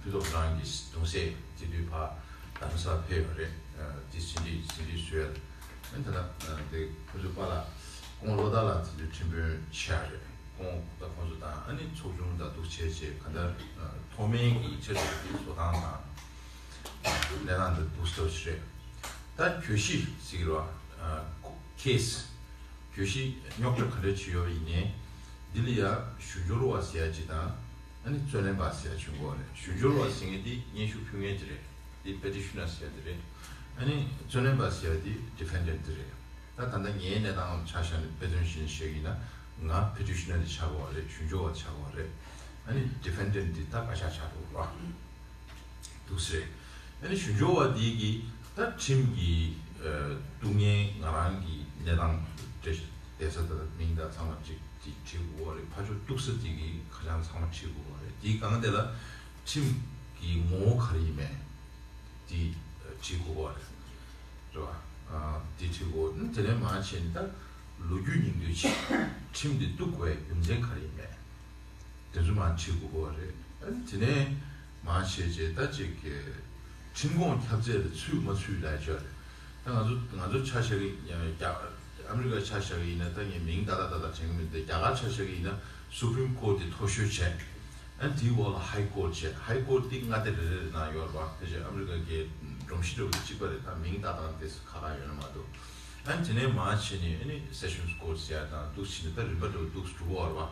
ཕུན་ཚོགས་རང་གི་གདུང་སྲས་དེ་དུས་ཕར་རྡ་རམ་ས་ལ་ཕེབས་ཡོད་རེད། དེ་ཟིན་བྲིས་ཟིན་བྲིས་བཟོས་ཡོད། ཨ་ནི་ད་ལྟ་དེ་ཕུན་ཚོགས་པཱ་ལགས་ཁོང་བློ་བདག་ལགས་དེ་དུས་ཁྲིམས་དཔོན་ཆགས་རེད། ཁོང་ད་ཁོང་ཚོ་དང་ཨ་ནི་ཚོགས་ཆུང་དང་འདུག་བྱས་བྱས་གང་ལྟར་ཐོག་མའི་གི་ཆེད་དུ་གི་བཟོ་སྟངས་དང་། གནས་སྟངས་འདི་འདུག་སེ་རེད། ད་གྱོད་གཞི་ཟེར་གྱི་རེད་བ། ཁེ་སི། གྱོད་གཞི་རྙོག་དྲ་ག་འདྲ་ཅིག་ཡོད་པ་ཡིན་ནའི། འདི་ལ་ཡ་ཞུ་སྦྱོར་བ་ཟེར་ཡ་ཅིག་དང་། ཨ་ནི་རྩོད་ལེན་པ་ཟེར་ཡ་ཅིག་ཡོད་རེད། ཞུ་སྦྱོར་བ་ཟེར་མཁན་དེ་སྙན་ཞུ་ཕུལ་མཁན་དེ་རེད། དེ་པེ་ཊི་ཤི་ནར་ཟེར་ཡ་དེ་རེད། ཨ་ནི་རྩོད་ལེན་པ་ཟེར་ཡ་དེ་ཌི་ཕེན་ཌེན་ཊི་དེ་རེད། ད་ད་ལྟ་ངའི་གནས་སྟངས་ཆ་བཞག་ནས་དཔེ་མཚོན་བཞིན་བཤད་ཀྱི་ཡིན་ན། ང་པེ་ཊི་ཤི་ནར་དེ་ཆགས་ཀྱི་ཡོད་རེད། ཞུ་སྦྱོར་བ་ཆགས་ཀྱི་ཡོད་རེད། ཨ་ནི་ཌི་ཕེན་ཌེན་ཊི་དེ་ད་བཀའ་ཤག་ཆགས་ཀྱི་ཡོད་རེད། འདུག་སེ། ཨ་ནི་ཞུ་སྦྱོར་བ་དེ་གིས་ད་ཁྲིམས་ཀྱི་ཨ་གཏུག་མཁན་ང་རང་གི་གནས་སྟངས་བསྡད་ས་དང་མིང་དང་ཚང་མ་ཅིག་ཅིག་བྲིས་དགོས་པ་རེད། ཕར་ཕྱོགས་གཏུག་ས་དེ་གིས་ཁ་བྱང་ཚང་མ་བྲིས་དགོས་པ་རེད། དེའི་སྒང་དེ་ལ་ཁྲིམས་ཀྱི་ངོ་བོ་ག་རེ་ཡིན་མིན་དེ་བྲིས་དགོས་པ་རེད། རེད་བ། ཨ་དེ་བྲིས་དགོས། ཨ་ནི་དེ་ནས་མར་བྱས་ནས་ད་ལོ་རྒྱུས་སྙིང་བསྡུས་ཅིག་ཁྲིམས་དེ་གཏུག་དགོས་པའི་རྒྱུ་མཚན་ག་རེ་ཡིན་མིན། དེ་ཚོ་མར་བྲིས་དགོས་པ་རེད། ཨ་ནི་དེ་ནས་མར་བྱས་རྗེས་ད་ཅིག་གི་ཁྲིམས་ཁོངས་ཁྱབ་ཚད་ལ་ཚུད་མ་ཚུད་ལབ་ཡ་ཅིག་ཡོད་རེད། ད་ང་ཚོ་ང་ཚོ་ཆ་བཞག་གི་རྒྱ་ཨ་མི་རི་ཀ་ཆ་བཞག་གི་ཡིན་ན། ད་ངས་མིང་ཏག་ཏག་ཏག་ཏག་དྲན་གི་མི་འདུག་རྒྱ་གར་ཆ་བཞག་གི་ཡིན་ན་སུ་པི་རིམ་ཁོར་ཊི་དེ་མཐོ་ཤོས་བྱས། ཨ་ནི་དེའི་འོག་ལ་ཧའི་ཁོར་ཊི་བྱས། ཧའི་ཁོར་ཊི་དེ་མངའ་སྡེ་རེ་རེ་རེ་ནང་ཡོད་རེད་བ། ཕལ་ཆེར་ཨ་མི་རི་ཀ་གི་སྒྲོམ་གཞི་འདྲ་བོ་དེ་གཅིག་པ་རེད། ད་མིང་ཏག་ཏག་དེ་ཁ་ཁ་ཡོད་ན་མ་གཏོགས། ཨ་ནི་དེ་ནས་མར་བྱས་ནས་ཨ་ནི་སེ་ཤོན་སི་ཁོར་ཊི་ཟེར་ཡ་དང་འདུག་སེ་བྱས་ནས་ད་རིམ་པ་འདྲ་བོ་འདུག་སེ་འགྲོ་གི་ཡོད་རེད་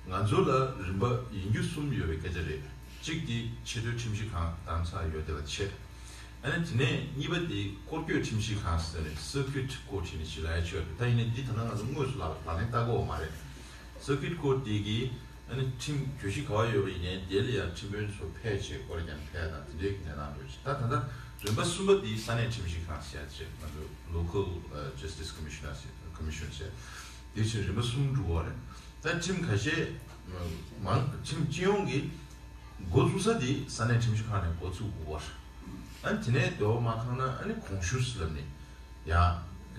བ། ང་ཚོ་ལ་རིམ་པ་ཡིན་རྒྱུ་གསུམ་ཡོད་པའི་སྐད་ཆ་རེད། གཅིག་དེ་ཆེས་མཐོའི་ཁྲིམས་ཞིབ་ཁང་རྡ་རམ་ས་ལ་ཡོད་བསྡད་པ་བྱས། ཨ་ནི་དེ་ནས་གཉིས་པ་དེ་སྐོར་སྐྱོད་ཁྲིམས་ཞིབ་ཁང་ཟེར་ནས་སར་ཀིའུཊ་ཀོར་ཊི་བྱས་ནས་ཞིག་ལབ་ཡ་ཅིག་ཡོད་རེད། ད་ཡིན་ནའི་འདི་ད་ལྟ་ང་ཚོ་དངོས་སུ་ལག་ལག་ལེན་བསྟར་གི་ཡོད་མ་རེད། སར་ཀིའུཊ་ཀོར་ཊི་དེ་གིས་ཨ་ནི་ཁྲིམས་གྱོད་གཞི་ག་པར་ཡོད་པ་ཡིན་ནའི་དེ་ལ་ཡང་ཁྲིམས་དཔོན་ཚོ་ཕེབས་བྱས་སྐོར་རྒྱག་ཕེབས་དང་དེ་འདྲའི་གནས་སྟངས་ཡོད་ཅིག་ད་ད་ལྟ་རིམ་པ་གསུམ་པ་དེ་ས་གནས་ཁྲིམས་ཞིབ་ཁང་ཟེར་ཡ་ཅིག་ང་ཚོ་ལོ་ཁལ་ཇ་སི་ཊི་སི་ཀོ་མི་ཤི་ནར་ཟེར། ཀོ་མི་ཤན་ཟེར། དེ་བཞིན་རིམ་པ་གསུམ་འགྲོ་གི་ཡོད་རེད། ད་ཁྲིམས་ཁ་ཤས་མང་ཁྲིམས་སྤྱི་ཡོངས་ཀྱི་འགོ་བཙུགས་ས་དེ་ས་གནས་ཁྲིམས་ཞིབ་ཁང་ནས་འགོ་བཙུགས་དགོས་པ་རེད། ཨ་ནི་དེ་ནས་འདོད་པ་མ་ཁེངས་ན་ཨ་ནི་གོང་ཞུ་ཟེར་ལབ་ནས་ཡང་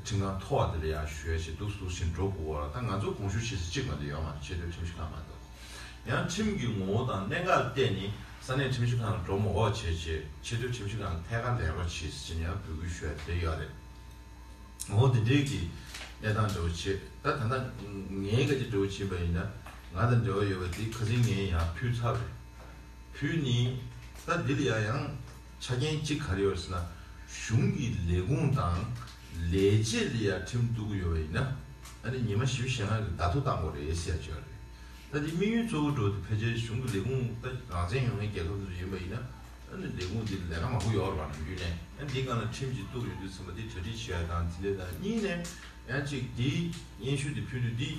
ཁྲིམས་ཁང་མཐོ་བ་དེ་ལ་ཡང་ཞུ་ཡ་བྱས་འདུག་འདུག་བཞིན་འགྲོ་དགོས་པ་རེད། ད་ང་ཚོ་གོང་ཞུ་བྱེད་ས་གཅིག་མ་གཏོགས་ཡོད་མ་རེད། ཆེས་མཐོའི་ཁྲིམས་ཞིབ་ཁང་མ་གཏོགས། ཡང་ཁྲིམས་ཀྱི་ངོ་བོ་དང་གནད་འགག་ལ་བལྟས་ནས་ས་གནས་ཁྲིམས་ཞིབ་ཁང་ལ་འགྲོ་མ་དགོས་པ་བྱས་བྱས་ཆེས་མཐོའི་ཁྲིམས་ཞིབ་ཁང་ལ་ཐད་ཀར་ལས་རོགས་བྱེད་ཟེར་ནས་ཡང་འབོད་སྐུལ་ཞུ་ཡ་དེ་ཡོད་རེད། འོ་དེ་འདྲའི་གི་གནས་སྟངས་འདྲ་བོ་བྱེད། ད་ད་ལྟ་ངའི་སྐད་ཆ་འདྲ་བོ་བྱིན་པ་ཡིན་ན། ང་དང་འབྲེལ་བ་ཡོད་པ་དེ་ཁ་སང་ངས་ཡང་ཕུལ་ཚར་རེད། ཕུལ་ནི། ད་འདི་ལ་ཡང་ཡང་ཆ་རྐྱེན་གཅིག་ག་རེ་ཡོད་ཟེར་ན། གཞུང་གི་ལས་ཁུངས་དང་ལས་བྱེད་ལ་ཡང་ཁྲིམས་གཏུག་གི་ཡོད་པ་ཡིན་ན། ཨ་ནི་ཉི་མ་བཞི་བཅུ་ཞེ་ལྔ་གི་བརྡ་ཐོ་བཏང་དགོས་རེད་ཟེར་ཡ་ཅིག་ཡོད་རེད། ད་འདི་དམིགས་ཡུལ་གཙོ་བོ་འགྲོ་དེ་ཕལ་ཆེར་གཞུང་གི་ལས་ཁུངས་ད་རང་བཙན་ཡོད་མཁན་རྒྱལ་ཁབ་དེ་ཚོ་ཡིན་པ་ཡིན་ན། ཨ་ནི་ལས་ཁུངས་འདི་ལས་ཀ་མང་པོ་ཡོད་རེད་བ། ནམ་རྒྱུན་ནས་ཨ་འདི་སྒང་ལ་ཁྲིམས་ཅིག་གཏུག་ཡོང་དུས་ཙམ་པ་འདི་གྲ་སྒྲིག་བྱེད་ཡ་དང་དེ་འདྲ་དང་། གཉིས་ནས་ཡང་ཅིག་འདིའི་སྙན་ཞུ་འདི་ཕུལ་དུས་འདི་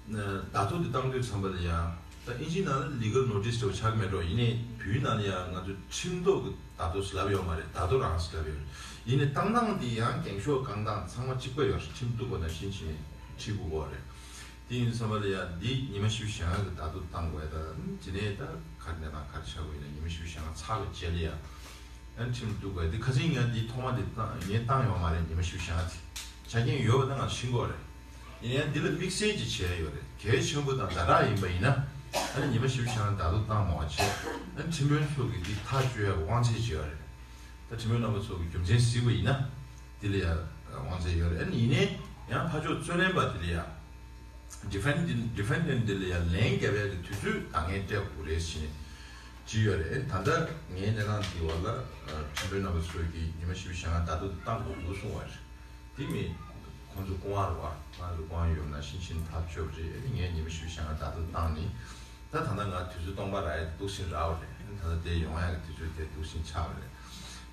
བརྡ་ཐོ་འདི་བཏང་དུས་ཙམ་པ་ལ་ཡང་ད་ཨིན་ཇིའི་ནང་ལ་ལི་གལ་ནོ་ཊིས་འདྲ་བོ་ཆགས་ཀྱི་མེད་འགྲོ། ཡིན་ནའི་བོད་ཡིག་ནང་ལ་ཡང་ང་ཚོ་ཁྲིམས་ཐོག་གི་བརྡ་ཐོ་ཟེར་ལབ་ཡོད་མ་རེད། བརྡ་ཐོ་རང་ཟེར་ལབ་ཡོད་རེད། ཡིན་ནའི་བཏང་སྟངས་འདི་ཡང་འགེངས་ཤོག་བཀང་སྟངས་ཚང་མ་གཅིག་པ་ཡོད་རེད། ཁྲིམས་གཏུག་པ་ནང་བཞིན་བྱས་ནས་བྲིས་དགོས་པ་རེད། དེ་ཡིན་ཙམ་པ་ལ་ཡ་འདི་ཉི་མ་བཞི་བཅུ་ཞེ་ལྔ་གི་བརྡ་ཐོ་བཏང་དགོས་ད། དེ་ནས་ད་ག་རེ་གནས་སྟངས་ག་རེ་ཆགས་དགོས་ཡིན་ན་ཉི་མ་བཞི་བཅུ་ཞེ་ལྔ་ཚར་བའི་རྗེས་ལ་ཡ་ཨ་ཁྲིམས་བསྡུ་དགོས། འདི་ཁ་སང་ང་འདི་ཐོག་མ་འདི་བཏང་ངས་བཏང་ཡོད་མ་རེད། ཉི་མ་བཞི་བཅུ་ཞེ་ལྔ་དེ་ཆ་རྐྱེན་ཡོད་པ་ད་ང་ཤེས་ཀྱི་ཡོད་རེད། ཡིན་ཡང་འདི་ལ་དམིགས་བསལ་གྱི་བྱས་ཡོད་རེད། གལ་ཆེན་པོ་དང་ཛ་དྲག་ཡིན་པ་ཡིན་ན་ཨ་ནི་ཉི་མ་བཞི་བཅུ་ཞེ་ལྔ་བརྡ་ཐོ་བཏང་མ་བྱས། ཨ་ནི་ཁྲིམས་དཔོན་ཚོ་གིས་འདི་ཐག་གཅོད་ཡག་དབང་ཚད་ཅིག་ཡོད་རེད། ད་ཁྲིམས་དཔོན་རྣམ་པ་ཚོ་གི་རྒྱུ་མཚན་གཟིགས་པ་ཡིན་ན་དེ་ལ་ཡང་དབང་ཚད་ཡོད་རེད། ཨ་ནི་ཡིན་ནའི་ཡང་ཕར་ཕྱོགས་རྩོད་ལེན་པ་དེ་ལ་ཡང་ཌི་ཕེན་ཌེན་ཌི་ཕེན་ཌེན་ཊི་དེ་ལ་ཡང་ལན་རྒྱབ་ཡ་གི་དུས་ཚོད་ད་ངས་སྤྲད་དགོས་རེད་ཟེར་ནས་བྲིས་ཡོད་རེད། ཨ་ནི་ད་ལྟ་ངའི་གནས་སྟངས་དེ་བ་ལ་ཁྲིམས་དཔོན་རྣམ་པ་ཚོ་གིས་ཉི་མ་བཞི་བཅུ་ཞེ་ལྔ་བརྡ་ཐོ་བཏང་དགོས་འདུག་གསུངས་པ་རེད། དེ་མིན་ཁོང་ཚོ་སྐུ་དབང་རེད་བ། ང་ཚོ་སྐུ་དབང་ཡོད་ན་ཤིང་ཆེན་ཐག་ཆོད་པ་རེད། ཨ་ནི་ངས་ཉི་མ་བཞི་བཅུ་ཞེ་ལྔ་བརྡ་ཐོ་བཏང་ནི། ད་ད་ལྟ་ང་དུས་ཚོད་སྟོང་པ་རག་ཡ་འདུག་ཟིན་རག་པ་རེད། ད་ལྟ་དེ་ཡོང་ཡ་གི་དུས་ཚོད་དེ་འདུག་ཟིན་ཆགས་པ་རེད།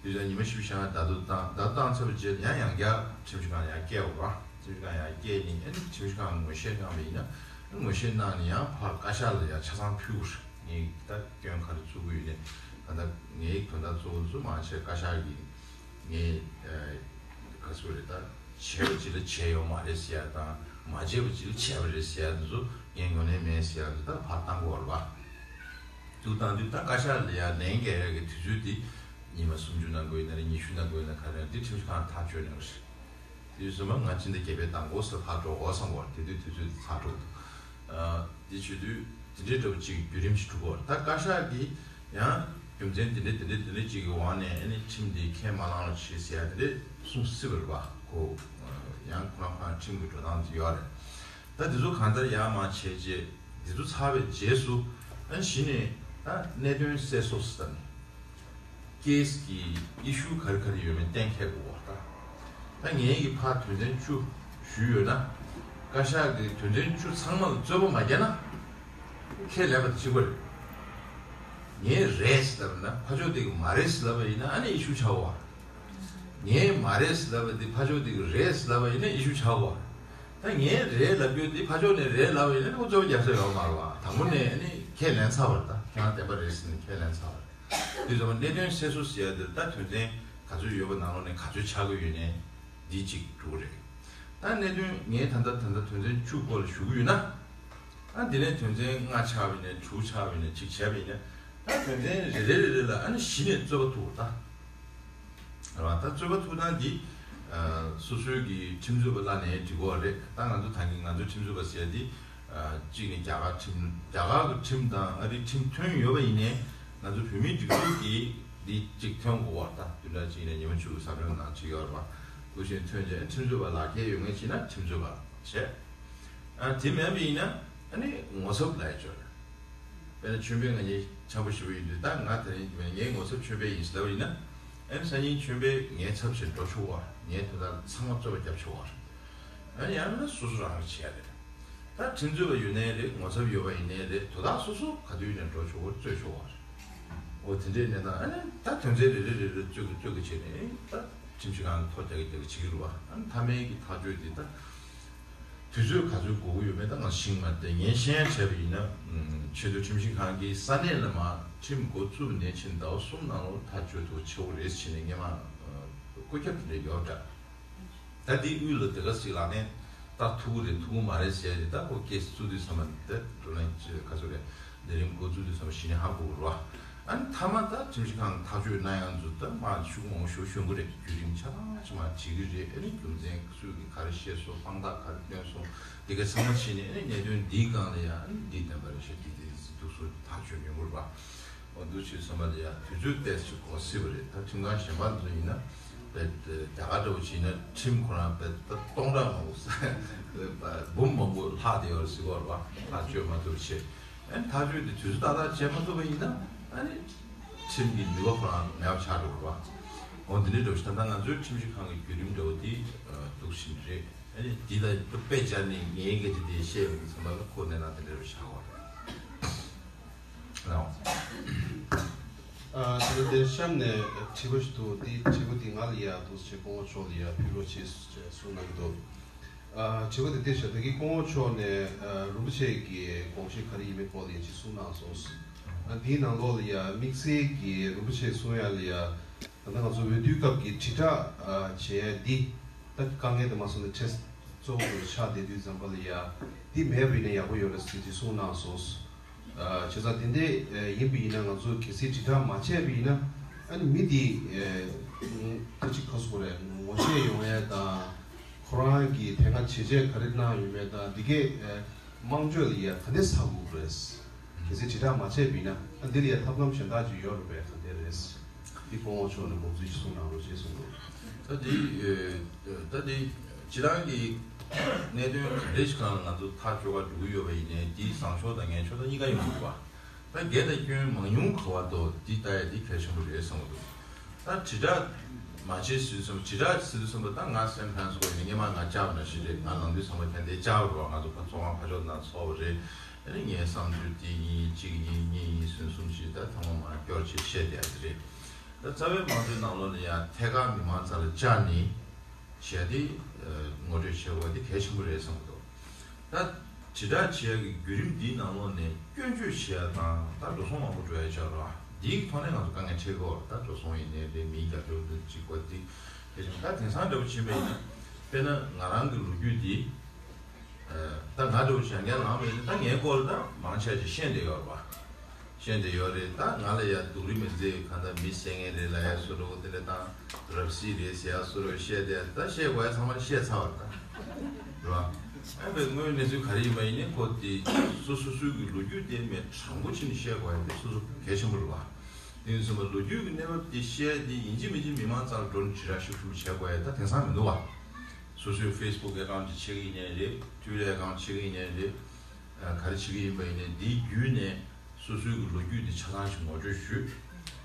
དུས་ཚོད་ཉི་མ་བཞི་བཅུ་ཞེ་ལྔ་བརྡ་ཐོ་བཏང་། བརྡ་ཐོ་བཏང་ཚར་བའི་རྗེས་ཡང་ཡང་བསྐྱར་ཁྲིམས་ཞིབ་ཁང་ཡང་བསྐྱལ་བ་རེད། ཁྲིམས་ཞིབ་ཁང་ཡང་བསྐྱལ་ནི་ཨ་ནི་ཁྲིམས་ཞིབ་ཁང་ངོས་བཞེས་གནང་བ་ཡིན་ན་ངོས་བཞེས་གནང་ནི་ཡང་ཕར་བཀའ་ཤག་ལ་ཡང་ཆ་ཚང་ཕུལ་དགོས་རེད། ངས་ད་སྐྱོན་ག་རེ་བཙུགས་ཀྱི་ཡོད་ནས་ད་ལྟ་ངའི་དོན་དག་གཙོ་བོ་བཙུགས་མ་བྱས་བཀའ་ཤག་གིས། ངས་ཨ་ག་ཚོད་རེད་ད། བྱས་པ་ཅིག་ལ་བྱས་ཡོད་མ་རེད་ཟེར་ཡ་དང་མ་བྱས་པ་ཅིག་ལ་བྱས་པ་རེད་ཟེར་ཡ་འདི་ཚོ་ངས་ངོས་ལེན་མེད་ཟེར་ཡ་འདི་ད་ཕར་བཏང་དགོས་རེད་པ། དུ་བཏང་དུས་ད་བཀའ་ཤག་ལ་ཡ་ལན་རྒྱག་ཡ་གི་དུས་ཚོད་འདི་ཉི་མ་སུམ་ཅུ་གནང་དགོས་ཡིན་ན་རེད། ཉི་ཤུ་གནང་དགོས་ཡིན་ན་ག་རེ་འདི་ཁྲིམས་ཞིབ་ཁང་ཐག་གཅོད་གནང་རེད། དེ་དུས་ཙམ་པ་ང་ཕྱི་ཟླ་བརྒྱད་པའི་མདང་དགོང་སར་ཕར་འགྲོ་དགོས་བསམ་པ་དེ་དུས་དུས་ཚོད་དེ་ཚར་འགྲོ་འདུག་ཨ་དེ་བྱེད་དུས་དེ་འདྲའི་འདྲ་པོ་ཅིག་བརྒྱུད་རིམ་ཞིག་གྲུབ་པ་རེད། ད་བཀའ་ཤག་གིས་ཡང་རྒྱུ་མཚན་དེ་འདྲ་དེ་འདྲ་དེ་འདྲ་ཅིག་གི་འོག་ནས་ཨ་ནི་ཁྲིམས་དེ་ཁས་མ་བླངས་རོགས་བྱེད་ཟེར་ཡ་དེ་འདྲ་གསུང་སྲིད་པ་རེད་པ། ཁོ་ཡང་ཁོ་རང་ཁོ་རང་ཁྲིམས་ཀྱི་འགྲོ་སྟངས་དེ་ཡོད་རེད། ད་དེ་ཚོ་གང་ལྟར་ཡར་མར་བྱས་རྗེས་དེ་ཚོ་ཚར་བའི་རྗེས་སུ་ཨ་ནི་གཞི་ནས་ད་གནད་དོན་གསལ་བཟོ་ཟེར་ནས། ཀེ་སི་གི་ཨི་ཤུ་ག་རེ་ག་རེ་ཡོད་མེད་གཏན་འཁེལ་དགོས་པ་དང་། ད་ངས་ཀྱི་ཕར་དོན་ཚན་བཅུ་ཞུས་ཡོད་ན། བཀའ་ཤག་གིས་དོན་ཚན་བཅུ་ཚང་མ་ལ་རྩོད་པ་མ་རྒྱག་ན། ཁས་ལེན་པ་དེ་གཅིག་པ་རེད། ངས་རེད་ཟེར་ལབ་ན་ཕར་ཕྱོགས་དེ་གིས་མ་རེད་ཟེར་ལབ་པ་ཡིན་ན་ཨ་ནི་ཨི་ཤུ་ཆགས་པ། ངས་མ་རེད་ཟེར་ལབ་པ་དེ་ཕར་ཕྱོགས་དེ་གིས་རེད་ཟེར་ལབ་པ་ཡིན་ན་ཨི་ཤུ་ཆགས་པ། ད་ངས་རེད་ལབ་རྒྱུ་དེ་ཕར་ཕྱོགས་ནས་རེད་ལབ་པ་ཡིན་ན་ཁོ་རྩོད་པ་རྒྱག་ས་ཡོད་མ་རེད་པ། དང་པོ་ནས་ཨ་ནི་ཁས་ལེན་ཚར་བ་རེད། ད་ཁྱེད་རང་བདེན་པ་རེད་ཟེར་ནས་ཁས་ལེན་ཚར་བ་རེད། དེ་ཚོ་གནད་དོན་གསལ་བཟོ་ཟེར་ཡ་དེ་ད་དོན་ཚན་ག་ཚོད་ཡོད་པ་ནང་ལོགས་ནས་ག་ཚོད་ཆགས་ཀྱི་ཡོད་ནའི་འདི་གཅིག་འགྲོ་གི་རེད། ད་གནད་དོན་ངས་ད་ལྟ་ད་ལྟ་དོན་ཚན་བཅུ་སྐོར་ལ་ཞུ་གི་ཡོད་ན། ཨ་འདི་ནས་དོན་ཚན་ལྔ་ཆགས་པ་ཡིན་ནའི་དྲུག་ཆགས་པ་ཡིན་ནའི་གཅིག་བྱས་པ་ཡིན་ན། ད་དོན་ཚན་རེ་རེ་རེ་རེ་ལ་ཨ་ནི་གཞི་ནས་རྩོད་པ་ཐུག་པ་རེད་ད། རེད་བ། ད་རྩོད་པ་ཐུག་སྟངས་འདི་ཨ་སོ་སོའི་གི་ཁྲིམས་རྩོད་པ་གླ་ནས་འགྲིག་གི་རེད། ད་ང་ཚོ་ད་གིན་ང་ཚོའི་ཁྲིམས་རྩོད་པ་ཟེར་ཡ་འདི་ཨ་གཅིག་ནས་རྒྱ་གར་ཁྲིམས་རྒྱ་གར་གི་ཁྲིམས་དང་ཨ་རིའི་ཁྲིམས་མཐུན་ཡོད་པ་ཡིན་ནའི་ང་ཚོ་བོད་མིའི་སྒྲིག་འཛུགས་ཀྱི་འདི་གཅིག་མཐུན་དགོས་པ་རེད། ད་བདུན་ཕྲག་གཅིག་ནས་ཉི་མ་བཅུ་གི་ཟབ་སྦྱོང་ནང་བྲིས་ཡོད་རེད་བ། དེ་བཞིན་མཐུན་བྱས་ཁྲིམས་རྩོད་པ་ལག་འཁྱེར་ཡོད་མཁན་བྱས་ན་ཁྲིམས་རྩོད་པ་བྱས། ཨ་དེ་མིན་པ་ཡིན་ན་ཨ་ནི་ངོ་ཚབ་ལབ་ཡ་ཅིག་ཡོད་རེད། དཔེར་ན་ཆོས་འཕེལ་ང་གཉིས་འཆམ་པོ་ཞེ་པོ་ཡིན་དུས་ད་ང་དེ་རིང་ངའི་ངོ་ཚབ་ཆོས་འཕེལ་ཡིན་ཟེར་ལབ་པ་ཡིན་ན། ཨ་ནི་སང་ཉིན་ཆོས་འཕེལ་ངའི་ཚབ་བྱས་འགྲོ་ཆོག་པ། ངའི་དོན་དག་ཚང་མ་རྩོད་པ་བརྒྱབ་ཆོག་པ་རེད། ཨ་ནི་ཡང་ན་སོ་སོ་རང་གིས་བྱས་ཡ་རེད། ད་ཁྲིམས་རྩོད་པ་ཡོད་ནའི་རེད། ངོ་ཚབ་ཡོད་པ་ཡིན་ནའི་རེད། དོ་བདག་སོ་སོ་ག་དུས་ནས་འགྲོ་ཆོག་པ་རྩོད་ཆོག་པ་རེད། འོ་དེ་འདྲའི་གནས་སྟངས། ཨ་ནི་ད་དོན་ཚན་རེ་རེ་རེ་རེ་རྩོད་ཀྱི་རྩོད་ཀྱི་བྱས་ནས་ད་ཁྲིམས་ཞིབ་ཁང་གིས་ཐོ་རྒྱག་གི་རྒྱག་གི་བྱེད་ཀྱི་རེད་བ། ཨ་ནི་མཐའ་མའི་གི་ཐག་གཅོད་དེ་ད་དུས་ཚོད་ག་ཚོད་འགོར་གྱི་ཡོད་མེད་ད་ང་ཤེས་ཀྱི་མ་རེད། དེ་ངས་ཤེས་ཡ་བྱས་པ་ཡིན་ན། ཨམ་ཆེས་མཐོའི་ཁྲིམས་ཞིབ་ཁང་གིས་ས་གནས་ལ་མར་ཁྲིམས་འགོ་བཙུགས་ནས་ཕྱིན་ཟླ་བ་གསུམ་ནང་ལོགས་ཐག་གཅོད་ཐུབ་ཆོག་རེད་ཟེར་ནས་སྔོན་མ་ཨ་བཀོད་ཁྱབ་དེ་འདྲ་ཡོད་འདྲ། ད་དེའི་དབུས་ལ་དེ་ག་ཟིག་ལག་ལེན་བསྟར་ཐུབ་ཀྱི་རེད་ཐུབ་ཀྱི་མ་རེད་ཟེར་ཡ་དེ་ད་ཁོ་ཀེ་སི་བཙུགས་དུས་ཙམ་པ་དེ་བགྲོ་གླེང་བྱེད་ག་ཚོད་རེད། ལས་རིམ་འགོ་བཙུགས་དུས་ཙམ་པ་གཞི་ནས་ཧ་གོ་དགོས་རེད་བ། ཨ་ནི་མཐའ་མ་ད་ཁྲིམས་ཞིབ་ཁང་ཐག་གཅོད་གནང་ཡ་ཚོ་ད་མར་ཤུགས་མང་པོ་ཞིག་ཞུ་གི་རེད། བརྒྱུད་རིམ་ཆ་ཚང་ཅིག་མར་བྱེད་ཀྱི་རེད། ཨ་ནི་རྒྱུ་མཚན་སུས་ཀྱིས་ག་རེ་བཤད་སོང་། དཔང་རྟགས་ག་རེ་བཏོན་སོང་། དེ་ག་ཚང་མ་བྱས་ནས་ཨ་ནི་གནད་དོན་འདིའི་སྒང་ལ་ཡ་ཨ་ནི་འདི་བདེན་པ་རེད་ཤག་འདི་དེ་འདུག་སེ་ཐག་གཅོད་ཡོང་གི་རེད་བ། འོ་འདུག་བྱས་ཙམ་པ་ལ་ཡ་དུས་ཚོད་ཏོག་ཙམ་འགོར་སྲིད་པ་རེད། ད་ཁྲིམས་ཁང་གཞན་པ་ཚོ་ཡིན་ན་དཔེ་རྒྱ་གར་འདྲ་བོ་བྱས་ན་ཁྲིམས་ཁོ་རང་དཔེ་ད་སྟོང་ཕྲག་མང་པོ་འབུམ་མང་པོ་ལྷག་བསྡད་ཡོད་རེད་ཟེར་གྱི་ཡོད་རེད་བ། ཐག་གཅོད་མ་ཐུབ་བྱས། ཨ་ནི་ཐག་གཅོད་དེ་དུས་ཚོད་ཏག་ཏག་བྱས་མ་ཐུབ་པ་ཡིན་ན་ཨ་ནི་ཁྲིམས་ཀྱི་ནུས་པ་ཁོ་རང་མེད་པ་ཆགས་འགྲོ་གི་རེད་བ། འོ་འདི་འདྲ་འདྲ་བོ་ཞིག་ད་ལྟ་ང་ཚོའི་ཁྲིམས་ཞིབ་ཁང་གི་བརྒྱུད་རིམ་འདྲ་བོ་དེ་འདུག་བཞིན་རེད། ཨ་ནི་འདི་ལ་དཔེ་སྦྱར་ནས་ངའི་སྐད་ཆ་དེ་བཤད་ཡོང་དུས་ཙམ་པ་ལ་ཁོ་གནས་སྟངས་དེ་འདྲ་རེད་ཤག་བ། ཨ་དེ་ལ་དེ་གཤམ་ནས་དྲི་བ་ཞིག་འདུག་དེ་དྲི་བ་དེ་ང་ལ་ཡ་འདུག་ཅེས་སྐུ་ངོ་མཆོག་ལ་ཡ་ཕུལ་རོགས་ཅེས་གསུངས་གནང་གི་འདུག་ཨ་དྲི་བ་དེ་དེ་ཞིག་ད་གིན་སྐུ་ངོ་མཆོག་ནས་ཨ་རིན་པོ་ཆེ་གི་དགོངས་གཞི་ག་རེ་ཡིན་མིན་སྐོར་ལ་ཡ་ཅིག་གསུངས་གནང་སོང་། ཨ་དེའི་ནང་ལོགས་ལ་ཡ་དམིགས་བསལ་གྱི་རིན་པོ་ཆེ་གསུང་ཡ་ལ་ཡ། ད་ལྟ་ང་ཚོ་འོས་བསྡུའི་སྐབས་ཀྱི་དྲིལ་བསྒྲགས་ཨ་བྱེད་ཡ་འདི་ད་དཀའ་ངལ་དེ་མ་སོང་ནས་འཕྲད་གཙོ་བོ་དེ་ཆགས་བསྡད་དུས་ཙམ་པ་ལ་ཡ། དེ་མེད་པ་ཡིན་ན་ཡག་པོ་ཡོད་རེད་ཟེར་དེ་གསུངས་གནང་སོང་། ཨ་བྱས་ཙང་དེ་འདྲ་ཡིན་པ་ཡིན་ན་ང་ཚོ་གལ་སྲིད་དྲིལ་བསྒྲགས་མ་བྱས་པ་ཡིན་ན་ཨ་ནི་མི་དེ་ཨ་ཅིག་ག་སོང་རེད། ངོ་ཤེས་ཡོང་ཡས་དང་ཁོ་རང་གིས་དེ་སྔ་བྱས་རྗེས་ག་རེ་གནང་ཡོད་མེད་དང་འདི་གས་དམངས་ཁྲོད་ལ་ཡ་ག་འདྲ་ཚ་དགོས་རེད། གལ་སྲིད་དྲིལ་བསྒྲགས་མ་བྱས་པ་ཡིན་ན་ཨ་འདི་ལ་ཡ་ཐབས་ལམ་གཞན་དག་ཅིག་ཡོད་རེད་པས་ག་འདྲ་རེད། འདི་སྐུ་ངོ་མཆོག་ནས་དགོངས་ཚུལ་ཅིག་གསུངས་གནང་རོགས་ཞེས་གསུངས་འདུག་ད་འདི་ད་འདི་སྤྱིར་བཏང་གི་གནད་དོན་ག་རེ་ཞིག་སྒང་ལ་ང་ཚོ་ཐག་གཅོད་ག་འགྲོ་གི་ཡོད་པ་ཡིན་ནའི་འདི་བཟང་ཕྱོགས་དང་ངན་ཕྱོགས་དང་གཉིས་ཀ་ཡོང་གི་རེད་བ། ད་འགལ་དང་སྐྱོན་མང་ཉུང་ག་བ་འདུག་འདི་ལྟ་ཡ་འདི་གལ་ཆེན་པོ་རེད་བསམ་གི་འདུག་ད་དྲིལ་བསྒྲགས་མ་བྱེད་ཟེར་སོང་དྲིལ་བསྒྲགས་ཟེར་དུས་ཙམ་པ་ད་ང་སེམས་ཕན་སོགས་ཡིན་ན་སྔོན་མ་ང་བཅར་བ་ནང་བཞིན་རེད། ང་ནང་དུས་ཚང་མ་ཕན་བདེ་བཅར་བ་རེད་བ། ང་ཚོ་ཕ་ཚོ་ང་ཕ་ཕྱོགས་ནང་ཚོགས་པ་རེད། ཨ་ནི་ངའི་བསམ་ཚུལ་འདི་ཡིན་གཅིག་ཡིན་གཉིས་ཡིན་ཟེར་གསུམ་བཞི་ད་ཚང་མ་མར་སྐྱོར་བྱས་བཤད་བསྡད་ཡ་དེ་རེད། ད་རྩ་བའི་དམངས་གཙོའི་ནང་ལོགས་ལ་ཡང་ཐད་ཀར་མི་མང་རྩ་ལ་བཅར་ནས་བྱས་ཏེ་ངོ་སྤྲོད་བྱེད་དགོས་པ་དེ་གལ་ཆེན་པོ་རེད་བསམ་གྱི་འདུག་ད་དྲིལ་བསྒྲགས་བྱེད་ཡ་གི་བརྒྱུད་རིམ་འདིའི་ནང་ལོགས་ནས་སྐྱོན་བརྗོད་བྱེད་ཡ་དང་ད་འགྲོ་སོང་མང་པོ་འགྲོ་ཡ་ཆགས་རེད་བ། འདིའི་ཐོག་ནས་ང་ཚོ་དཀའ་ངལ་འཕྲད་ཀྱི་ཡོད་རེད། ད་འགྲོ་སོང་ཡིན་ནའི་རེད། མིའི་རྒྱབ་སྐྱོར་འདི་གཅིག་པ་འདི་གལ་ཆེན་པོ། ད་དེང་སང་འདྲ་པོ་བྱེད་པ་ཡིན་ན་དཔེར་ན་ང་རང་གི་ལོ་རྒྱུས་འདི་ད་ང་འདྲ་པོ་ཞིག་ཡང་བསྐྱར་ལངས་པ་ཡིན་ན་ད་ངའི་སྐོར་ལ་ད་མང་ཆེ་ཞིག་ཤེས་བསྡད་ཡོད་རེད་བ། ཤེས་བསྡད་ཡོད་རེད། ད་ང་ལ་ཡ་སྡུག་རུས་མི་མཛད། གང་ལྟར་མི་བསད་མཁན་རེད་ལབ་ཡ་བཟོ་འདྲ་པོ་དེ་འདྲ་དང་རབ་གསིག་རེད་ཟེར་ཡ་བཟོ་འདྲ་པོ་བཤད་བསྡད། ད་བཤད་དགོས་ཡ་ཚང་མ་བཤད་ཚར་བ་རེད་ད། རེད་བ། ཨ་ཕའི་དངོས་ཡོད་གནས་ཚུལ་ག་རེ་ཡིན་པ་ཡིན་ནའི་ཁོ་དེ་སོ་སོ་སོའི་གི་ལོ་རྒྱུས་དེ་མེད་དྲང་པོ་བྱས་ནས་བཤད་དགོས་ཡ་དེ་སོ་སོ་གལ་ཆེན་པོ་རེད་བ། དེ་ཡིན་ཙང་ལོ་རྒྱུས་ཀྱི་གནས་བབ་དེ་བཤད་དེ་ཡིན་གཅིག་མིན་གཅིག་མི་མང་རྩ་ལ་འགྲོ་ནས་དྲིལ་བསྒྲགས་ཤུགས་ཆེན་པོ་བྱེད་དགོས་ཡ་ད་དེང་སང་མི་འདུག་བ། སོ་སོའི་ཕེ་སི་བུག་ཨེ་ཀའུན་ཊི་ཅིག་ཕྱེ་གི་ཡིན་ནའི་རེད། ཊུ་ཝི་ཊར་ཨེ་ཀའུན་ཊི་ཅིག་ཕྱེ་གི་ཡིན་ནའི་རེད། ག་རེ་བྱེད་ཀྱི་ཡིན་པ་ཡིན་ནའི་འདིའི་བརྒྱུད་ནས་སོ་སོའི་གི་ལོ་རྒྱུས་འདི་ཆ་ཚང་ཞིག་ངོ་སྤྲོད་ཞུས།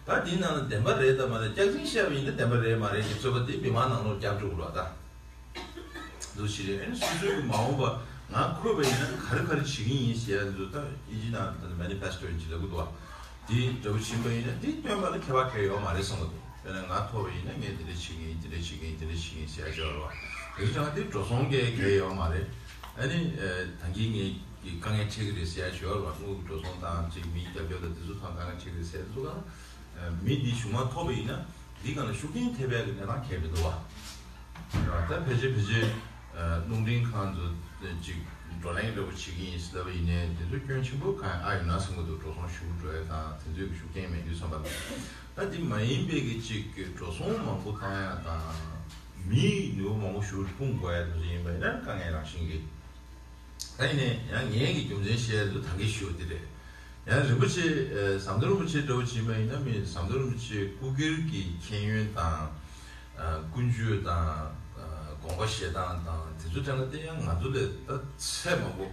ད་འདིའི་ནང་ལ་བདེན་པ་རེད་དམ་མ་རེད་སྐྱག་རྫུན་བཤད་པ་ཡིན་ན་བདེན་པ་རེད་མ་རེད་ཀྱི་རྩོད་པ་འདི་མི་མང་ནང་ལོགས་རྒྱབ་འགྲོ་དགོས་རེད་བ་ད། འདུག་ཞིག་རེད། ཨ་ནི་སོ་སོའི་གི་མ་འོངས་པ་ང་འཁོད་པ་ཡིན་ན་ག་རེ་ག་རེ་བྱེད་ཀྱི་ཡིན་ཟེར་ཡ་འདུག་ད་ཨིན་ཇི་ནང་ད་མེ་ནི་ཕེ་སི་ཊོ་ཡིན་གྱི་ལབ་གི་འདུག་བ། འདི་འདྲ་པོ་ཕྱིན་པ་ཡིན་ན་འདི་སྟོན་པ་ལ་ཁྱད་པར་གང་ཡང་ཡོད་མ་རེད་བསམ་གི་འདུག་དཔེར་ན་ང་ཐོབ་པ་ཡིན་ན་ངས་འདི་འདྲ་བྱེད་ཀྱི་ཡིན་འདི་འདྲ་བྱེད་ཀྱི་ཡིན་འདི་འདྲ་བྱེད་ཀྱི་ཡིན་ཟེར་ཡ་ཅིག་ཡོད་རེད་བ། དེ་ཚོ་ཀྱང་འདི་འགྲོ་སོང་གི་གང་ཡང་ཡོད་མ་རེད། ཨ་ནི་ད་གིན་ངས་ཀྱི་དཀའ་ངལ་འཕྲད་ཀྱི་རེད་ཟེར་ཡ་ཞིག་ཡོད་རེད་བ། དངུལ་གྱི་འགྲོ་སོང་དང་ཅིག་མིའི་རྒྱབ་སྐྱོར་དང་དེ་ཚོ་ཐང་དཀའ་ངལ་འཕྲད་ཀྱི་རེད་ཟེར་ཡ་ཚོ་གང་མི་འདི་གཞུང་མ་ཐོབ་པ་ཡིན་ན་འདི་གང་ལ་ཤུགས་རྐྱེན་ཐེབས་ཡ་གི་གནས་སྟངས་གང་ཡང་མི་འདུག་བ། ད་ཕལ་ཆེར་ཕལ་ཆེར་རླུང་འཕྲིན་ཁང་ཚོ་ཅིག་བགྲོ་གླེང་འདྲ་པོ་བྱེད་ཀྱི་ཡིན་ཟེར་ལབ་པ་ཡིན་ནའི་དེ་ཚོ་སྐྱོན་ཆེན་པོ་གང་ཡང་ཨ་ཡོད་ན་བསམ་གྱི་འདུག་འགྲོ་སོང་ཞེ་པོ་འགྲོ་ཡ་དང་དེ་ཚོའི་གི་ཤུགས་རྐྱེན་མེད་དུས་ཙམ་པ་ལ། ད་འདི་མ་ཡིན་པའི་གི་ཅིག་གི་འགྲོ་སོང་མང་པོ་བཏང་ཡ་དང་མིའི་ནུས་པ་མང་པོ་ཞེ་པོ་སྤུངས་དགོས་ཡ་དེ་ཚོ་ཡིན་པ་ཡིན་ན་དཀའ་ངལ་རང་བཞིན་གྱི། ད་ཡིན་ནའི་ཡང་ངས་ཀྱི་རྒྱུ་མཚན་བཤད་ཡ་དེ་ཚོ་ད་གིན་ཞུས་པ་དེ་རེད། ཡང་རིན་པོ་ཆེ་ཨ་ཟམ་གདོང་རིན་པོ་ཆེ་འདྲ་བོ་བྱེད་པ་ཡིན་ན་མི་ཟམ་གདོང་རིན་པོ་ཆེ་སྐུ་སྒེར་གྱི་ཤེས་ཡོན་དང་། ཨ་ཀུན་སྤྱོད་དང་། ཨ་དགོངས་པ་བཞེས་སྟངས་དང་དེ་ཚོའི་ཐད་ལ་བལྟས་ཡང་ང་ཚོ་ལས་ད་ཚད་མང་པོ་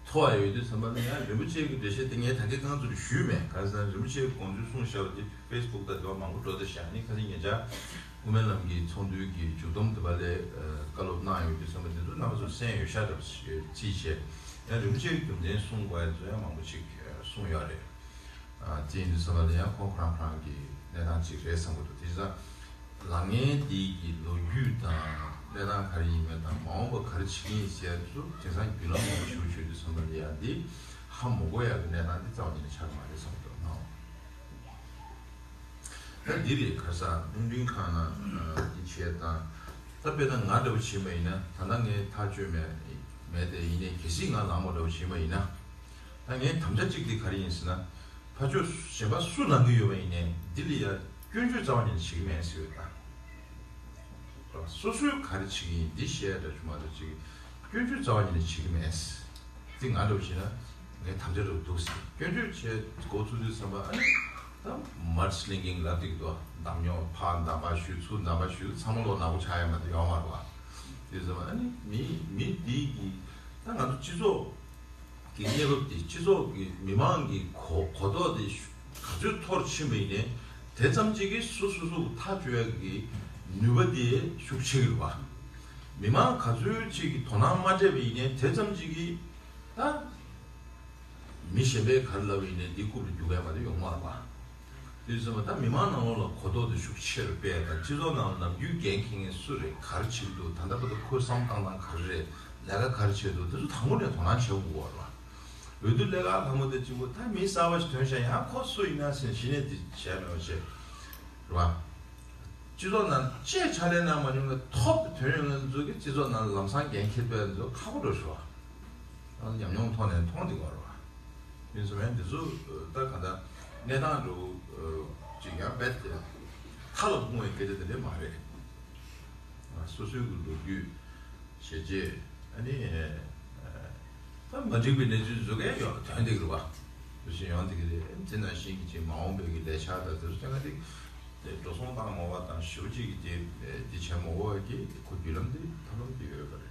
མཐོ་བ་ཡོད་དུས་ཙམ་པ་ལ་ཡང་རིན་པོ་ཆེ་གི་འགྲེལ་བཤད་དེ་ངས་ད་གིན་རྐང་ཚུགས་ཞུས་མེད། ག་རེ་ཟེར་ན་རིན་པོ་ཆེའི་དགོངས་ཚུལ་གསུངས་བཞག་པ་དེ་ཕེ་སི་བུག་དང་དེ་བ་མང་པོ་འགྲོ་བསྡད་བཞག་ནི་ཁ་སང་ཉེ་ཆར་དབུ་མའི་ལམ་གྱི་ཚོགས་འདུའི་གི་མཇུག་སྡོམ་དེ་བ་ལས་བཀའ་སློབ་གནང་ཡོད་དུས་ཙམ་པ་དེ་ཚོ་རྣམ་པ་ཚོ་གསན་ཡོད་ཤག་འདྲ་པོ་ཅིག་རྩིས་བྱས། ཡང་རིན་པོ་ཆེའི་རྒྱུ་མཚན་གསུང་དགོས་ཡ་ཚོ་ཡང་མང་པོ་ཅིག་གསུངས་ཡོད་རེད། ཨ་དེ་ཡིན་དུས་ཙམ་པ་ལ་ཡང་ཁོང་ཁོ་རང་ཁོ་རང་གི་གནས་སྟངས་ཅིག་རེད་བསམ་གྱི་འདུག་དེ་ཙང་ལངས་མཁན་དེ་གི་ལོ་རྒྱུས་དང་གནས་སྟངས་ག་རེ་ཡིན་མིན་དང་མ་འོངས་པ་ག་རེ་བྱེད་ཀྱི་ཡིན་ཟེར་ཡ་ཚོ་དེང་སང་བརྒྱུད་ལམ་མང་པོ་ཞིག་བྱུང་དུས་ཙམ་པ་ལ་ཡང་འདི་ཧ་མ་གོ་ཡ་གི་གནས་སྟངས་འདི་རྩ་བ་ཉིད་ནས་ཆགས་ཀྱི་མ་རེད་བསམ་གྱི་འདུག་ནའོ། ད་འདི་རེད། ག་རེ་ཟེར་རླུང་འཕྲིན་ཁང་ནང་འདི་བྱས་དང་། ད་དཔེར་ན་ང་འདྲ་བོ་བྱེད་པ་ཡིན་ན་ད་ལྟ་ངས་ཐག་གཅོད་མེད་མེད་དེ་ཡིན་ནའི་གལ་སྲིད་ང་ལངས་པ་འདྲ་བོ་བྱེད་པ་ཡིན་ན། ད་ངའི་དམ་བཅའ་གཅིག་དེ་ག་རེ་ཡིན་ཟེར་ན། ཕར་ཕྱོགས་གཞན་པ་སུ་ལངས་ཀྱི་ཡོད་པ་ཡིན་ནའི་འདི་ལ་ཡ་སྐྱོན་བརྗོད་རྩ་བ་ཉིད་ནས་བྱེད་ཀྱི་མེད་ཟེར་ཡོད་ད། སོ་སོས་ག་རེ་བྱེད་ཀྱི་ཡིན་འདི་བཤད་འདྲ་བྱུང་མ་གཏོགས་ཅིག་སྐྱོན་བརྗོད་རྩ་བ་ཉིད་ནས་བྱེད་ཀྱི་མེད། འདི་ང་འདྲ་བོ་བྱས་ན་ངའི་དམ་བཅའ་འདྲ་བོ་འདུག་ཟེར་སྐྱོན་བརྗོད་བྱས་འགོ་ཚུགས་དུས་ཙམ་པ་ཨ་ནི་ད་མར་སི་ལིང་གིང་ལབ་འདུག་དོ། འདམ་ཉོ་ཕར་འདམ་པ་ཞུ་ཚུར་འདམ་པ་ཞུ་ཚང་མ་ལོག་ནག་པོ་ཆགས་ཡ་མ་གཏོགས་ཡོང་མ་རེད་བ། དེ་ཙམ་པ་ཨ་ནི་མི་མི་འདི་གི་ད་ང་ཚོ་སྤྱི་ཚོགས་ཀྱི་གནས་བབ་དེ་སྤྱི་ཚོགས་ཀྱི་མི་མང་གི་གོ་གོ་རྟོགས་དེ་ག་ཚོད་མཐོར་ཕྱིན་པ་ཡིན་ནའི་དེ་ཙམ་གཅིག་གིས་སོ་སོ་སོ་ཐག་གཅོད་ཡག་གི་ནུས་པ་དེ་ཤུགས་ཆེ་གི་རེད་བ། མི་མང་ག་ཚོད་ཅིག་གིས་དོ་སྣང་མ་སྤྲད་པ་ཡིན་ནའི་དེ་ཙམ་གཅིག་གིས་ད་མི་གཞན་པས་ག་རེ་ལབ་པ་ཡིན་ནའི་འདི་རྐུབ་ལ་རྒྱུག་ཡག་མ་གཏོགས་ཡོང་མ་རེད་བ། དུས་ཙམ་པ་ད་མི་མང་ནང་ལོགས་ལ་གོ་རྟོགས་དེ་ཤུགས་ཆེ་རུ་སྤེལ་དང་སྤྱི་ཚོགས་ནང་ལ་ནམ་རྒྱུན་འགན་འཁྱེར་མཁན་སུ་རེད། ག་རེ་བྱེད་ཀྱི་འདུག་ད་ལྟ་བར་དུ་ཁོའི་བསམ་བཏང་སྟངས་ག་རེ་རེད། ལས་ཀ་ག་རེ་བྱས་འདུག་དེ་ཚོ་དང་པོ་ནས་དོ་སྣང་བྱེད་དགོས་པ་རེད། འོས་བསྡུ་ལས་ཀ་ལྷ་མོ་དེ་གཅིག་པུ་ད་མི་གསར་པ་ཞིག་ཐོན་ཤག་ཡང་ཁོ་སུ་ཡིན་ན་ཟེར་གཞི་ནས་དེ་བྱས་མེད་པ་བྱས་རེད་བ། སྤྱི་ཚོགས་ནང་ཅིག་ཕྱག་ལས་གནང་མ་མྱོང་བའི་ཐོབ་ཏུ་ཐོན་ཡོང་མཁན་ཚོ་གི་སྤྱི་ཚོགས་ནང་ལམ་སང་འགན་འཁྱེར་བའི་ཚོ་ཁག་པོ་འགྲོ་ཤོག་ཉམས་མྱོང་ཐོག་ནས་མཐོང་བསྡད་ཡོད་རེད་བ། ཡིན་ཙང་འདི་ཚོ་ད་ག་ད་གནས་སྟངས་འདྲ་བོ་ཅིག་ཡང་རྦད་དེ་མཐའ་ལ་ལྷུང་བའི་སྐད་ཆ་དེ་འདྲ་མ་རེད། སོ་སོའི་གི་ལོ་རྒྱུས་ཞེ་བཅད་ཨ་ནི་ད་མ་འགྲིག་པའི་གནས་ཚུལ་བཟོ་གི་ཡོད་ཐོན་བསྡད་ཀྱི་རེད་བ། དེ་བཞིན་ཡོང་བསྡད་ཀྱི་རེད། དེ་ནང་བཞིན་གྱི་ཅིག་མ་འོངས་པའི་གི་ལས་འཆར་དང་དེ་ཚོ་ཅང་ག་དེ་འགྲོ་སོང་བཏང་མ་བ་དང་ཞེ་པོ་ཅིག་གི་དེ་དེ་བྱས་མ་བ་གི་ཁོ་བརྒྱུད་ལམ་དེ་ཐབས་ལམ་དེ་ཡོད་པ་རེད།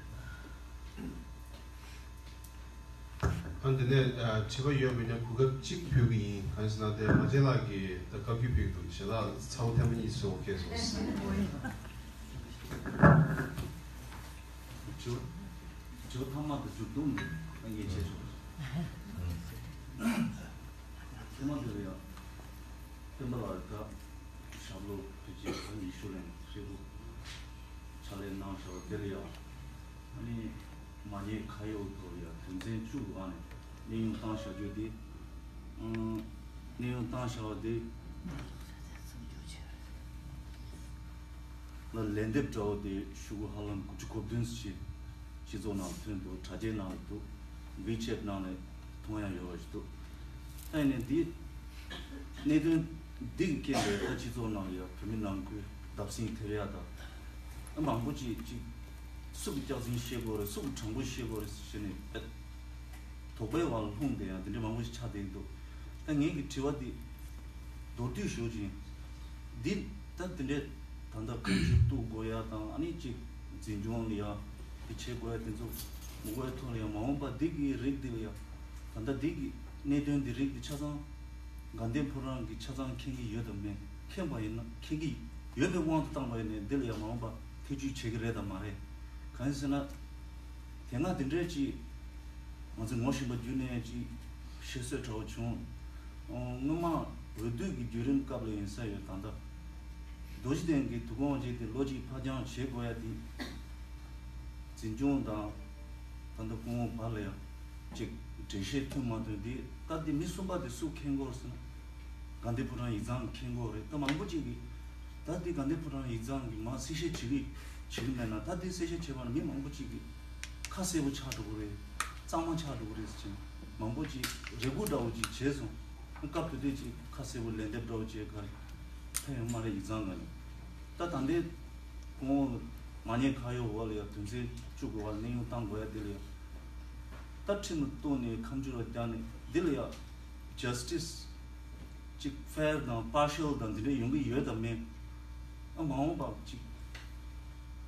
ཨ་འདི་ནས་ཨ་དྲི་བ་ཡོད་པ་ཡིན་ན་གོ་སྐབས་གཅིག་ཕུལ་གི་ཡིན། གང་ཡིན་ཟེར་ན་དེ་མ་བྱན་ལགས་ཀྱིས་ད་བཀའ་བཀྱོན་ཕུལ་གྱི་འདུག་བྱས་ལ་ཚ་བོ་ཐེངས་མ་གཉིས་སུ་འོ་ཁེ་སོང་། དྲི་བ་དྲི་བ་ཐ་མ་དང་མཇུག་སྡོམ་ནི་ད་ངས་བྱས་ཆོག་ཐ་མ་དེ་ལ་ཡང་སྟོན་པ་ལགས་ཀྱི་ཞབས་ལོ་དུས་ཆེན་ཉི་ཤུ་ལོན་ཧྲིལ་པོ་ཕྱག་ལས་གནང་བཞག་པ་དེ་ལ་ཡང་ཨ་ནི་མ་ཉེས་ཁ་གཡོག་ཐོག་ལ་ཡང་དོན་ཚན་བཅུ་གི་སྒང་ནས་གནས་དབྱུང་བཏང་བཞག་རྒྱུ་དེ་ཨང་གནས་དབྱུང་བཏང་བཞག་པ་དེ་ལ་ལན་འདེབས་འདྲ་བོ་དེ་ཞུ་དགོས་ཧ་ལམ་དགུ་བཅུ་གོ་བདུན་ཞིག་སྤྱི་ཚོགས་ནང་ལ་ཐོན་འདུག་དྲ་རྒྱའི་ནང་ལ་འདུག་ཝི་ཆེད་ནང་ལ་མཐོང་ཡ་ཡོད་པ་ཞིག་འདུག་ཨ་ནི་འདི་གནད་དོན་འདི་གི་རྐྱེན་པས་ད་སྤྱི་ཚོགས་ནང་ལ་ཡང་བོད་མི་ནང་ཁུལ་བརྡབ་གསིག་ཐེབས་ཡ་དང་། ཨ་མང་པོ་ཅིག་ཅིག་སུ་གི་སྐྱག་རྫུན་བཤད་དགོས་རེད། སུ་གི་དྲང་པོ་བཤད་དགོས་རེད་ཟེར་ནས་ཨ་དོགས་པའི་བར་ལྷུང་བསྡད་ཡ་དེ་འདྲ་མང་པོ་ཞིག་ཆགས་བསྡད་འདུག་ད་ངེད་ཀྱི་དྲི་བ་འདི་མདོར་བསྡུས་ཞུ་ཅིང་། འདི་ད་དེ་འདྲས་ད་ལྟ་གང་ཞིག་གཏུག་དགོས་ཡ་དང་ཨ་ནི་ཅིག་འཛིན་སྐྱོང་ལ་ཡ་དེ་བྱེད་དགོས་ཡ་དེ་ཚོ་མི་དགོས་ཡ་ཐོག་ལ་ཡ་མ་འོངས་པ་འདི་གི་རིགས་འདི་ལ་ཡ་ད་ལྟ་འདི་གི་གནད་དོན་འདི་རིགས་འདི་ཆ་ཚང་དགའ་ལྡན་ཕོ་བྲང་གི་ཆ་ཚང་མཁྱེན་གྱི་ཡོད་དམ་མེད། མཁྱེན་པ་ཡིན་ན་མཁྱེན་གྱི་ཡོད་པའི་དབང་དུ་བཏང་པ་ཡིན་ནའི་འདི་ལ་ཡ་མ་འོངས་པ་ཐེ་བྱུས་བྱེད་ཀྱི་རེད་དམ་མ་རེད། གང་ཡིན་ཟེར་ན། དེ་སྔ་དེ་འདྲའི་ཅིག་ང་ཚོས་ངོ་ཤེས་པ་བརྒྱུད་ནས་ཅིག་ཤེས་སྲོལ་འདྲ་བོ་བྱུང་། ཨོ་སྔོན་མ་འོས་བསྡུ་གི་བརྒྱུད་རིམ་སྐབས་ལ་ཡིན་ས་ཡོད། ད་ལྟ་རྡོ་རྗེ་གདན་གྱི་དུས་འཁོར་དབང་ཆེན་དེ་ལོ་གཅིག་ཕར་འགྱངས་བྱེད་དགོས་ཡ་དེ་འཛིན་སྐྱོང་དང་ད་ལྟ་སྐུ་ངོ་བར་ལ་ཡང་ཅིག་འགྲེལ་བཤད་ཐོན་མ་ཐོན་དེ་ལྟ། དེ་མི་གསུམ་པ་དེ་སུ་འཁྱེར་དགོས་ཟེར་ན། དགའ་ལྡན་ཕོ་བྲང་ཡིག་ཚང་འཁྱེར་དགོས་རེད། ད་མང་པོ་ཅིག་གིས་ད་འདི་དགའ་ལྡན་ཕོ་བྲང་ཡིག་ཚང་གིས་མར་གསལ་བཤད་བྱེད་ཀྱི་བྱེད་ཀྱི་མེད་ན། ད་འདི་གསལ་བཤད་བྱས་པ་ན་མི་མང་པོ་ཅིག་གིས་ཁ་གསལ་པོ་ཆགས་འགྲོ་གི་རེད། གཙང་མ་ཆགས་འགྲོ་གི་རེད་ཟེར་བྱས་མང་པོ་ཅིག་རེ་སྒུག་འདྲ་བོ་ཅིག་བྱས་སོང་། སྐབས་དེ་དུས་ཅིག་ཁ་གསལ་པོ་ལན་འདེབས་འདྲ་བོ་བྱས་ག་རེ་ཕན་ཡོད་མ་རེད། ཡིག་ཚང་ག་ནས་ད་ད་ལྟའི་སྐུ་ངོ་མ་ཉེས་ཁ་གཡོག་འོག་ལ་ཡ་དོན་ཚན་བཅུ་དགུ་བ་ལ་གནས་དབྱུང་བཏང་དགོས་ཡ་དེ་ལ་ཡ། ད་ཁྲིམས་ལ་གཏུགས་ནས་ཁ་མཆུ་ལ་བརྒྱབ་ནས་འདི་ལ་ཡ་ཇ་སི་ཊི་སི་ཅིག་ཕེར་དང་པར་ཤལ་དང་འདི་འདྲ་ཡོང་གི་ཡོད་དམ་མེད། ཨ་མ་འོངས་པ་ཅིག་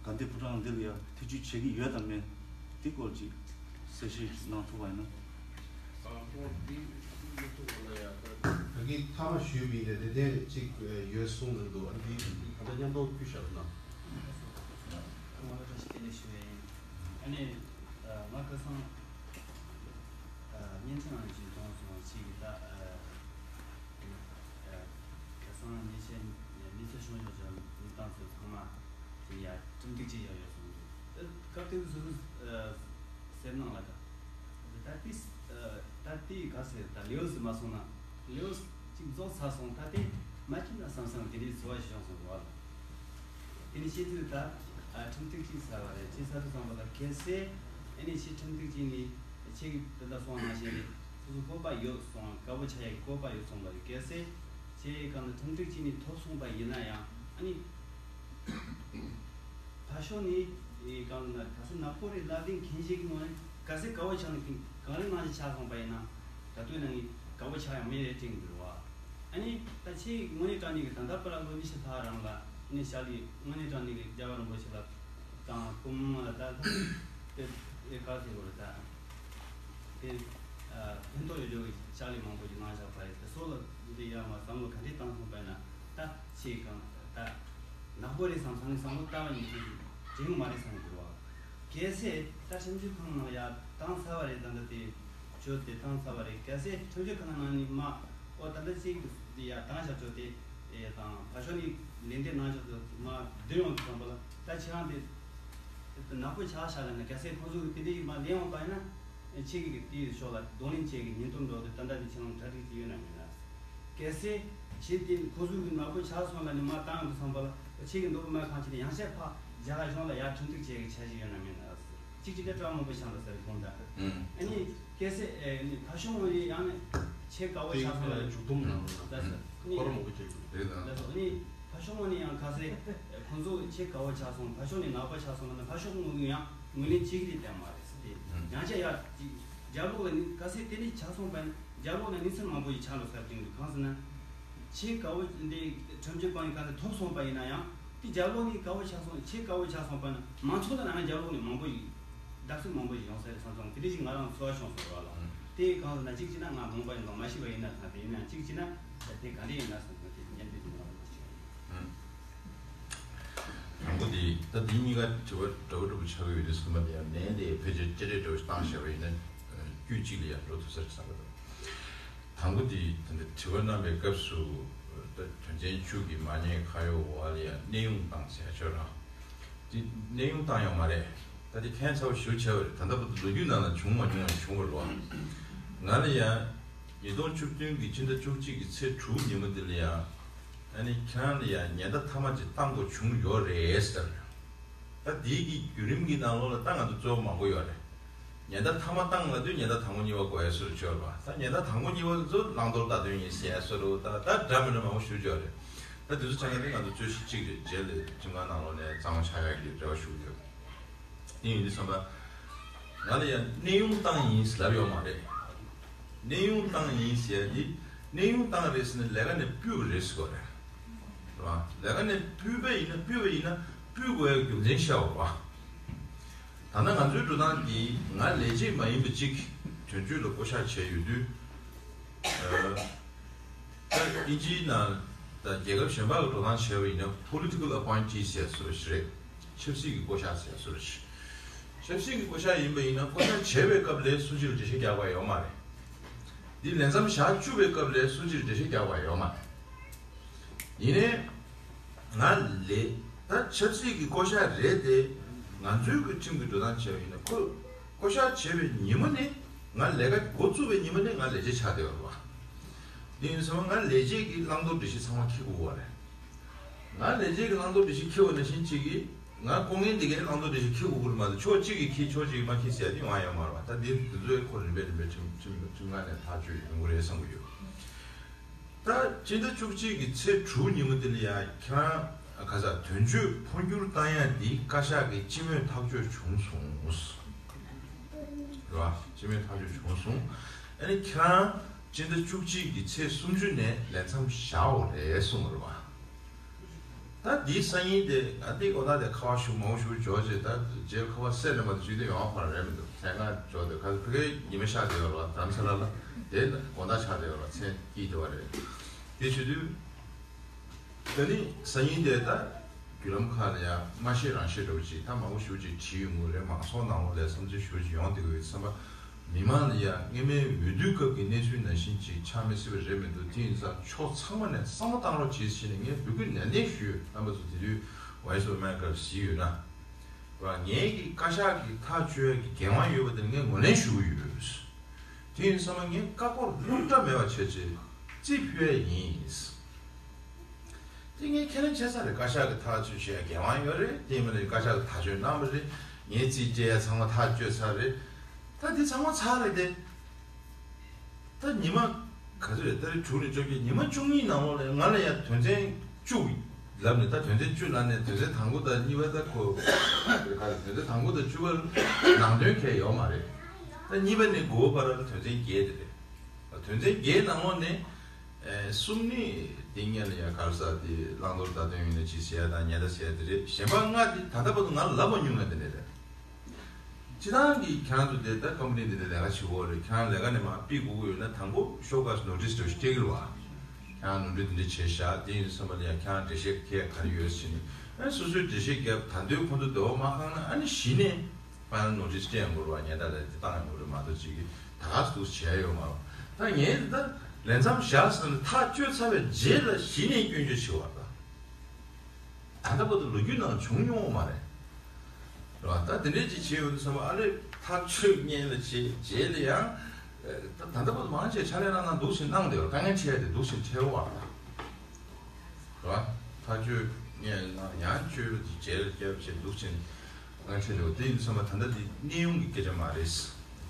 དགའ་ལྡན་ཕོ་བྲང་འདི་ལ་ཡ་ཐེ་བྱུས་བྱེད་ཀྱི་ཡོད་དམ་མེད། འདི་སྐོར་ཅིག་གསལ་བཤད་གནང་ཐུབ་པ་ཡིན་ན། ད་གིན་ཐ་མ་ཞུས་པ་ཡིན་ཏེ་དེ་དེ་གཅིག་ཡོད་གསུངས་ནས་འདུག་ཨ་འདི་ད་ལྟ་མཉམ་དུ་ཕུལ་བཞག་ན། ང་ལ་བཀྲ་ཤིས་བདེ་ལེགས་ཞུ་བ་ཡིན། ཨ་ནི་ང་ཁ་སང་བརྙན་འཕྲིན་ནང་ཞིག་མཐོང་སོང་། ཅིག་གིས་ད་ཁ་སང་ཉེ་ཆར་ཉེ་ཆར་བྱུང་ཡོད་ཀྱང་མི་ཏང་སོ་ཚང་མ་དེ་ཡ་ཁྲིམས་གཏུག་ཅིག་ཡག་ཡོད་གསུངས་འདུག་སྐབས་དེ་དུས་སུ་ཟེར་གནང་ལ་ད། ད་ལྟའི་ད་ལྟའི་ག་ཟེར་ད་ལེའུ་ཟེར་མ་སོང་ན་ལེའུ་གཅིག་རྫོགས་ཚར་སོང་། ད་ལྟའི་མ་ཁྱིམ་ན་བསམ་བསམ་དེ་འདྲའི་ཚོར་བ་ཞིག་བྱུང་སོང་བ་ལ། དེ་ནི་ཤེས་ཚུལ་ད་ཁྲིམས་གཏུག་ཅིག་ཚར་བ་རེད། ཅིག་ཚར་དུས་ཙམ་པ་ལ་གལ་སྲིད་ཨ་ནི་ཕྱི་ཁྲིམས་གཏུག་ཅིག་ནི་ཁྱེད་ཀྱིས་དེ་འདྲ་གསུངས་ནང་བཞིན་རེད། སོ་སོ་བཀོད་པ་ཡོད་སོང་། དགའ་པོ་ཆགས་ཡག་གི་བཀོད་པ་ཡོད་སོང་བ་རེད། གལ་སྲིད་ཁྱེད་ཀྱི་སྒང་ལ་ཁྲིམས་གཏུག་ཅིག་ནི་ཐོབ་སོང་བ་ཡིན་ན་ཡང་ཨ་ནི། ཕར་ཕྱོགས་ནས་ཨེ་གང་ན་ག་ས་ནག་པོ་རེད་ལབ་དེ་མཁན་ཞིག་ངོས་ནས་ག་ས་དགའ་བོ་ཆགས་ནས་གང་རེ་གནང་ཞིག་ཆགས་སོང་པ་ཡིན་ན་ད་དུང་ནང་གི་དགའ་བོ་ཆགས་ཡང་མེད་རེད་དྲན་གྱི་འདུག་བ། ཨ་ནི་ད་ཆེས་དངོས་གནས་དྲང་གནས་ཀྱི་ད་ལྟ་བར་ལོ་ཉི་ཤུ་ལྷག་རིང་ལ་ཨ་ནི་ཞལ་ལས་དངོས་གནས་དྲང་གནས་ཀྱི་རྒྱལ་བ་རིན་པོ་ཆེ་ལ་དང་སྐུ་ངོ་ལ་ད་ལྟ་དེ་དེ་ག་ཟེར་དགོས་རེད་ད། དེ་ཕན་ཐོགས་ཡོད་རྒྱུ་གི་ཕྱག་ལས་མང་པོ་ཞིག་གནང་བཞག་པ་རེད། དེ་སོགས་ལ་འདི་ཡར་མར་བསམ་བློ་ག་འདྲས་བཏང་སོང་པས་ན་ད་ཆེས་གང་ད་ནག་པོ་རེད་བསམ་བསམ་ནས་བསམ་བློ་བཏང་བ་ཡིན་ཚུལ་དྲན་གི་མ་རེད་བསམ་གི་འདུག་བ། གལ་སྲིད་ད་ཁྲིམས་ཞིབ་ཁང་ནང་ཡར་བཏང་ཚར་བ་རེད། ད་ལྟ་དེ་ཆོས་དེ་བཏང་ཚར་བ་རེད། གལ་སྲིད་ཁྲིམས་ཞིབ་ཁང་ནང་ནས་མ་ཨོ་ད་ལྟ་ཅིག་འདི་ཡར་བཏང་བཞག་ཆོག་དེ་དང་ཕར་ཕྱོགས་ནས་ལན་འདེབས་གནང་ཆོག་དེ་མ་བསྡུ་ཡོང་དུས་ཙམ་པ་ལ་ད་ཁྱེད་རང་དེ་ནག་པོ་ཆགས་བཞག་ལ་ན་གལ་སྲིད་ཁོང་ཚོ་གི་དེ་འདྲ་ཡིན་མ་ལན་འོང་པ་ཡིན་ན། ཁྱེད་ཀྱི་དེའི་ཕྱོགས་ལ་གདོང་ལེན་བྱེད་ཀྱི་ཉིན་ཐོ་འགྲོ་དུས་ད་ལྟ་དེ་ཁྱེད་རང་གྲ་སྒྲིག་ཅིག་ཡོད་ན་མེད་ན། གལ་སྲིད་ཁྱེད་དེ་ཁོ་ཚོ་གི་ནག་པོ་ཆགས་སོང་ལ་ནི་མ་བཏང་དུས་ཙམ་པ་ལ་ཁྱེད་ཀྱི་མདོ་དབུས་མ་ཁང་ཆེན་ནས་ཡང་བཤད་ཕ་རྒྱ་གར་གཞུང་ལ་ཡར་ཁྲིམས་གཏུག་བྱེད་ཀྱི་འཆར་གཞི་ཡོད་ན་མེད་ན། གཅིག་གཅིག་ལ་སྐྲ་མང་པོ་ཆགས་འདུག་ཟེར་དགོངས་དག་ཨ་ནི་སྐད་ཟེར་ཨེ་ནི་ཕ་ཤོང་ངོ་ནི་ཡང་ནི་ཆེས་དཀའ་བོ་ཆགས་སོང་ལ་མཇུག་སྡོམ་ནང་ལ་ལ་ཟེར་ཨ་ནི་ཁོ་ར་མང་པོ་ཆགས་འདུག་ལ་ཟེར་ཨ་ནི་ཕ་ཤོང་ངོ་ནི་ཡང་ཁ་ཟེར་ཁོང་ཚོ་ཆེས་དཀའ་བོ་ཆགས་སོང་ཕ་ཤོང་ནི་ནག་པ་ཆགས་སོང་ལ་ནི་ཕ་ཤོང་ངོ་ཡང་ངོས་ལེན་བྱེད་ཀྱི་རེད་དེ་མ་རེད་ཟེར་ཏེ་ཡང་ཆ་ཡ་རྒྱབ་ལོགས་ལ་ནི་ཁ་ཟེར་དེ་ནི་ཆགས་སོང་པ་ནི། རྒྱབ་ལོགས་ན་གནས་ཚུལ་མང་པོ་ཞིག་ཆགས་འགྲོ་ས་རེད་འདུག་གང་ཟེར་ན། ཆེས་དཀའ་བོ་འདི་ཁྲིམས་གཅོད་པ་ཡིན་གང་ཟེར་ཐོབ་སོང་པ་ཡིན་ན་ཡང་དེ་རྒྱབ་ལོགས་ནས་དཀའ་བོ་ཆགས་སོང་ཆེས་དཀའ་བོ་ཆགས་སོང་པ་ན་མང་ཚོགས་ལ་ན་ཡང་རྒྱབ་ལོགས་ནས་མང་པོ་ཞིག་བརྡབ་གསིག་མང་པོ་ཞིག་ཡོང་ས་རེད་བསམ་སོང་དེ་འདྲ་ཞིག་ང་རང་ཚོར་བ་བྱུང་སོང་ར་ལ། དེ་གང་ཟེར་ན་གཅིག་བྱས་ན་ང་མང་པ་ཡིན་ནོ་མ་ཤེས་པ་ཡིན་ན་ཐང་དེ་ཡིན་ན་གཅིག་བྱས་ན་དེ་ག་འདྲ་ཡིན་ན་བསམ་སོང་དེ་ཉན་པའི་དུས་ང་རང་ཞིག་ཡིན། དང་པོ་དེ་ད་དེ་གཉིས་ཀ་དྲི་བ་འདྲ་བོ་འདྲ་བོ་ཆགས་ཀྱི་ཡོད་དུས་ཙམ་པ་དེ་ཡང་ལན་དེ་ཕལ་ཆེར་ཅི་རེད་འདྲ་བོ་ཞིག་བཏང་བཞག་པ་ཡིན་ན་དཀྱུས་གཅིག་ལ་ཡང་འགྲོ་ཐུབ་ས་རེད་བསམ་པ་དང་། དང་པོ་དེ་ད་ལྟ་དྲི་བ་གནང་བའི་སྐབས་སུ་ད་དོན་ཚན་བཅུ་གི་མ་ཉེས་ཁ་གཡོག་འོག་ལ་ཡང་གནས་དབྱུང་བཏང་ཟེར་ཡ་ཆོག་ར། དེ་གནས་དབྱུང་བཏང་ཡོད་མ་རེད། ད་དེ་ཁྱད་མཚར་བ་ཞེ་པོ་ཆེ་བ་རེད། ད་ལྟ་བར་དུ་ལོ་རྒྱུས་ནང་ལ་བྱུང་མ་མྱོང་བ་བྱུང་བ་རེད་བ། ང་ལ་ཡང་ཉིས་སྟོང་བཅུ་བདུན་གྱི་ཕྱི་ཟླ་བཅུ་གཅིག་གི་ཚེས་དྲུག་ཉིན་མོ་དེ་ལ་ཡང་ཨ་ནི་ཁྱེད་རང་ལ་ཡང་ཉེན་བརྡ་མཐའ་མ་ཅིག་བཏང་དགོས་བྱུང་ཡོད་རེད་ཟེར། ད་དེའི་གི་བརྒྱུད་རིམ་གྱི་ནང་ལོགས་ལ་ད་ང་ཚོ་རྩོད་པ་མང་པོ་ཡོད་རེད། ཉེན་བརྡ་མཐའ་མ་བཏང་ལབ་དུས་ཉེན་བརྡ་དང་པོ་གཉིས་པ་དགོས་ཡ་སུ་རུ་ཆོད་པ་ད་ཉེན་བརྡ་དང་པོ་གཉིས་པ་ཚོ་བླང་དོར་བརྡ་སྟོན་ཡིན་ཟེར་ཡ་སུ་རུ་ད་ད་འདྲ་མི་འདྲ་མང་པོ་ཞུ་ཆོག་རེད། ད་དེ་ཚོ་ཆ་ངེས་དེ་ང་ཚོ་རྩོད་གཞི་གཅིག་རེད། རྗེས་ལ་ཁྲིམས་ཁང་ནང་ལོགས་ནས་གཙང་མ་ཆགས་ཡག་གི་རེ་བ་ཞུ་གི་ཡོད། དེ་ཡིན་དུས་ཙམ་པ། ང་ལ་ཡང་གནས་དབྱུང་བཏང་ཡིན་ཟེར་ལབ་ཡོད་མ་རེད། གནས་དབྱུང་བཏང་ཡིན་ཟེར་ཡ་དེ་གནས་དབྱུང་བཏང་རེད་ཟེར་ནས་ལས་ཀ་ནས་ཕུད་པ་རེད་ཟེར་གོ་རེད། རེད་བ། ལས་ཀ་ནས་ཕུད་པ་ཡིན་ན་ཕུད་པ་ཡིན་ན་ཕུད་དགོས་ཡ་རྒྱུ་མཚན་བཤད་པ་རེད་བ། ད་ལྟ་ང་ཚོའི་འགྲོ་སྟངས་འདི་ང་ལས་བྱེད་མ་ཡིན་པ་གཅིག་དོན་གཅོད་ལ་བསྐོ་བཞག་བྱས་ཡོད་དུས། ཨ། ད་དབྱིན་ཇིའི་ནང་ད་རྒྱལ་ཁབ་གཞན་པ་གི་འགྲོ་སྟངས་བྱས་པ་ཡིན་ན་political appointee ཟེར་བཟོ་འདྲ་ཞིག་རེད། ཆབ་སྲིད་ཀྱི་བསྐོ་བཞག་ཟེར་བཟོ་འདྲ་ཞིག་ཆབ་སྲིད་ཀྱི་བསྐོ་བཞག་ཡིན་པ་ཡིན་ན་བསྐོ་བཞག་བྱས་པའི་སྐབས་ལ་སུ་གཅིག་ལ་འགྲེལ་བཤད་རྒྱག་པ་ཡོད་མ་རེད། འདི་ལས་མཚམས་བཞག་བཅུག་པའི་སྐབས་ལ་སུ་གཅིག་ལ་འགྲེལ་བཤད་རྒྱག་པ་ཡོད་མ་རེད། ཡིན་ནའི། ང་ལས་ད་ཆབ་སྲིད་ཀྱི་བསྐོ་བཞག་རེད་དེ། ང་ཚོའི་གི་ཁྲིམས་ཀྱི་འགྲོ་སྟངས་བྱས་པ་ཡིན་ན་ཁོ་བསྐོ་བཞག་བྱས་པའི་ཉིན་མོ་ནི་ང་ལས་ཀ་འགོ་བཙུགས་པའི་ཉིན་མོ་ནི་ང་ལས་བྱེད་ཆགས་བསྡད་ཡོད་རེད་བ། དེ་ཡིན་ཙང་ང་ལས་བྱེད་ཀྱི་བླང་དོར་སྒྲིག་གཞི་ཚང་མ་འཁྱེར་དགོས་པ་རེད། ང་ལས་བྱེད་ཀྱི་བླང་དོར་སྒྲིག་གཞི་འཁྱེར་བ་ནང་བཞིན་གཅིག་གིས་ང་ལྐོག་རྔན་འདི་གའི་བླང་དོར་སྒྲིག་གཞི་འཁྱེར་དགོས་ཀྱི་རེད་མ་གཏོགས་ཕྱོགས་གཅིག་གིས་འཁྱེར་ཕྱོགས་གཅིག་གིས་མ་འཁྱེར་ཟེར་ཡ་དེ་ཡོང་ཡ་ཡོད་མ་རེད་བ། ད་འདི་འདི་ཚོའི་ཁོ་རིམ་པས་རིམ་པས་ཁྲིམས་ཁྲིམས་ཁྲིམས་ཁང་ནས་ཐག་གཅོད་ཡོང་གི་རེད་བསམ་གྱི་ཡོད། ད་སྤྱི་ཟླ་བཅུ་གཅིག་གི་ཚེས་དྲུག་ཉིན་མོ་དེ་ལ་ཡང་ཁྱེད་རང་ག་ས་དོན་གཅོད་འཕོ་འགྱུར་བཏང་ཡ་འདི་བཀའ་ཤག་གི་སྤྱི་མོས་ཐག་གཅོད་བྱུང་སོང་། རེད་བ། སྤྱི་མོས་ཐག་གཅོད་བྱུང་སོང་། ཨ་ནི་ཁྱེད་རང་སྤྱི་ཟླ་བཅུ་གཅིག་གི་ཚེས་སུམ་ཅུ་ནས་ལས་མཚམས་བཞག་འོ་རེད་གསུངས་རེད་བ། ད་འདིའི་སང་ཉིན་དེ་ང་འདི་ཨོ་ད་དེ་ཁ་བ་ཞུ་མང་པོ་ཞུ་འཇོག་བྱས་ད་རྗེས་ཁ་བ་སད་ནས་མ་དེ་ཞུས་དེ་ཡོང་བ་ཁོ་རང་རེད་མི་འདུག་ཚན་ཁ་འཇོག་དེ་ཁ་ཕ་གིའི་ཉི་མ་ཤར་དེ་ཡོད་རེད་བ། དྷ་རམ་ས་ལ་ལ་དེ་དགོང་དག་ཆགས་དེ་ཡོད་རེད་བ། མཚན་སྐྱིད་དེ་བ་རེད། དེ་བྱེད་དུས། ད་ནི་སང་ཉིན་དེ་ད་བརྒྱུད་ལམ་ཁག་ལ་ཡང་མ་ཤེས་རང་ཤེས་འདྲ་བོ་ཅིག་ད་མང་པོ་ཞེ་པོ་ཅིག་བྲིས་ཡོང་གི་རེད། མང་ཚོགས་ནང་ལོགས་ལ་བསམ་ཚུལ་ཞེ་པོ་ཅིག་ཡོང་བསྡད་ཀྱི་ཡོད་བསམ་པ། མི་མང་ལ་ཡང་སྔོན་མའི་འོས་བསྡུའི་སྐབས་ཀྱི་གནས་ཚུལ་ནང་བཞིན་ཅིག་ཆགས་མི་སྲིད་པ་རེད་མི་འདུག་དེ་ཡིན་ཙང་ཕྱོགས་ཚང་མ་ནས་བསམ་བློ་བཏང་རོགས་གྱིས་ཟེར་ནས་ངས་འབོད་སྐུལ་ནན་ཏན་ཞུས་ཡོད། རྣམ་པ་ཚོ་དེ་དུས་Voice of America་གཟིགས་ཡོད་ན། ར་ངས་ཀྱི་བཀའ་ཤག་གི་ཐག་གཅོད་ཀྱི་འགན་དབང་ཡོད་པ་དེ་ངས་ངོས་ལེན་ཞུ་གི་ཡོད། དེ་ཡིན་ཙང་ངས་བཀའ་བསྒོ་རྙོག་དྲ་མེད་པ་བྱས་ཚེ་རྩིས་ཕུལ་ཡ་ཡིན། དེ་ངས་ཁས་ལེན་བྱས་ཚར་རེད། བཀའ་ཤག་གི་ཐག་གཅོད་བྱེད་ཡ་འགན་དབང་ཡོད་རེད། དེ་མིན་ན་བཀའ་ཤག་གི་ཐག་གཅོད་གནང་བ་རེད། ངས་རྩིས་སྤྲད་ཡ་ཚང་མ་ཐག་གཅོད་ཚར་རེད། ད་འདི་ཚང་མ་ཚར་རེད་དེ། ད་ཉི་མ་ག་ཚོད་རེད། ཏ་རིག་དྲུག་ནས་བཅོ་བརྒྱད། ཉི་མ་བཅུ་གཉིས་ནང་ལོགས་ལ་ང་ལ་ཡང་དོན་ཚན་བཅུ་ལབ་ནས། ད་དོན་ཚན་བཅུ་ལབ་ནས་དོན་ཚན་དང་པོ་དང་གཉིས་པ་ད་ཁོ་ག་རེ། དོན་ཚན་དང་པོ་དང་བཅུ་པ་ནང་དོན་གང་ཡང་ཡོད་མ་རེད། ད་གཉིས་པ་ནས་དགུ་པ་བར་ལ་དོན་ཚན་བརྒྱད་དེ་རེད། དོན་ཚན་བརྒྱད་ནང་ལོགས་ནས་ཨེ་གསུམ་ནི་དེ་སྔོན་ལ་ཡང་ག་རེ་ཟེར་དེ་བླང་དོར་བརྡ་སྟོན་ཡིན་ན་ཅི་ཟེར་ཡ་དང་ཉེན་བརྡ་ཟེར་ཡ་དེ་རེད། གཞན་པ་ལྔ་དེ་ད་ལྟ་བར་དུ་ང་ལ་ལབ་མ་མྱོང་ཡ་དེ་འདྲ་རེད། སྤྱིར་བཏང་གི་ཁྱེད་རང་ཚོ་དེ་ལྟར་ཀམ་པ་ནི་འདི་ནས་ལས་ཀ་བྱེད་དགོས་རེད། ཁྱེད་རང་ལས་ཀ་ནས་མར་ཕུད་དགོས་ཀྱི་ཡོད་ན་དང་པོ་ཤོ་ཀོས་ནོ་ཊིས་འདྲ་ཞིག་སྤྲད་ཀྱི་རེད་བ། ཁྱེད་རང་ནོར་འཁྲུལ་འདི་འདྲ་བྱས་བཞག་དེ་ཡིན་བསམ་པ་ལ་ཡང་ཁྱེད་རང་འགྲེལ་བཤད་གལ་ག་རེ་ཡོད་ཟེར་ནས། ཨ་སོ་སོས་འགྲེལ་བཤད་བརྒྱབ། ད་དུང་ཁོང་ཚོ་འདོད་པ་མ་ཁེངས་ན་ཨ་ནི་གཞི་ནས་ཕ་ཡང་ནོ་ཊིས་སྤྲད་ཡོང་དགོས་རེད་བ། ཉེན་བརྡ་ལ་དེ་བཏང་ཡོང་དགོས་རེད་མ་གཏོགས་ཅིག་གིས་ད་ག་སེ་འདུག་སེ་བྱས་ཡོད་མ་རེད། ད་ངས་འདི་ལས་མཚམས་བཞག་ཟེར་ནས་ཐག་གཅོད་ཚར་བའི་རྗེས་ལ་གཞི་ནས་སྐྱོན་བརྗོད་བྱེད་པ་དང་། ད་ལྟ་བར་དུ་ལོ་རྒྱུས་ནང་བྱུང་མྱོང་བ་མ་རེད། རེད་བ། ད་དེ་འདྲས་ཅིག་བྱས་ཡོང་དུས་ཙམ་པ་ཨ་ལས་ཐག་གཅོད་སྔོན་ལ་བྱས། རྗེས་ལ་ཡང་ད་ད་ལྟ་བར་དུ་མང་ཆེ་ཕྱག་ལས་གནང་ན་འདུག་སེ་གནང་བསྡད་ཡོད། དཀའ་ངལ་འཕྲད་དེ་འདུག་སེ་འཕྲད་ཡོད་བ། རེད་བ། ཐག་གཅོད་སྔོན་ལ་གནང་། ཡང་གཅོད་རྒྱབ་བྱས་འདུག་སེ། ང་ཁྲེལ་འདུག་དེ་ཡིན་དུས་ཙམ་པ་ད་ལྟ་འདི་གནས་དབྱུང་གི་སྐད་ཆ་མ་རེད།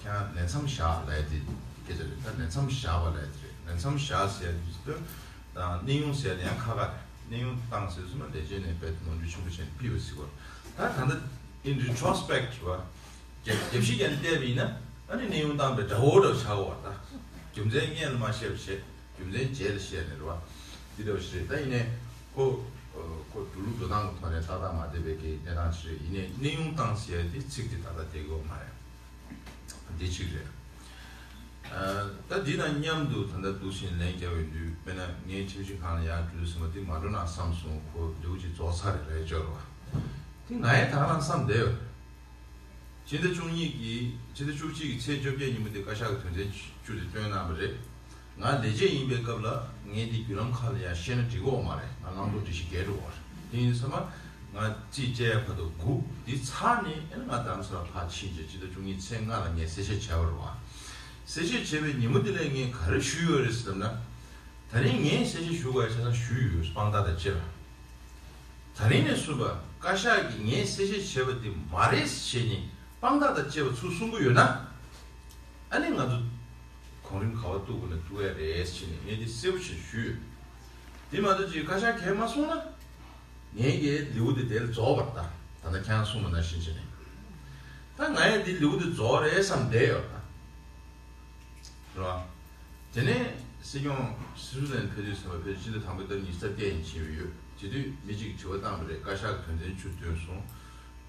ཁྱེད་རང་ལས་མཚམས་བཞག་ལབ་ཡ་དེ་སྐད་ཆ་རེད། ད་ལས་མཚམས་བཞག་པ་ལབ་ཡ་དེ་རེད། ལས་མཚམས་བཞག་ཟེར་ཡ་དེ་དོན་དང་གནས་དབྱུང་ཟེར་ཡ་དེ་ཡང་ཁག་ཁག་རེད། གནས་དབྱུང་བཏང་ཟེར་དུས་ཙམ་པ་ལས་བྱེད་ནས་རྦད་དེ་ནོར་འཁྲུལ་ཆེན་པོ་བྱས་ནས་ཕུད་པ་ཟེར་གོ། ད་ད་ལྟ་in retrospect རེད་བ། རྒྱབ་རྒྱབ་བཤིག་བརྒྱབ་ནས་བལྟས་པ་ཡིན་ན་ཨ་ནི་གནས་དབྱུང་བཏང་པའི་འདྲ་བོ་འདྲ་བོ་ཆགས་ཀྱི་ཡོད་པ། ད་རྒྱུ་མཚན་སྔོན་ལ་མ་བཤད་པ་བྱས། རྒྱུ་མཚན་རྗེས་ལ་བཤད་ནས་རེད་བ། འདི་འདྲ་བ་ཞིག་རེད། ད་ཡིན་ནའི་ཁོ་ཁོ་འགྲོ་ལུགས་འགྲོ་སྟངས་ཀྱི་ཐོག་ནས་ཏག་ཏག་མ་བསྡད་པའི་གི་གནས་སྟངས་ཤིག་རེད། ཡིན་ནའི་གནས་དབྱུང་བཏང་ཟེར་ཡ་དེ་ཚིག་དེ་ཏག་ཏག་བསྡད་ཀྱི་ཡོད་མ་རེད། འདི་གཅིག་རེད། ཨ། ད་འདི་དང་མཉམ་དུ་ད་ལྟ་འདུག་སེ་ལན་བརྒྱབ་ཡོང་དུས་དཔེར་ན་ངས་ཁྲིམས་ཞིབ་ཁང་ལ་ཡར་འགྲོ་དུས་ཙམ་པ་འདི་མ་འགྲོ་ན་བསམ་སོང་། ཁོ་ལེའུ་གཅིག་རྫོགས་ཚར་རེད་ལབ་ཡ་ཅིག་ཡོད་རེད་བ། དེ་ང་ཡང་ད་ག་རང་བསམ་བསྡད་ཡོད་རེད། ཕྱི་ཟླ་བཅུ་གཉིས་ཀྱི་ཕྱི་ཟླ་བཅུ་གཅིག་གི་ཚེས་བཅོ་བརྒྱད་ཉིན་མོ་དེ་བཀའ་ཤག་གི་དོན་ཚན་བཅུ་དེ་བཏོན་གནང་བ་རེད། ང་ལས་བྱེད་ཡིན་པའི་སྐབས་ལ་ངས་འདི་བརྒྱུད་ལམ་ཁག་ལ་ཡང་བཤད་ན་འགྲིག་གི་ཡོད་མ་རེད། ང་བླང་དོར་སྒྲིག་གཞི་འགལ་འགྲོ་བ་རེད། དེ་ཡིན་ཙང་ང་རྩིས་སྤྲད་ཡ་བར་དུ་སྒུག་འདི་ཚར་ནས་ཨེ་ང་རྡ་རམ་ས་ལ་ཕར་ཕྱིན་རྗེས་ཕྱི་ཟླ་བཅུ་གཉིས་ཚེས་ལྔ་ལ་ངས་གསལ་བཤད་བྱས་པ་རེད་བ། གསལ་བཤད་བྱས་པའི་ཉིན་མོ་དེ་ལ་ངས་ག་རེ་ཞུས་ཡོད་རེད་ཟེར་ན། ད་རིང་ངས་གསལ་བཤད་ཞུ་དགོས་ཡ་ཆ་ཚང་ཞུས་ཡོད། དཔང་རྟགས་དང་བཅས་པ། ད་རིང་ནས་བཟུང་བ་བཀའ་ཤག་གིས་ངས་གསལ་བཤད་བྱས་པ་འདི་མ་རེད་ཟེར་ནས་དཔང་རྟགས་དང་བཅས་པ་ཚུར་གསུང་གི་ཡོད་ན། ཨ་ནི་ང་ཚོ་གོང་རིམ་ག་པར་གཏུག་དགོས་ན་གཏུག་ཡ་རེད་ཟེར་ནས་ངས་འདི་གསལ་པོ་ཞིག་ཞུས་ཡོད། དེ་མ་གཏོགས་ཅིག་བཀའ་ཤག་གིས་མ་གསུངས་ན། ངས་ཀྱི་ལེའུ་འདི་དེ་ལ་རྫོགས་པར་ད་ད་ལྟ་ཁྱེད་རང་གསུངས་པ་ནང་བཞིན་བྱས་ནས། ད་ང་ཡང་འདི་ལེའུ་འདི་རྫོགས་རེད་བསམ་བསྡད་ཡོད་ད། རེད་བ། དེ་ནས་སྲིད་སྐྱོང་སྲིད་ཟུར་ནས་ཕེབས་དུས་ཙམ་པ་ཕེབས་ཕྱི་ཟླ་དང་པོའི་ཟླ་ཉི་ཤུ་རྩ་བརྒྱད་ཡིན་བྱས་པ་ཡོད། དེ་དུས་མི་གཅིག་གིས་དྲི་བ་བཏང་བ་རེད། བཀའ་ཤག་གི་དོན་ཚན་བཅུ་བཏོན་སོང་།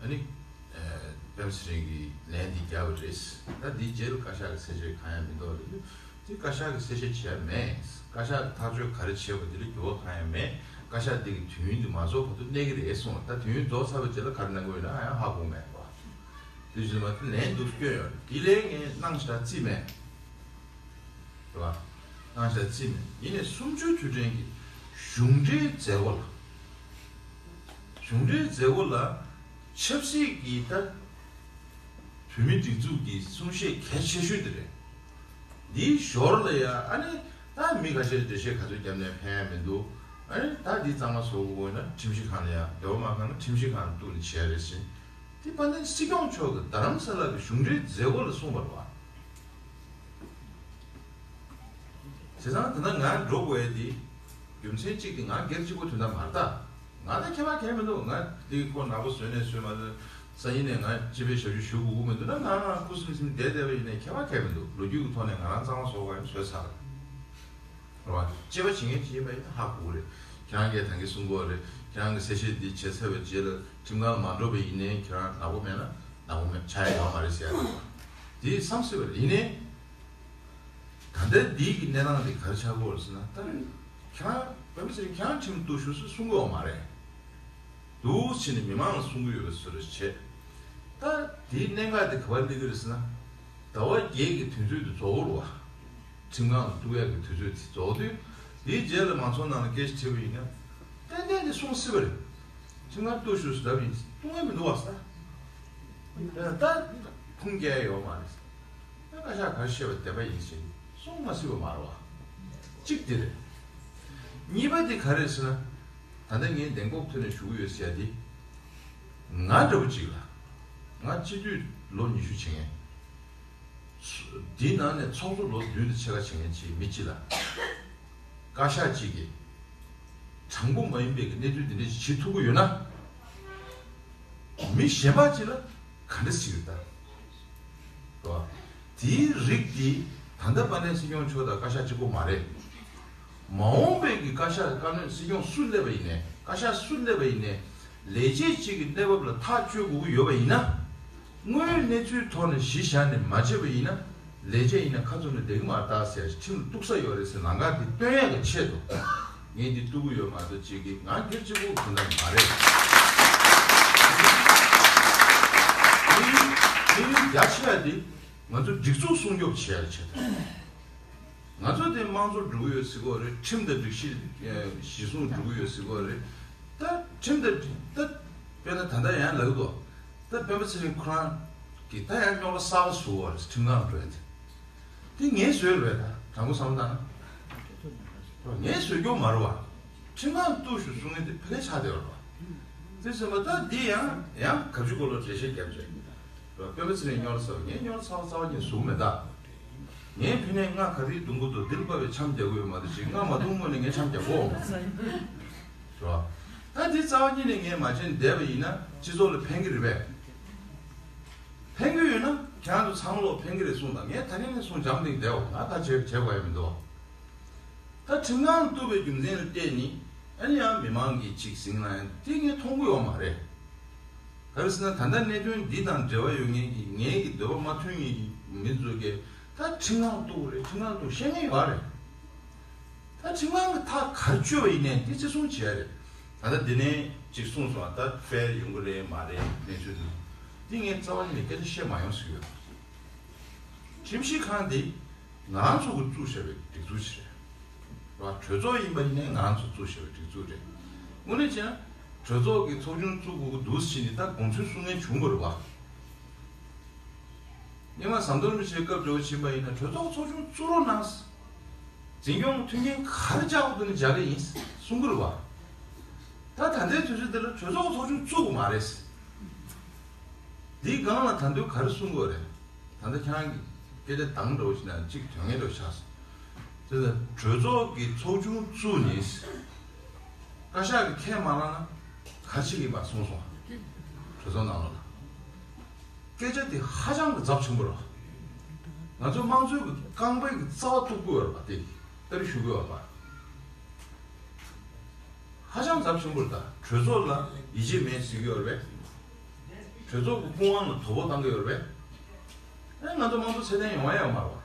ཨ་ནི། ཨ། པད་མ་ཚེ་རིང་གིས་ལན་འདི་བརྒྱབ་པ་རེད། ད་འདིའི་རྗེས་ལ་བཀའ་ཤག་གི་གསལ་བཤད་གང་ཡང་མི་འདུག་ལབ་དུས། དེ་བཀའ་ཤག་གིས་གསལ་བཤད་བྱས་མེད། བཀའ་ཤག་གིས་ཐག་གཅོད་ག་རེ་བྱས་པ་དེ་ལ་འགྱུར་བ་གང་ཡང་མེད། བཀའ་ཤག་འདི་གི་དུས་ཡུན་འདི་མ་རྫོགས་བར་དུ་གནས་ཀྱི་རེད་གསུངས། ད་དུས་ཡུན་རྫོགས་ཚར་བའི་རྗེས་ལ་ག་རེ་གནང་གི་ཡོད་ན་ཡང་ཧ་གོ་མེད་པ། དེ་བཞིན་མ་དེ་ལན་འདུག་སྐྱོན་ཡོད། དེ་ལན་ངས་གནང་ཞེ་དྲག་རྩིས་མེད། རེད་བ། གནང་ཞེ་དྲག་རྩིས་མེད། ཡིན་ནའི་གསུམ་བཅུའི་དུས་དྲན་གྱི་གཞུང་འབྲེལ་མཛད་སྒོ་ལ། གཞུང་འབྲེལ་མཛད་སྒོ་ལ་ཆབ་སྲིད་ཀྱི་ད་བོད་མིའི་སྒྲིག་འཛུགས་ཀྱི་གསུང་བཤད་གལ་ཆེ་ཤོས་དེ་རེད། འདིའི་ཞོར་ལ་ཡ་ཨ་ནི་ད་མི་ཁ་ཤས་འགྲེལ་བཤད་ག་ཚོད་བརྒྱབ་ནས་ཕན་ཡ་མི་འདུག་ཨ་ནི་ད་འདི་གཙང་མ་བཟོ་དགོས་ན་ཁྲིམས་ཞིབ་ཁང་ལ་ཡ། འདོད་པ་མ་ཁེངས་ན་ཁྲིམས་ཞིབ་ཁང་ལ་གཏུགས་ནས་བྱས་རེད་ཟེར། དེ་དཔལ་ལྡན་སྲིད་སྐྱོང་མཆོག་གིས་རྡ་རམ་ས་ལ་གི་གཞུང་འབྲེལ་མཛད་སྒོ་ལ་གསུངས་པ་རེད་བ། བྱས་ཙང་ད་ལྟ་ང་འགྲོ་དགོས་ཡ་དེ་རྒྱུ་མཚན་གཅིག་དེ་ང་སྒེར་གཅིག་པོ་དོན་དག་མ་རེད་ད། ང་ད་ཁྱད་པར་གང་ཡང་མི་འདུག་ང་དེ་ཁོ་ནག་པོ་བཟོས་ནས་བཟོས་མ་རེད། སང་ཉིན་ནས་ང་སྤྱི་པའི་ཞབས་ཞུ་ཞུ་དགོས་ཀྱི་མི་འདུག་ན་ང་ང་ཁུ་སིམ་སིམ་བསྡད་བསྡད་པ་ཡིན་ནའི་ཁྱད་པར་གང་ཡང་མི་འདུག་ལོ་རྒྱུས་ཀྱི་ཐོག་ནས་ང་རང་གཙང་མ་བཟོ་དགོས་ཡ་བཟོས་ཚར། རེད་བ། དཔྱད་པ་བྱེད་མཁན་ཅིག་ཡིན་པ་ཡིན་ན་ཧ་གོ་གི་རེད། ཁྱེད་རང་གིས་ད་གིན་གསུང་གི་ཡོད་རེད། ཁྱེད་རང་གིས་གསལ་བཤད་འདི་བྱས་ཚར་བའི་རྗེས་ལ་ཁྲིམས་ཁང་ལ་མ་འགྲོ་བ་ཡིན་ནའི་ཁྱེད་རང་ནག་པོ་མེད་ན་ནག་པོ་མེད་ཆགས་ཡ་ཡོད་མ་རེད་ཟེར་ཡ་རེད་བ། དེ་བསམ་སྲིད་པ་རེད། ཡིན་ནའི། ད་ལྟ་འདི་གི་གནས་སྟངས་འདི་ག་རེ་ཆགས་ཀྱི་ཡོད་རེད་ཟེར་ན། ད་ཁྱེད་རང་བོད་མི་ཚོས་ཁྱེད་རང་ཁྲིམས་གཏུག་ཤོག་ཟེར་གསུང་གི་ཡོད་མ་རེད། འདུག་བྱས་ནས་མི་མང་ལ་གསུང་གི་ཡོད་པའི་བཟོ་འདྲ་བྱས། ད་དེའི་གནད་འགག་དེ་ག་པར་སླེབས་ཀྱི་རེད་ཟེར་ན། ཟླ་བ་བརྒྱད་ཀྱི་དུས་ཚོད་དེ་རྫོགས་ཀྱི་རེད་བ། ཁྲིམས་ཁང་ལ་གཏུག་ཡག་གི་དུས་ཚོད་དེ་རྫོགས་དུས། དེའི་རྗེས་ལ་མང་ཚོགས་ནང་ལ་སྐད་ཆ་དྲིས་པ་ཡིན་ན། ཏན་ཏན་དེ་གསུང་སྲིད་པ་རེད། ཁྲིམས་ཁང་གཏུག་ཤོག་ཟེར་ལབ་ཡིན། གཏུག་མཁན་མི་འདུག་བ་ཟེར། ད་ཁུངས་སྐྱེལ་ཡོད་མ་རེད། བཀའ་ཤག་ག་རེ་བཤད་པ་བདེན་པ་ཡིན་ཞེས་གསུང་མ་སྲིད་པ་མ་རེད་བ། གཅིག་དེ་རེད། གཉིས་པ་དེ་ག་རེད་ཟེར་ན། ད་ལྟ་ངས་གདེང་སྤོབས་ཐོག་ནས་ཞུ་གི་ཡོད་ཟེར་ཡ་དེ། ང་འདྲ་བོ་གཅིག་ལ། ང་སྤྱི་འཐུས་ལོ་ཉི་ཤུ་བྱེད་མཁན། འདིའི་ནང་ནས་ཚོགས་གཙོ་ལོ་བདུན་དང་ཕྱེད་ཀ་བྱེད་མཁན་གཅིག་མི་གཅིག་ལ། བཀའ་ཤག་གཅིག་གིས་དྲང་པོ་མ་ཡིན་པའི་གི་གནས་ཚུལ་འདི་འདྲ་ཞིག་བྱེད་ཐུབ་ཀྱི་ཡོད་ན། མི་གཞན་པ་གཅིག་ལ་ག་འདྲ་ཞིག་ཡོད་ད། རེད་བ། དེའི་རིགས་འདི་ད་ལྟ་དཔལ་ལྡན་སྲིད་སྐྱོང་མཆོག་དང་བཀའ་ཤག་གཅིག་པོ་མ་རེད། མ་འོངས་པའི་གི་བཀའ་ཤག་བཀའ་བློན་སྲིད་སྐྱོང་སུ་སླེབས་པ་ཡིན་ནའི་བཀའ་ཤག་སུ་སླེབས་པ་ཡིན་ནའི་ལས་བྱེད་གཅིག་གི་གནས་བབ་ལ་ཐག་གཅོད་དགོས་ཀྱི་ཡོད་པ་ཡིན་ན། དངོས་ཡོད་གནས་ཚུལ་ཐོག་ནས་གཞི་བཞག་ནས་མ་བྱས་པ་ཡིན་ན། ལས་བྱེད་ཡིན་ན་ཁ་བཙུམ་ནས་བསྡད་ཀྱི་མ་རེད་ད་ཟེར་ཁྲིམས་ལ་གཏུགས་ས་ཡོད་རེད་ཟེར་ལམ་ཁ་འདི་སྟོན་ཡག་གི་ཆེད་དུ། ངས་འདི་གཏུག་གི་ཡོད་མ་གཏོགས་གཅིག་གིས་ང་སྒེར་གཅིག་པུ་གི་དོན་དག་མ་རེད། དེ་ཡིན་དེ་ཡིན་རྒྱ་ཆེ་བ་འདི་ང་ཚོ་སྒྲིག་འཛུགས་སྲུང་སྐྱོབ་བྱེད་ཡག་གི་ཆེད་དུ། ང་ཚོ་དེ་དམངས་གཙོ་འགྲོ་གི་ཡོད་ཟེར་གོ་རེད། ཁྲིམས་དང་སྒྲིག་གཞི་གཞི་བཟུང་འགྲོ་གི་ཡོད་ཟེར་གོ་རེད། ད་ཁྲིམས་དང་ད་དཔེར་ན་ད་ལྟ་ཡང་ལབ་འདུག་ད་སྤེན་པ་ཚེ་རིང་ཁོ་རང་གིས་ད་ཡང་རྙོག་དྲ་གསར་པ་བཟོ་བ་རེད། ཁྲིམས་ཁང་འགྲོ་ཡ་དེ། དེ་ངས་བཟོས་རེད་ད། དྲང་པོ་བསམ་བློ་བཏང་ན། ངས་བཟོས་རྒྱུ་མ་རེད་བ། ཁྲིམས་ཁང་གཏུག་ཤོག་གསུང་མཁན་དེ་ཕལ་ཆེར་ཆགས་བསྡད་ཡོད་རེད་བ། དེ་ཟེར་བ་ད་འདི་ཡང་ཡང་གབ་ཅིག་གོ་ལོ་འགྲེལ་བཤད་རྒྱབ་བྱས། སྤེན་པ་ཚེ་རིང་སྨྱོ་ལ་ཟ་བ། ངས་སྨྱོ་ལ་ཟ་བ་རྩ་བ་ཉིད་བཟུང་མེད་ད། ངས་ཕི་ནས་ང་ག་རེ་རྡུང་གི་འདུག་འདིར་བབས་པའི་འཆམ་རྒྱག་གི་ཡོད་མ་གཏོགས་ཅིག་ང་མ་རྡུང་སྔོན་ནས་ངས་འཆམ་རྒྱག་གོ། རེད་བ། ད་འདི་རྩ་བ་ཉིད་ནས་ངས་མ་བྱས་བསྡད་པ་ཡིན་ན་སྤྱི་ཚོགས་ལ་ཕན་གི་རེད་པས། ཕན་གི་ཡོད་ན་ཁྱེད་རང་ཚོ་ཚང་མ་ལོག་ཕན་གི་རེད་གསུངས་དང་། ངས་ད་རིང་ནས་བཟུང་འཇམ་ཐིང་བསྡད་འོ། ང་ད་བྱས་བྱས་དགོས་ཡ་མི་འདུག་ད་ཁྲིམས་ཁང་གཏུགས་པའི་རྒྱུ་མཚན་ལ་བལྟས་ནི་ཨ་ནི་ཡང་མི་མང་གིས་ཅིག་ཟིང་ན་ཡང་དེ་ངས་མཐོང་གི་ཡོད་མ་རེད། ག་རེ་ཟེར་ན་ད་ལྟ་གནད་དོན་འདི་དང་འབྲེལ་བ་ཡོད་མཁན་གྱི་ངའི་གི་འདོད་པ་མ་མཐུན་མཁན་གྱི་མི་ཚོ་གིས་ད་ཁྲིམས་ཁང་གཏུགས་རེད། ཁྲིམས་ཁང་གཏུགས་བཤད་མཁན་ཡོད་རེད། ད་ཁྲིམས་ཁང་གི་ཐག་ག་རེ་གཅོད་པ་ཡིན་ནའི་དེ་བརྩི་སྲུང་བྱེད་ཡ་རེད། ད་ལྟ་འདི་ནས་ཅིག་གསུངས་སོང་། ད་ཧྥེར་ཡོང་གི་རེད་མ་རེད་གནས་ཚུལ་འདི་འདི་ངས་རྩ་བ་ནས་སྐད་ཆ་བཤད་མ་ཡོང་ཟེར་གྱི་ཡོད། ཁྲིམས་ཞིབ་ཁང་འདི་ང་རང་ཚོ་གིས་བཙུགས་བཞག་པའི་སྒྲིག་འཛུགས་ཤིག་རེད། ར་གྲོས་ཚོགས་ཡིན་པ་ཡིན་ནའི་ང་རང་ཚོ་བཙུགས་བཞག་པའི་སྒྲིག་འཛུགས་རེད། དངོས་གནས་བྱས་ན་གྲོས་ཚོགས་ཀྱི་ཚོགས་ཆུང་བཙུགས་དགོས་ཀྱི་འདུག་ཟེར་ནས་ད་དགོངས་ཚུལ་གསུང་མཁན་བྱུང་དགོས་རེད་བ། སྔོན་མ་ཟམ་གདོང་རིན་པོ་ཆེའི་སྐབས་འདྲ་བོ་ཕྱིན་པ་ཡིན་ན་གྲོས་ཚོགས་ཚོགས་ཆུང་བཙུགས་རོགས་གནང་། འཛིན་སྐྱོང་མཐུན་རྐྱེན་ག་རེ་བཅག་དགོས་འདུག་ན་བཅག་གི་ཡིན་གསུང་གི་རེད་བ། ད་ད་ལྟའི་དུས་ཚོད་འདི་ལ་གྲོས་ཚོགས་ཚོགས་ཆུང་བཙུགས་དགོས་མ་རེད། འདིའི་སྒང་ལ་ད་དུང་ག་རེ་གསུང་དགོས་རེད། ད་ལྟ་ཁྱེད་རང་གིས་སྐད་ཆ་དང་འདྲ་བོ་ཞིག་ན་གཅིག་དོན་ངན་འདྲ་བོ་ཆགས་སོང་། དེ་ལ་གྲོས་ཚོགས་ཀྱི་ཚོགས་ཆུང་བཙུགས་ནས་བཀའ་ཤག་གིས་ཁས་མ་བླངས་ན་ག་རེ་བྱེད་ཀྱི་ཡིན་པ་གསུངས་སོང་། གྲོས་ཚོགས་ནང་ལོགས་ལ། སྐད་ཆ་དེ་ཧ་ཅང་གི་ཚབས་ཆེན་པོ་རེད། ང་ཚོ་དམངས་གཙོའི་གི་རྐང་པའི་གི་རྩ་བ་གཏུག་དགོས་ཡོད་རེད་པ། དེ་ལྟར་ཞུ་དགོས་ཡོད་རེད་པ། ཧ་ཅང་ཚབས་ཆེན་པོ་རེད་ད། གྲོས་ཚོགས་ལ་ཡིད་ཆེས་མེད་ཟེར་གྱི་ཡོད་རེད་པས། གྲོས་ཚོགས་ཀྱི་སྐུ་དབང་ལ་དོ་ཕོག་བཏང་གི་ཡོད་རེད་པས། ཨེ་ང་ཚོ་དམངས་གཙོ་ཚད་ལྡན་ཡོང་ཡ་ཡོད་མ་རེད་པ།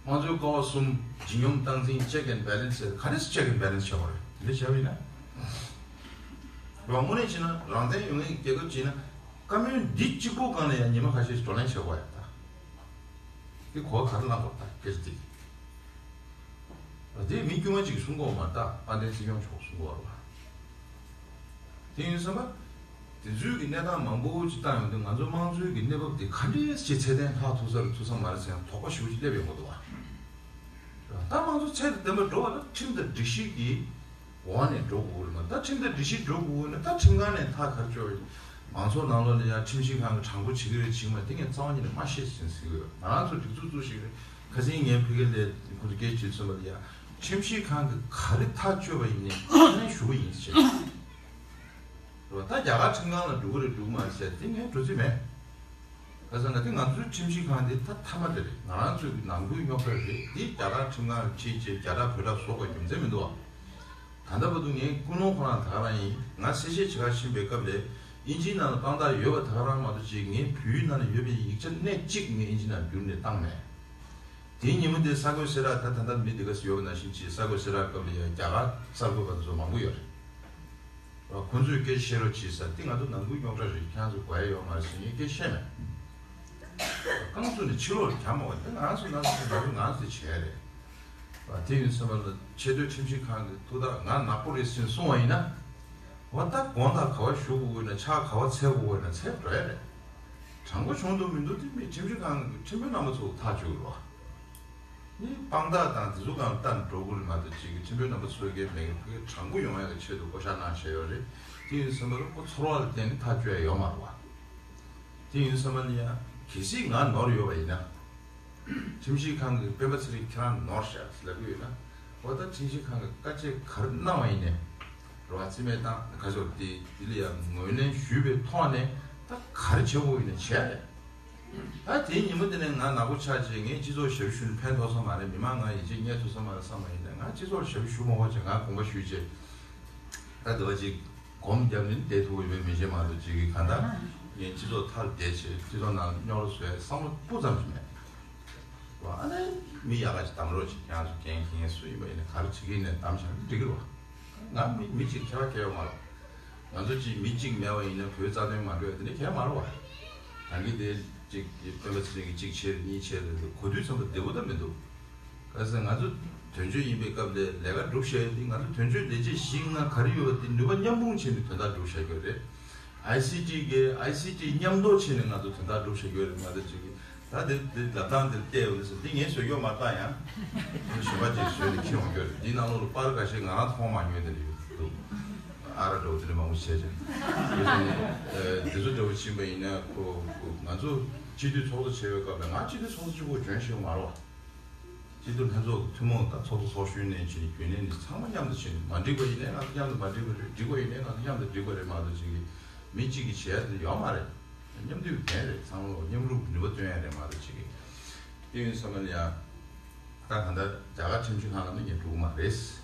དམངས་གཙོའི་ཀ་བ་གསུམ། ལྗིད་སྙོམས་སྟངས་འཛིན། check and balance ཟེར། ག་རེ་check and balance བྱེད་དགོས་རེད། དེ་འདྲ་བྱས་པ་ཡིན་ན། རེད་པ། དངོས་གནས་བྱས་ན་རང་བཙན་ཡོད་མཁན་གྱི་རྒྱལ་ཁབ་ཅིག་ཡིན་ན་བཀའ་མོལ་འདི་གཅིག་པོ་སྒང་ལ་ཡང་ཉི་མ་ཁ་ཤས་ཤིག་བགྲོ་གླེང་བྱེད་དགོས་ཡ་ད། དེ་གོ་བ་ག་རེ་བླངས་དགོས་རེད་ད་སྐད་ཆ་དེ། དེ་མི་དཀྱུས་མ་གཅིག་གིས་གསུང་གི་ཡོད་མ་རེད་ད། དཔལ་ལྡན་སྲིད་སྐྱོང་མཆོག་གསུང་གི་ཡོད་རེད་པ། དེ་ཡིན་ཙང་དེ་ཚོའི་གི་གནས་སྟངས་མང་པོ་ཅིག་བལྟ་ཡོང་དུས་ང་ཚོ་དམངས་གཙོའི་གི་གནས་བབ་དེ་ག་འདྲས་ཅིག་ཚད་ལྡན་ལྷག་ཐུབ་ས་རེད་ཐུབ་ས་མ་རེད་ཟེར་ཡང་དོགས་པ་ཞེ་པོ་ཅིག་སླེབས་ཡོང་གི་འདུག་བ། ད་དམངས་གཙོ་ཚད་དང་ལྡན་པ་འགྲོ་བ་ལ་ཁྲིམས་དང་སྒྲིག་གཞི་གི་འོག་ནས་འགྲོ་དགོས་ཀྱི་རེད་མ། ད་ཁྲིམས་དང་སྒྲིག་གཞི་འགྲོ་དགོས་ན་ད་ཁྲིམས་ཁང་ནས་ཐག་ག་རེ་གཅོད་པ་ཡིན། མང་ཚོགས་ནང་ལོགས་ལ་ཡང་ཁྲིམས་ཞིབ་ཁང་གིས་དྲང་པོ་བྱེད་ཀྱི་རེད་བྱེད་ཀྱི་མ་རེད་དེ་ངས་རྩ་བ་ཉིད་ནས་མ་ཤེས་ཟིན་ཟེར་གྱི་ཡོད། ང་རང་ཚོ་སྒྲིག་འཛུགས་བཙུགས་ཤིག་རེད། ཁ་སང་ངའི་ཕ་གི་ལ་ཁོ་ཚོ་སྐད་ཆ་དྲིས་ཙམ་པ་ལ་ཡ། ཁྲིམས་ཞིབ་ཁང་གིས་ག་རེ་ཐག་གཅོད་པ་ཡིན་ནའི་ཁས་ལེན་ཞུ་གི་ཡིན་ཟེར། རེད་པ། ད་རྒྱ་གར་ཁྲིམས་ཁང་ལ་འགྲོ་གི་རེད་འགྲོ་གི་མ་རེད་ཟེར་དེ་ངས་འགྲོ་རྩིས་མེད། ག་ཟེར་ན་དེ་ང་ཚོའི་ཁྲིམས་ཞིབ་ཁང་དེ་ད་མཐའ་མ་དེ་རེད། ང་རང་ཚོའི་ནང་ཁུལ་རྙོག་དྲ་རེད། དེ་རྒྱ་གར་ཁྲིམས་ཁང་ལ་ཁྲིད་བྱས་རྒྱ་གར་བོད་ལ་བཟོ་དགོས་རྒྱུ་མཚན་མི་འདུག་བ། ད་ལྟ་བར་དུ་ངའི་ཀུན་སློང་ཁོ་རང་ད་ག་རང་ཡིན། ང་གསལ་བཤད་བྱེད་གར་ཕྱིན་པའི་སྐབས་ལ་དབྱིན་ཇིའི་ནང་ལ་དཔང་རྟགས་ཡོད་པ་ད་ག་རང་མ་གཏོགས་ཅིག་ངའི་བོད་ཡིག་ནང་ལ་ཡོད་པའི་ཡིག་ཆ་སྣེ་གཅིག་ངས་དབྱིན་ཇི་ནང་བསྒྱུར་ནས་བཏང་མེད། དེའི་ཉིན་མོ་དེ་གསར་འགོད་གསལ་བསྒྲགས་ད་ད་ལྟ་མི་འདི་ག་ཚོད་ཡོད་པ་ནང་བཞིན་གྱི་གསར་འགོད་གསལ་བསྒྲགས་སྐབས་ལ་ཡང་རྒྱ་གར་གསར་འགོད་པ་ཚོ་མང་པོ་ཡོད་རེད། ཁོང་ཚོས་སྐད་ཆ་བཤད་རོགས་བྱེད་ཟེར་དེ་ང་ཚོ་ནང་ཁུལ་རྙོག་དྲ་རེད། ཁྱེད་རང་ཚོ་དགོས་ཡ་ཡོད་མ་རེད་ཟེར་ངས་སྐད་ཆ་བཤད་མེད། རྐང་བཙུགས་ནས་ཕྱི་ལོགས་ལ་རྒྱག་མ་དགོས། དེ་ང་ཚོ་ང་ཚོ་ང་ཚོ་ང་ཚོ་དེ་བྱས་རེད། དེ་ཡིན་ཙམ་པ་ལ་ཆེས་མཐོའི་ཁྲིམས་ཞིབ་ཁང་གི་ཐུགས་ཐག་ང་ནག་པོ་རེད་ཟེར་གསུང་བ་ཡིན་ན། འོ་ད་དགོངས་དག་ག་བ་ཞུ་དགོས་ན་ཕྱག་ག་བ་འཚལ་དགོས་ན་འཚལ་འགྲོ་ཡ་རེད། དྲང་པོ་བྱུང་འདུག་མི་འདུག་དེ་མི་ཁྲིམས་ཞིབ་ཁང་གི་ཁྲིམས་དཔོན་རྣམ་པ་ཚོ་ཐག་གཅོད་དགོས་རེད་བ། ནི་དཔང་རྟགས་དང་དེ་ཚོ་གང་ལྟར་འགྲོ་དགོས་རེད་མ་གཏོགས་ཅིག་གི་ཁྲིམས་དཔོན་རྣམ་པ་ཚོས་ཀྱི་མེད་ཀྱི་ཕ་གི་དྲང་པོ་ཡོང་ཡག་གི་ཆེད་དུ་བསྐོ་བཞག་གནང་བཞག་ཡོད་རེད། དེ་ཡིན་ཙམ་པ་ལ་ཁོ་ཚོར་བ་ལ་བརྟེན་ནས་ཐག་གཅོད་ཡ་ཡོད་མ་རེད་བ། དེ་ཡིན་ཙམ་པ་ལ་ཡང་གལ་སྲིད་ང་ནོར་ཡོད་པ་ཡིན་ན། ཁྲིམས་ཞིབ་ཁང་གིས་སྤེན་པ་ཚེ་རིང་ཁྱེད་རང་ནོར་བཞག་ཟེར་ལབ་ཀྱི་ཡོད་ན། འོ་ད་ཁྲིམས་ཞིབ་ཁང་གིས་བཀའ་ཆད་ག་རེ་གནང་བ་ཡིན་ནའི། རེད་བ། རྩིས་མེད་བཏང་ཁ་ཕྱོགས་དེ་དེ་ལ་ཡང་ངོས་ལེན་ཞུས་པའི་ཐོག་ནས་ད་ག་རེ་བྱེད་དགོས་ཡིན་ནའི་བྱས་རེད། ད་དེའི་ཉིན་མོ་དེ་ནས་ང་ནག་པོ་ཆགས་རྗེས་ངས་སྤྱི་ཚོགས་ཞབས་ཞུ་ནས་ཕན་ཐོགས་ས་མ་རེད། མི་མང་ང་ཡིད་ཆེས་རྙེད་ཐུབ་ས་མ་རེད་བསམ་པ་ཡིན་ནའི་ང་སྤྱི་ཚོགས་ཞབས་ཞུ་མ་དགོས་བྱས་ང་དགོངས་པ་ཞུས་རྗེས། ད་དེ་བ་ཅིག་སྒོམ་བརྒྱབ་ནས་བསྡད་ཐུབ་ཀྱི་ཡོད་མེད་མི་ཤེས་མ་གཏོགས་ཅིག་གིས་གང་ལྟར་ངས་སྤྱི་ཚོགས་མཐར་བསྡད་བྱས་སྤྱི་ཚོགས་ནང་རྙོག་དྲ་བཟོ་ཡའི་བསམ་བློ་སྤུ་ཙམ་ཞིག་མེད། ཨ་ནི་མི་ཡག་ག་ཅིག་གདམ་རོགས་བྱེད། ཁྱེད་རང་ཚོ་འགན་འཁྱེར་མཁན་སུ་ཡིན་པ་ཡིན་ན་ག་རེ་བྱེད་ཀྱི་ཡིན་ནའི་གདམ་བྱས་ན་འགྲིག་གི་རེད་བ། ང་མི་མི་གཅིག་ཁྱད་པར་གང་ཡང་ཡོད་མ་རེད། ང་ཚོ་གཅིག་མི་གཅིག་མེད་པ་ཡིན་ན་བོད་རྩ་དོན་མ་འགྲོ་ཡ་དེ་འདྲ་གང་ཡང་མ་རེད་བ། ད་གིན་དེ་གཅིག་སྤེན་པ་ཚེ་རིང་གིས་གཅིག་བྱས་རེད་གཉིས་བྱས་རེད་གོ་དུས་ཙམ་པ་བདེ་པོ་ད་མི་འདུག་ག་ཟེར་ང་ཚོ་དོན་གཅོད་ཡིན་པའི་སྐབས་ལ་ལས་ཀ་སྒྲུབ་བཞག་ཡ་དེ་ང་ཚོ་དོན་གཅོད་ལས་བྱེད་བཞི་ལྔ་ག་རེ་ཡོད་པ་དེ་ནུས་པ་མཉམ་སྤུངས་བྱས་ནས་དོན་དག་སྒྲུབ་བཞག་གི་ཡོད་རེད། ཨའི་སི་ཊི་གི་ཨའི་སི་ཊི་མཉམ་འདོགས་བྱས་ནས་ང་ཚོ་དོན་དག་སྒྲུབ་བཞག་གི་ཡོད་རེད། ང་ཚོ་གཅིག་གིས་ད་དེ་དེ་ལབ་སྟངས་དེར་བལྟས་ཡོད་ཟེར་དེ་ངས་བཟོས་ཡོད་མ་རེད་ད། ཡང་གཞན་པ་ཅིག་བཟོས་ནས་འཁྱེར་ཡོང་གི་ཡོད་རེད། དེའི་ནང་ལོགས་ལ་པར་ཁ་ཤས་ང་རང་མཐོང་མ་མྱོང་དེ་འདྲ་ཡོད་འདུག་ཨ་ར་འདྲ་བོ་དེ་འདྲ་མང་པོ་བྱས་ཀྱང་། དེ་ཚོ་འདྲ་བོ་ཕྱིན་པ་ཡིན་ན་ཁོ་ཁོ་ང་ཚོ་སྤྱི་འཐུས་ཚོགས་གཙོ་བྱས་པའི་སྐབས་ལ་ང་སྤྱི་འཐུས་ཚོགས་གཙོ་གཅིག་པོ་འཇོན་ཤེས་མ་རེད་བ། སྤྱི་འཐུས་ལྷན་ཚོགས་ཐུན་མོང་དང་ཚོགས་གཙོ་ཚོགས་གཞོན་ནས་ཕྱིན་རྒྱུན་ལས་ནི་ཚང་མ་མཉམ་དུ་ཕྱིན། མ་འགྲིག་པ་ཡིན་ནའི་ང་ཚོ་མཉམ་དུ་མ་འགྲིག་པ་རེད། འགྲིག་པ་ཡིན་ནའི་ང་ཚོ་མཉམ་དུ་འགྲིག་པ་རེད་མ་གཏོགས་ཅིག་གིས་མི་གཅིག་གིས་བྱས་ཏེ་ཡོད་མ་རེད། མཉམ་འདུས་ལྡན་རེད། ཚང་མ་མཉམ་རུབ་ནུས་པ་བཏོན་ཡ་རེད་མ་གཏོགས་ཅིག་གིས། དེ་ཡིན་ཙང་ལ་ཡ། ད་གང་ལྟར་རྒྱ་གར་ཁྲིམས་ཞིབ་ཁང་ལ་ནི་ངས་འགྲོ་གི་མ་རེད།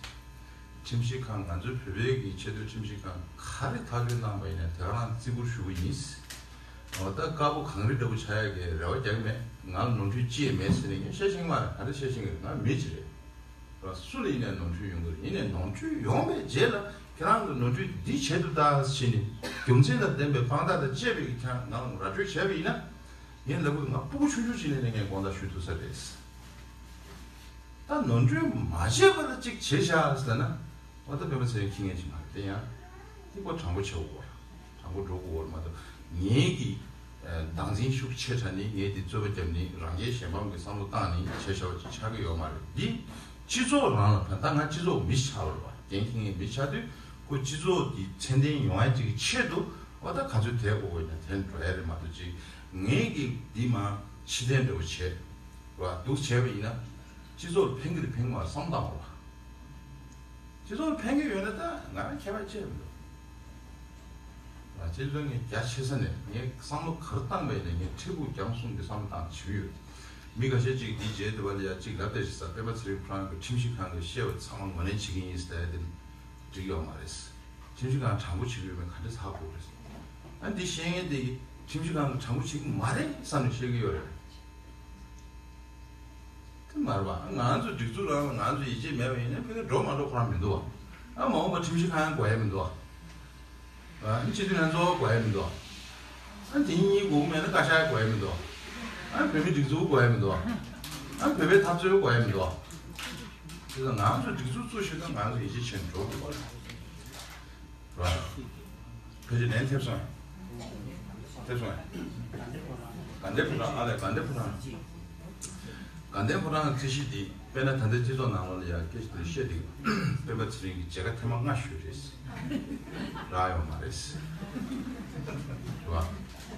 ཁྲིམས་ཞིབ་ཁང་ང་ཚོའི་བོད་པའི་གི་ཆེས་མཐོའི་ཁྲིམས་ཞིབ་ཁང་ག་རེ་ཐག་གཅོད་གནང་པ་ཡིན་ན་དེ་ག་རང་བརྩི་བཀུར་ཞུ་གི་ཡིན། འོ་ད་དཀར་པོ་གངས་རི་འདྲ་བོ་ཆགས་ཡ་གི་རེ་བ་རྒྱག་གི་མེད། ང་ལ་ནོར་འཁྲུལ་ཅི་ཡང་མེད་ཟེར་ནས་ངས་བཤད་ཤེས་ཀྱི་མ་རེད། ག་རེ་བཤད་ཤེས་ཀྱི་རེད། ང་མི་ཅིག་རེད། ར་སུ་ལ་ཡིན་ནའི་ནོར་འཁྲུལ་ཡོང་གི་རེད། ཡིན་ནའི་ནོར་འཁྲུལ་ཡོང་པའི་རྗེས་ལ་ཁྱེད་རང་གི་ནོར་འཁྲུལ་འདི་བྱེད་དུ་ད་ཟེར་ནས་རྒྱུ་མཚན་དང་ལྡན་པའི་དཔང་རྟགས་དང་བཅས་པའི་གི་ཁྱེད་རང་ང་ལ་ར་སྤྲོད་བྱས་པ་ཡིན་ན། ངས་ལབ་དགོས། ང་སྤུ་གུ་ཆུང་ཆུང་ཅིག་ནས་ནས་ངས་དགོངས་དག་ཞུ་ཐུབ་ས་རེད། ད་ནོར་འཁྲུལ་མ་བྱས་པ་ལ་གཅིག་བྱས་བཞག་ཟེར་ན། འོ་ད་སྤེན་པ་ཚེ་རིང་ཁྱི་ངན་ཅིག་མ་རེད། དེ་ཡང་དེ་ཁོ་དྲང་པོ་བྱེད་དགོས། དྲང་པོ་འགྲོ་དགོས་མ་གཏོགས་ངས་ཀྱི་ཨ་བདག་འཛིན་ཤུགས་ཆེ་དྲགས་ནས་ངས་དེ་རྩོད་པ་བརྒྱབ་ནས་རང་རྒྱལ་གཞན་ཕམ་གྱི་བསམ་བློ་བཏང་ནས་བྱས་བཞག་པ་ཅིག་ཆགས་ཀྱི་ཡོད་མ་རེད། འདི་སྤྱི་ཚོགས་རང་ལ་ཕན། ད་ང་སྤྱི་ཚོགས་མི་ཆགས་པ་རེད་བ། འགན་འཁྱེར་མཁན་མི་ཆགས་དུས་ཁོ་སྤྱི་ཚོགས་འདི་ཚད་ལྡན་ཡོང་ཡ་ཅིག་གི་ཆེད་དུ་འོ་ད་ག་ཚོད་དེ་དགོས་དགོས་ན་དེ་འགྲོ་ཡ་རེད་མ་གཏོགས་ཅིག་ངས་ཀྱི་འདི་མ་ཕྱི་བསྟན་འདྲ་བོ་བྱས་བ་འདུག་བྱས་པ་ཡིན་ན་སྤྱི་ཚོགས་ལ་ཕན་གྱི་རེད་ཕན་གྱི་མ་རེད་བསམ་བཏང་བ་རེད་བ། སྤྱི་ཚོགས་ལ་ཕན་གྱི་ཡོད་ན་ད་ང་རང་ཁྱད་པར་ཅི་ཡང་མི་འདུག་ང་སྤྱི་ཚོགས་ངས་རྒྱ་ཆེ་ས་ནས་ངས་བསམ་བློ་ག་རེ་བཏང་བས་ནས་ངས་ཁྲི་ཕུག་རྒྱང་གསུམ་གྱི་བསམ་བློ་བཏང་བྱེད་ཀྱི་ཡོད། མི་ཁ་ཤས་ཅིག་འདི་རྗེས་དེ་བ་ལ་ཡ་གཅིག་ལབ་བསྡད་ཤག་ས། སྤེན་པ་ཚེ་རིང་ཁོ་རང་གི་ཁྲིམས་ཞིབ་ཁང་གི་བཤད་པ་ཚང་མ་ངོས་ལེན་བྱེད་ཀྱི་ཡིན་ཟེར་ཡ་དེ་འགྲིག་ཡོད་མ་རེད། ཁྲིམས་ཞིབ་ཁང་དྲང་པོ་བྱེད་ཀྱི་ཡོད་མེད་ག་འདྲ་ཧ་གོ་རེད། ཨ་འདི་བཤད་མཁན་དེ་གིས་ཁྲིམས་ཞིབ་ཁང་གི་དྲང་པོ་བྱེད་ཀྱི་མ་རེད་བསམ་ནས་བཤད་ཀྱི་ཡོད་རེད། དེ་མ་རེད་པ། ང་ཚོ་སྒྲིག་འཛུགས་རང་ལ་ང་ཚོ་ཡིད་ཆེས་མེད་པ་ཡིན་ན་ཕ་གི་འགྲོ་མ་འགྲོ་ཁོ་རང་མི་འདུག་བ། ཨ་མ་འོངས་པ་ཁྲིམས་ཞིབ་ཁང་ཡང་དགོས་ཡ་མི་འདུག་བ། ཨ་སྤྱི་འཐུས་ལྷན་ཚོགས་དགོས་ཡ་མི་འདུག་བ། ཨ་དེ་གཉིས་དགོས་མེད་ན་བཀའ་ཤག་དགོས་ཡ་མི་འདུག་བ། ཨ་བོད་མི་སྒྲིག་འཛུགས་དགོས་ཡ་མི་འདུག་བ། ཨ་བོད་པའི་འཐབ་རྩོད་དགོས་ཡ་མི་འདུག་བ། དེ་ཚོ་ང་ཚོ་སྒྲིག་འཛུགས་བཙུགས་ཤིག་དང་ང་ཚོ་ཡིད་ཆེས་བྱས་ནས་འགྲོ་དགོས་པ་རེད། ར། ཕལ་ཆེར་ལན་ཐེབས་སོང་། ཐེབས་སོང་། དགའ་ལྡན་ཕོ་བྲང་། ཨ་ལས། དགའ་ལྡན་ཕོ་བྲང་། དགའ་ལྡན་ཕོ་བྲང་གི་རྩིས་གཞི་འདི་དཔེར་ན་ད་ལྟའི་སྤྱི་ཚོགས་ནང་ལོགས་ལ་ཡང་སྐད་ཆ་དེ་བཤད་འདུག་སྤེན་པ་ཚེ་རིང་གི་མཇལ་ཁ་ཐེངས་མ་ལྔ་ཞུས་རེད། རག་ཡོད་མ་རེད། རེད་བ།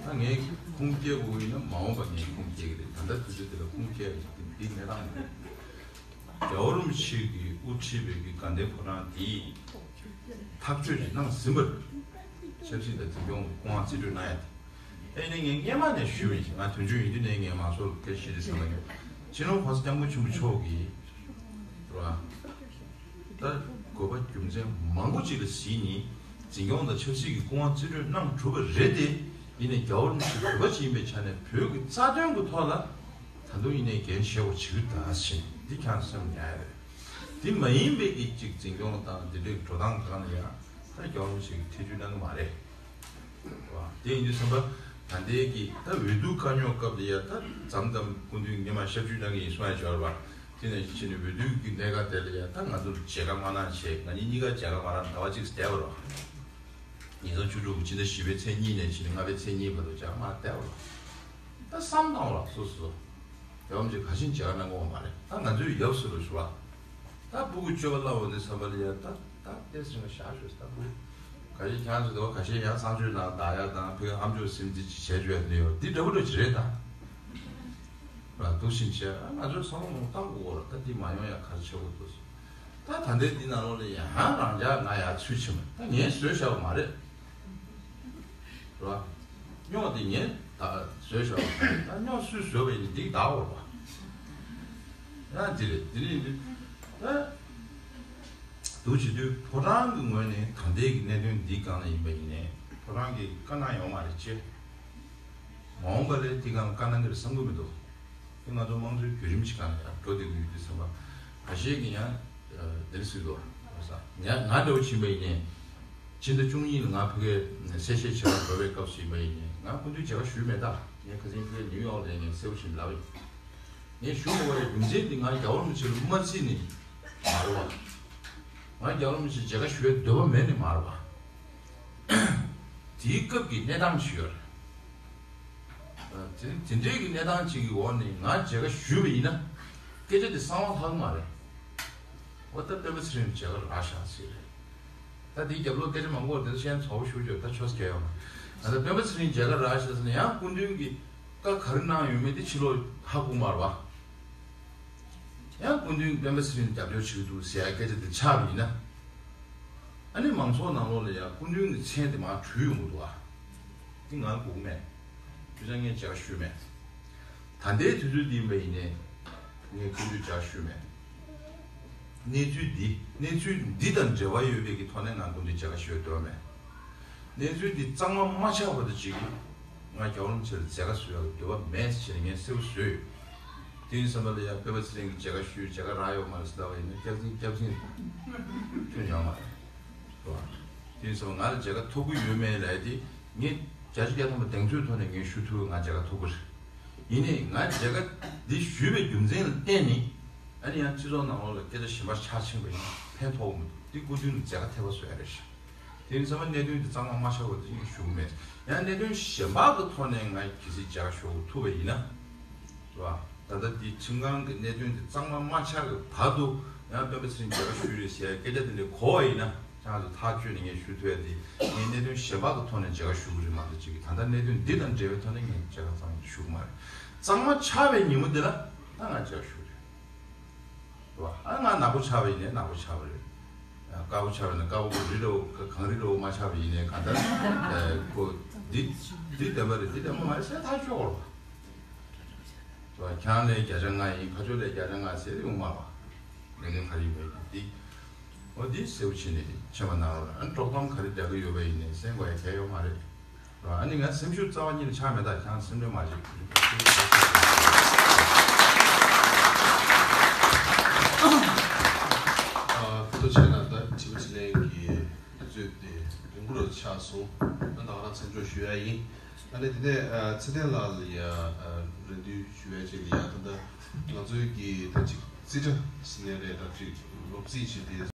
ད་ངས་ཁུངས་སྐྱེལ་དགོས་ཡིན་ན་མ་འོངས་པ་ངས་ཁུངས་སྐྱེལ་གི་རེད། ད་ལྟ་དུས་ཚོད་འདི་ལ་ཁུངས་སྐྱེལ་གི་འདི་གནས་སྟངས་རེད། རྒྱལ་བ་རིན་པོ་ཆེ་གིས་དབུ་ཁྲིད་པའི་གི་དགའ་ལྡན་ཕོ་བྲང་འདིས་ཐག་གཅོད་ཅིག་གནང་ཟིན་པ་རེད། ཆབ་སྲིད་དང་འཛིན་སྐྱོང་གི་སྐུ་དབང་རྩིས་སྤྲོད་གནང་ཡ་དེ། ཨེ་ནི་ངས་སྔས་མ་ནས་ཞུས་པ་ཡིན། ང་དོན་གཅོད་ཡིན་དུས་ནས་ངས་མང་ཚོགས་ལ་སྐད་ཆ་བཤད་དུས་ཙམ་པ་ཡིན། སྤྱི་ནོར་༸གོང་ས་༸སྐྱབས་མགོན་ཆེན་པོ་མཆོག་གིས་རེད་བ། ད་དགོས་པ་རྒྱུ་མཚན་མང་པོ་ཅིག་ལ་གཟིགས་ནས་འཛིན་སྐྱོང་དང་ཆབ་སྲིད་ཀྱི་སྐུ་དབང་རྩིས་སྤྲོད་གནང་གྲུབ་པ་རེད་དེ། ཡིན་ནའི་རྒྱལ་བ་རིན་པོ་ཆེ་བོད་པ་ཅིག་ཡིན་པའི་ཆ་ནས་བོད་ཀྱི་རྩ་དོན་གྱི་ཐོག་ལ་ད་དུང་ཡིན་ནའི་འགན་བཞེས་དགོས་བྱེད་ཀྱི་གདའ་ཞེས་འདི་ཁྱང་སེམས་ཉར་ཡ་རེད། འདི་མ་ཡིན་པའི་གི་ཅིག་འཛིན་སྐྱོང་དང་འདི་འདྲའི་འགྲོ་སྟངས་གང་ལ་ཡང་ད་རྒྱལ་བ་རིན་པོ་ཆེ་གིས་ཐེ་བྱུས་གནང་གི་མ་རེད། དེ་ཡིན་དུས་ཙམ་པ་ད་ལྟའི་གི་ད་འོས་བསྡུ་དཀའ་རྙོག་སྐབས་ལ་ཡ་ད་མཚམས་མཚམས་སྐུ་མདུན་ཉི་མ་ཞབས་ཕྱི་གནང་གི་ཡིན་གསུང་ཡ་ཅིག་ཡོད་རེད་པ། དེ་ནས་ཕྱིན་ནས་འོས་བསྡུ་གི་གནད་འགག་དེ་ལ་ཡ་ད་ང་ཚོར་མཇལ་ཁ་མ་གནང་བྱས་ང་གཉིས་གཉིས་ཀ་མཇལ་ཁ་མ་རག་ཟླ་བ་གཅིག་བསྡད་པ་རེད། ཉིས་སྟོང་བཅུ་དྲུག་གི་ཕྱི་ཟླ་བཞི་པའི་ཚེས་གཉིས་ནས་ཕྱིན་ནས་ལྔ་པའི་ཚེས་གཉིས་བར་དུ་མཇལ་ཁ་མ་རག་བསྡད་པ་རེད། ད་བསམ་བཏང་བ་ལ་སོ་སོ་རྒྱལ་བ་རིན་པོ་ཆེ་ག་ཤེད་མཇལ་ཁ་གནང་གི་ཡོད་མ་རེད། ད་ང་ཚོའི་ཡབ་སྲས་ལ་ཞུ་བ། ད་སྤུ་གུ་སྤྱོད་པ་སླ་བོ་འདི་བསམ་པ་ལ་ཡ་ད་ད་ཏེ་སེང་ཤ་ཤོད་ད་སྤུ་གུ་ཁ་ཤས་ཁྱང་ཚོ་དེ་བ་ཁ་ཤས་ཡང་གསང་སྤྱོད་ནང་བདག་ཡ་དང་ཕ་གི་ཨམ་ཅོག་སིམ་རྩིས་ཅིག་བྱས་བཅུག་ཡ་དེ་ཡོད། འདི་འདྲ་པོ་འདྲ་ཅིག་རེད་ད། ར་འདུག་བཞིན་བྱས་ང་ཚོའི་བསམ་བློ་བཏང་དགོས་ར། ད་འདི་མ་ཡོང་ཡ་ག་རེ་བྱེད་དགོས་འདུག་ད་ད་ལྟའི་འདི་ནང་ལོགས་ལ་ཡང་རང་ཅག་ང་ཡར་ཚུད་ཕྱིན་པ་ད་ངས་བཟོས་བཞག་པ་མ་རེད། རེད་བ། རྙོག་དེ་ངས་ད་བཟོས་བཞག་པ་མ་རེད། ད་རྙོག་སུས་བཟོས་པ་ཡིན་ན་འགྲིག་ད་འོར་བ། ཡང་འདི་རེད། འདི་རེད་འདི། ད་འདུག་བྱེད་དུས་ཕོ་བྲང་གི་ངོས་ནས་ད་ལྟའི་གི་གནད་དོན་འདི་སྒང་ལ་ཡིན་པ་ཡིན་ནའི་ཕོ་བྲང་གིས་བཀའ་གནང་ཡོད་མ་རེད་ཅེས། མ་འོངས་པ་ལ་དེ་སྒང་ལ་བཀའ་གནང་གི་རེད་བསམ་གྱི་མི་འདུག་དེ་ང་ཚོ་དམངས་གཙོའི་བརྒྱུད་རིམ་ཞིག་སྒང་ལ་ཡང་འགྲོ་བསྡད་ཀྱི་ཡོད་དུས་ཙམ་པ་ཁ་ཤས་ཀྱིས་ཡང་འདིར་སྲིད་དོ་ང་ང་འདྲ་བོ་ཕྱིན་པ་ཡིན་ནའི་ཕྱི་ཟླ་བཅུ་གཉིས་ལ་ང་ཕ་གིར་གསལ་བཤད་བྱེད་པར་འགྲོ་བའི་སྐབས་སུ་ཡིན་པ་ཡིན་ནའི་ང་སྐུ་མདུན་མཇལ་ཁ་ཞུས་མེད་ད། ངས་ཁ་སང་ཕ་གིར་ནིའུ་ཡོག་ལ་ངས་གསལ་པོ་ཞིག་ལབ་ཡིན། ངས་ཞུ་དགོས་པའི་རྒྱུ་མཚན་འདི་ང་རྒྱལ་བ་རིན་པོ་ཆེ་ལ་མ་བརྩིས་ནས་མ་རེད་བ། ང་རྒྱལ་བ་རིན་པོ་ཆེ་མཇལ་ཁ་ཞུ་བའི་འདོད་པ་མེད་ནས་མ་རེད་བ། དེའི་སྐབས་ཀྱི་གནས་སྟངས་ཤིག་ཡོད་རེད། དེ་དེ་འདྲའི་གི་གནས་སྟངས་ཅིག་གི་འོག་ནས་ང་མཇལ་ཁ་ཞུས་པ་ཡིན་ན་སྐད་ཆ་དེ་གསང་བ་ལྷག་མ་རེད། འོ་ད་སྤེན་པ་ཚེ་རིང་མཇལ་ཁ་རག་ཤག་ཟེར་རེད། ད་དེའི་རྒྱབ་ལོགས་སྐད་ཆ་མང་པོ་རེད། དེ་ཚོ་ཤན་ཚ་བོ་ཞུ་ཞུ་ད་ཆོས་སྐད་ཡོང་། ད་ལྟ་སྤེན་པ་ཚེ་རིང་མཇལ་ཁ་རག་ཤེས་ཟེར་ན་ཡང་སྐུ་མདུན་གྱིས་བཀའ་ག་རེ་གནང་ཡོད་མེད་དེ་ཕྱི་ལོགས་ཧ་གོ་མ་རེད་བ། ཡང་སྐུ་མདུན་སྤེན་པ་ཚེ་རིང་རྒྱབ་སྐྱོར་བྱེད་ཀྱི་འདུག་ཟེར་ཡ་སྐད་ཆ་དེ་ཆགས་པ་ཡིན་ན། ཨ་ནི་མང་ཚོགས་ནང་ལོགས་ལ་ཡང་སྐུ་མདུན་གྱི་མཚན་དེ་མར་བྲུས་ཡོང་གི་འདུག་ཨ། དེ་ང་དགོས་ཀྱི་མེད། ཁྱོད་ཚོ་ངས་མཇལ་ཁ་ཞུས་མེད། ད་ལྟའི་དུས་ཚོད་འདི་ཡིན་པ་ཡིན་ནའི་ངས་སྐུ་མདུན་མཇལ་ཁ་ཞུས་མེད། གནས་ཚུལ་འདི་གནས་ཚུལ་འདི་དང་འབྲེལ་བ་ཡོད་པའི་གི་ཐོག་ནས་ང་སྐུ་མདུན་མཇལ་ཁ་ཞུ་འདོད་མེད། གནས་ཚུལ་འདི་གཙང་མ་མ་ཆགས་བར་དུ་བྱེད་ཀྱི། ང་རྒྱལ་བ་རིན་པོ་ཆེ་ལ་མཇལ་ཁ་བཟོ་ཡག་གི་འདོད་པ་མེད་ཟེར་ནས་ངས་གསལ་པོ་བཟོས་ཡོད། དེ་ཡིན་ཙམ་པ་ལ་ཡང་སྤེན་པ་ཚེ་རིང་གི་མཇལ་ཁ་ཞུས། མཇལ་ཁ་རག་ཡོད་མ་རེད་ཟེར་ལབ་པ་ཡིན་ན་སྐྱག་རྫུན་སྐྱག་རྫུན་ཁྱོན་ཡོད་མ་རེད། རེད་བ། དེ་ཡིན་ཙམ་པ་ང་ལ་མཇལ་ཁ་ཐོབ་ཀྱི་ཡོད་མེད་ལབ་ཡ་དེ་ངས་བརྒྱ་ཆ་བརྒྱ་ཐམ་པ་གདེང་ཚོད་ཐོག་ནས་ངས་ཞུ་ཐུབ་པ་ང་མཇལ་ཁ་ཐོབ་ཀྱི་རེད། ཡིན་ནའི་ང་མཇལ་ཁ་འདི་ཞུས་པའི་རྒྱུ་མཚན་ལ་བརྟེན་ནས་ཨ་ནི་ཡང་སྤྱི་ཚོགས་ནང་ལོགས་ལ་སྐད་ཆ་གཞན་པ་ཆ་ཕྱིན་པ་ཡིན་ན་ཕན་ཐོགས་མི་འདུག་འདི་སྐུ་མདུན་ལ་མཇལ་ཁ་ཐེབས་པ་བཟོ་ཡ་རེད་ཤག་དེ་ཡིན་ཙང་གནད་དོན་འདི་གཙང་མ་མ་ཆགས་པ་དེ་ངས་ཞུ་གི་མེད། ཡང་གནད་དོན་གཞན་པ་གི་ཐོག་ནས་ང་གལ་སྲིད་མཇལ་ཁ་ཞུ་ཐུབ་པ་ཡིན་ན། རེད་བ། ད་ལྟ་འདི་ཁྲིམས་ཁང་གི་གནད་དོན་འདི་གཙང་མ་མ་ཆགས་ཀྱི་བར་དུ་ཡང་སྤེན་པ་ཚེ་རིང་མཇལ་ཁ་ཞུས་རེད་ཟེར་སྐད་ཆ་དེ་འདྲ་གོ་བ་ཡིན་ན་ཁྱེད་རང་ཚོ་ཐག་གཅོད་ནས་ངས་ཞུ་ཐུབ་ཡ་དེ་ངས་གནད་དོན་གཞན་པ་གི་ཐོག་ནས་མཇལ་ཁ་ཞུ་གི་རེད་མ་གཏོགས་ཅིག་གི་ད་ལྟ་གནད་དོན་འདི་དང་འབྲེལ་བའི་ཐོག་ནས་ངས་མཇལ་ཁ་གཙང་མ་ཞུ་གི་མ་རེད། གཙང་མ་ཆགས་པའི་ཉིན་མོ་དེ་ལ་ད་ང་མཇལ་ཁ་ཞུ་གི་རེད། རེད་བ། ཨ་ང་ནག་པོ་ཆགས་པ་ཡིན་ནའི་ནག་པོ་ཆགས་པ་རེད། ཨ་དཀར་པོ་ཆགས་པ་ཡིན་ན་དཀར་པོ་གང་རེད་འདྲ་བོ་གང་རེད་འདྲ་བོ་མ་ཆགས་པ་ཡིན་ནའི་གང་ལྟར་ཨ་ཁོ་འདི་འདི་བདེན་པ་རེད་འདི་བདེན་པ་མ་རེད་ཟེར་ཐག་ཆོད་དགོས་རེད་བ། རེད་བ། ཁྱེད་རང་ལན་བརྒྱ་ཆ་ལྔ་ཡིན་ཕར་ཕྱོགས་ལན་བརྒྱ་ཆ་ལྔ་ཟེར་ཡོང་མ་རེད་བ། ལས་ཀ་ག་རེ་ཡིན་པ་ཡིན་འདི། འོ་འདི་གསལ་པོ་བྱས་ནས་མཆན་པ་གནང་རོགས། ཨ་དཀྲོག་གཏམ་ག་རེ་རྒྱག་གི་ཡོད་པ་ཡིན་ནའི་གསན་དགོས་ཡ་གལ་ཡོད་མ་རེད། ཨ་ནི་ང་སེམས་ཤུགས་རྩ་བ་ཉིད་ནས་ཆག་མེད། ད་ཁྱེད་རང་སེམས་ཁྲལ་མ་བྱེད། ཨ་ཐུགས་རྗེ་ཆེ། ད་དྲི་བ་དྲིས་ལན་གྱི་དུས་ཚོད་དེ་རིང་པོ་རུ་ཆགས་སོང་། ཨ་ད་ང་རང་མཚམས་འཇོག་ཞུ་ཡ་ཡིན། ཨ་ནི་དེ་ནས་ཨ་ཚེ་བརྟན་ལགས་ལ་ཡ་ཨ་རེ་འདུན་ཞུ་ཡ་ཅིག་ལ་ཡ་ད་ལྟ་ང་ཚོའི་གི་ད་ཅིག་རྩིས་ཁྲ་ཟེར་ནའི་རེད། ད་ཅིག་སློབ་རྩིས་བྱེད་དེ།